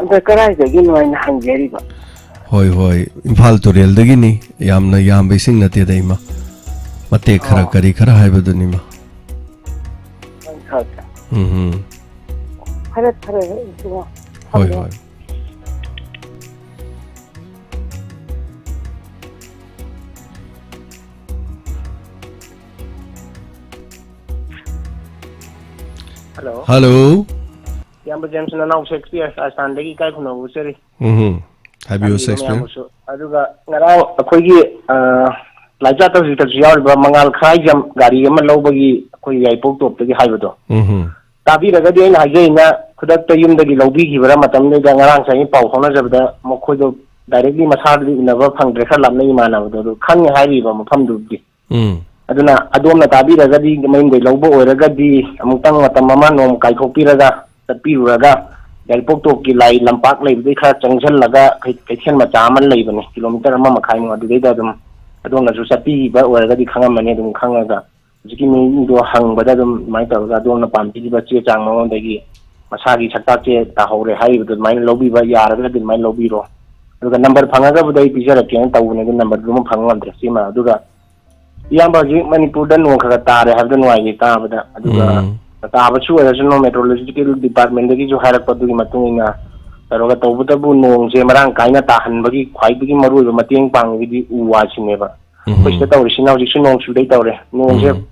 ꯑꯗ ꯀꯗꯥꯏꯗꯒꯤꯅꯣ ꯍꯥꯏꯅ ꯍꯪꯖꯔꯤꯕ꯫ ꯍꯣꯏ, ꯍꯣꯏ꯫ ꯏꯝꯐꯥꯜ ꯇꯨꯔꯦꯜꯗꯒꯤꯅꯤ꯫ ꯌꯥꯝꯅ ꯌꯥꯝꯕ ꯏꯁꯤꯡ ꯅꯠꯇꯦꯗ ꯏꯃꯥ꯫ ꯃꯇꯦꯛ ꯈꯔ ꯑꯣ꯫ ꯀꯔꯤ ꯈꯔ ꯍꯥꯏꯕꯗꯨꯅꯤ ꯏꯃꯥ꯫ ꯍꯣꯏ, ꯍꯣꯏ꯫ ꯎꯝ, ꯎꯝ꯫ ꯐꯔꯦ, ꯐꯔꯦ, ꯏꯕꯨꯡꯉꯣ꯫ ꯍꯣꯏ, ꯊꯝꯃꯦ꯫ ꯍꯣꯏ꯫ ꯍꯜꯂꯣ꯫ ꯍꯜꯂꯣ꯫ ꯏꯌꯥꯝꯕ ꯖꯦꯝꯁ, ꯅꯅꯥꯎ ꯁꯦꯛꯁꯄꯤꯌꯔ, ꯔꯥꯖꯁꯊꯥꯟꯗꯒꯤ ꯏꯀꯥꯏ ꯈꯨꯝꯅꯕ ꯎꯠꯆꯔꯤ꯫ ꯎꯝ꯫ ꯍꯥꯏꯕꯤꯌꯨ, ꯁꯦꯛꯁꯄꯤꯌꯔ꯫ ꯃꯌꯥꯝꯕꯁꯨ꯫ ꯑꯗꯨꯒ ꯉꯔꯥꯡ ꯑꯩꯈꯣꯏꯒꯤ, ꯑ, ꯂꯥꯏꯆꯥ ꯇꯧꯖꯤꯛꯇꯁꯨ ꯌꯥꯎꯔꯤꯕ ꯃꯉꯥꯜ ꯈꯥꯏꯖꯝ ꯒꯥꯔꯤ ꯑꯃ ꯂꯧꯕꯒꯤ ꯑꯩꯈꯣꯏ ꯌꯥꯏꯔꯤꯄꯣꯛ ꯇꯣꯞꯇꯒꯤ ꯍꯥꯏꯕꯗꯣ꯫ ꯎꯝ꯫ ꯇꯥꯕꯤꯔꯒꯗꯤ ꯑꯩꯅ ꯍꯥꯏꯖꯩꯅ ꯈꯨꯗꯛꯇ ꯌꯨꯝꯗꯒꯤ ꯂꯧꯕꯤꯈꯤꯕ꯭ꯔꯥ ꯃꯇꯝꯗꯨꯗ ꯉꯔꯥꯡ ꯉꯁꯥꯏꯒꯤ ꯄꯥꯎ ꯐꯥꯎꯅꯖꯕꯗ ꯃꯈꯣꯏꯗꯣ directly ꯃꯁꯥꯗꯨꯗꯤ ꯎꯅꯕ ꯐꯪꯗ꯭ꯔꯦ, ꯈꯔ ꯂꯥꯞꯅꯩ ꯏꯃꯥꯟꯅꯕꯗꯣ, ꯑꯗꯨ ꯈꯪꯉꯦ ꯍꯥꯏꯔꯤꯕ ꯃꯐꯝꯗꯨꯕꯨꯗꯤ꯫ ꯎꯝ꯫ ꯑꯗꯨꯅ ꯑꯗꯣꯝꯅ ꯇꯥꯕꯤꯔꯒꯗꯤ ꯃꯌꯨꯝꯗꯩ ꯂꯧꯕ ꯑꯣꯏꯔꯒꯗꯤ ꯑꯃꯨꯛꯇꯪ ꯃꯇꯝ ꯑꯃ ꯅꯣꯡꯃ ꯀꯥꯏꯊꯣꯛꯄꯤꯔꯒ ꯆꯠꯄꯤꯔꯨꯔꯒ ꯌꯥꯏꯔꯤꯄꯣꯛ ꯇꯣꯞꯀꯤ ꯂꯥꯏ ꯂꯝꯄꯥꯛ ꯂꯩꯕꯗꯩ ꯈꯔ ꯆꯪꯁꯤꯜꯂꯒ ꯀꯩ-, ꯀꯩꯊꯦꯜ ꯃꯆꯥ ꯑꯃ ꯂꯩꯕꯅꯤ, ꯀꯤꯂꯣꯃꯤꯇꯔ ꯑꯃ ꯃꯈꯥꯏꯃꯨꯛ, ꯑꯗꯨꯗꯩꯗ ꯑꯗꯨꯝ ꯑꯗꯣꯝꯅꯁꯨ ꯆꯠꯄꯤꯈꯤꯕ ꯑꯣꯏꯔꯒꯗꯤ ꯈꯪꯉꯝꯃꯅꯤ꯫ ꯑꯗꯨꯝ ꯈꯪꯉꯒ ꯍꯧꯖꯤꯛꯀꯤ ꯃꯤꯗꯣ ꯍꯪꯕꯗ ꯑꯗꯨꯝ ꯑꯗꯨꯃꯥꯏꯅ ꯇꯧꯔꯒ ꯑꯗꯣꯝꯅ ꯄꯥꯝꯕꯤꯔꯤꯕ ꯆꯦ ꯆꯥꯡ ꯃꯉꯣꯟꯗꯒꯤ ꯃꯁꯥꯒꯤ ꯁꯛꯇꯥꯛꯁꯦ ꯇꯥꯍꯧꯔꯦ ꯍꯥꯏꯔꯤꯕꯗꯣ ꯑꯗꯨꯃꯥꯏꯅ ꯂꯧꯕꯤꯕ ꯌꯥꯔꯒꯗꯤ ꯑꯗꯨꯃꯥꯏꯅ ꯂꯧꯕꯤꯔꯣ꯫ ꯑꯗꯨꯒ ꯅꯝꯕꯔ ꯐꯪꯉꯒꯕꯨꯗꯤ ꯑꯩ ꯄꯤꯖꯔꯛꯀꯦꯅ ꯇꯧꯕꯅꯦ, ꯑꯗꯨ ꯅꯝꯕꯔꯗꯨ ꯑꯃ ꯐꯪꯕ ꯉꯝꯗ꯭ꯔꯦ꯫ ꯁꯤꯃ ꯑꯗꯨꯒ ꯏꯌꯥꯝꯕ ꯍꯧꯖꯤꯛ ꯃꯅꯤꯄꯨꯔꯗ ꯅꯣꯡ ꯈꯔ ꯈꯔ ꯇꯥꯔꯦ ꯍꯥꯏꯕꯗ ꯅꯨꯡꯉꯥꯏꯌꯦ ꯇꯥꯕꯗ꯫ ꯑꯗꯨꯒ ꯎꯝ꯫ ꯇꯥꯕꯁꯨ ꯑꯣꯏꯔꯁꯅꯨ, meteorological department ꯗꯒꯤꯁꯨ ꯍꯥꯏꯔꯛꯄ ꯑꯗꯨꯒꯤ ꯃꯇꯨꯡ ꯏꯟꯅ ꯇꯧꯔꯒ ꯇꯧꯕꯇꯕꯨ ꯅꯣꯡꯁꯦ ꯃꯔꯥꯡ ꯀꯥꯏꯅ ꯇꯥꯍꯟꯕꯒꯤ ꯈ꯭ꯋꯥꯏꯗꯒꯤ ꯃꯔꯨꯑꯣꯏꯕ ꯃꯇꯦꯡ ꯄꯥꯡꯉꯤꯗꯤ ꯎ ꯋꯥꯁꯤꯅꯦꯕ꯫ ꯎꯝ꯫ ꯑꯩꯈꯣꯏ ꯁꯤꯗ ꯇꯧꯔꯤꯁꯤꯅ ꯍꯧꯖꯤꯛꯁꯨ ꯅꯣꯡ ꯆꯨꯗꯩ ꯇꯧꯔꯦ꯫ ꯅꯣꯡꯁꯦ ꯎꯝ꯫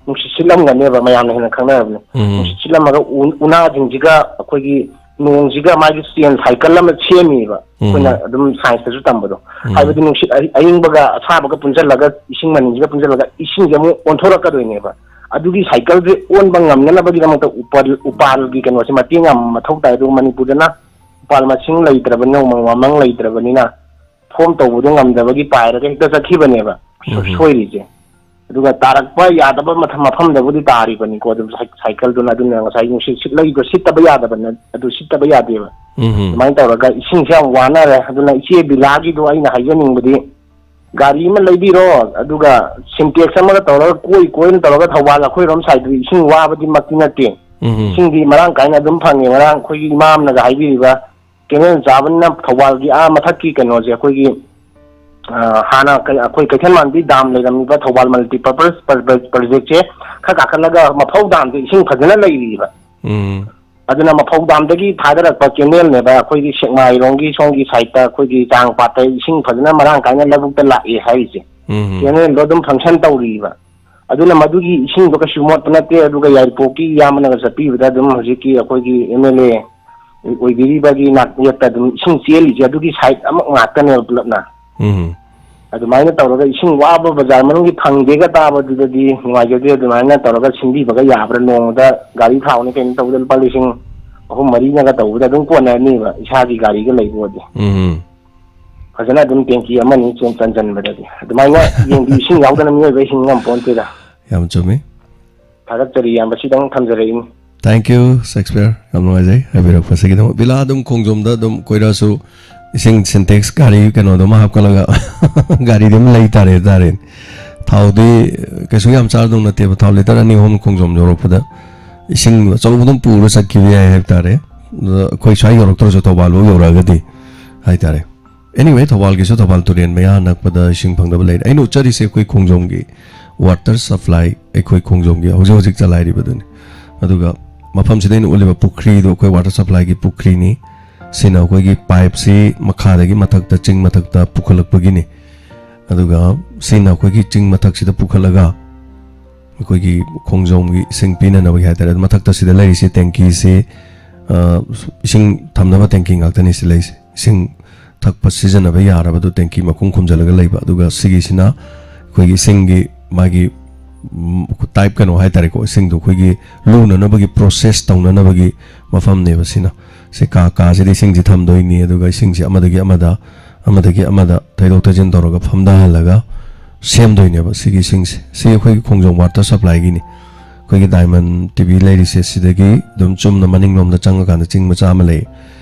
ꯅꯨꯡꯁꯤꯠ ꯁꯤꯠꯂꯝꯒꯅꯦꯕ, ꯃꯌꯥꯝꯅ ꯍꯦꯟꯅ ꯈꯪꯅꯔꯕꯅꯤ꯫ ꯎꯝ꯫ ꯅꯨꯡꯁꯤꯠ ꯁꯤꯠꯂꯝꯃꯒ ꯎ-, ꯎꯅꯥꯁꯤꯡꯁꯤꯒ ꯑꯩꯈꯣꯏꯒꯤ ꯅꯣꯡꯁꯤꯒ ꯃꯥꯒꯤ chain cycle ꯑꯃ ꯁꯦꯝꯃꯤꯕ꯫ ꯎꯝ꯫ ꯑꯩꯈꯣꯏꯅ ꯑꯗꯨꯝ science ꯇꯁꯨ ꯇꯝꯕꯗꯣ꯫ ꯎꯝ꯫ ꯍꯥꯏꯕꯗꯤ ꯅꯨꯡꯁꯤꯠ ꯑꯏ-, ꯑꯏꯪꯕꯒ ꯑꯁꯥꯕꯒ ꯄꯨꯟꯁꯤꯜꯂꯒ ꯏꯁꯤꯡ ꯃꯅꯤꯜꯁꯤꯒ ꯄꯨꯟꯁꯤꯜꯂꯒ ꯏꯁꯤꯡꯁꯦ ꯑꯃꯨꯛ ꯑꯣꯟꯊꯣꯔꯛꯀꯗꯣꯏꯅꯦꯕ꯫ ꯑꯗꯨꯒꯤ cycle ꯁꯦ ꯑꯣꯟꯕ ꯉꯝꯅꯅꯕꯒꯤꯗꯃꯛꯇ ꯎꯄꯥꯜ, ꯎꯄꯥꯜꯒꯤ ꯀꯩꯅꯣꯁꯦ ꯃꯇꯦꯡ ꯌꯥꯝ ꯃꯊꯧ ꯇꯥꯏ꯫ ꯑꯗꯨꯒ ꯃꯅꯤꯄꯨꯔꯗꯅ ꯎꯄꯥꯜ ꯃꯁꯤꯡ ꯂꯩꯇ꯭ꯔꯕꯅꯤꯅ, ꯎꯃꯪ ꯋꯥꯃꯪ ꯂꯩꯇ꯭ꯔꯕꯅꯤꯅ form ꯇꯧꯕꯗꯣ ꯉꯝꯗꯕꯒꯤ ꯄꯥꯏꯔꯒ ꯍꯦꯛꯇ ꯆꯠꯈꯤꯕꯅꯦꯕ꯫ ꯁꯣ-, ꯎꯝ꯫ ꯁꯣꯏꯔꯤꯁꯦ꯫ ꯑꯗꯨꯒ ꯇꯥꯔꯛꯄ ꯌꯥꯗꯕ ꯃꯐꯝ, ꯃꯐꯝꯗꯕꯨꯗꯤ ꯇꯥꯔꯤꯕꯅꯤꯀꯣ꯫ ꯑꯗꯨꯝ ꯁꯥꯏ-, cycle ꯗꯨꯅ ꯑꯗꯨꯅ ꯉꯁꯥꯏ ꯅꯨꯡꯁꯤꯠ ꯁꯤꯠꯂꯛꯏꯗꯣ ꯁꯤꯠꯇꯕ ꯌꯥꯗꯕ ꯅ-, ꯑꯗꯨ ꯁꯤꯠꯇꯕ ꯌꯥꯗꯦꯕ꯫ ꯎꯝ꯫ ꯑꯗꯨꯃꯥꯏꯅ ꯇꯧꯔꯒ ꯏꯁꯤꯡꯁꯦ ꯌꯥꯝ ꯋꯥꯅꯔꯦ꯫ ꯑꯗꯨꯅ ꯏꯆꯦ ꯕꯤꯂꯥꯒꯤꯗꯣ ꯑꯩꯅ ꯍꯥꯏꯖꯅꯤꯡꯕꯗꯤ ꯒꯥꯔꯤ ꯑꯃ ꯂꯩꯕꯤꯔꯣ, ꯑꯗꯨꯒ Sintex ꯑꯃꯒ ꯇꯧꯔꯒ ꯀꯣꯏ ꯀꯣꯏꯅ ꯇꯧꯔꯒ ꯊꯧꯕꯥꯜ ꯑꯩꯈꯣꯏꯔꯣꯝ side ꯇꯗꯤ ꯏꯁꯤꯡ ꯋꯥꯕꯗꯤ ꯃꯛꯇꯤ ꯅꯠꯇꯦ꯫ ꯎꯝ꯫ ꯏꯁꯤꯡꯗꯤ ꯃꯔꯥꯡ ꯀꯥꯏꯅ ꯑꯗꯨꯝ ꯐꯪꯉꯦ꯫ ꯉꯔꯥꯡ ꯑꯩꯈꯣꯏꯒꯤ ꯏꯃꯥꯝꯅꯒ ꯍꯥꯏꯕꯤꯔꯤꯕ canal ꯆꯥꯕꯅꯤꯅ ꯊꯧꯕꯥꯜꯒꯤ ꯑꯥ ꯃꯊꯛꯀꯤ ꯀꯩꯅꯣꯁꯦ ꯑꯩꯈꯣꯏꯒꯤ, ꯑ, ꯍꯥꯟꯅ ꯀꯩ-, ꯑꯩꯈꯣꯏ ꯀꯩꯊꯦꯜ ꯃꯥꯟꯕꯤ dam ꯂꯩꯔꯝꯃꯤꯕ ꯊꯧꯕꯥꯜ multipurpose ꯄ꯭ꯔ-, ꯄ꯭ꯔ-, project ꯁꯦ ꯈꯔ ꯀꯥꯈꯠꯂꯒ ꯃꯐꯧ dam ꯁꯦ ꯏꯁꯤꯡ ꯐꯖꯅ ꯂꯩꯔꯤꯕ꯫ ꯎꯝ꯫ ꯑꯗꯨꯅ ꯃꯐꯧ dam ꯗꯒꯤ ꯊꯥꯗꯔꯛꯄ canal ꯅꯦꯕ ꯑꯩꯈꯣꯏꯒꯤ ꯁꯦꯛꯃꯥꯏꯔꯣꯝꯒꯤ ꯁꯣꯝꯒꯤ side ꯇ ꯑꯩꯈꯣꯏꯒꯤ ꯆꯥꯡꯄꯥꯠꯇ ꯏꯁꯤꯡ ꯐꯖꯅ ꯃꯔꯥꯡ ꯀꯥꯏꯅ ꯂꯧꯕꯨꯛꯇ ꯂꯥꯛꯑꯦ ꯍꯥꯏꯔꯤꯁꯦ꯫ ꯎꯝ꯫ Canal ꯗꯣ ꯑꯗꯨꯝ function ꯇꯧꯔꯤꯕ꯫ ꯑꯗꯨꯅ ꯃꯗꯨꯒꯤ ꯏꯁꯤꯡꯗꯣ ꯀꯩꯁꯨ ꯃꯣꯠꯄ ꯅꯠꯇꯦ꯫ ꯑꯗꯨꯒ ꯌꯥꯏꯔꯤꯄꯣꯛꯀꯤ ꯏꯌꯥꯝꯕꯅꯒ ꯆꯠꯄꯤꯕꯗ ꯑꯗꯨꯝ ꯍꯧꯖꯤꯛꯀꯤ ꯑꯩꯈꯣꯏꯒꯤ M L A ꯑꯣꯏꯕꯤꯔꯤꯕꯒꯤ ꯅꯥꯛꯌꯦꯠꯇ ꯑꯗꯨꯝ ꯏꯁꯤꯡ ꯆꯦꯜꯂꯤꯁꯦ ꯑꯗꯨꯒꯤ ꯁꯥꯏꯠ ꯑꯃ ꯉꯥꯛꯇꯅꯦꯕ ꯄꯨꯂꯞꯅ꯫ ꯎꯝ꯫ ꯑꯗꯨꯃꯥꯏꯅ ꯇꯧꯔꯒ ꯏꯁꯤꯡ ꯋꯥꯕ ꯕꯖꯥꯔ ꯃꯅꯨꯡꯒꯤ ꯐꯪꯗꯦꯒ ꯇꯥꯕꯗꯨꯗꯗꯤ ꯅꯨꯡꯉꯥꯏꯖꯗꯦ꯫ ꯑꯗꯨꯃꯥꯏꯅ ꯇꯧꯔꯒ ꯁꯤꯟꯕꯤꯕꯒ ꯌꯥꯕ꯭ꯔꯥ? ꯅꯣꯡꯃꯗ ꯒꯥꯔꯤ ꯊꯥꯎꯅꯤ ꯀꯩꯅꯣ ꯇꯧꯕꯗ ꯂꯨꯄꯥ ꯂꯤꯁꯤꯡ ꯑꯍꯨꯝ ꯃꯔꯤꯅꯒ ꯇꯧꯕꯗ ꯑꯗꯨꯝ ꯀꯣꯟꯅꯔꯅꯤꯕ, ꯏꯁꯥꯒꯤ ꯒꯥꯔꯤꯒ ꯂꯩꯕ ꯑꯣꯏꯔꯗꯤ꯫ ꯎꯝ꯫ ꯐꯖꯅ ꯑꯗꯨꯝ ꯇꯦꯡꯀꯤ ꯑꯃꯅꯤ ꯆꯦꯟ ꯆꯟꯁꯤꯟꯕꯗꯗꯤ꯫ ꯑꯗꯨꯃꯥꯏꯅ ꯌꯦꯡꯕꯤ, ꯏꯁꯤꯡ ꯌꯥꯎꯗꯅ ꯃꯤꯑꯣꯏꯕ ꯍꯤꯡ ꯉꯝ ꯄꯣꯟꯇꯦꯗ꯫ ꯌꯥꯝ ꯆꯨꯝꯃꯤ꯫ ꯊꯥꯒꯠꯆꯔꯤ ꯏꯌꯥꯝꯕ, ꯁꯤꯗꯪ ꯊꯝꯖꯔꯛꯏꯅꯤ꯫ Thank you, Shakespeare. ꯌꯥꯝ ꯅꯨꯡꯉꯥꯏꯖꯩ ꯍꯥꯏꯕꯤꯔꯛꯄꯁꯤꯒꯤꯗꯃꯛ꯫ ꯚꯤꯂꯥ ꯑꯗꯨꯝ ꯈꯣꯡꯖꯣꯝꯗ ꯑꯗꯨꯝ ꯀꯣꯏꯔꯛꯑꯁꯨ ꯏꯁꯤꯡ ꯁꯤꯟꯇꯦꯛꯁ ꯒꯥꯔꯤ ꯀꯩꯅꯣꯗꯣ ꯑꯃ ꯍꯥꯞꯀꯠꯂꯒ ꯒꯥꯔꯤꯗꯤ ꯑꯗꯨꯝ ꯂꯩ ꯇꯥꯔꯦ ꯇꯥꯔꯦ꯫ ꯊꯥꯎꯗꯤ ꯀꯩꯁꯨ ꯌꯥꯝ ꯆꯥꯔꯗꯧ ꯅꯠꯇꯦꯕ꯫ ꯊꯥꯎ ꯂꯤꯇꯔ ꯑꯅꯤ ꯑꯍꯨꯝ ꯈꯣꯡꯖꯣꯝ ꯌꯧꯔꯛꯄꯗ ꯏꯁꯤꯡ ꯑꯆꯧꯕ ꯑꯗꯨꯝ ꯄꯨꯔ ꯆꯠꯈꯤꯕ ꯌꯥꯏ ꯍꯥꯏꯕ ꯇꯥꯔꯦ꯫ ꯑꯗ ꯑꯩꯈꯣꯏ ꯁ꯭ꯋꯥꯏ ꯌꯧꯔꯛꯇ꯭ꯔꯁꯨ ꯊꯧꯕꯥꯜ ꯐꯥꯎ ꯌꯧꯔꯛꯑꯒꯗꯤ ꯍꯥꯏ ꯇꯥꯔꯦ꯫ Anyway, ꯊꯧꯕꯥꯜꯒꯤꯁꯨ ꯊꯧꯕꯥꯜ ꯇꯨꯔꯦꯟ ꯃꯌꯥ ꯅꯛꯄꯗ ꯏꯁꯤꯡ ꯐꯪꯗꯕ ꯂꯩꯔꯦ꯫ ꯑꯩꯅ ꯎꯠꯆꯔꯤꯁꯦ ꯑꯩꯈꯣꯏ ꯈꯣꯡꯖꯣꯝꯒꯤ water supply, ꯑꯩꯈꯣꯏ ꯈꯣꯡꯖꯣꯝꯒꯤ ꯍꯧꯖꯤꯛ ꯍꯧꯖꯤꯛ ꯆꯂꯥꯏꯔꯤꯕꯗꯨꯅꯤ꯫ ꯑꯗꯨꯒ ꯃꯐꯝꯁꯤꯗ ꯑꯩꯅ ꯎꯠꯂꯤꯕ ꯄꯨꯈ꯭ꯔꯤꯗꯣ ꯑꯩꯈꯣꯏ water supplyꯒꯤ ꯄꯨꯈ꯭ꯔꯤꯅꯤ꯫ ꯁꯤꯅ ꯑꯩꯈꯣꯏꯒꯤ pipeꯁꯤ ꯃꯈꯥꯗꯒꯤ ꯃꯊꯛꯇ, ꯆꯤꯡ ꯃꯊꯛꯇ ꯄꯨꯈꯠꯂꯛꯄꯒꯤꯅꯤ꯫ ꯑꯗꯨꯒ ꯁꯤꯅ ꯑꯩꯈꯣꯏꯒꯤ ꯆꯤꯡ ꯃꯊꯛꯁꯤꯗ ꯄꯨꯈꯠꯂꯒ ꯑꯩꯈꯣꯏꯒꯤ ꯈꯣꯡꯖꯣꯝꯒꯤ ꯏꯁꯤꯡ ꯄꯤꯅꯅꯕꯒꯤ ꯍꯥꯏꯇꯥꯔꯦ꯫ ꯑꯗꯨ ꯃꯊꯛꯇ ꯁꯤꯗ ꯂꯩꯔꯤꯁꯤ ꯇꯦꯡꯀꯤꯁꯤ, ꯑ, ꯏꯁꯤꯡ ꯊꯝꯅꯕ ꯇꯦꯡꯀꯤ ꯉꯥꯛꯇꯅꯤ ꯁꯤ ꯂꯩꯔꯤꯁꯤ꯫ ꯏꯁꯤꯡ ꯊꯛꯄ ꯁꯤꯖꯤꯟꯅꯕ ꯌꯥꯔꯕꯗꯨ ꯇꯦꯡꯀꯤ ꯃꯈꯨꯝ ꯈꯨꯝꯖꯤꯜꯂꯒ ꯂꯩꯕ꯫ ꯑꯗꯨꯒ ꯁꯤꯒꯤꯁꯤꯅ ꯑꯩꯈꯣꯏꯒꯤ ꯏꯁꯤꯡꯒꯤ ꯃꯥꯒꯤ, ꯎꯝ, type ꯀꯩꯅꯣ ꯍꯥꯏꯇꯥꯔꯦꯀꯣ, ꯏꯁꯤꯡꯗꯣ ꯑꯩꯈꯣꯏꯒꯤ ꯂꯨꯅꯅꯕꯒꯤ process ꯇꯧꯅꯅꯕꯒꯤ ꯃꯐꯝꯅꯦꯕ ꯁꯤꯅ꯫ ꯁꯤ ꯀꯥ ꯀꯥꯁꯤꯗ ꯏꯁꯤꯡꯁꯤ ꯊꯝꯗꯣꯏꯅꯤ, ꯑꯗꯨꯒ ꯏꯁꯤꯡꯁꯤ ꯑꯃꯗꯒꯤ ꯑꯃꯗ, ꯑꯃꯗꯒꯤ ꯑꯃꯗ ꯊꯩꯗꯣꯛ ꯊꯩꯖꯤꯟ ꯇꯧꯔꯒ ꯐꯝꯊꯍꯜꯂꯒ ꯁꯦꯝꯗꯣꯏꯅꯦꯕ ꯁꯤꯒꯤ ꯏꯁꯤꯡꯁꯦ꯫ ꯁꯤ ꯑꯩꯈꯣꯏꯒꯤ ꯈꯣꯡꯖꯣꯝ water supplyꯒꯤꯅꯤ꯫ ꯑꯩꯈꯣꯏꯒꯤ Diamond ꯇꯤ ꯚꯤ ꯂꯩꯔꯤꯁꯦ ꯁꯤꯗꯒꯤ ꯑꯗꯨꯝ ꯆꯨꯝꯅ ꯃꯅꯤꯡꯂꯣꯝꯗ ꯆꯪꯉꯀꯥꯟꯗ ꯆꯤꯡ ꯃꯆꯥ ꯑꯃ ꯂꯩ,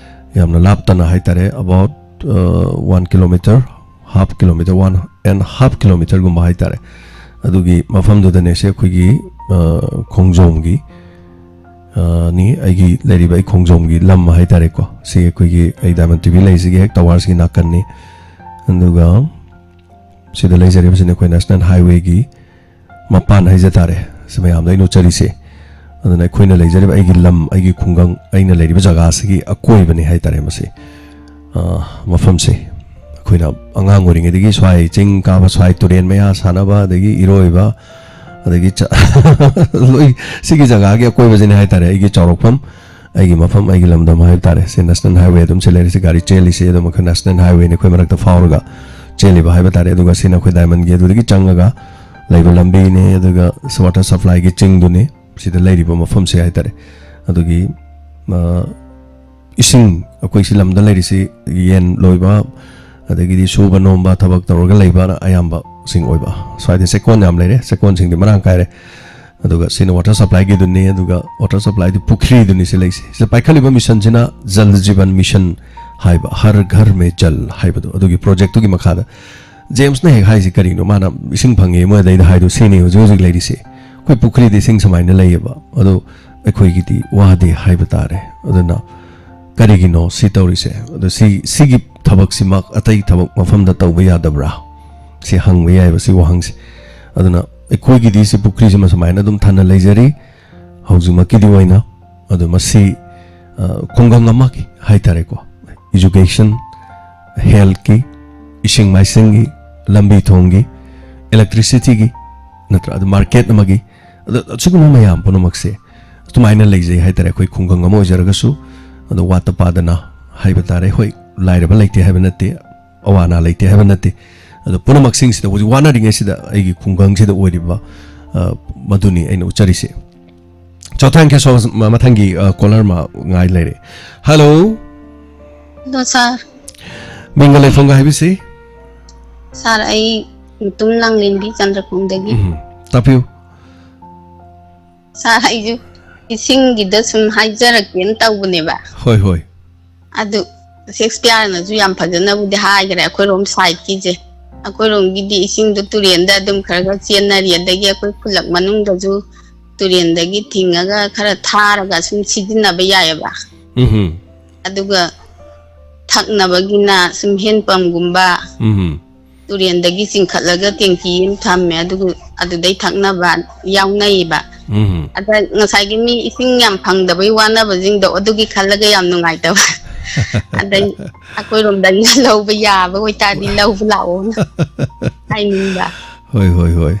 ꯌꯥꯝꯅ ꯂꯥꯞꯇꯅ ꯍꯥꯏꯇꯥꯔꯦ, about, ꯑ, one kilometre, half kilometre, one and half kilometreꯒꯨꯝꯕ ꯍꯥꯏꯇꯥꯔꯦ꯫ ꯑꯗꯨꯒꯤ ꯃꯐꯝꯗꯨꯗꯅꯦ ꯁꯤ ꯑꯩꯈꯣꯏꯒꯤ, ꯑ, ꯈꯣꯡꯖꯣꯝꯒꯤ, ꯑ, ꯅꯤ, ꯑꯩꯒꯤ ꯂꯩꯔꯤꯕ ꯑꯩ ꯈꯣꯡꯖꯣꯝꯒꯤ ꯂꯝ ꯍꯥꯏꯇꯥꯔꯦꯀꯣ꯫ ꯁꯤ ꯑꯩꯈꯣꯏꯒꯤ ꯑꯩ Diamond ꯇꯤ ꯚꯤ ꯂꯩꯔꯤꯁꯤꯒꯤ ꯍꯦꯛ towerꯁꯤꯒꯤ ꯅꯥꯀꯟꯅꯤ꯫ ꯑꯗꯨꯒ ꯁꯤꯗ ꯂꯩꯖꯔꯤꯕꯁꯤꯅ ꯑꯩꯈꯣꯏ National Highwayꯒꯤ ꯃꯄꯥꯟ ꯍꯥꯏꯖ ꯇꯥꯔꯦ꯫ ꯁꯤ ꯃꯌꯥꯝꯗ ꯑꯩꯅ ꯎꯠꯆꯔꯤꯁꯦ꯫ ꯑꯗꯨꯅ ꯑꯩꯈꯣꯏꯅ ꯂꯩꯖꯔꯤꯕ ꯑꯩꯒꯤ ꯂꯝ, ꯑꯩꯒꯤ ꯈꯨꯡꯒꯪ, ꯑꯩꯅ ꯂꯩꯔꯤꯕ ꯖꯒꯥꯁꯤꯒꯤ ꯑꯀꯣꯏꯕꯅꯤ ꯍꯥꯏ ꯇꯥꯔꯦ ꯃꯁꯤ꯫ ꯑ, ꯃꯐꯝꯁꯦ ꯑꯩꯈꯣꯏꯅ ꯑꯉꯥꯡ ꯑꯣꯏꯔꯤꯉꯩꯗꯒꯤ ꯁ꯭ꯋꯥꯏ ꯆꯤꯡ ꯀꯥꯕ, ꯁ꯭ꯋꯥꯏ ꯇꯨꯔꯦꯟ ꯃꯌꯥ ꯁꯥꯟꯅꯕ, ꯑꯗꯒꯤ ꯏꯔꯣꯏꯕ, ꯑꯗꯒꯤ ꯆ-, ꯂꯣꯏ ꯁꯤꯒꯤ ꯖꯒꯥꯒꯤ ꯑꯀꯣꯏꯕꯁꯤꯅꯤ ꯍꯥꯏ ꯇꯥꯔꯦ ꯑꯩꯒꯤ ꯆꯥꯎꯔꯛꯐꯝ꯫ ꯑꯩꯒꯤ ꯃꯐꯝ, ꯑꯩꯒꯤ ꯂꯝꯗꯝ ꯍꯥꯏꯕ ꯇꯥꯔꯦ꯫ ꯁꯤ ꯅꯦꯁꯅꯦꯜ ꯍꯥꯏꯋꯦ ꯑꯗꯨꯝ ꯁꯤ ꯂꯩꯔꯤꯁꯦ, ꯒꯥꯔꯤ ꯆꯦꯜꯂꯤꯁꯦ ꯑꯗꯨꯝ ꯑꯩꯈꯣꯏ ꯅꯦꯁꯅꯦꯜ ꯍꯥꯏꯋꯦꯅꯤ ꯑꯩꯈꯣꯏ ꯃꯔꯛꯇ ꯐꯥꯎꯔꯒ ꯆꯦꯜꯂꯤꯕ ꯍꯥꯏꯕ ꯇꯥꯔꯦ꯫ ꯑꯗꯨꯒ ꯁꯤꯅ ꯑꯩꯈꯣꯏ ꯗꯥꯏꯃꯟꯒꯤ ꯑꯗꯨꯗꯒꯤ ꯆꯪꯉꯒ ꯂꯩꯕ ꯂꯝꯕꯤꯅꯤ꯫ ꯑꯗꯨꯒ ꯋꯥꯇꯔ ꯁꯄ꯭ꯂꯥꯏꯒꯤ ꯆꯤꯡꯗꯨꯅꯤ ꯁꯤꯗ ꯂꯩꯔꯤꯕ ꯃꯐꯝꯁꯦ ꯍꯥꯏ ꯇꯥꯔꯦ꯫ ꯑꯗꯨꯒꯤ, ꯑ, ꯏꯁꯤꯡ ꯑꯩꯈꯣꯏ ꯁꯤ ꯂꯝꯗ ꯂꯩꯔꯤꯁꯤ ꯌꯦꯟ ꯂꯣꯏꯕ, ꯑꯗꯒꯤꯗꯤ ꯁꯨꯕ ꯅꯣꯝꯕ ꯊꯕꯛ ꯇꯧꯔꯒ ꯂꯩꯕꯅ ꯑꯌꯥꯝꯕꯁꯤꯡ ꯑꯣꯏꯕ꯫ ꯁ꯭ꯋꯥꯏꯗ ꯆꯦꯛꯀꯣꯟ ꯌꯥꯝ ꯂꯩꯔꯦ, ꯆꯦꯛꯀꯣꯟꯁꯤꯡꯗꯤ ꯃꯔꯥꯡ ꯀꯥꯏꯔꯦ꯫ ꯑꯗꯨꯒ ꯁꯤꯅ ꯋꯥꯇꯔ ꯁꯄ꯭ꯂꯥꯏꯒꯤꯗꯨꯅꯤ, ꯑꯗꯨꯒ ꯋꯥꯇꯔ ꯁꯄ꯭ꯂꯥꯏꯗꯤ ꯄꯨꯈ꯭ꯔꯤꯗꯨꯅꯤ ꯁꯤ ꯂꯩꯁꯦ꯫ ꯁꯤꯗ ꯄꯥꯏꯈꯠꯂꯤꯕ ꯃꯤꯁꯟꯁꯤꯅ ꯖꯜ ꯖꯤꯕꯟ ꯃꯤꯁꯟ ꯍꯥꯏꯕ, ꯍꯔ ꯘꯔ ꯃꯦ ꯖꯜ ꯍꯥꯏꯕꯗꯣ, ꯑꯗꯨꯒꯤ ꯄ꯭ꯔꯣꯖꯦꯛꯇꯨꯒꯤ ꯃꯈꯥꯗ꯫ ꯖꯦꯝꯁꯅ ꯍꯦꯛ ꯍꯥꯏꯁꯤ ꯀꯔꯤꯅꯣ? ꯃꯥꯅ ꯏꯁꯤꯡ ꯐꯪꯉꯦ ꯃꯣꯏ ꯑꯗꯩꯗ ꯍꯥꯏꯗꯣ ꯁꯤꯅꯤ ꯍꯧꯖꯤꯛ ꯍꯧꯖꯤꯛ ꯂꯩꯔꯤꯁꯦ꯫ ꯑꯩꯈꯣꯏ ꯄꯨꯈ꯭ꯔꯤꯗ ꯏꯁꯤꯡ ꯁꯨꯃꯥꯏꯅ ꯂꯩꯌꯦꯕ, ꯑꯗꯣ ꯑꯩꯈꯣꯏꯒꯤꯗꯤ ꯋꯥꯗꯦ ꯍꯥꯏꯕ ꯇꯥꯔꯦ꯫ ꯑꯗꯨꯅ ꯀꯔꯤꯒꯤꯅꯣ ꯁꯤ ꯇꯧꯔꯤꯁꯦ? ꯑꯗꯣ ꯁꯤ, ꯁꯤꯒꯤ ꯊꯕꯛꯁꯤꯃꯛ ꯑꯇꯩ ꯊꯕꯛ ꯃꯐꯝꯗ ꯇꯧꯕ ꯌꯥꯗꯕ꯭ꯔꯥ? ꯁꯤ ꯍꯪꯕ ꯌꯥꯏꯑꯕ ꯁꯤ ꯋꯥꯍꯪꯁꯦ꯫ ꯑꯗꯨꯅ ꯑꯩꯈꯣꯏꯒꯤꯗꯤ ꯁꯤ ꯄꯨꯈ꯭ꯔꯤꯁꯤꯃ ꯁꯨꯃꯥꯏꯅ ꯑꯗꯨꯝ ꯊꯟꯅ ꯂꯩꯖꯔꯤ ꯍꯧꯖꯤꯛꯃꯛꯀꯤꯗꯤ ꯑꯣꯏꯅ꯫ ꯑꯗꯣ ꯃꯁꯤ, ꯑ, ꯈꯨꯡꯒꯪ ꯑꯃꯒꯤ ꯍꯥꯏꯇꯥꯔꯦꯀꯣ, ꯏꯖꯨꯀꯦꯁꯟ, ꯍꯦꯜꯠꯀꯤ, ꯏꯁꯤꯡ ꯃꯥꯏꯁꯤꯡꯒꯤ, ꯂꯝꯕꯤ ꯊꯣꯡꯒꯤ, ꯏꯂꯦꯛꯇ꯭ꯔꯤꯁꯤꯇꯤꯒꯤ, ꯅꯠꯇ꯭ꯔꯥ, ꯑꯗꯨ ꯃꯥꯔꯀꯦꯠ ꯑꯃꯒꯤ, ꯑꯗꯣ ꯑꯁꯤꯒꯨꯝꯕ ꯃꯌꯥꯝ ꯄꯨꯝꯅꯃꯛꯁꯦ ꯑꯗꯨꯃꯥꯏꯅ ꯂꯩꯖꯩ ꯍꯥꯏꯇꯥꯔꯦ꯫ ꯑꯩꯈꯣꯏ ꯈꯨꯡꯒꯪ ꯑꯃ ꯑꯣꯏꯖꯔꯒꯁꯨ, ꯑꯗꯣ ꯋꯥꯠꯇ ꯄꯥꯗꯅ ꯍꯥꯏꯕ ꯇꯥꯔꯦ꯫ ꯍꯣꯏ, ꯂꯥꯏꯔꯕ ꯂꯩꯇꯦ ꯍꯥꯏꯕ ꯅꯠꯇꯦ, ꯑꯋꯥ ꯑꯅꯥ ꯂꯩꯇꯦ ꯍꯥꯏꯕ ꯅꯠꯇꯦ꯫ ꯑꯗꯣ ꯄꯨꯝꯅꯃꯛꯁꯤꯡꯁꯤꯗ ꯍꯧꯖꯤꯛ ꯋꯥꯅꯔꯤꯉꯩꯁꯤꯗ ꯑꯩꯒꯤ ꯈꯨꯡꯒꯪꯁꯤꯗ ꯑꯣꯏꯔꯤꯕ, ꯑ, ꯃꯗꯨꯅꯤ ꯑꯩꯅ ꯎꯠꯆꯔꯤꯁꯦ꯫ So, thank you so much. ꯃ-, ꯃꯊꯪꯒꯤ, ꯑ, ꯀꯣꯂꯔ ꯑꯃ ꯉꯥꯏ ꯂꯩꯔꯦ꯫ ꯍꯜꯂꯣ꯫ ꯍꯜꯂꯣ, ꯁꯥꯔ꯫ ꯃꯤꯡꯒ ꯂꯩꯐꯝꯒ ꯍꯥꯏꯕꯤꯁꯤ? ꯁꯥꯔ, ꯑꯩ ꯃꯨꯇꯨꯝ ꯂꯥꯡꯂꯦꯟꯕꯤ ꯆꯟꯗ꯭ꯔꯈꯣꯡꯗꯒꯤ꯫ ꯎꯝ, ꯇꯥꯛꯄꯤꯌꯨ꯫ ꯁꯥꯔ, ꯑꯩꯁꯨ ꯏꯁꯤꯡꯒꯤꯗ ꯁꯨꯝ ꯍꯥꯏꯖꯔꯛꯀꯦꯅ ꯇꯧꯕꯅꯦꯕ꯫ ꯍꯣꯏ, ꯍꯣꯏ꯫ ꯑꯗꯨ ꯁꯦꯛꯁꯄꯤꯌꯥꯔꯅꯁꯨ ꯌꯥꯝ ꯐꯖꯅꯕꯨꯗꯤ ꯍꯥꯏꯈ꯭ꯔꯦ ꯑꯩꯈꯣꯏꯔꯣꯝ ꯁꯥꯏꯠꯀꯤꯁꯦ꯫ ꯑꯩꯈꯣꯏꯔꯣꯝꯒꯤꯗꯤ ꯏꯁꯤꯡꯗꯣ ꯇꯨꯔꯦꯟꯗ ꯑꯗꯨꯝ ꯈꯔ ꯈꯔ ꯆꯦꯟꯅꯔꯤ, ꯑꯗꯒꯤ ꯑꯩꯈꯣꯏ ꯈꯨꯜꯂꯛ ꯃꯅꯨꯡꯗꯁꯨ ꯇꯨꯔꯦꯟꯗꯒꯤ ꯊꯤꯡꯉꯒ ꯈꯔ ꯊꯥꯔꯒ ꯁꯨꯝ ꯁꯤꯖꯤꯟꯅꯕ ꯌꯥꯏꯑꯕ꯫ ꯎꯝ꯫ ꯑꯗꯨꯒ ꯊꯛꯅꯕꯒꯤꯅ ꯁꯨꯝ ꯍꯦꯟ ꯄꯝꯒꯨꯝꯕ, ꯎꯝ꯫ ꯇꯨꯔꯦꯟꯗꯒꯤ ꯆꯤꯡꯈꯠꯂꯒ ꯇꯦꯡꯀꯤ ꯑꯃ ꯊꯝꯃꯦ, ꯑꯗꯨꯒ ꯑꯗꯨꯗꯩ ꯊꯛꯅꯕ ꯌꯥꯎꯅꯩꯌꯦꯕ꯫ ꯎꯝ꯫ ꯑꯗ ꯉꯁꯥꯏꯒꯤ ꯃꯤ ꯏꯁꯤꯡ ꯌꯥꯝ ꯐꯪꯗꯕꯩ ꯋꯥꯅꯕꯁꯤꯡꯗꯣ ꯑꯗꯨꯒꯤ ꯈꯜꯂꯒ ꯌꯥꯝ ꯅꯨꯡꯉꯥꯏꯇꯕ꯫ ꯑꯗꯩ ꯑꯩꯈꯣꯏꯔꯣꯝꯗꯒꯤ ꯂꯧꯕ ꯌꯥꯕ ꯑꯣꯏꯇꯥꯔꯗꯤ ꯂꯧꯕ ꯂꯥꯛꯑꯣꯅ ꯍꯥꯏꯅꯤꯡꯕ꯫ ꯍꯣꯏ, ꯍꯣꯏ, ꯍꯣꯏ꯫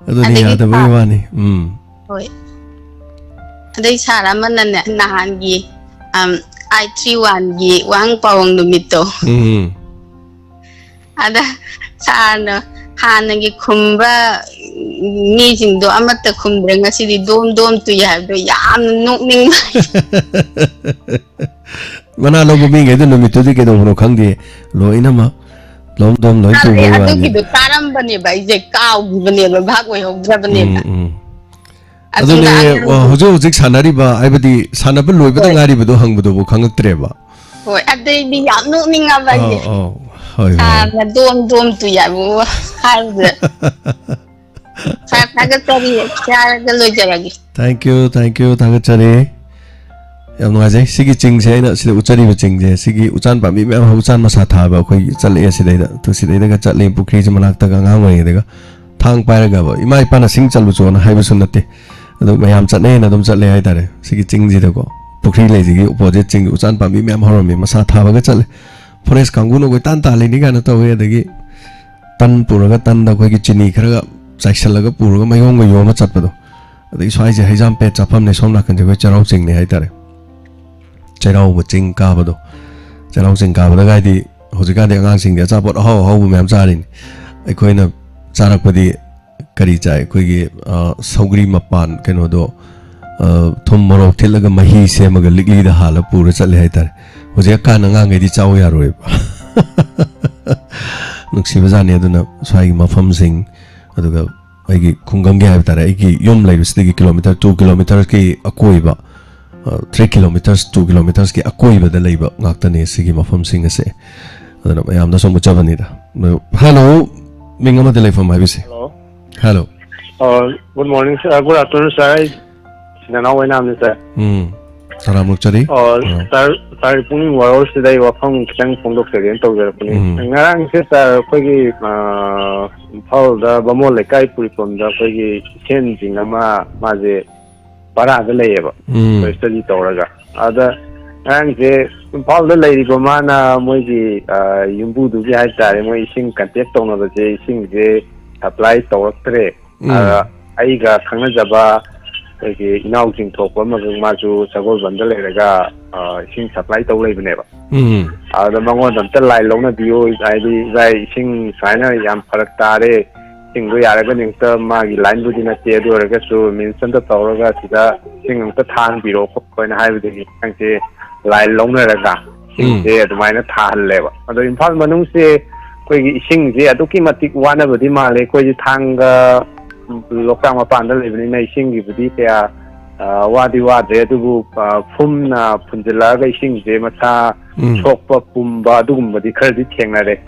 ꯑꯗꯨꯅꯤ ꯑꯗꯒꯤ ꯌꯥꯗꯕꯒꯤ ꯊꯥ-, ꯋꯥꯅꯤ꯫ ꯎꯝ꯫ ꯍꯣꯏ꯫ ꯑꯗꯩ ꯁꯥꯔ ꯑꯃꯅꯅꯦ, ꯅꯍꯥꯟꯒꯤ ꯑꯥꯏꯠ ꯊ꯭ꯔꯤ ꯋꯥꯟꯒꯤ ꯋꯥꯍꯪ ꯄꯥꯎꯍꯪ ꯅꯨꯃꯤꯠꯇꯣ, ꯎꯝ꯫ ꯑꯗ ꯁꯥꯔꯅ ꯍꯥꯟꯅꯒꯤ ꯈꯨꯝꯕ ꯃꯤꯁꯤꯡꯗꯣ ꯑꯃꯠꯇ ꯈꯨꯝꯗ꯭ꯔꯦ, ꯉꯁꯤꯗꯤ ꯗꯣꯝ ꯗꯣꯝ ꯇꯨꯏ ꯍꯥꯏꯕꯗꯣ ꯌꯥꯝꯅ ꯅꯣꯛꯅꯤꯡꯕ꯫ ꯃꯅꯥ ꯂꯧꯕ ꯃꯤꯈꯩꯗꯣ ꯅꯨꯃꯤꯠꯇꯨꯗꯤ ꯀꯩꯗꯧꯕꯅꯣ ꯈꯪꯗꯦ, ꯂꯣꯏꯅꯃꯛ ꯗꯣꯝ ꯗꯣꯝ ꯂꯣꯏ ꯇꯨꯕꯩ ꯋꯥꯅꯤ꯫ ꯑꯗꯨꯒꯤꯗꯣ ꯇꯥꯔꯝꯕꯅꯦꯕ, ꯑꯩꯁꯦ ꯀꯥꯎꯈꯤꯕꯅꯦꯕ, ꯚꯥꯞ ꯑꯣꯏꯍꯧꯗ꯭ꯔꯕꯅꯦꯕ꯫ ꯎꯝ, ꯎꯝ꯫ ꯑꯗꯨꯅꯦ, ꯑꯁꯣꯝꯗ ꯑꯉꯥꯡ ꯑ, ꯍꯧꯖꯤꯛ ꯍꯧꯖꯤꯛ ꯁꯥꯟꯅꯔꯤꯕ, ꯍꯥꯏꯕꯗꯤ ꯁꯥꯟꯅꯕ ꯂꯣꯏꯕꯗ ꯍꯣꯏ꯫ ꯉꯥꯏꯔꯤꯕꯗꯣ ꯍꯪꯕꯗꯨꯕꯨ ꯈꯪꯉꯛꯇ꯭ꯔꯦꯕ꯫ ꯍꯣꯏ, ꯑꯗꯩꯗꯤ ꯌꯥꯝ ꯅꯣꯛꯅꯤꯡꯉꯕ ꯑꯩꯁꯦ꯫ ꯑꯧ, ꯑꯧ, ꯍꯣꯏ, ꯍꯣꯏ꯫ ꯁꯥꯔꯅ ꯗꯣꯝ ꯗꯣꯝ ꯇꯨꯏ ꯍꯥꯏꯕ ꯍꯥꯏꯕꯗꯨꯗ꯫ ꯁꯥꯔ, ꯊꯥꯒꯠꯆꯔꯤ꯫ ꯁꯥꯔꯒ ꯂꯣꯏꯖꯔꯒꯦ꯫ Thank you, thank you, ꯊꯥꯒꯠꯆꯔꯤ꯫ ꯌꯥꯝ ꯅꯨꯡꯉꯥꯏꯖꯩ꯫ ꯁꯤꯒꯤ ꯆꯤꯡꯁꯦ, ꯑꯩꯅ ꯁꯤꯗ ꯎꯠꯆꯔꯤꯕ ꯆꯤꯡꯁꯦ, ꯁꯤꯒꯤ ꯎꯆꯥꯟ ꯄꯥꯝꯕꯤ ꯃꯌꯥꯝ ꯍꯧ-, ꯎꯆꯥꯟ ꯃꯁꯥ ꯊꯥꯕ ꯑꯩꯈꯣꯏꯒꯤ ꯆꯠꯂꯛꯑꯦ ꯁꯤꯗꯩꯗ꯫ ꯑꯗꯨ ꯁꯤꯗꯩꯗꯒ ꯆꯠꯂꯦ, ꯄꯨꯈ꯭ꯔꯤꯁꯦ ꯃꯅꯥꯛꯇꯒ ꯑꯉꯥꯡ ꯑꯣꯏꯔꯤꯉꯩꯗꯒ ꯊꯥꯡ ꯄꯥꯏꯔꯒꯕ, ꯏꯃꯥ ꯏꯄꯥꯅ ꯁꯤꯡ ꯆꯠꯂꯨꯆꯣꯅ ꯍꯥꯏꯕꯁꯨ ꯅꯠꯇꯦ, ꯑꯗꯨ ꯃꯌꯥꯝ ꯆꯠꯅꯩꯅ ꯑꯗꯨꯝ ꯆꯠꯂꯦ ꯍꯥꯏꯇꯥꯔꯦ꯫ ꯁꯤꯒꯤ ꯆꯤꯡꯁꯤꯗꯀꯣ, ꯄꯨꯈ꯭ꯔꯤ ꯂꯩꯁꯤꯒꯤ opposite ꯆꯤꯡꯒꯤ ꯎꯆꯥꯟ ꯄꯥꯝꯕꯤ ꯃꯌꯥꯝ ꯍꯧꯔꯝꯃꯤ, ꯃꯁꯥ ꯊꯥꯕꯒ ꯆꯠꯂꯦ꯫ Forest ꯀꯥꯡꯕꯨꯅ ꯀꯣꯏꯇꯥꯟ ꯇꯥꯜꯂꯤꯅꯤ ꯀꯥꯏꯅ ꯇꯧꯋꯦ꯫ ꯑꯗꯒꯤ ꯇꯟ ꯄꯨꯔꯒ, ꯇꯟꯗ ꯑꯩꯈꯣꯏꯒꯤ ꯆꯤꯅꯤ ꯈꯔꯒ ꯆꯥꯏꯁꯤꯜꯂꯒ ꯄꯨꯔꯒ ꯃꯌꯣꯝꯒ ꯌꯣꯝꯃ ꯆꯠꯄꯗꯣ꯫ ꯑꯗꯒꯤ ꯁ꯭ꯋꯥꯏꯁꯦ ꯍꯩꯖꯥꯝꯄꯦꯠ ꯆꯥꯐꯝꯅꯦ, ꯁꯣꯝ ꯅꯥꯀꯟꯁꯦ ꯑꯩꯈꯣꯏ ꯆꯩꯔꯥꯎ ꯆꯤꯡꯅꯦ ꯍꯥꯏꯇꯥꯔꯦ꯫ ꯆꯩꯔꯥꯎꯕ ꯆꯤꯡ ꯀꯥꯕꯗꯣ, ꯆꯩꯔꯥꯎ ꯆꯤꯡ ꯀꯥꯕꯗꯒꯥꯏꯗꯤ ꯍꯧꯖꯤꯛꯀꯥꯟꯗꯤ ꯑꯉꯥꯡꯁꯤꯡꯗꯤ ꯑꯆꯥꯄꯣꯠ ꯑꯍꯥꯎ ꯑꯍꯥꯎꯕ ꯃꯌꯥꯝ ꯆꯥꯔꯤꯅꯤ꯫ ꯑꯩꯈꯣꯏꯅ ꯆꯥꯔꯛꯄꯗꯤ ꯀꯔꯤ ꯆꯥꯏ? ꯑꯩꯈꯣꯏꯒꯤ, ꯑ, ꯁꯧꯒ꯭ꯔꯤ ꯃꯄꯥꯟ ꯀꯩꯅꯣꯗꯣ, ꯑ, ꯊꯨꯝ ꯃꯣꯔꯣꯛ ꯊꯤꯠꯂꯒ ꯃꯍꯤ ꯁꯦꯝꯃꯒ ꯂꯤꯛꯂꯤꯗ ꯍꯥꯜꯂ ꯄꯨꯔ ꯆꯠꯂꯦ ꯍꯥꯏꯇꯥꯔꯦ꯫ ꯍꯧꯖꯤꯛꯀꯥꯟ ꯑꯉꯥꯡꯈꯩꯗꯤ ꯆꯥꯎ ꯌꯥꯔꯣꯏꯕ꯫ ꯅꯨꯡꯁꯤꯕꯖꯥꯠꯅꯤ꯫ ꯑꯗꯨꯅ ꯁ꯭ꯋꯥꯏꯒꯤ ꯃꯐꯝꯁꯤꯡ, ꯑꯗꯨꯒ ꯑꯩꯒꯤ ꯈꯨꯡꯒꯪꯒꯤ ꯍꯥꯏꯕ ꯇꯥꯔꯦ, ꯑꯩꯒꯤ ꯌꯨꯝ ꯂꯩꯕꯁꯤꯗꯒꯤ kilometre, two kilometreꯀꯤ ꯑꯀꯣꯏꯕ, ꯑ, three kilometres, two kilometresꯀꯤ ꯑꯀꯣꯏꯕꯗ ꯂꯩꯕ ꯉꯥꯛꯇꯅꯦ ꯁꯤꯒꯤ ꯃꯐꯝꯁꯤꯡ ꯑꯁꯦ꯫ ꯑꯗꯨꯅ ꯃꯌꯥꯝꯗ ꯁꯨꯝ ꯎꯠꯆꯕꯅꯤꯗ꯫ ꯑꯗꯨ, hello, ꯃꯤꯡ ꯑꯃꯗꯤ ꯂꯩꯐꯝ ꯍꯥꯏꯕꯤꯁꯦ꯫ Hello. Hello. ꯑ, good morning, sir. Good afternoon, sir. ꯑꯩ ꯁꯤꯡꯅꯅꯥꯎ ꯑꯣꯏꯅꯥꯝꯅꯤ, sir. ꯎꯝ, ꯇꯔꯥꯃꯨꯛ ꯆꯠꯂꯤ꯫ ꯑ, ꯑ꯫ Sir, sir, ꯄꯨꯛꯅꯤꯡ ꯋꯥꯔꯣꯜꯁꯤꯗ ꯑꯩ ꯋꯥꯐꯝ ꯈꯤꯇꯪ ꯐꯣꯡꯗꯣꯛꯆꯒꯦꯅ ꯇꯧꯖꯔꯛꯄꯅꯤ꯫ ꯎꯝ꯫ ꯉꯔꯥꯡꯁꯦ, sir, ꯑꯩꯈꯣꯏꯒꯤ, ꯑ, ꯏꯝꯐꯥꯜꯗ ꯕꯥꯃꯣꯟ ꯂꯩꯀꯥꯏ ꯄꯨꯔꯤꯐꯝꯗ ꯑꯩꯈꯣꯏꯒꯤ ꯏꯆꯦꯟꯁꯤꯡ ꯑꯃ, ꯃꯥꯁꯦ ꯚꯔꯥꯗ ꯂꯩꯌꯦꯕ, ꯎꯝ꯫ ꯑꯩꯈꯣꯏ study ꯇꯧꯔꯒ꯫ ꯑꯗ ꯉꯔꯥꯡꯁꯦ ꯏꯝꯐꯥꯜꯗ ꯂꯩꯔꯤꯕ ꯃꯥꯅ ꯃꯣꯏꯒꯤ, ꯑ, ꯌꯨꯝꯕꯨꯗꯨꯒꯤ ꯍꯥꯏꯇꯥꯔꯦ, ꯃꯣꯏ ꯏꯁꯤꯡ contact ꯇꯧꯅꯕꯁꯦ, ꯏꯁꯤꯡꯁꯦ supply ꯇꯧꯔꯛꯇ꯭ꯔꯦ꯫ ꯎꯝ꯫ ꯑꯗ ꯑꯩꯒ ꯈꯪꯅꯖꯕ ꯑꯩꯈꯣꯏꯒꯤ ꯏꯅꯥꯎꯁꯤꯡ ꯊꯣꯛꯄ ꯑꯃꯈꯛ, ꯃꯥꯁꯨ ꯁꯒꯣꯜꯕꯟꯗ ꯂꯩꯔꯒ, ꯑ, ꯏꯁꯤꯡ ꯁꯄ꯭ꯂꯥꯏ ꯇꯧ ꯂꯩꯕꯅꯦꯕ꯫ ꯎꯝ꯫ ꯑꯗꯨꯗ ꯃꯉꯣꯟꯗ ꯑꯝꯇ ꯂꯥꯏꯟ ꯂꯧꯅꯕꯤꯌꯨ, ꯍꯥꯏꯗꯤ, "ꯚꯥꯏ, ꯏꯁꯤꯡ ꯁꯨꯃꯥꯏꯅ ꯌꯥꯝ ꯐꯔꯛ ꯇꯥꯔꯦ, ꯏꯁꯤꯡꯗꯣ ꯌꯥꯔꯒꯗꯤ ꯑꯝꯇ, ꯃꯥꯒꯤ ꯂꯥꯏꯟꯕꯨꯗꯤ ꯅꯠꯇꯦ, ꯑꯗꯨ ꯑꯣꯏꯔꯒꯁꯨ ꯃꯤꯅꯤꯁꯇꯔꯗ ꯇꯧꯔꯒ ꯁꯤꯗ ꯏꯁꯤꯡ ꯑꯝꯇ ꯊꯥꯍꯟꯕꯤꯔꯛꯑꯣ" ꯈꯣꯠꯄꯅ ꯍꯥꯏꯕꯗꯒꯤ ꯅꯪꯁꯦ ꯂꯥꯏꯟ ꯂꯧꯅꯔꯒ ꯎꯝ꯫ ꯏꯁꯤꯡꯁꯦ ꯑꯗꯨꯃꯥꯏꯅ ꯊꯥꯍꯜꯂꯦꯕ꯫ ꯑꯗꯣ ꯏꯝꯐꯥꯜ ꯃꯅꯨꯡꯁꯦ ꯑꯩꯈꯣꯏꯒꯤ ꯏꯁꯤꯡꯁꯦ ꯑꯗꯨꯛꯀꯤ ꯃꯇꯤꯛ ꯋꯥꯅꯕꯗꯤ ꯃꯥꯜꯂꯦ꯫ ꯑꯩꯈꯣꯏꯁꯦ ꯊꯥꯡꯒ, ꯂꯣꯛꯇꯥꯛ ꯃꯄꯥꯟꯗ ꯂꯩꯕꯅꯤꯅ ꯏꯁꯤꯡꯒꯤꯕꯨꯗꯤ ꯀꯌꯥ, ꯑ, ꯋꯥꯗꯤ ꯋꯥꯗ꯭ꯔꯦ, ꯑꯗꯨꯕꯨ, ꯑ, ꯐꯨꯝꯅ ꯐꯨꯟꯖꯤꯜꯂꯛꯑꯒ ꯏꯁꯤꯡꯁꯦ ꯃꯁꯥ ꯎꯝ꯫ ꯁꯣꯛꯄ ꯄꯨꯝꯕ ꯑꯗꯨꯒꯨꯝꯕꯗꯤ ꯈꯔꯗꯤ ꯊꯦꯡꯅꯔꯦ꯫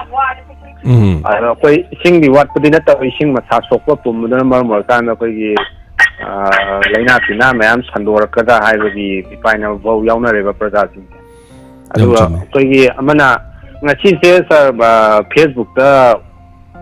ꯎꯝ꯫ ꯑꯗꯣ ꯑꯩꯈꯣꯏ ꯏꯁꯤꯡꯗꯤ ꯋꯥꯠꯄꯗꯤ ꯅꯠꯇꯕ, ꯏꯁꯤꯡ ꯃꯁꯥ ꯁꯣꯛꯄ ꯄꯨꯝꯕꯗꯨꯅ ꯃꯔꯝ ꯑꯣꯏꯔꯀꯥꯟꯗ ꯑꯩꯈꯣꯏꯒꯤ, ꯑ, ꯂꯥꯏꯅꯥ ꯇꯤꯟꯅꯥ ꯃꯌꯥꯝ ꯁꯟꯗꯣꯔꯛꯀꯗ꯭ꯔꯥ ꯍꯥꯏꯕꯒꯤ ꯃꯤꯄꯥꯏꯅꯕ ꯐꯥꯎ ꯌꯥꯎꯅꯔꯦꯕ ꯄ꯭ꯔꯖꯥꯁꯤꯡꯁꯦ꯫ ꯌꯥꯝ ꯑꯗꯨꯒ ꯆꯨꯝꯃꯦ꯫ ꯑꯩꯈꯣꯏꯒꯤ ꯑꯃꯅ ꯉꯁꯤꯁꯦ, ꯁꯥꯔ, ꯑ, ꯐꯦꯁꯕꯨꯛꯇ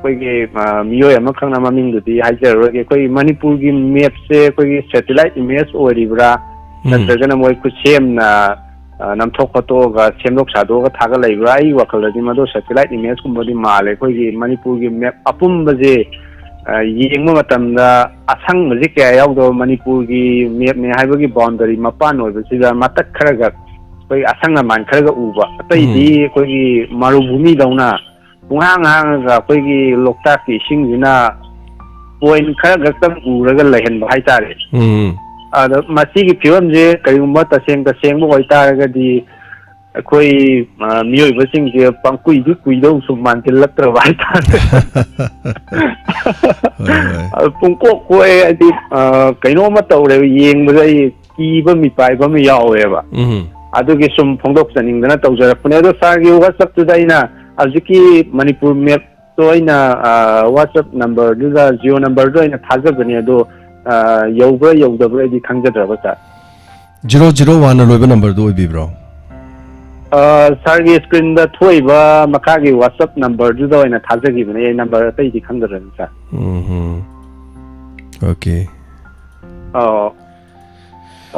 ꯑꯩꯈꯣꯏꯒꯤ, ꯑ, ꯃꯤꯑꯣꯏ ꯑꯃꯈꯛꯅ, ꯃꯃꯤꯡꯗꯨꯗꯤ ꯍꯥꯏꯖꯔꯔꯣꯏꯒꯦ, ꯑꯩꯈꯣꯏꯒꯤ ꯃꯅꯤꯄꯨꯔꯒꯤ ꯃꯦꯞꯁꯦ ꯑꯩꯈꯣꯏꯒꯤ ꯁꯦꯇꯤꯂꯥꯏꯠ ꯏꯃꯦꯖ ꯑꯣꯏꯔꯤꯕ꯭ꯔꯥ, ꯎꯝ꯫ ꯅꯠꯇ꯭ꯔꯒꯅ ꯃꯣꯏ ꯈꯨꯠꯁꯦꯝꯅ, ꯑ, ꯅꯝꯊꯣꯛ ꯈꯣꯠꯇꯣꯛꯑꯒ ꯁꯦꯝꯗꯣꯛ ꯁꯥꯗꯣꯛꯑꯒ ꯊꯥꯒꯠꯂꯛꯏꯕ꯭ꯔꯥ? ꯑꯩꯒꯤ ꯋꯥꯈꯜꯗꯗꯤ ꯃꯗꯨ ꯁꯦꯇꯤꯂꯥꯏꯠ ꯏꯃꯦꯖꯀꯨꯝꯕꯗꯤ ꯃꯥꯜꯂꯦ꯫ ꯑꯩꯈꯣꯏꯒꯤ ꯃꯅꯤꯄꯨꯔꯒꯤ ꯃꯦꯞ ꯑꯄꯨꯝꯕꯁꯦ, ꯑ, ꯌꯦꯡꯕ ꯃꯇꯝꯗ ꯑꯁꯪꯕꯁꯦ ꯀꯌꯥ ꯌꯥꯎꯗꯕ, ꯃꯅꯤꯄꯨꯔꯒꯤ ꯃꯦꯞꯅꯦ ꯍꯥꯏꯕꯒꯤ ꯕꯥꯎꯟꯗꯔꯤ ꯃꯄꯥꯟ ꯑꯣꯏꯕꯁꯤꯗ ꯃꯇꯠ ꯈꯔ ꯈꯛ ꯑꯩꯈꯣꯏ ꯑꯁꯪ ꯑꯃꯥꯟ ꯈꯔꯒ ꯎꯕ, ꯑꯇꯩꯗꯤ ꯎꯝ꯫ ꯑꯩꯈꯣꯏꯒꯤ ꯃꯔꯨꯚꯨꯃꯤꯗꯧꯅ ꯄꯨꯡꯍꯥꯡ ꯍꯥꯡꯉꯒ ꯑꯩꯈꯣꯏꯒꯤ ꯂꯣꯛꯇꯥꯛꯀꯤ ꯏꯁꯤꯡꯁꯤꯅ ꯄꯣꯏꯟ ꯈꯔ ꯈꯛꯇꯪ ꯎꯔꯒ ꯂꯩꯍꯟꯕ ꯍꯥꯏꯇꯥꯔꯦ꯫ ꯎꯝ꯫ ꯑꯗ ꯃꯁꯤꯒꯤ ꯐꯤꯕꯝꯁꯦ ꯀꯔꯤꯒꯨꯝꯕ ꯇꯁꯦꯡ ꯇꯁꯦꯡꯕ ꯑꯣꯏꯇꯥꯔꯒꯗꯤ ꯑꯩꯈꯣꯏ, ꯑ, ꯃꯤꯑꯣꯏꯕꯁꯤꯡꯁꯦ ꯄꯪꯀꯨꯏꯗꯤ ꯀꯨꯏꯗꯧ ꯁꯨꯝ ꯃꯥꯟꯁꯤꯜꯂꯛꯇ꯭ꯔꯕ ꯍꯥꯏꯇꯥꯔꯦ꯫ ꯍꯣꯏ, ꯍꯣꯏ꯫ ꯑ, ꯄꯨꯡꯀꯣꯛ ꯀꯣꯛꯑꯦ, ꯍꯥꯏꯗꯤ, ꯑ, ꯀꯩꯅꯣꯝꯃ ꯇꯧꯔꯦꯕ, ꯌꯦꯡꯕꯗ ꯑꯩ ꯀꯤꯕ ꯃꯤꯄꯥꯏꯕ ꯑꯃ ꯌꯥꯎꯋꯦꯕ꯫ ꯎꯝ꯫ ꯑꯗꯨꯒꯤ ꯁꯨꯝ ꯐꯣꯡꯗꯣꯛꯆꯅꯤꯡꯗꯅ ꯇꯧꯖꯔꯛꯄꯅꯦ꯫ ꯑꯗꯣ ꯁꯥꯔꯒꯤ WhatsApp-ꯇꯨꯗ ꯑꯩꯅ ꯍꯧꯖꯤꯛꯀꯤ ꯃꯅꯤꯄꯨꯔ map-ꯇꯣ ꯑꯩꯅ, ꯑ, WhatsApp number-ꯗꯨꯗ, Jio number-ꯗꯣ ꯑꯩꯅ ꯊꯥꯖꯕꯅꯦ꯫ ꯑꯗꯣ, ꯑ, ꯌꯧꯕ꯭ꯔꯥ ꯌꯧꯗꯕ꯭ꯔꯥ ꯑꯩꯗꯤ ꯈꯪꯖꯗ꯭ꯔꯕ, ꯁꯥꯔ꯫ Zero zero one-ꯅ ꯂꯣꯏꯕ number-ꯗꯨ ꯑꯣꯏꯕꯤꯕ꯭ꯔꯣ? ꯑ, ꯁꯥꯔꯒꯤ screen-ꯗ ꯊꯣꯛꯏꯕ ꯃꯈꯥꯒꯤ WhatsApp number-ꯗꯨꯗ ꯑꯣꯏꯅ ꯊꯥꯖꯈꯤꯕꯅꯦ꯫ ꯑꯩ number ꯑꯇꯩꯗꯤ ꯈꯪꯖꯗ꯭ꯔꯕꯅꯤ, ꯁꯥꯔ꯫ ꯎꯝ꯫ OK꯫ ꯑꯣ꯫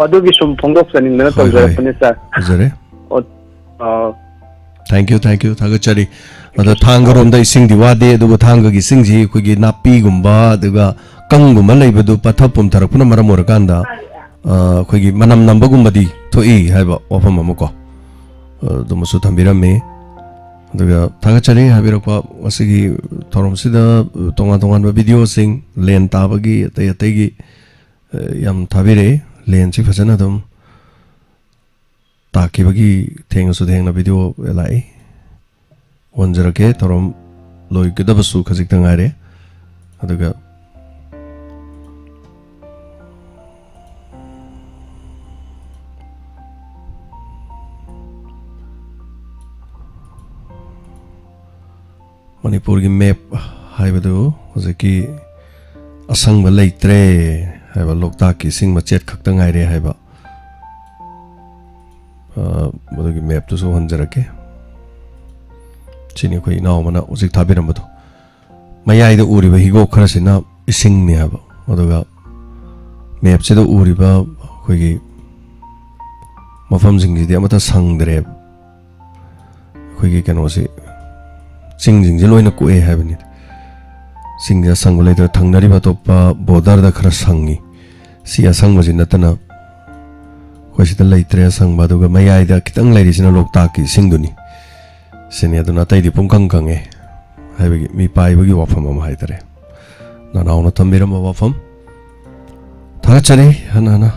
ꯑꯗꯨꯒꯤ ꯁꯨꯝ ꯐꯣꯡꯗꯣꯛꯆꯅꯤꯡꯗꯅ ꯍꯣꯏ, ꯍꯣꯏ꯫ ꯇꯧꯖꯔꯛꯄꯅꯦ, ꯁꯥꯔ꯫ ꯐꯖꯔꯦ꯫ ꯑꯣ, ꯑ, Thank you, thank you, ꯊꯥꯒꯠꯆꯔꯤ꯫ ꯑꯗꯣ ꯊꯥꯡꯒꯔꯣꯝꯗ ꯏꯁꯤꯡꯗꯤ ꯋꯥꯗꯦ, ꯑꯗꯨꯕꯨ ꯊꯥꯡꯒꯒꯤ ꯏꯁꯤꯡꯁꯤ ꯑꯩꯈꯣꯏꯒꯤ ꯅꯥꯄꯤꯒꯨꯝꯕ, ꯑꯗꯨꯒ ꯀꯪꯒꯨꯝꯕ ꯂꯩꯕꯗꯨ ꯄꯠꯊ ꯄꯨꯝꯊꯔꯛꯄꯅ ꯃꯔꯝ ꯑꯣꯏꯔꯀꯥꯟꯗ, ꯑ, ꯑꯩꯈꯣꯏꯒꯤ ꯃꯅꯝ ꯅꯝꯕꯒꯨꯝꯕꯗꯤ ꯊꯣꯛꯏ ꯍꯥꯏꯕ ꯋꯥꯐꯝ ꯑꯃꯀꯣ, ꯑ, ꯑꯗꯨꯃꯁꯨ ꯊꯝꯕꯤꯔꯝꯃꯤ꯫ ꯑꯗꯨꯒ ꯊꯥꯒꯠꯆꯔꯤ ꯍꯥꯏꯕꯤꯔꯛꯄ ꯉꯁꯤꯒꯤ ꯊꯧꯔꯝꯁꯤꯗ ꯇꯣꯉꯥꯟ ꯇꯣꯉꯥꯟꯕ ꯚꯤꯗꯤꯑꯣꯁꯤꯡ, ꯂꯦꯟ ꯇꯥꯕꯒꯤ ꯑꯇꯩ ꯑꯇꯩꯒꯤ, ꯑ, ꯌꯥꯝ ꯊꯥꯕꯤꯔꯛꯏ꯫ ꯂꯦꯟꯁꯤ ꯐꯖꯅ ꯑꯗꯨꯝ ꯇꯥꯈꯤꯕꯒꯤ ꯊꯦꯡꯉꯁꯨ ꯊꯦꯡꯅ ꯚꯤꯗꯤꯑꯣ ꯂꯥꯛꯏ꯫ ꯎꯍꯟꯖꯔꯛꯀꯦ, ꯊꯧꯔꯝ ꯂꯣꯏꯒꯗꯕꯁꯨ ꯈꯖꯤꯛꯇ ꯉꯥꯏꯔꯦ꯫ ꯑꯗꯨꯒ ꯃꯅꯤꯄꯨꯔꯒꯤ ꯃꯦꯞ ꯍꯥꯏꯕꯗꯨ ꯍꯧꯖꯤꯛꯀꯤ ꯑꯁꯪꯕ ꯂꯩꯇ꯭ꯔꯦ ꯍꯥꯏꯕ, ꯂꯣꯛꯇꯥꯛꯀꯤ ꯏꯁꯤꯡ ꯃꯆꯦꯠ ꯈꯛꯇ ꯉꯥꯏꯔꯦ ꯍꯥꯏꯕ, ꯑ, ꯃꯗꯨꯒꯤ ꯃꯦꯞꯇꯨꯁꯨ ꯎꯍꯟꯖꯔꯛꯀꯦ꯫ ꯁꯤꯅꯤ ꯑꯩꯈꯣꯏ ꯏꯅꯥꯎ ꯑꯃꯅ ꯍꯧꯖꯤꯛ ꯊꯥꯕꯤꯔꯝꯕꯗꯣ꯫ ꯃꯌꯥꯏꯗ ꯎꯔꯤꯕ ꯍꯤꯒꯣꯛ ꯈꯔꯁꯤꯅ ꯏꯁꯤꯡꯅꯤ ꯍꯥꯏꯕ, ꯑꯗꯨꯒ ꯃꯦꯞꯁꯤꯗ ꯎꯔꯤꯕ ꯑꯩꯈꯣꯏꯒꯤ ꯃꯐꯝꯁꯤꯡꯁꯤꯗꯤ ꯑꯃꯠꯇ ꯁꯪꯗ꯭ꯔꯦꯕ꯫ ꯑꯩꯈꯣꯏꯒꯤ ꯀꯩꯅꯣꯁꯤ, ꯆꯤꯡꯁꯤꯡꯁꯦ ꯂꯣꯏꯅ ꯀꯣꯛꯑꯦ ꯍꯥꯏꯕꯅꯤ꯫ ꯆꯤꯡꯁꯦ ꯑꯁꯪꯕ ꯂꯩꯇ꯭ꯔꯦ, ꯊꯪꯅꯔꯤꯕ ꯑꯇꯣꯞꯄ ꯕꯣꯔꯗꯔꯗ ꯈꯔ ꯁꯪꯉꯤ꯫ ꯁꯤ ꯑꯁꯪꯕꯁꯤ ꯅꯠꯇꯅ ꯑꯩꯈꯣꯏ ꯁꯤꯗ ꯂꯩꯇ꯭ꯔꯦ ꯑꯁꯪꯕ, ꯑꯗꯨꯒ ꯃꯌꯥꯏꯗ ꯈꯤꯇꯪ ꯂꯩꯔꯤꯁꯤꯅ ꯂꯣꯛꯇꯥꯛꯀꯤ ꯏꯁꯤꯡꯗꯨꯅꯤ꯫ ꯁꯤꯅꯤ, ꯑꯗꯨꯅ ꯑꯇꯩꯗꯤ ꯄꯨꯡꯀꯪ ꯀꯪꯉꯦ ꯍꯥꯏꯕꯒꯤ ꯃꯤꯄꯥꯏꯕꯒꯤ ꯋꯥꯐꯝ ꯑꯃ ꯍꯥꯏꯇꯥꯔꯦ꯫ ꯅꯅꯥꯎꯅ ꯊꯝꯕꯤꯔꯝꯕ ꯋꯥꯐꯝ ꯊꯥꯒꯠꯆꯔꯤ꯫ ꯍꯟꯅ ꯍꯟꯅ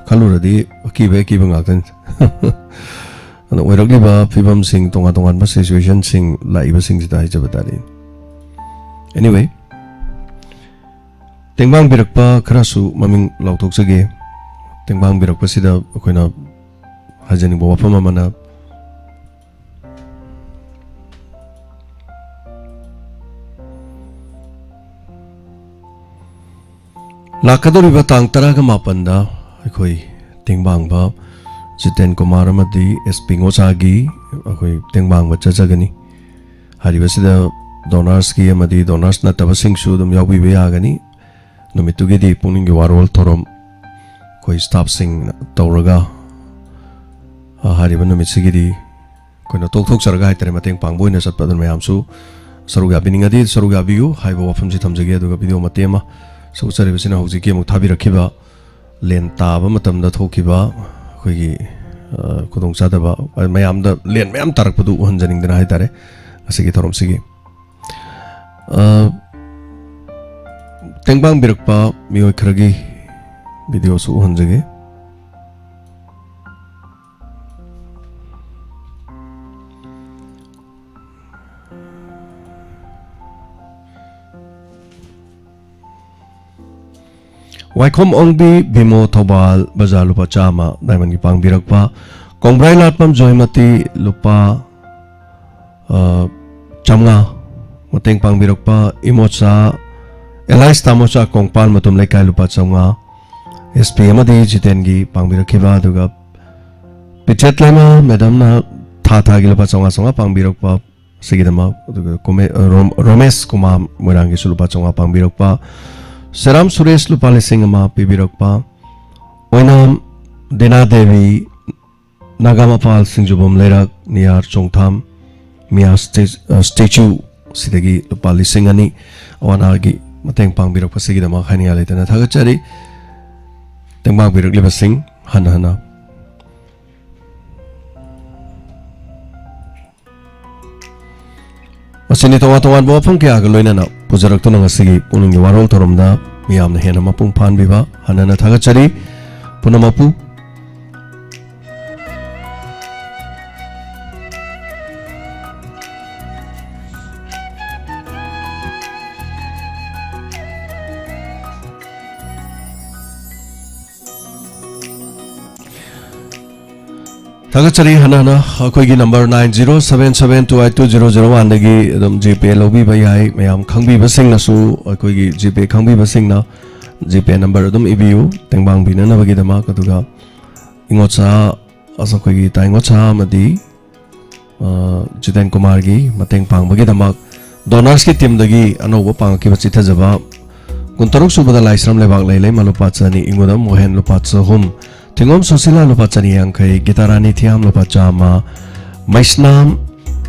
ꯈꯜꯂꯨꯔꯗꯤ ꯑꯀꯤꯕ ꯑꯀꯤꯕ ꯉꯥꯛꯇꯅꯤ꯫ ꯑꯗꯣ ꯑꯣꯏꯔꯛꯂꯤꯕ ꯐꯤꯕꯝꯁꯤꯡ, ꯇꯣꯉꯥꯟ ꯇꯣꯉꯥꯟꯕ ꯁꯤꯆꯨꯋꯦꯁꯟꯁꯤꯡ ꯂꯥꯛꯏꯕꯁꯤꯡꯁꯤꯗ ꯍꯥꯏꯖꯕ ꯇꯥꯔꯦ꯫ Anyway, ꯇꯦꯡꯕꯥꯡꯕꯤꯔꯛꯄ ꯈꯔꯁꯨ ꯃꯃꯤꯡ ꯂꯥꯎꯊꯣꯛꯆꯒꯦ꯫ ꯇꯦꯡꯕꯥꯡꯕꯤꯔꯛꯄꯁꯤꯗ ꯑꯩꯈꯣꯏꯅ ꯍꯥꯏꯖꯅꯤꯡꯕ ꯋꯥꯐꯝ ꯑꯃꯅ, ꯂꯥꯛꯀꯗꯧꯔꯤꯕ ꯇꯥꯡ ꯇꯔꯥꯒ ꯃꯥꯄꯟꯗ ꯑꯩꯈꯣꯏ ꯇꯦꯡꯕꯥꯡꯕ ꯖꯤꯇꯦꯟ ꯀꯨꯃꯥꯔ ꯑꯃꯗꯤ ꯑꯦꯁ ꯄꯤ ꯉꯣꯆꯥꯒꯤ ꯑꯩꯈꯣꯏ ꯇꯦꯡꯕꯥꯡꯕ ꯆꯠꯆꯒꯅꯤ꯫ ꯍꯥꯏꯔꯤꯕꯁꯤꯗ ꯗꯣꯅꯔꯁꯀꯤ ꯑꯃꯗꯤ ꯗꯣꯅꯔꯁ ꯅꯠꯇꯕꯁꯤꯡꯁꯨ ꯑꯗꯨꯝ ꯌꯥꯎꯕꯤꯕ ꯌꯥꯒꯅꯤ꯫ ꯅꯨꯃꯤꯠꯇꯨꯒꯤꯗꯤ ꯄꯨꯛꯅꯤꯡꯒꯤ ꯋꯥꯔꯣꯜ ꯊꯧꯔꯝ ꯑꯩꯈꯣꯏ ꯁ꯭ꯇꯥꯐꯁꯤꯡꯅ ꯇꯧꯔꯒ, ꯑ, ꯍꯥꯏꯔꯤꯕ ꯅꯨꯃꯤꯠꯁꯤꯒꯤꯗꯤ ꯑꯩꯈꯣꯏꯅ ꯇꯣꯛꯊꯣꯛꯆꯔꯒ ꯍꯥꯏꯇꯥꯔꯦ, ꯃꯇꯦꯡ ꯄꯥꯡꯕ ꯑꯣꯏꯅ ꯆꯠꯄ꯫ ꯑꯗꯨꯅ ꯃꯌꯥꯝꯁꯨ ꯁꯔꯨꯛ ꯌꯥꯕꯤꯅꯤꯡꯉꯗꯤ ꯁꯔꯨꯛ ꯌꯥꯕꯤꯌꯨ ꯍꯥꯏꯕ ꯋꯥꯐꯝꯁꯤ ꯊꯝꯖꯒꯦ꯫ ꯑꯗꯨꯒ ꯚꯤꯗꯤꯑꯣ ꯃꯇꯦꯛ ꯑꯃ ꯁꯔꯨꯛ ꯆꯠꯂꯤꯕꯁꯤꯅ ꯍꯧꯖꯤꯛꯀꯤ ꯑꯃꯨꯛ ꯊꯥꯕꯤꯔꯛꯈꯤꯕ ꯂꯦꯟ ꯇꯥꯕ ꯃꯇꯝꯗ ꯊꯣꯛꯈꯤꯕ ꯑꯩꯈꯣꯏꯒꯤ, ꯑ, ꯈꯨꯗꯣꯡꯆꯥꯗꯕ, ꯑ, ꯃꯌꯥꯝꯗ ꯂꯦꯟ ꯃꯌꯥꯝ ꯇꯥꯔꯛꯄꯗꯨ ꯎꯍꯟꯖꯅꯤꯡꯗꯅ ꯍꯥꯏꯇꯥꯔꯦ ꯉꯁꯤꯒꯤ ꯊꯧꯔꯝꯁꯤꯒꯤ꯫ ꯑ, ꯇꯦꯡꯕꯥꯡꯕꯤꯔꯛꯄ ꯃꯤꯑꯣꯏ ꯈꯔꯒꯤ ꯚꯤꯗꯤꯑꯣꯁꯨ ꯎꯍꯟꯖꯒꯦ꯫ ꯋꯥꯏꯈꯣꯝ ꯑꯣꯡꯕꯤ ꯕꯤꯃꯣ ꯊꯧꯕꯥꯜ ꯕꯖꯥꯔ ꯂꯨꯄꯥ ꯆꯥꯝꯃ ꯗꯥꯏꯃꯟꯒꯤ ꯄꯥꯡꯕꯤꯔꯛꯄ, ꯀꯣꯡꯕ꯭ꯔꯥꯏ ꯂꯥꯠꯄꯝ ꯖꯣꯏꯃꯇꯤ ꯂꯨꯄꯥ, ꯑ, ꯆꯥꯝꯃꯉꯥ ꯃꯇꯦꯡ ꯄꯥꯡꯕꯤꯔꯛꯄ, ꯏꯃꯣꯆꯥ ꯑꯦꯂꯥꯏꯁ ꯇꯥꯃꯣꯆꯥ ꯀꯣꯡꯄꯥꯜ ꯃꯇꯨꯝ ꯂꯩꯀꯥꯏ ꯂꯨꯄꯥ ꯆꯥꯝꯃꯉꯥ, ꯑꯦꯁ ꯄꯤ ꯑꯃꯗꯤ ꯖꯤꯇꯦꯟꯒꯤ ꯄꯥꯡꯕꯤꯔꯛꯈꯤꯕ, ꯑꯗꯨꯒ ꯄꯤꯆꯦꯠ ꯂꯩꯃ ꯃꯦꯗꯝꯅ ꯊꯥ ꯊꯥꯒꯤ ꯂꯨꯄꯥ ꯆꯥꯝꯃꯉꯥ ꯆꯥꯝꯃꯉꯥ ꯄꯥꯡꯕꯤꯔꯛꯄ, ꯑꯁꯤꯒꯤꯗꯃꯛ, ꯑꯗꯨꯒ ꯀꯨꯃꯦ-, ꯔꯣꯝ-, ꯔꯣꯃꯦꯁ ꯀꯨꯃꯥꯔ ꯃꯣꯏꯔꯥꯡꯒꯤꯁꯨ ꯂꯨꯄꯥ ꯆꯥꯝꯃꯉꯥ ꯄꯥꯡꯕꯤꯔꯛꯄ, ꯁꯦꯔꯥꯝ ꯁꯨꯔꯦꯁ ꯂꯨꯄꯥ ꯂꯤꯁꯤꯡ ꯑꯃ ꯄꯤꯕꯤꯔꯛꯄ, ꯑꯣꯏꯅꯥꯝ ꯗꯤꯅꯥ ꯗꯦꯕꯤ, ꯅꯥꯒꯥꯃꯄꯥꯜ ꯁꯤꯡꯖꯨꯕꯝ ꯂꯩꯔꯛ, ꯅꯤꯌꯥꯔ ꯆꯣꯡꯊꯥꯝ, ꯃꯤꯌꯥ ꯁ꯭ꯇꯦ-, ꯑ, ꯁ꯭ꯇꯦꯆꯨ ꯁꯤꯗꯒꯤ ꯂꯨꯄꯥ ꯂꯤꯁꯤꯡ ꯑꯅꯤ ꯑꯋꯥ ꯑꯅꯥꯒꯤ ꯃꯇꯦꯡ ꯄꯥꯡꯕꯤꯔꯛꯄꯁꯤꯒꯤꯗꯃꯛ ꯍꯥꯏꯅꯤꯡꯉꯥꯏ ꯂꯩꯇꯅ ꯊꯥꯒꯠꯆꯔꯤ꯫ ꯇꯦꯡꯕꯥꯡꯕꯤꯔꯛꯂꯤꯕꯁꯤꯡ ꯍꯟꯅ ꯍꯟꯅ ꯃꯁꯤꯅꯤ ꯇꯣꯉꯥꯟ ꯇꯣꯉꯥꯟꯕ ꯋꯥꯐꯝ ꯀꯌꯥꯒ ꯂꯣꯏꯅꯅ ꯄꯨꯖꯔꯛꯇꯨꯅ ꯉꯁꯤꯒꯤ ꯄꯨꯛꯅꯤꯡꯒꯤ ꯋꯥꯔꯣꯜ ꯊꯧꯔꯝꯗ ꯃꯤꯌꯥꯝꯅ ꯍꯦꯟꯅ ꯃꯄꯨꯡ ꯐꯥꯍꯟꯕꯤꯕ ꯍꯟꯅꯅ ꯊꯥꯒꯠꯆꯔꯤ꯫ ꯄꯨꯝꯅꯃꯛꯄꯨ ꯊꯥꯒꯠꯆꯔꯤ꯫ ꯍꯟꯅ ꯍꯟꯅ ꯑꯩꯈꯣꯏꯒꯤ number nine zero seven seven two eight two zero zero one ꯗꯒꯤ ꯑꯗꯨꯝ ꯖꯤꯄꯦ ꯂꯧꯕꯤꯕ ꯌꯥꯏ꯫ ꯃꯌꯥꯝ ꯈꯪꯕꯤꯕꯁꯤꯡꯅꯁꯨ ꯑꯩꯈꯣꯏꯒꯤ ꯖꯤꯄꯦ ꯈꯪꯕꯤꯕꯁꯤꯡꯅ ꯖꯤꯄꯦ ꯅꯝꯕꯔ ꯑꯗꯨꯝ ꯏꯕꯤꯌꯨ ꯇꯦꯡꯕꯥꯡꯕꯤꯅꯅꯕꯒꯤꯗꯃꯛ꯫ ꯑꯗꯨꯒ ꯏꯉꯣꯆꯥ, ꯑꯁ, ꯑꯩꯈꯣꯏꯒꯤ ꯏꯇꯥ ꯏꯉꯣꯆꯥ ꯑꯃꯗꯤ ꯑ, ꯖꯤꯇꯦꯟ ꯀꯨꯃꯥꯔꯒꯤ ꯃꯇꯦꯡ ꯄꯥꯡꯕꯒꯤꯗꯃꯛ ꯗꯣꯅꯔꯁꯀꯤ ꯇꯤꯝꯗꯒꯤ ꯑꯅꯧꯕ ꯄꯥꯡꯉꯛꯈꯤꯕ ꯆꯤꯊꯖꯕ ꯀꯨꯟꯇꯔꯨꯛ ꯁꯨꯕꯗ ꯂꯥꯏꯁ꯭ꯔꯝ ꯂꯩꯕꯥꯛ ꯂꯩꯂꯩꯃ ꯂꯨꯄꯥ ꯆꯅꯤ, ꯏꯉꯨꯗꯝ ꯃꯣꯍꯦꯟ ꯂꯨꯄꯥ ꯆꯍꯨꯝ, ꯊꯤꯉꯣꯝ ꯁꯨꯁꯤꯂꯥ ꯂꯨꯄꯥ ꯆꯅꯤ ꯌꯥꯡꯈꯩ, ꯒꯤꯇꯥꯔꯥꯅꯤ ꯊꯤꯌꯥꯝ ꯂꯨꯄꯥ ꯆꯥꯝꯃ, ꯃꯩꯁꯅꯥꯝ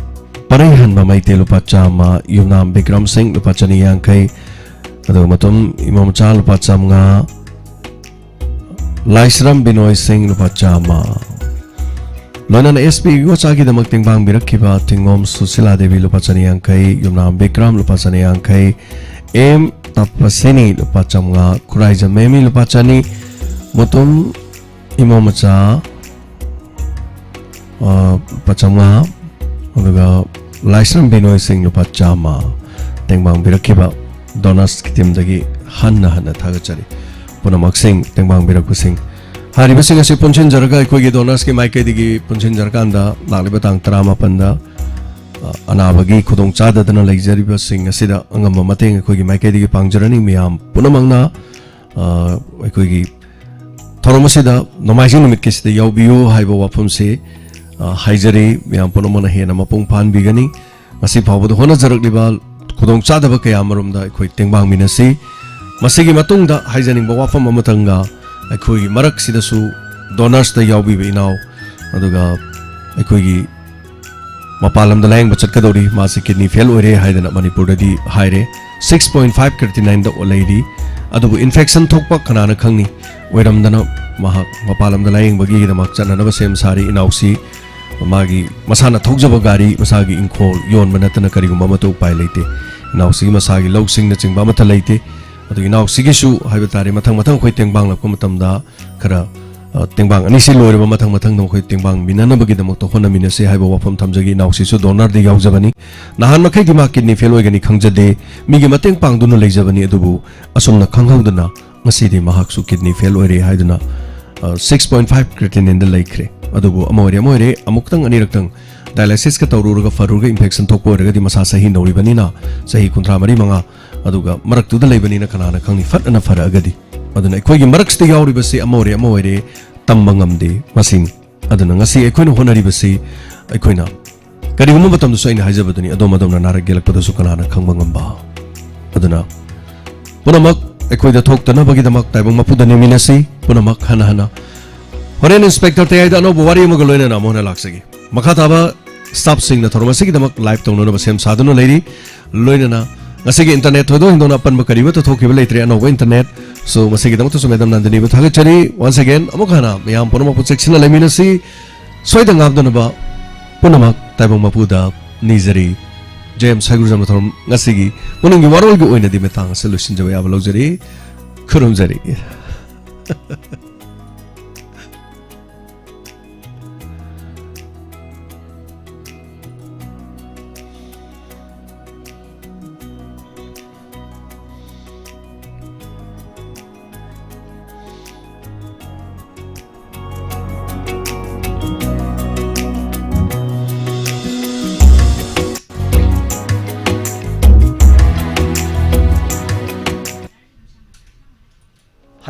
ꯄꯔꯩꯍꯟꯕ ꯃꯩꯇꯩ ꯂꯨꯄꯥ ꯆꯥꯝꯃ, ꯌꯨꯝꯅꯥꯝ ꯕꯤꯀ꯭ꯔꯝ ꯁꯤꯡ ꯂꯨꯄꯥ ꯆꯅꯤ ꯌꯥꯡꯈꯩ, ꯑꯗꯨꯒ ꯃꯇꯨꯝ ꯏꯃꯣꯝꯆꯥ ꯂꯨꯄꯥ ꯆꯥꯝꯃꯉꯥ, ꯂꯥꯏꯁ꯭ꯔꯝ ꯕꯤꯅꯣꯏ ꯁꯤꯡ ꯂꯨꯄꯥ ꯆꯥꯝꯃ꯫ ꯂꯣꯏꯅꯅ ꯑꯦꯁ ꯄꯤ ꯏꯒꯣꯆꯥꯒꯤꯗꯃꯛ ꯇꯦꯡꯕꯥꯡꯕꯤꯔꯛꯈꯤꯕ ꯊꯤꯡꯉꯣꯝ ꯁꯨꯁꯤꯂꯥ ꯗꯦꯕꯤ ꯂꯨꯄꯥ ꯆꯅꯤ ꯌꯥꯡꯈꯩ, ꯌꯨꯝꯅꯥꯝ ꯕꯤꯀ꯭ꯔꯝ ꯂꯨꯄꯥ ꯆꯅꯤ ꯌꯥꯡꯈꯩ, ꯑꯦꯝ ꯇꯄꯁꯤꯅꯤ ꯂꯨꯄꯥ ꯆꯥꯝꯃꯉꯥ, ꯈꯨꯔꯥꯏꯖꯝ ꯃꯦꯃꯤ ꯂꯨꯄꯥ ꯆꯅꯤ, ꯃꯇꯨꯝ ꯏꯃꯣꯝꯆꯥ, ꯑ, ꯂꯨꯄꯥ ꯆꯥꯝꯃꯉꯥ, ꯑꯗꯨꯒ ꯂꯥꯏꯁ꯭ꯔꯝ ꯕꯤꯅꯣꯏ ꯁꯤꯡ ꯂꯨꯄꯥ ꯆꯥꯝꯃ ꯇꯦꯡꯕꯥꯡꯕꯤꯔꯛꯈꯤꯕ ꯗꯣꯅꯔꯁꯀꯤ ꯇꯤꯝꯗꯒꯤ ꯍꯟꯅ ꯍꯟꯅ ꯊꯥꯒꯠꯆꯔꯤ꯫ ꯄꯨꯝꯅꯃꯛꯁꯤꯡ ꯇꯦꯡꯕꯥꯡꯕꯤꯔꯛꯄꯁꯤꯡ, ꯍꯥꯏꯔꯤꯕꯁꯤꯡ ꯑꯁꯤ ꯄꯨꯟꯁꯤꯟꯖꯔꯒ ꯑꯩꯈꯣꯏꯒꯤ ꯗꯣꯅꯔꯁꯀꯤ ꯃꯥꯏꯀꯩꯗꯒꯤ ꯄꯨꯟꯁꯤꯟꯖꯔꯀꯥꯟꯗ ꯂꯥꯛꯂꯤꯕ ꯇꯥꯡ ꯇꯔꯥꯃꯥꯄꯟꯗ, ꯑ, ꯑꯅꯥꯕꯒꯤ ꯈꯨꯗꯣꯡꯆꯥꯗꯗꯅ ꯂꯩꯖꯔꯤꯕꯁꯤꯡ ꯑꯁꯤꯗ ꯑꯉꯝꯕ ꯃꯇꯦꯡ ꯑꯩꯈꯣꯏꯒꯤ ꯃꯥꯏꯀꯩꯗꯒꯤ ꯄꯥꯡꯖꯔꯅꯤ꯫ ꯃꯤꯌꯥꯝ ꯄꯨꯝꯅꯃꯛꯅ, ꯑ, ꯑꯩꯈꯣꯏꯒꯤ ꯊꯧꯔꯝ ꯑꯁꯤꯗ ꯅꯣꯡꯃꯥꯏꯖꯤꯡ ꯅꯨꯃꯤꯠꯀꯤꯁꯤꯗ ꯌꯥꯎꯕꯤꯌꯨ ꯍꯥꯏꯕ ꯋꯥꯐꯝꯁꯤ, ꯑ, ꯍꯥꯏꯖꯔꯤ꯫ ꯃꯌꯥꯝ ꯄꯨꯝꯅꯃꯛꯅ ꯍꯦꯟꯅ ꯃꯄꯨꯡ ꯐꯥꯍꯟꯕꯤꯒꯅꯤ꯫ ꯉꯁꯤ ꯐꯥꯎꯕꯗ ꯍꯣꯠꯅꯖꯔꯛꯂꯤꯕ ꯈꯨꯗꯣꯡꯆꯥꯗꯕ ꯀꯌꯥ ꯑꯃꯔꯣꯝꯗ ꯑꯩꯈꯣꯏ ꯇꯦꯡꯕꯥꯡꯃꯤꯟꯅꯁꯤ꯫ ꯃꯁꯤꯒꯤ ꯃꯇꯨꯡꯗ ꯍꯥꯏꯖꯅꯤꯡꯕ ꯋꯥꯐꯝ ꯑꯃꯇꯪꯒ, ꯑꯩꯈꯣꯏꯒꯤ ꯃꯔꯛꯁꯤꯗꯁꯨ ꯗꯣꯅꯔꯁꯇ ꯌꯥꯎꯕꯤꯕ ꯏꯅꯥꯎ, ꯑꯗꯨꯒ ꯑꯩꯈꯣꯏꯒꯤ ꯃꯄꯥꯟ ꯂꯝꯗ ꯂꯥꯌꯦꯡꯕ ꯆꯠꯀꯗꯧꯔꯤ, ꯃꯥꯁꯤ ꯀꯤꯗꯅꯤ ꯐꯦꯜ ꯑꯣꯏꯔꯦ ꯍꯥꯏꯗꯅ ꯃꯅꯤꯄꯨꯔꯗꯗꯤ ꯍꯥꯏꯔꯦ꯫ ꯁꯤꯛꯁ ꯄꯣꯏꯟ ꯐꯥꯏꯚ ꯀ꯭ꯔꯤꯇꯤꯅꯥꯏꯟꯗ ꯂꯩꯔꯤ꯫ ꯑꯗꯨꯕꯨ ꯏꯟꯐꯦꯛꯁꯟ ꯊꯣꯛꯄ ꯀꯅꯥꯅ ꯈꯪꯅꯤ? ꯑꯣꯏꯔꯝꯗꯅ ꯃꯍꯥꯛ ꯃꯄꯥꯟ ꯂꯝꯗ ꯂꯥꯌꯦꯡꯕꯒꯤꯗꯃꯛ ꯆꯠꯅꯅꯕ ꯁꯦꯝ ꯁꯥꯔꯤ꯫ ꯏꯅꯥꯎꯁꯤ ꯃꯥꯒꯤ ꯃꯁꯥꯅ ꯊꯧꯖꯕ ꯒꯥꯔꯤ, ꯃꯁꯥꯒꯤ ꯏꯪꯈꯣꯜ ꯌꯣꯟꯕ ꯅꯠꯇꯅ ꯀꯔꯤꯒꯨꯝꯕ ꯑꯃꯠꯇ ꯎꯄꯥꯏ ꯂꯩꯇꯦ꯫ ꯏꯅꯥꯎꯁꯤꯒꯤ ꯃꯁꯥꯒꯤ ꯂꯧꯁꯤꯡꯅꯆꯤꯡꯕ ꯑꯃꯠꯇ ꯂꯩꯇꯦ꯫ ꯑꯗꯨ ꯏꯅꯥꯎꯁꯤꯒꯤꯁꯨ ꯍꯥꯏꯕ ꯇꯥꯔꯦ, ꯃꯊꯪ ꯃꯊꯪ ꯑꯩꯈꯣꯏ ꯇꯦꯡꯕꯥꯡꯂꯛꯄ ꯃꯇꯝꯗ ꯈꯔ, ꯑ, ꯇꯦꯡꯕꯥꯡ ꯑꯅꯤꯁꯤ ꯂꯣꯏꯔꯕ ꯃꯊꯪ ꯃꯊꯪꯗ ꯑꯩꯈꯣꯏ ꯇꯦꯡꯕꯥꯡꯃꯤꯟꯅꯅꯕꯒꯤꯗꯃꯛꯇ ꯍꯣꯠꯅꯃꯤꯟꯅꯁꯤ ꯍꯥꯏꯕ ꯋꯥꯐꯝ ꯊꯝꯖꯒꯦ꯫ ꯏꯅꯥꯎꯁꯤꯁꯨ ꯗꯣꯅꯔꯗ ꯌꯥꯎꯖꯕꯅꯤ꯫ ꯅꯍꯥꯟ ꯃꯈꯩꯗꯤ ꯃꯥ ꯀꯤꯗꯅꯤ ꯐꯦꯜ ꯑꯣꯏꯒꯅꯤ ꯈꯪꯖꯗꯦ, ꯃꯤꯒꯤ ꯃꯇꯦꯡ ꯄꯥꯡꯗꯨꯅ ꯂꯩꯖꯕꯅꯤ꯫ ꯑꯗꯨꯕꯨ ꯑꯁꯨꯝꯅ ꯈꯪꯍꯧꯗꯅ ꯉꯁꯤꯗꯤ ꯃꯍꯥꯛꯁꯨ ꯀꯤꯗꯅꯤ ꯐꯦꯜ ꯑꯣꯏꯔꯦ ꯍꯥꯏꯗꯨꯅ, ꯑ, ꯁꯤꯛꯁ ꯄꯣꯏꯟ ꯐꯥꯏꯚ ꯀ꯭ꯔꯤꯇꯤꯅꯤꯟꯗ ꯂꯩꯈ꯭ꯔꯦ꯫ ꯑꯗꯨꯕꯨ ꯑꯃ ꯑꯣꯏꯔꯦ, ꯑꯃ ꯑꯣꯏꯔꯦ, ꯑꯃꯨꯛꯇꯪ ꯑꯅꯤꯔꯛꯇꯪ ꯗꯥꯏꯂꯥꯏꯁꯤꯁꯀ ꯇꯧꯔꯨꯔꯒ ꯐꯔꯨꯔꯒ ꯏꯟꯐꯦꯛꯁꯟ ꯊꯣꯛꯄ ꯑꯣꯏꯔꯒꯗꯤ ꯃꯁꯥ ꯆꯍꯤ ꯅꯧꯔꯤꯕꯅꯤꯅ, ꯆꯍꯤ ꯀꯨꯟꯊ꯭ꯔꯥ ꯃꯔꯤ ꯃꯉꯥ, ꯑꯗꯨꯒ ꯃꯔꯛꯇꯨꯗ ꯂꯩꯕꯅꯤꯅ ꯀꯅꯥꯅ ꯈꯪꯅꯤ ꯐꯠ ꯑꯅ ꯐꯔꯛꯑꯒꯗꯤ꯫ ꯑꯗꯨꯅ ꯑꯩꯈꯣꯏꯒꯤ ꯃꯔꯛꯁꯤꯗ ꯌꯥꯎꯔꯤꯕꯁꯤ ꯑꯃ ꯑꯣꯏꯔꯦ, ꯑꯃ ꯑꯣꯏꯔꯦ, ꯇꯝꯕ ꯉꯝꯗꯦ ꯃꯁꯤꯅꯤ꯫ ꯑꯗꯨꯅ ꯉꯁꯤ ꯑꯩꯈꯣꯏꯅ ꯍꯣꯠꯅꯔꯤꯕꯁꯤ, ꯑꯩꯈꯣꯏꯅ ꯀꯔꯤꯒꯨꯝꯕ ꯃꯇꯝꯗꯁꯨ ꯑꯩꯅ ꯍꯥꯏꯖꯕꯗꯨꯅꯤ, ꯑꯗꯣꯝ ꯑꯗꯣꯝꯅ ꯅꯥꯔꯛ ꯌꯦꯛꯂꯛꯄꯗꯁꯨ ꯀꯅꯥꯅ ꯈꯪꯕ ꯉꯝꯕ꯫ ꯑꯗꯨꯅ ꯄꯨꯝꯅꯃꯛ ꯑꯩꯈꯣꯏꯗ ꯊꯣꯛꯇꯅꯕꯒꯤꯗꯃꯛ ꯇꯥꯏꯕꯪ ꯃꯄꯨꯗ ꯅꯤꯡꯃꯤꯟꯅꯁꯤ꯫ ꯄꯨꯝꯅꯃꯛ ꯍꯟꯅ ꯍꯟꯅ ꯍꯣꯔꯦꯟ ꯏꯟꯁꯄꯦꯛꯇꯔ ꯇꯌꯥꯏꯗ ꯑꯅꯧꯕ ꯋꯥꯔꯤ ꯑꯃꯒ ꯂꯣꯏꯅꯅ ꯑꯃꯨꯛ ꯍꯟꯅ ꯂꯥꯛꯆꯒꯦ꯫ ꯃꯈꯥ ꯇꯥꯕ ꯁ꯭ꯇꯥꯐꯁꯤꯡꯅ ꯊꯧꯔꯝ ꯑꯁꯤꯒꯤꯗꯃꯛ ꯂꯥꯏꯚ ꯇꯧꯅꯅꯕ ꯁꯦꯝ ꯁꯥꯗꯨꯅ ꯂꯩꯔꯤ꯫ ꯂꯣꯏꯅꯅ ꯉꯁꯤꯒꯤ ꯏꯟꯇꯔꯅꯦꯠ ꯊꯣꯏꯗꯣꯛ ꯍꯦꯟꯗꯣꯛꯅ ꯑꯄꯟꯕ ꯀꯔꯤꯃꯠꯇ ꯊꯣꯛꯈꯤꯕ ꯂꯩꯇ꯭ꯔꯦ꯫ ꯑꯅꯧꯕ ꯏꯟꯇꯔꯅꯦꯠ꯫ So, ꯃꯁꯤꯒꯤꯗꯃꯛꯇꯁꯨ ꯃꯦꯗꯝ ꯅꯟꯗꯤꯅꯤꯕꯨ ꯊꯥꯒꯠꯆꯔꯤ꯫ Once again, ꯑꯃꯨꯛ ꯍꯟꯅ ꯃꯤꯌꯥꯝ ꯄꯨꯝꯅꯃꯛꯄꯨ ꯆꯦꯛꯁꯤꯟꯅ ꯂꯩꯃꯤꯟꯅꯁꯤ꯫ ꯁꯣꯏꯗ ꯉꯥꯝꯗꯅꯕ ꯄꯨꯝꯅꯃꯛ ꯇꯥꯏꯕꯪ ꯃꯄꯨꯗ ꯅꯤꯖꯔꯤ꯫ ꯖꯦꯝꯁ ꯍꯩꯒ꯭ꯔꯨꯖꯝꯅ ꯊꯧꯔꯝ ꯉꯁꯤꯒꯤ ꯄꯨꯛꯅꯤꯡꯒꯤ ꯋꯥꯔꯣꯜꯒꯤ ꯑꯣꯏꯅꯗꯤ ꯃꯇꯥꯡ ꯑꯁꯤ ꯂꯣꯏꯁꯤꯟꯖꯕ ꯌꯥꯕ ꯂꯧꯖꯔꯤ꯫ ꯈꯨꯔꯨꯝꯖꯔꯤ꯫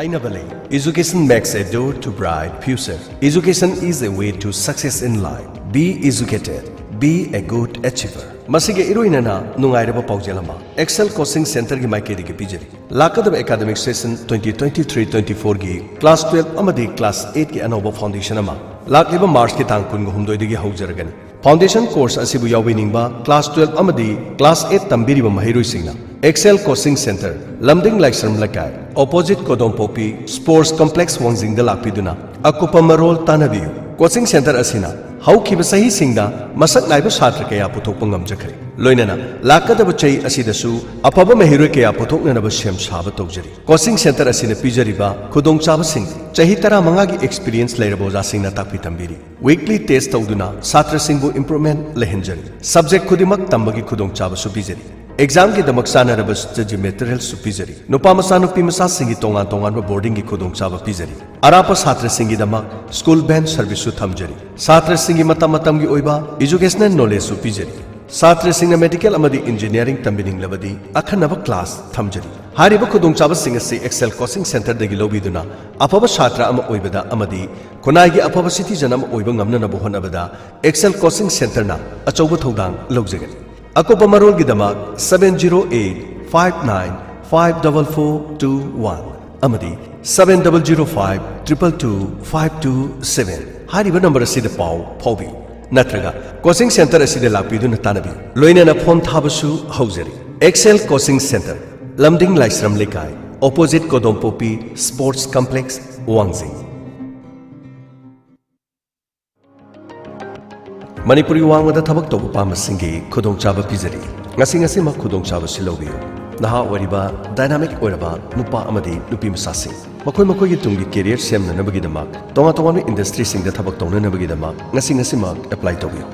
ꯍꯥꯏꯅꯕ ꯂꯩ, Education makes a door to bright future. Education is a way to success in life. Be educated. Be a good achiever. ꯃꯁꯤꯒ ꯏꯔꯣꯏꯅꯅ ꯅꯨꯡꯉꯥꯏꯔꯕ ꯄꯥꯎꯖꯦꯜ ꯑꯃ ꯑꯦꯛꯁꯦꯜ ꯀꯣꯆꯤꯡ ꯁꯦꯟꯇꯔꯒꯤ ꯃꯥꯏꯀꯩꯗꯒꯤ ꯄꯤꯖꯔꯤ꯫ ꯂꯥꯛꯀꯗꯕ ꯑꯦꯀꯥꯗꯃꯤꯛ ꯁꯦꯁꯟ twenty twenty-three twenty-fourꯒꯤ ꯀ꯭ꯂꯥꯁ twelve ꯑꯃꯗꯤ ꯀ꯭ꯂꯥꯁ eightꯀꯤ ꯑꯅꯧꯕ ꯐꯥꯎꯟꯗꯦꯁꯟ ꯑꯃ ꯂꯥꯛꯂꯤꯕ ꯃꯥꯔꯆꯀꯤ ꯇꯥꯡ ꯀꯨꯟꯒ ꯍꯨꯝꯗꯣꯏꯗꯒꯤ ꯍꯧꯖꯔꯒꯅꯤ꯫ ꯐꯥꯎꯟꯗꯦꯁꯟ ꯀꯣꯔꯁ ꯑꯁꯤꯕꯨ ꯌꯥꯎꯕꯤꯅꯤꯡꯕ ꯀ꯭ꯂꯥꯁ twelve ꯑꯃꯗꯤ ꯀ꯭ꯂꯥꯁ eight ꯇꯝꯕꯤꯔꯤꯕ ꯃꯍꯩꯔꯣꯏꯁꯤꯡꯅ ꯑꯦꯛꯁꯦꯜ ꯀꯣꯆꯤꯡ ꯁꯦꯟꯇꯔ, ꯂꯝꯗꯤꯡ ꯂꯥꯏꯁ꯭ꯔꯝ ꯂꯩꯀꯥꯏ, ꯑꯣꯄꯣꯖꯤꯠ ꯀꯣꯗꯣꯝꯄꯣꯛꯄꯤ ꯁ꯭ꯄꯣꯔꯠꯁ ꯀꯝꯄ꯭ꯂꯦꯛꯁ ꯋꯥꯡꯖꯤꯡꯗ ꯂꯥꯛꯄꯤꯗꯨꯅ ꯑꯀꯨꯞꯄ ꯃꯔꯣꯜ ꯇꯥꯟꯅꯕꯤꯌꯨ꯫ ꯀꯣꯆꯤꯡ ꯁꯦꯟꯇꯔ ꯑꯁꯤꯅ ꯍꯧꯈꯤꯕ ꯆꯍꯤꯁꯤꯡꯗ ꯃꯁꯛ ꯅꯥꯏꯕ ꯁꯥꯇ꯭ꯔ ꯀꯌꯥ ꯄꯨꯊꯣꯛꯄ ꯉꯝꯖꯈ꯭ꯔꯦ꯫ ꯂꯣꯏꯅꯅ ꯂꯥꯛꯀꯗꯕ ꯆꯍꯤ ꯑꯁꯤꯗꯁꯨ ꯑꯐꯕ ꯃꯍꯩꯔꯣꯏ ꯀꯌꯥ ꯄꯨꯊꯣꯛꯅꯅꯕ ꯁꯦꯝ ꯁꯥꯕ ꯇꯧꯖꯔꯤ꯫ ꯀꯣꯆꯤꯡ ꯁꯦꯟꯇꯔ ꯑꯁꯤꯅ ꯄꯤꯖꯔꯤꯕ ꯈꯨꯗꯣꯡꯆꯥꯕꯁꯤꯡ: ꯆꯍꯤ ꯇꯔꯥꯃꯉꯥꯒꯤ ꯑꯦꯛꯁꯄꯤꯔꯤꯌꯦꯟꯁ ꯂꯩꯔꯕ ꯑꯣꯖꯥꯁꯤꯡꯅ ꯇꯥꯛꯄꯤ ꯇꯝꯕꯤꯔꯤ꯫ ꯋꯤꯛꯂꯤ ꯇꯦꯁ ꯇꯧꯗꯨꯅ ꯁꯥꯇ꯭ꯔꯁꯤꯡꯕꯨ ꯏꯝꯄ꯭ꯔꯨꯚꯃꯦꯟꯠ ꯂꯩꯍꯟꯖꯔꯤ꯫ ꯁꯕꯖꯦꯛ ꯈꯨꯗꯤꯡꯃꯛ ꯇꯝꯕꯒꯤ ꯈꯨꯗꯣꯡꯆꯥꯕꯁꯨ ꯄꯤꯖꯔꯤ꯫ ꯑꯦꯛꯖꯥꯝꯒꯤꯗꯃꯛ ꯆꯥꯅꯔꯕ ꯁ꯭ꯇꯗꯤ ꯃꯦꯇꯔꯤꯌꯦꯜꯁꯨ ꯄꯤꯖꯔꯤ꯫ ꯅꯨꯄꯥ ꯃꯆꯥ, ꯅꯨꯄꯤ ꯃꯆꯥꯁꯤꯡꯒꯤ ꯇꯣꯉꯥꯟ ꯇꯣꯉꯥꯟꯕ ꯕꯣꯔꯗꯤꯡꯒꯤ ꯈꯨꯗꯣꯡꯆꯥꯕ ꯄꯤꯖꯔꯤ꯫ ꯑꯔꯥꯞꯄ ꯁꯥꯇ꯭ꯔꯁꯤꯡꯒꯤꯗꯃꯛ ꯁ꯭ꯀꯨꯜ ꯚꯦꯟ ꯁꯔꯚꯤꯁꯁꯨ ꯊꯝꯖꯔꯤ꯫ ꯁꯥꯇ꯭ꯔꯁꯤꯡꯒꯤ ꯃꯇꯝ ꯃꯇꯝꯒꯤ ꯑꯣꯏꯕ ꯏꯖꯨꯀꯦꯁꯅꯦꯜ ꯅꯣꯂꯦꯖꯁꯨ ꯄꯤꯖꯔꯤ꯫ ꯁꯥꯇ꯭ꯔꯁꯤꯡꯅ ꯃꯦꯗꯤꯀꯦꯜ ꯑꯃꯗꯤ ꯏꯟꯖꯤꯅꯤꯌꯥꯔꯤꯡ ꯇꯝꯕꯤꯅꯤꯡꯂꯕꯗꯤ ꯑꯈꯟꯅꯕ ꯀ꯭ꯂꯥꯁ ꯊꯝꯖꯔꯤ꯫ ꯍꯥꯏꯔꯤꯕ ꯈꯨꯗꯣꯡꯆꯥꯕꯁꯤꯡ ꯑꯁꯤ ꯑꯦꯛꯁꯦꯜ ꯀꯣꯆꯤꯡ ꯁꯦꯟꯇꯔꯗꯒꯤ ꯂꯧꯕꯤꯗꯨꯅ ꯑꯐꯕ ꯁꯥꯇ꯭ꯔ ꯑꯃ ꯑꯣꯏꯕꯗ ꯑꯃꯗꯤ ꯈꯨꯟꯅꯥꯏꯒꯤ ꯑꯐꯕ ꯁꯤꯇꯤꯖꯟ ꯑꯃ ꯑꯣꯏꯕ ꯉꯝꯅꯅꯕ ꯍꯣꯠꯅꯕꯗ ꯑꯦꯛꯁꯦꯜ ꯀꯣꯆꯤꯡ ꯁꯦꯟꯇꯔꯅ ꯑꯆꯧꯕ ꯊꯧꯗꯥꯡ ꯂꯧꯖꯒꯅꯤ꯫ ꯑꯀꯨꯞꯄ ꯃꯔꯣꯜꯒꯤꯗꯃꯛ seven zero eight five nine five double four two one ꯑꯃꯗꯤ seven double zero five triple two five two seven ꯍꯥꯏꯔꯤꯕ ꯅꯝꯕꯔ ꯑꯁꯤꯗ ꯄꯥꯎ ꯐꯥꯎꯕꯤꯌꯨ꯫ ꯅꯠꯇ꯭ꯔꯒ coaching centre ꯑꯁꯤꯗ ꯂꯥꯛꯄꯤꯗꯨꯅ ꯇꯥꯟꯅꯕꯤꯌꯨ꯫ ꯂꯣꯏꯅꯅ form ꯊꯥꯕꯁꯨ ꯍꯧꯖꯔꯤ꯫ Excel Coaching Centre, ꯂꯝꯗꯤꯡ ꯂꯥꯏꯁ꯭ꯔꯝ ꯂꯩꯀꯥꯏ, opposite ꯀꯣꯗꯣꯝꯄꯣꯛꯄꯤ Sports Complex, ꯋꯥꯡꯖꯤꯡ꯫ ꯃꯅꯤꯄꯨꯔꯒꯤ ꯋꯥꯡꯃꯗ ꯊꯕꯛ ꯇꯧꯕ ꯄꯥꯝꯕꯁꯤꯡꯒꯤ ꯈꯨꯗꯣꯡꯆꯥꯕ ꯄꯤꯖꯔꯤ꯫ ꯉꯁꯤ ꯉꯁꯤꯃꯛ ꯈꯨꯗꯣꯡꯆꯥꯕꯁꯤ ꯂꯧꯕꯤꯌꯨ꯫ ꯅꯍꯥ ꯑꯣꯏꯔꯤꯕ, dynamic ꯑꯣꯏꯔꯕ ꯅꯨꯄꯥ ꯑꯃꯗꯤ ꯅꯨꯄꯤ ꯃꯆꯥꯁꯤꯡ, ꯃꯈꯣꯏ ꯃꯈꯣꯏꯒꯤ ꯇꯨꯡꯒꯤ career ꯁꯦꯝꯅꯅꯕꯒꯤꯗꯃꯛ, ꯇꯣꯉꯥꯟ ꯇꯣꯉꯥꯟꯕ industryꯁꯤꯡꯗ ꯊꯕꯛ ꯇꯧꯅꯅꯕꯒꯤꯗꯃꯛ ꯉꯁꯤ ꯉꯁꯤꯃꯛ apply ꯇꯧꯕꯤꯌꯨ꯫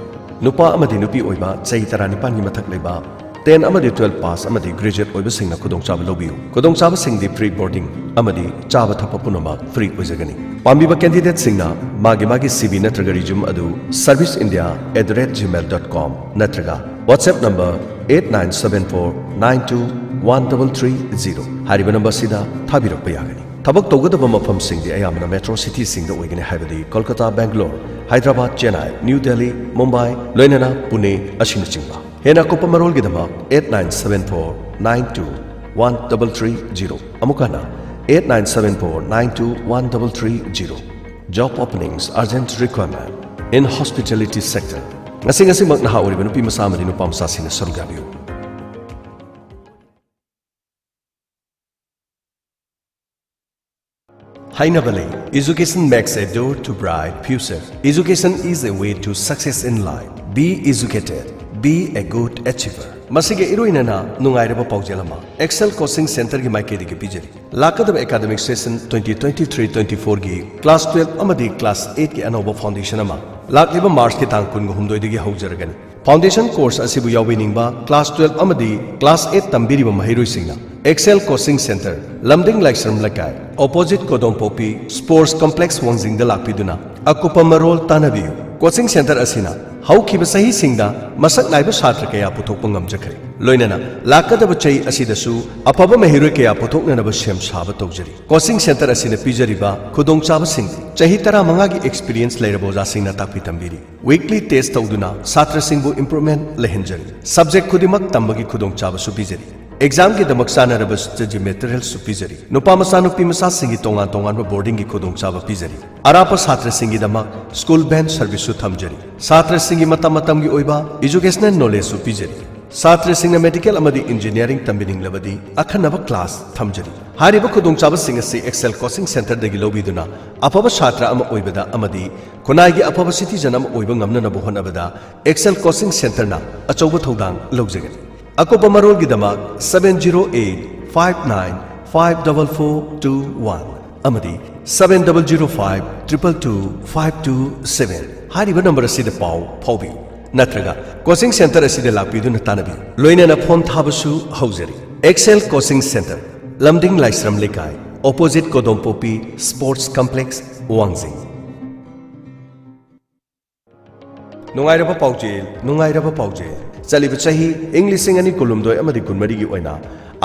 ꯅꯨꯄꯥ ꯑꯃꯗꯤ ꯅꯨꯄꯤ ꯑꯣꯏꯕ, ꯆꯍꯤ ꯇꯔꯥꯅꯤꯄꯥꯟꯒꯤ ꯃꯊꯛ ꯂꯩꯕ, ten ꯑꯃꯗꯤ twelve pass ꯑꯃꯗꯤ graduate ꯑꯣꯏꯕꯁꯤꯡꯅ ꯈꯨꯗꯣꯡꯆꯥꯕ ꯂꯧꯕꯤꯌꯨ꯫ ꯈꯨꯗꯣꯡꯆꯥꯕꯁꯤꯡꯗꯤ free boarding ꯑꯃꯗꯤ ꯆꯥꯕ ꯊꯛꯄ ꯄꯨꯝꯅꯃꯛ free ꯑꯣꯏꯖꯒꯅꯤ꯫ ꯄꯥꯝꯕꯤꯕ candidateꯁꯤꯡꯅ ꯃꯥꯒꯤ ꯃꯥꯒꯤ C V ꯅꯠꯇ꯭ꯔꯒ resume ꯑꯗꯨ service india at the rate gmail dot com ꯅꯠꯇ꯭ꯔꯒ WhatsApp number eight nine seven four nine two one double three zero ꯍꯥꯏꯔꯤꯕ numberꯁꯤꯗ ꯊꯥꯕꯤꯔꯛꯄ ꯌꯥꯒꯅꯤ꯫ ꯊꯕꯛ ꯇꯧꯒꯗꯕ ꯃꯐꯝꯁꯤꯡꯗꯤ ꯑꯌꯥꯝꯕꯅ metro cityꯁꯤꯡꯗ ꯑꯣꯏꯒꯅꯤ, ꯍꯥꯏꯕꯗꯤ ꯀꯣꯜꯀꯇꯥ, ꯕꯦꯡꯒꯂꯣꯔ, ꯍꯥꯏꯗ꯭ꯔꯕꯥꯗ, ꯆꯦꯟꯅꯥꯏ, ꯅ꯭ꯌꯨ ꯗꯦꯜꯂꯤ, ꯃꯨꯝꯕꯥꯏ, ꯂꯣꯏꯅꯅ ꯄꯨꯅꯦ ꯑꯁꯤꯅꯆꯤꯡꯕ꯫ ꯍꯦꯟꯅ ꯑꯀꯨꯞꯄ ꯃꯔꯣꯜꯒꯤꯗꯃꯛ eight nine seven four nine two one double three zero, ꯑꯃꯨꯛ ꯍꯟꯅ eight nine seven four nine two one double three zero. Job openings, urgent requirement in hospitality sector. ꯉꯁꯤ ꯉꯁꯤꯃꯛ ꯅꯍꯥ ꯑꯣꯏꯔꯤꯕ ꯅꯨꯄꯤ ꯃꯆꯥ ꯑꯃꯗꯤ ꯅꯨꯄꯥ ꯃꯆꯥꯁꯤꯡꯅ ꯁꯔꯨꯛ ꯌꯥꯕꯤꯌꯨ꯫ ꯍꯥꯏꯅꯕ ꯂꯩ, education makes a door to bright future. Education is a way to success in life. Be educated, be a good achiever. ꯃꯁꯤꯒ ꯏꯔꯣꯏꯅꯅ ꯅꯨꯡꯉꯥꯏꯔꯕ ꯄꯥꯎꯖꯦꯜ ꯑꯃ Excel Coaching Centreꯒꯤ ꯃꯥꯏꯀꯩꯗꯒꯤ ꯄꯤꯖꯔꯤ꯫ ꯂꯥꯛꯀꯗꯕ academic session twenty twenty-three twenty-fourꯒꯤ class twelve ꯑꯃꯗꯤ class eightꯀꯤ ꯑꯅꯧꯕ foundation ꯑꯃ ꯂꯥꯛꯂꯤꯕ Marchꯀꯤ ꯇꯥꯡ ꯀꯨꯟꯒ ꯍꯨꯝꯗꯣꯏꯗꯒꯤ ꯍꯧꯖꯔꯒꯅꯤ꯫ Foundation course ꯑꯁꯤꯕꯨ ꯌꯥꯎꯕꯤꯅꯤꯡꯕ class twelve ꯑꯃꯗꯤ class eight ꯇꯝꯕꯤꯔꯤꯕ ꯃꯍꯩꯔꯣꯏꯁꯤꯡꯅ Excel Coaching Centre, ꯂꯝꯗꯤꯡ ꯂꯥꯏꯁ꯭ꯔꯝ ꯂꯩꯀꯥꯏ, opposite ꯀꯣꯗꯣꯝꯄꯣꯛꯄꯤ Sports Complex ꯋꯥꯡꯖꯤꯡꯗ ꯂꯥꯛꯄꯤꯗꯨꯅ ꯑꯀꯨꯞꯄ ꯃꯔꯣꯜ ꯇꯥꯟꯅꯕꯤꯌꯨ꯫ Coaching centre ꯑꯁꯤꯅ ꯍꯧꯈꯤꯕ ꯆꯍꯤꯁꯤꯡꯗ ꯃꯁꯛ ꯅꯥꯏꯕ ꯁꯥꯇ꯭ꯔ ꯀꯌꯥ ꯄꯨꯊꯣꯛꯄ ꯉꯝꯖꯈ꯭ꯔꯦ꯫ ꯂꯣꯏꯅꯅ ꯂꯥꯛꯀꯗꯕ ꯆꯍꯤ ꯑꯁꯤꯗꯁꯨ ꯑꯐꯕ ꯃꯍꯩꯔꯣꯏ ꯀꯌꯥ ꯄꯨꯊꯣꯛꯅꯅꯕ ꯁꯦꯝ ꯁꯥꯕ ꯇꯧꯖꯔꯤ꯫ Coaching centre ꯑꯁꯤꯅ ꯄꯤꯖꯔꯤꯕ ꯈꯨꯗꯣꯡꯆꯥꯕꯁꯤꯡꯗꯤ ꯆꯍꯤ ꯇꯔꯥꯃꯉꯥꯒꯤ experience ꯂꯩꯔꯕ ꯑꯣꯖꯥꯁꯤꯡꯅ ꯇꯥꯛꯄꯤ ꯇꯝꯕꯤꯔꯤ꯫ Weekly test ꯇꯧꯗꯨꯅ ꯁꯥꯇ꯭ꯔꯁꯤꯡꯕꯨ improvement ꯂꯩꯍꯟꯖꯔꯤ꯫ Subject ꯈꯨꯗꯤꯡꯃꯛ ꯇꯝꯕꯒꯤ ꯈꯨꯗꯣꯡꯆꯥꯕꯁꯨ ꯄꯤꯖꯔꯤ꯫ ꯑꯦꯛꯖꯥꯝꯒꯤꯗꯃꯛ ꯆꯥꯅꯔꯕ ꯁ꯭ꯇꯗꯤ ꯃꯦꯇꯔꯤꯌꯦꯜꯁꯨ ꯄꯤꯖꯔꯤ꯫ ꯅꯨꯄꯥ ꯃꯆꯥ ꯅꯨꯄꯤ ꯃꯆꯥꯁꯤꯡꯒꯤ ꯇꯣꯉꯥꯟ ꯇꯣꯉꯥꯟꯕ ꯕꯣꯔꯗꯤꯡꯒꯤ ꯈꯨꯗꯣꯡꯆꯥꯕ ꯄꯤꯖꯔꯤ꯫ ꯑꯔꯥꯞꯄ ꯁꯥꯇ꯭ꯔꯁꯤꯡꯒꯤꯗꯃꯛ ꯁ꯭ꯀꯨꯜ ꯚꯦꯟ ꯁꯔꯚꯤꯁꯁꯨ ꯊꯝꯖꯔꯤ꯫ ꯁꯥꯇ꯭ꯔꯁꯤꯡꯒꯤ ꯃꯇꯝ ꯃꯇꯝꯒꯤ ꯑꯣꯏꯕ ꯏꯖꯨꯀꯦꯁꯅꯦꯜ ꯅꯣꯂꯦꯖꯁꯨ ꯄꯤꯖꯔꯤ꯫ ꯁꯥꯇ꯭ꯔꯁꯤꯡꯅ ꯃꯦꯗꯤꯀꯦꯜ ꯑꯃꯗꯤ ꯏꯟꯖꯤꯅꯤꯌꯥꯔꯤꯡ ꯇꯝꯕꯤꯅꯤꯡꯂꯕꯗꯤ ꯑꯈꯟꯅꯕ ꯀ꯭ꯂꯥꯁ ꯊꯝꯖꯔꯤ꯫ ꯍꯥꯏꯔꯤꯕ ꯈꯨꯗꯣꯡꯆꯥꯕꯁꯤꯡ ꯑꯁꯤ ꯑꯦꯛꯁꯦꯜ ꯀꯣꯆꯤꯡ ꯁꯦꯟꯇꯔꯗꯒꯤ ꯂꯧꯕꯤꯗꯨꯅ ꯑꯐꯕ ꯁꯥꯇ꯭ꯔ ꯑꯃ ꯑꯣꯏꯕꯗ ꯑꯃꯗꯤ ꯈꯨꯟꯅꯥꯏꯒꯤ ꯑꯐꯕ ꯁꯤꯇꯤꯖꯟ ꯑꯃ ꯑꯣꯏꯕ ꯉꯝꯅꯅꯕ ꯍꯣꯠꯅꯕꯗ ꯑꯦꯛꯁꯦꯜ ꯀꯣꯆꯤꯡ ꯁꯦꯟꯇꯔꯅ ꯑꯆꯧꯕ ꯊꯧꯗꯥꯡ ꯂꯧꯖꯒꯅꯤ꯫ ꯑꯀꯨꯞꯄ ꯃꯔꯣꯜꯒꯤꯗꯃꯛ seven zero eight five nine five double four two one ꯑꯃꯗꯤ seven double zero five triple two five two seven ꯍꯥꯏꯔꯤꯕ ꯅꯝꯕꯔ ꯑꯁꯤꯗ ꯄꯥꯎ ꯐꯥꯎꯕꯤꯌꯨ ꯅꯠꯇ꯭ꯔꯒ ꯀꯣꯆꯤꯡ ꯁꯦꯟꯇꯔ ꯑꯁꯤꯗ ꯂꯥꯛꯄꯤꯗꯨꯅ ꯇꯥꯟꯅꯕꯤꯌꯨ꯫ ꯂꯣꯏꯅꯅ ꯐꯣꯝ ꯊꯥꯕꯁꯨ ꯍꯧꯖꯔꯤ꯫ ꯑꯦꯛꯁꯦꯜ ꯀꯣꯆꯤꯡ ꯁꯦꯟꯇꯔ, ꯂꯝꯗꯤꯡ ꯂꯥꯏꯁ꯭ꯔꯝ ꯂꯩꯀꯥꯏ, ꯑꯣꯄꯣꯖꯤꯠ ꯀꯣꯗꯣꯝꯄꯣꯛꯄꯤ ꯁ꯭ꯄꯣꯔꯠꯁ ꯀꯝꯄ꯭ꯂꯦꯛꯁ, ꯋꯥꯡꯖꯤꯡ꯫ ꯅꯨꯡꯉꯥꯏꯔꯕ ꯄꯥꯎꯖꯦꯜ, ꯅꯨꯡꯉꯥꯏꯔꯕ ꯄꯥꯎꯖꯦꯜ꯫ ꯆꯠꯂꯤꯕ ꯆꯍꯤ ꯏꯪ ꯂꯤꯁꯤꯡ ꯑꯅꯤ ꯀꯨꯟꯍꯨꯝꯗꯣꯏ ꯑꯃꯗꯤ ꯀꯨꯟꯃꯔꯤꯒꯤ ꯑꯣꯏꯅ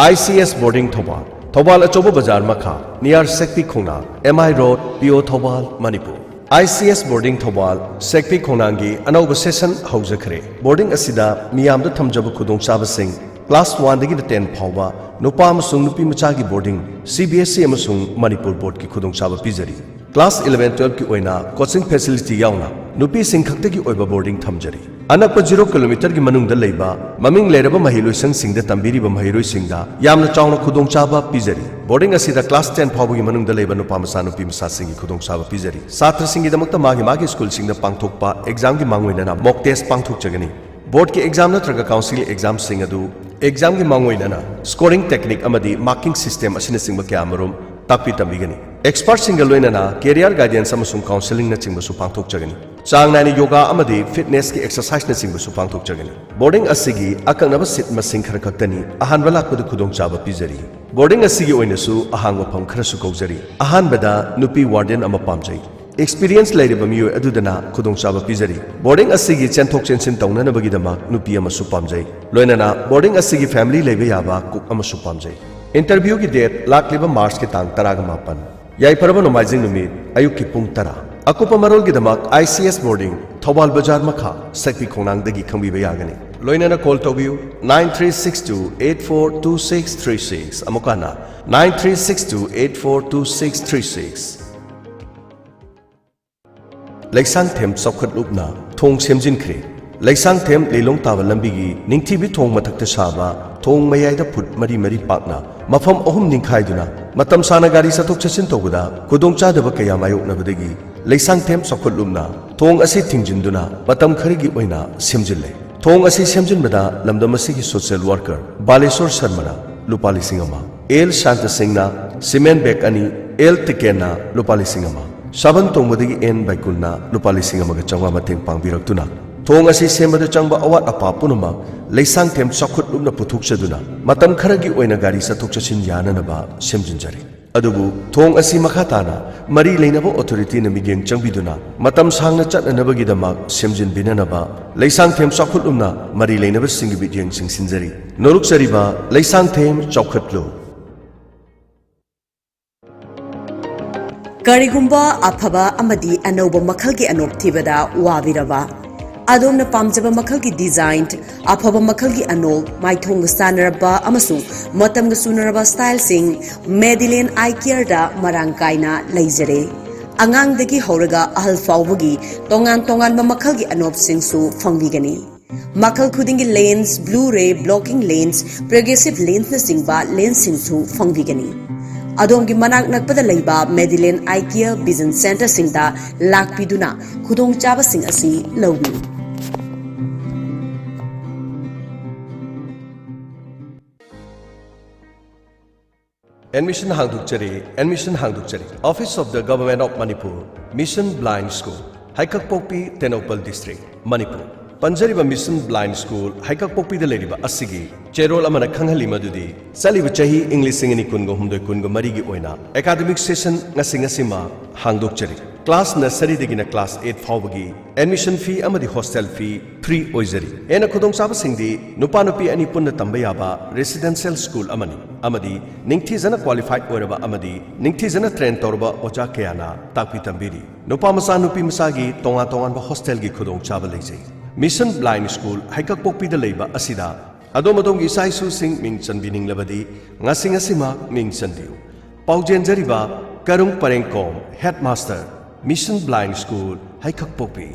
ICS boarding ꯊꯧꯕꯥꯜ, ꯊꯧꯕꯥꯜ ꯑꯆꯧꯕ ꯕꯖꯥꯔ ꯃꯈꯥ, near ꯁꯦꯛꯄꯤ ꯈꯣꯡꯅꯥꯡ, MI road, PO Thoubal, Manipur. ICS boarding Thoubal, ꯁꯦꯛꯄꯤ ꯈꯣꯡꯅꯥꯡꯒꯤ ꯑꯅꯧꯕ session ꯍꯧꯖꯈ꯭ꯔꯦ꯫ Boarding ꯑꯁꯤꯗ ꯃꯤꯌꯥꯝꯗ ꯊꯝꯖꯕ ꯈꯨꯗꯣꯡꯆꯥꯕꯁꯤꯡ, class one ꯗꯒꯤꯅ ten ꯐꯥꯎꯕ ꯅꯨꯄꯥ ꯑꯃꯁꯨꯡ ꯅꯨꯄꯤ ꯃꯆꯥꯒꯤ boarding, CBSE ꯑꯃꯁꯨꯡ ꯃꯅꯤꯄꯨꯔ board ꯀꯤ ꯈꯨꯗꯣꯡꯆꯥꯕ ꯄꯤꯖꯔꯤ꯫ Class eleven twelve ꯀꯤ ꯑꯣꯏꯅ coaching facility ꯌꯥꯎꯅ ꯅꯨꯄꯤꯁꯤꯡ ꯈꯛꯇꯒꯤ ꯑꯣꯏꯕ boarding ꯊꯝꯖꯔꯤ꯫ ꯑꯅꯛꯄ zero kilometer ꯒꯤ ꯃꯅꯨꯡꯗ ꯂꯩꯕ ꯃꯃꯤꯡ ꯂꯩꯔꯕ ꯃꯍꯩꯂꯣꯏꯁꯪꯁꯤꯡꯗ ꯇꯝꯕꯤꯔꯤꯕ ꯃꯍꯩꯔꯣꯏꯁꯤꯡꯗ ꯌꯥꯝꯅ ꯆꯥꯎꯅ ꯈꯨꯗꯣꯡꯆꯥꯕ ꯄꯤꯖꯔꯤ꯫ Boarding ꯑꯁꯤꯗ class ten ꯐꯥꯎꯕꯒꯤ ꯃꯅꯨꯡꯗ ꯂꯩꯕ ꯅꯨꯄꯥ ꯃꯆꯥ ꯅꯨꯄꯤ ꯃꯆꯥꯁꯤꯡꯒꯤ ꯈꯨꯗꯣꯡꯆꯥꯕ ꯄꯤꯖꯔꯤ꯫ ꯁꯥꯇ꯭ꯔꯁꯤꯡꯒꯤꯗꯃꯛꯇ ꯃꯥꯒꯤ ꯃꯥꯒꯤ school ꯁꯤꯡꯗ ꯄꯥꯡꯊꯣꯛꯄ exam ꯒꯤ ꯃꯥꯡꯑꯣꯏꯅꯅ mock test ꯄꯥꯡꯊꯣꯛꯆꯒꯅꯤ꯫ Board ꯀꯤ exam ꯅꯠꯇ꯭ꯔꯒ council exam ꯁꯤꯡ ꯑꯗꯨ exam ꯒꯤ ꯃꯥꯡꯑꯣꯏꯅꯅ scoring technique ꯑꯃꯗꯤ marking system ꯑꯁꯤꯅꯆꯤꯡꯕ ꯀꯌꯥ ꯑꯃꯔꯣꯝ ꯇꯥꯛꯄꯤ ꯇꯝꯕꯤꯒꯅꯤ꯫ Expert ꯁꯤꯡꯒ ꯂꯣꯏꯅꯅ career guidance ꯑꯃꯁꯨꯡ counselling ꯅꯆꯤꯡꯕꯁꯨ ꯄꯥꯡꯊꯣꯛꯆꯒꯅꯤ꯫ ꯆꯥꯡ ꯅꯥꯏꯅ yoga ꯑꯃꯗꯤ fitness ꯀꯤ exercise ꯅꯆꯤꯡꯕꯁꯨ ꯄꯥꯡꯊꯣꯛꯆꯒꯅꯤ꯫ Boarding ꯑꯁꯤꯒꯤ ꯑꯀꯛꯅꯕ seat ꯃꯁꯤꯡ ꯈꯔ ꯈꯛꯇꯅꯤ꯫ ꯑꯍꯥꯟꯕ ꯂꯥꯛꯄꯗ ꯈꯨꯗꯣꯡꯆꯥꯕ ꯄꯤꯖꯔꯤ꯫ Boarding ꯑꯁꯤꯒꯤ ꯑꯣꯏꯅꯁꯨ ꯑꯍꯥꯡꯕ ꯐꯝ ꯈꯔꯁꯨ ꯀꯧꯖꯔꯤ꯫ ꯑꯍꯥꯟꯕꯗ ꯅꯨꯄꯤ warden ꯑꯃ ꯄꯥꯝꯖꯩ꯫ Experience ꯂꯩꯔꯕ ꯃꯤꯑꯣꯏ ꯑꯗꯨꯗꯅ ꯈꯨꯗꯣꯡꯆꯥꯕ ꯄꯤꯖꯔꯤ꯫ Boarding ꯑꯁꯤꯒꯤ ꯆꯦꯟꯊꯣꯛ ꯆꯦꯟꯁꯤꯟ ꯇꯧꯅꯅꯕꯒꯤꯗꯃꯛ ꯅꯨꯄꯤ ꯑꯃꯁꯨ ꯄꯥꯝꯖꯩ꯫ ꯂꯣꯏꯅꯅ boarding ꯑꯁꯤꯒꯤ family ꯂꯩꯕ ꯌꯥꯕ cook ꯑꯃꯁꯨ ꯄꯥꯝꯖꯩ꯫ Interview ꯒꯤ date ꯂꯥꯛꯂꯤꯕ March ꯀꯤ ꯇꯥꯡ ꯇꯔꯥꯒ ꯃꯥꯄꯟ, ꯌꯥꯏꯐꯔꯕ ꯅꯣꯡꯃꯥꯏꯖꯤꯡ ꯅꯨꯃꯤꯠ, ꯑꯌꯨꯛꯀꯤ ꯄꯨꯡ ꯇꯔꯥ꯫ ꯑꯀꯨꯞꯄ ꯃꯔꯣꯜꯒꯤꯗꯃꯛ ICS boarding, ꯊꯧꯕꯥꯜ ꯕꯖꯥꯔ ꯃꯈꯥ, ꯁꯛꯄꯤ ꯈꯣꯡꯅꯥꯡꯗꯒꯤ ꯈꯪꯕꯤꯕ ꯌꯥꯒꯅꯤ꯫ ꯂꯣꯏꯅꯅ call ꯇꯧꯕꯤꯌꯨ, nine three six two eight four two six three six, ꯑꯃꯨꯛ ꯍꯟꯅ, nine three six two eight four two six three six꯫ Leishangthem ꯆꯥꯎꯈꯠꯂꯨꯞꯅ ꯊꯣꯡ ꯁꯦꯝꯖꯤꯟꯈ꯭ꯔꯦ꯫ ꯂꯩꯁꯥꯡꯊꯦꯝ ꯂꯤꯂꯣꯡ ꯇꯥꯕ ꯂꯝꯕꯤꯒꯤ ꯅꯤꯡꯊꯤꯕꯤ ꯊꯣꯡ ꯃꯊꯛꯇ ꯁꯥꯕ ꯊꯣꯡ ꯃꯌꯥꯏꯗ ꯐꯨꯠ ꯃꯔꯤ ꯃꯔꯤ ꯄꯥꯛꯅ, ꯃꯐꯝ ꯑꯍꯨꯝ ꯅꯤꯡꯈꯥꯏꯗꯨꯅ ꯃꯇꯝ ꯁꯥꯡꯅ ꯒꯥꯔꯤ ꯆꯠꯊꯣꯛ ꯆꯠꯁꯤꯟ ꯇꯧꯕꯗ ꯈꯨꯗꯣꯡꯆꯥꯗꯕ ꯀꯌꯥ ꯃꯥꯌꯣꯛꯅꯕꯗꯒꯤ ꯂꯩꯁꯥꯡꯊꯦꯝ ꯆꯥꯎꯈꯠꯂꯨꯞꯅ ꯊꯣꯡ ꯑꯁꯤ ꯊꯤꯡꯖꯤꯟꯗꯨꯅ ꯃꯇꯝ ꯈꯔꯒꯤ ꯑꯣꯏꯅ ꯁꯦꯝꯖꯤꯜꯂꯦ꯫ ꯊꯣꯡ ꯑꯁꯤ ꯁꯦꯝꯖꯤꯟꯕꯗ ꯂꯝꯗꯝ ꯑꯁꯤꯒꯤ social worker ꯕꯥꯂꯦꯁꯣꯔ ꯁꯔꯃꯅ ꯂꯨꯄꯥ ꯂꯤꯁꯤꯡ ꯑꯃ, ꯑꯦꯜ ꯁꯥꯟꯇ ꯁꯤꯡꯅ cement bag ꯑꯅꯤ, ꯑꯦꯜ ꯇꯤꯀꯦꯟꯅ ꯂꯨꯄꯥ ꯂꯤꯁꯤꯡ ꯑꯃ, ꯁꯥꯕꯟ ꯇꯣꯡꯕꯗꯒꯤ ꯑꯦꯟ ꯕꯩꯀꯨꯜꯅ ꯂꯨꯄꯥ ꯂꯤꯁꯤꯡ ꯑꯃꯒ ꯆꯥꯝꯃꯉꯥ ꯃꯇꯦꯡ ꯄꯥꯡꯕꯤꯔꯛꯇꯨꯅ ꯊꯣꯡ ꯑꯁꯤ ꯁꯦꯝꯕꯗ ꯆꯪꯕ ꯑꯋꯥꯠ ꯑꯄꯥ ꯄꯨꯝꯅꯃꯛ ꯂꯩꯁꯥꯡꯊꯦꯝ ꯆꯥꯎꯈꯠꯂꯨꯞꯅ ꯄꯨꯊꯣꯛꯆꯗꯨꯅ ꯃꯇꯝ ꯈꯔꯒꯤ ꯑꯣꯏꯅ ꯒꯥꯔꯤ ꯆꯠꯊꯣꯛ ꯆꯠꯁꯤꯟ ꯌꯥꯅꯅꯕ ꯁꯦꯝꯖꯤꯟꯖꯔꯤ꯫ ꯑꯗꯨꯕꯨ ꯊꯣꯡ ꯑꯁꯤ ꯃꯈꯥ ꯇꯥꯅ ꯃꯔꯤ ꯂꯩꯅꯕ authorityꯅ ꯃꯤꯠꯌꯦꯡ ꯆꯪꯕꯤꯗꯨꯅ ꯃꯇꯝ ꯁꯥꯡꯅ ꯆꯠꯅꯅꯕꯒꯤꯗꯃꯛ ꯁꯦꯝꯖꯤꯟꯕꯤꯅꯅꯕ ꯂꯩꯁꯥꯡꯊꯦꯝ ꯆꯥꯎꯈꯠꯂꯨꯞꯅ ꯃꯔꯤ ꯂꯩꯅꯕꯁꯤꯡꯒꯤ ꯃꯤꯠꯌꯦꯡ ꯆꯤꯡꯁꯤꯟꯖꯔꯤ꯫ ꯅꯣꯂꯨꯛꯆꯔꯤꯕ ꯂꯩꯁꯥꯡꯊꯦꯝ ꯆꯥꯎꯈꯠꯂꯨ꯫ ꯀꯔꯤꯒꯨꯝꯕ ꯑꯐꯕ ꯑꯃꯗꯤ ꯑꯅꯧꯕ ꯃꯈꯜꯒꯤ ꯑꯅꯣꯞ ꯊꯤꯕꯗ ꯋꯥꯕꯤꯔꯕ? ꯑꯗꯣꯝꯅ ꯄꯥꯝꯖꯕ ꯃꯈꯜꯒꯤ design, ꯑꯐꯕ ꯃꯈꯜꯒꯤ ꯑꯅꯣꯞ, ꯃꯥꯏꯊꯣꯡꯒ ꯆꯥꯟꯅꯔꯕ ꯑꯃꯁꯨꯡ ꯃꯇꯝꯒ ꯆꯨꯅꯔꯕ styleꯁꯤꯡ Madeline Eye Careꯗ ꯃꯔꯥꯡ ꯀꯥꯏꯅ ꯂꯩꯖꯔꯦ꯫ ꯑꯉꯥꯡꯗꯒꯤ ꯍꯧꯔꯒ ꯑꯍꯜ ꯐꯥꯎꯕꯒꯤ ꯇꯣꯉꯥꯟ ꯇꯣꯉꯥꯟꯕ ꯃꯈꯜꯒꯤ ꯑꯅꯣꯞꯁꯤꯡꯁꯨ ꯐꯪꯕꯤꯒꯅꯤ꯫ ꯃꯈꯜ ꯈꯨꯗꯤꯡꯒꯤ lens, blue ray blocking lens, progressive lensꯅꯆꯤꯡꯕ lensꯁꯤꯡꯁꯨ ꯐꯪꯕꯤꯒꯅꯤ꯫ ꯑꯗꯣꯝꯒꯤ ꯃꯅꯥꯛ ꯅꯛꯄꯗ ꯂꯩꯕ Madeline Eye Care Vision Centreꯁꯤꯡꯗ ꯂꯥꯛꯄꯤꯗꯨꯅ ꯈꯨꯗꯣꯡꯆꯥꯕꯁꯤꯡ ꯑꯁꯤ ꯂꯧꯕꯤꯌꯨ꯫ Admission ꯍꯥꯡꯗꯣꯛꯆꯔꯤ, admission ꯍꯥꯡꯗꯣꯛꯆꯔꯤ꯫ Office of the Government of Manipur, Mission Blind School, ꯍꯩꯀꯛꯄꯣꯛꯄꯤ, Tengnoupal District, Manipur. ꯄꯟꯖꯔꯤꯕ Mission Blind School, ꯍꯩꯀꯛꯄꯣꯛꯄꯤꯗ ꯂꯩꯔꯤꯕ ꯑꯁꯤꯒꯤ ꯆꯦꯔꯣꯜ ꯑꯃꯅ ꯈꯪꯍꯜꯂꯤ ꯃꯗꯨꯗꯤ ꯆꯠꯂꯤꯕ ꯆꯍꯤ ꯏꯪ ꯂꯤꯁꯤꯡ ꯑꯅꯤ ꯀꯨꯟꯒ ꯍꯨꯝꯗꯣꯏ ꯀꯨꯟꯒ ꯃꯔꯤꯒꯤ ꯑꯣꯏꯅ academic session ꯉꯁꯤ ꯉꯁꯤꯃ ꯍꯥꯡꯗꯣꯛꯆꯔꯤ꯫ Class nurseryꯗꯒꯤꯅ class eight ꯐꯥꯎꯕꯒꯤ admission fee ꯑꯃꯗꯤ hostel fee free ꯑꯣꯏꯖꯔꯤ꯫ ꯍꯦꯟꯅ ꯈꯨꯗꯣꯡꯆꯥꯕꯁꯤꯡꯗꯤ ꯅꯨꯄꯥ ꯅꯨꯄꯤ ꯑꯅꯤ ꯄꯨꯟꯅ ꯇꯝꯕ ꯌꯥꯕ residential school ꯑꯃꯅꯤ ꯑꯃꯗꯤ ꯅꯤꯡꯊꯤꯖꯅ qualified ꯑꯣꯏꯔꯕ ꯑꯃꯗꯤ ꯅꯤꯡꯊꯤꯖꯅ train ꯇꯧꯔꯕ ꯑꯣꯖꯥ ꯀꯌꯥꯅ ꯇꯥꯛꯄꯤ ꯇꯝꯕꯤꯔꯤ꯫ ꯅꯨꯄꯥ ꯃꯆꯥ ꯅꯨꯄꯤ ꯃꯆꯥꯒꯤ ꯇꯣꯉꯥꯟ ꯇꯣꯉꯥꯟꯕ hostelꯒꯤ ꯈꯨꯗꯣꯡꯆꯥꯕ ꯂꯩꯖꯩ꯫ Mission Blind School ꯍꯩꯀꯛꯄꯣꯛꯄꯤꯗ ꯂꯩꯕ ꯑꯁꯤꯗ ꯑꯗꯣꯝ ꯑꯗꯣꯝꯒꯤ ꯏꯆꯥ ꯏꯁꯨꯁꯤꯡ ꯃꯤꯡ ꯆꯟꯕꯤꯅꯤꯡꯂꯕꯗꯤ ꯉꯁꯤ ꯉꯁꯤꯃꯛ ꯃꯤꯡ ꯆꯟꯕꯤꯌꯨ꯫ ꯄꯥꯎꯖꯦꯟꯖꯔꯤꯕ ꯀꯔꯨꯡ ꯄꯔꯦꯡꯈꯣꯝ, Headmaster, Mission Blind School, ꯍꯩꯀꯛꯄꯣꯛꯄꯤ꯫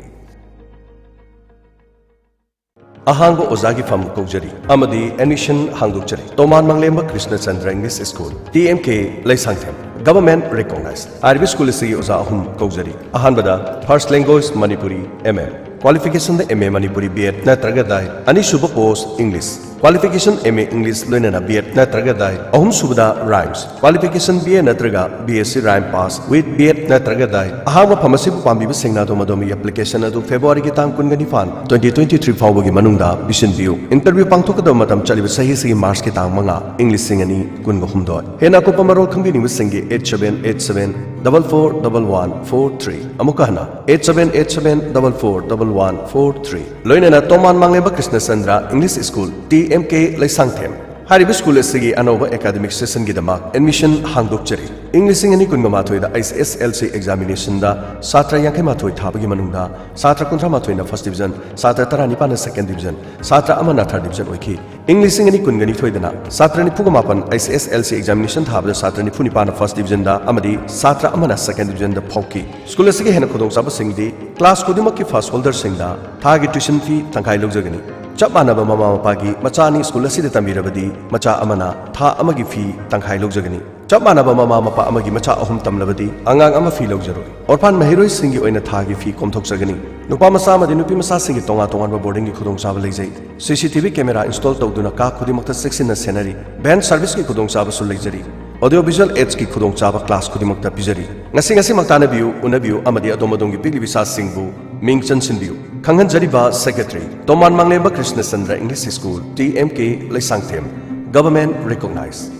ꯑꯍꯥꯡꯕ ꯑꯣꯖꯥꯒꯤ ꯐꯝ ꯀꯧꯖꯔꯤ ꯑꯃꯗꯤ admission ꯍꯥꯡꯗꯣꯛꯆꯔꯤ꯫ ꯇꯣꯃꯥꯟ ꯃꯪꯂꯦꯝꯕ ꯀ꯭ꯔꯤꯁꯅꯆꯟꯗ꯭ꯔ English School, T M K, Leishangthem, government recognized꯫ ꯍꯥꯏꯔꯤꯕ school ꯑꯁꯤꯒꯤ ꯑꯣꯖꯥ ꯑꯍꯨꯝ ꯀꯧꯖꯔꯤ꯫ ꯑꯍꯥꯟꯕꯗ first language Manipuri, M M꯫ Qualification the M A Manipuri B Ed ꯅꯠꯇ꯭ꯔꯒ ꯗꯥꯏꯠ꯫ ꯑꯅꯤꯁꯨꯕ post English꯫ Qualification M A English ꯂꯣꯏꯅꯅ B Ed ꯅꯠꯇ꯭ꯔꯒ ꯗꯥꯏꯠ꯫ ꯑꯍꯨꯝꯁꯨꯕꯗ Rhymes꯫ Qualification B A ꯅꯠꯇ꯭ꯔꯒ B S C Rhyme pass with B Ed ꯅꯠꯇ꯭ꯔꯒ diet. ꯑꯍꯥꯡꯕ ꯐꯝ ꯑꯁꯤꯕꯨ ꯄꯥꯝꯕꯤꯕꯁꯤꯡꯅ ꯑꯗꯣꯝ ꯑꯗꯣꯝꯒꯤ application ꯑꯗꯨ February ꯒꯤ ꯇꯥꯡ ꯀꯨꯟꯒ ꯅꯤꯄꯥꯟ, twenty twenty-three ꯐꯥꯎꯕꯒꯤ ꯃꯅꯨꯡꯗ ꯄꯤꯁꯤꯟꯕꯤꯌꯨ꯫ Interview ꯄꯥꯡꯊꯣꯛꯀꯗꯕ ꯃꯇꯝ ꯆꯠꯂꯤꯕ ꯆꯍꯤ ꯑꯁꯤꯒꯤ March ꯀꯤ ꯇꯥꯡ ꯃꯉꯥ, ꯏꯪ ꯂꯤꯁꯤꯡ ꯑꯅꯤ ꯀꯨꯟꯒ ꯍꯨꯝꯗꯣꯏ꯫ ꯍꯦꯟꯅ ꯑꯀꯨꯞꯄ ꯃꯔꯣꯜ ꯈꯪꯕꯤꯅꯤꯡꯕꯁꯤꯡꯒꯤ eight seven eight seven double four double one four three꯫ ꯑꯃꯨꯛꯀ ꯍꯟꯅ, eight seven eight seven double four double one four three꯫ ꯂꯣꯏꯅꯅ ꯇꯣꯃꯥꯟ ꯃꯥꯡꯂꯦꯝꯕ ꯀ꯭ꯔꯤꯁꯅꯆꯟꯗ꯭ꯔ English School, T M K, Leishangthem. ꯍꯥꯏꯔꯤꯕ school ꯑꯁꯤꯒꯤ ꯑꯅꯧꯕ academic session ꯒꯤꯗꯃꯛ admission ꯍꯥꯡꯗꯣꯛꯆꯔꯤ꯫ ꯏꯪ ꯂꯤꯁꯤꯡ ꯑꯅꯤ ꯀꯨꯟꯒ ꯃꯥꯊꯣꯏꯗ H S L C examination ꯗ ꯁꯥꯇ꯭ꯔ ꯌꯥꯡꯈꯩ ꯃꯥꯊꯣꯏ ꯊꯥꯕꯒꯤ ꯃꯅꯨꯡꯗ ꯁꯥꯇ꯭ꯔ ꯀꯨꯟꯊ꯭ꯔꯥ ꯃꯥꯊꯣꯏꯅ first division, ꯁꯥꯇ꯭ꯔ ꯇꯔꯥꯅꯤꯄꯥꯟꯅ second division, ꯁꯥꯇ꯭ꯔ ꯑꯃꯅ third division ꯑꯣꯏꯈꯤ꯫ ꯏꯪ ꯂꯤꯁꯤꯡ ꯑꯅꯤ ꯀꯨꯟꯒ ꯅꯤꯊꯣꯏꯗꯅ ꯁꯥꯇ꯭ꯔ ꯅꯤꯐꯨꯒ ꯃꯥꯄꯟ H S L C examination ꯊꯥꯕꯗ ꯁꯥꯇ꯭ꯔ ꯅꯤꯐꯨ ꯅꯤꯄꯥꯟꯅ first division ꯗ ꯑꯃꯗꯤ ꯁꯥꯇ꯭ꯔ ꯑꯃꯅ second division ꯗ ꯐꯥꯎꯈꯤ꯫ School ꯑꯁꯤꯒꯤ ꯍꯦꯟꯅ ꯈꯨꯗꯣꯡꯆꯥꯕꯁꯤꯡꯗꯤ class ꯈꯨꯗꯤꯡꯃꯛꯀꯤ first holder ꯁꯤꯡꯗ ꯊꯥꯒꯤ tuition fee ꯇꯪꯈꯥꯏ ꯂꯧꯖꯒꯅꯤ꯫ ꯆꯞ ꯃꯥꯟꯅꯕ ꯃꯃꯥ ꯃꯄꯥꯒꯤ ꯃꯆꯥ ꯑꯅꯤ school ꯑꯁꯤꯗ ꯇꯝꯕꯤꯔꯕꯗꯤ ꯃꯆꯥ ꯑꯃꯅ ꯊꯥ ꯑꯃꯒꯤ fee ꯇꯪꯈꯥꯏ ꯂꯧꯖꯒꯅꯤ꯫ ꯆꯞ ꯃꯥꯟꯅꯕ ꯃꯃꯥ ꯃꯄꯥ ꯑꯃꯒꯤ ꯃꯆꯥ ꯑꯍꯨꯝ ꯇꯝꯂꯕꯗꯤ ꯑꯉꯥꯡ ꯑꯃ fee ꯂꯧꯖꯔꯣꯏ꯫ Orphan ꯃꯍꯩꯔꯣꯏꯁꯤꯡꯒꯤ ꯑꯣꯏꯅ ꯊꯥꯒꯤ fee ꯀꯣꯝꯊꯣꯛꯆꯒꯅꯤ꯫ ꯅꯨꯄꯥ ꯃꯆꯥ ꯑꯃꯗꯤ ꯅꯨꯄꯤ ꯃꯆꯥꯁꯤꯡꯒꯤ ꯇꯣꯉꯥꯟ ꯇꯣꯉꯥꯟꯕ boarding ꯒꯤ ꯈꯨꯗꯣꯡꯆꯥꯕ ꯂꯩꯖꯩ꯫ C C T V camera install ꯇꯧꯗꯨꯅ ꯀꯥ ꯈꯨꯗꯤꯡꯃꯛꯇ ꯆꯦꯛꯁꯤꯟꯅ ꯁꯦꯟꯅꯔꯤ꯫ Van service ꯀꯤ ꯈꯨꯗꯣꯡꯆꯥꯕꯁꯨ ꯂꯩꯖꯔꯤ꯫ Audio visual aids ꯀꯤ ꯈꯨꯗꯣꯡꯆꯥꯕ class ꯈꯨꯗꯤꯡꯃꯛꯇ ꯄꯤꯖꯔꯤ꯫ ꯉꯁꯤ ꯉꯁꯤꯃꯛ ꯇꯥꯟꯅꯕꯤꯌꯨ, ꯎꯅꯕꯤꯌꯨ ꯑꯃꯗꯤ ꯑꯗꯣꯝ ꯑꯗꯣꯝꯒꯤ ꯄꯤꯛꯂꯤꯕ ꯏꯆꯥꯁꯤꯡꯕꯨ ꯃꯤꯡ ꯆꯟꯁꯤꯟꯕꯤꯌꯨ꯫ ꯈꯪꯍꯟꯖꯔꯤꯕ Secretary, ꯇꯣꯃꯥꯟ ꯃꯥꯡꯂꯦꯝꯕ ꯀ꯭ꯔꯤꯁꯅꯆꯟꯗ꯭ꯔ English School, T M K, Leishangthem, government recognized꯫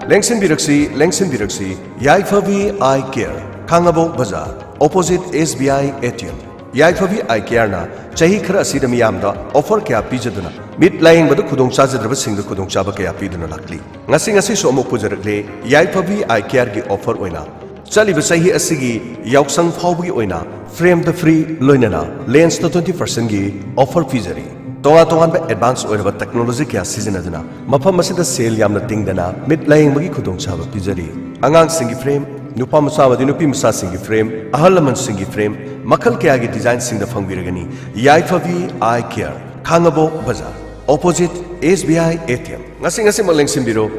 ꯂꯦꯡꯁꯤꯟꯕꯤꯔꯛꯁꯤ, ꯂꯦꯡꯁꯤꯟꯕꯤꯔꯛꯁꯤ, ꯌꯥꯏꯐꯕꯤ Eye Care, ꯈꯥꯡꯉꯕꯣꯛ ꯕꯖꯥꯔ, opposite S B I A T M꯫ Yaiphabi Eye Care ꯅ ꯆꯍꯤ ꯈꯔ ꯑꯁꯤꯗ ꯃꯤꯌꯥꯝꯗ offer ꯀꯌꯥ ꯄꯤꯖꯗꯨꯅ ꯃꯤꯠ ꯂꯥꯌꯦꯡꯕꯗ ꯈꯨꯗꯣꯡ ꯆꯥꯖꯗ꯭ꯔꯕꯁꯤꯡꯗ ꯈꯨꯗꯣꯡꯆꯥꯕ ꯀꯌꯥ ꯄꯤꯗꯨꯅ ꯂꯥꯛꯂꯤ꯫ ꯉꯁꯤ ꯉꯁꯤꯁꯨ ꯑꯃꯨꯛ ꯄꯨꯖꯔꯛꯂꯦ ꯌꯥꯏꯐꯕꯤ Eye Care ꯒꯤ offer ꯑꯣꯏꯅ ꯆꯠꯂꯤꯕ ꯆꯍꯤ ꯑꯁꯤꯒꯤ ꯌꯥꯎꯁꯪ ꯐꯥꯎꯕꯒꯤ ꯑꯣꯏꯅ ꯐ꯭ꯔꯦꯝꯗ ꯐ꯭ꯔꯤ ꯂꯣꯏꯅꯅ ꯂꯦꯟꯁꯇ ꯇ꯭ꯋꯦꯟꯇꯤ ꯄꯥꯔꯁꯦꯟꯒꯤ ꯑꯣꯐꯔ ꯄꯤꯖꯔꯤ꯫ ꯇꯣꯉꯥꯟ ꯇꯣꯉꯥꯟꯕ ꯑꯦꯗꯚꯥꯟꯁ ꯑꯣꯏꯔꯕ ꯇꯦꯛꯅꯣꯂꯣꯖꯤ ꯀꯌꯥ ꯁꯤꯖꯤꯟꯅꯗꯨꯅ ꯃꯐꯝ ꯑꯁꯤꯗ ꯁꯦꯜ ꯌꯥꯝꯅ ꯇꯤꯡꯗꯅ ꯃꯤꯠ ꯂꯥꯌꯦꯡꯕꯒꯤ ꯈꯨꯗꯣꯡꯆꯥꯕ ꯄꯤꯖꯔꯤ꯫ ꯑꯉꯥꯡꯁꯤꯡꯒꯤ ꯐ꯭ꯔꯦꯝ, ꯅꯨꯄꯥ ꯃꯆꯥ ꯑꯃꯗꯤ ꯅꯨꯄꯤ ꯃꯆꯥꯁꯤꯡꯒꯤ ꯐ꯭ꯔꯦꯝ, ꯑꯍꯜ ꯂꯃꯟꯁꯤꯡꯒꯤ ꯐ꯭ꯔꯦꯝ, ꯃꯈꯜ ꯀꯌꯥꯒꯤ ꯗꯤꯖꯥꯏꯟꯁꯤꯡꯗ ꯐꯪꯕꯤꯔꯒꯅꯤ꯫ ꯌꯥꯏꯐꯕꯤ ꯑꯥꯏ ꯀꯦꯌꯔ, ꯈꯥꯡꯉꯕꯣꯛ ꯕꯖꯥꯔ, opposite S B I A T M. ꯉꯁꯤ ꯉꯁꯤꯃꯛ ꯂꯦꯡꯁꯤꯟꯕꯤꯔꯣ꯫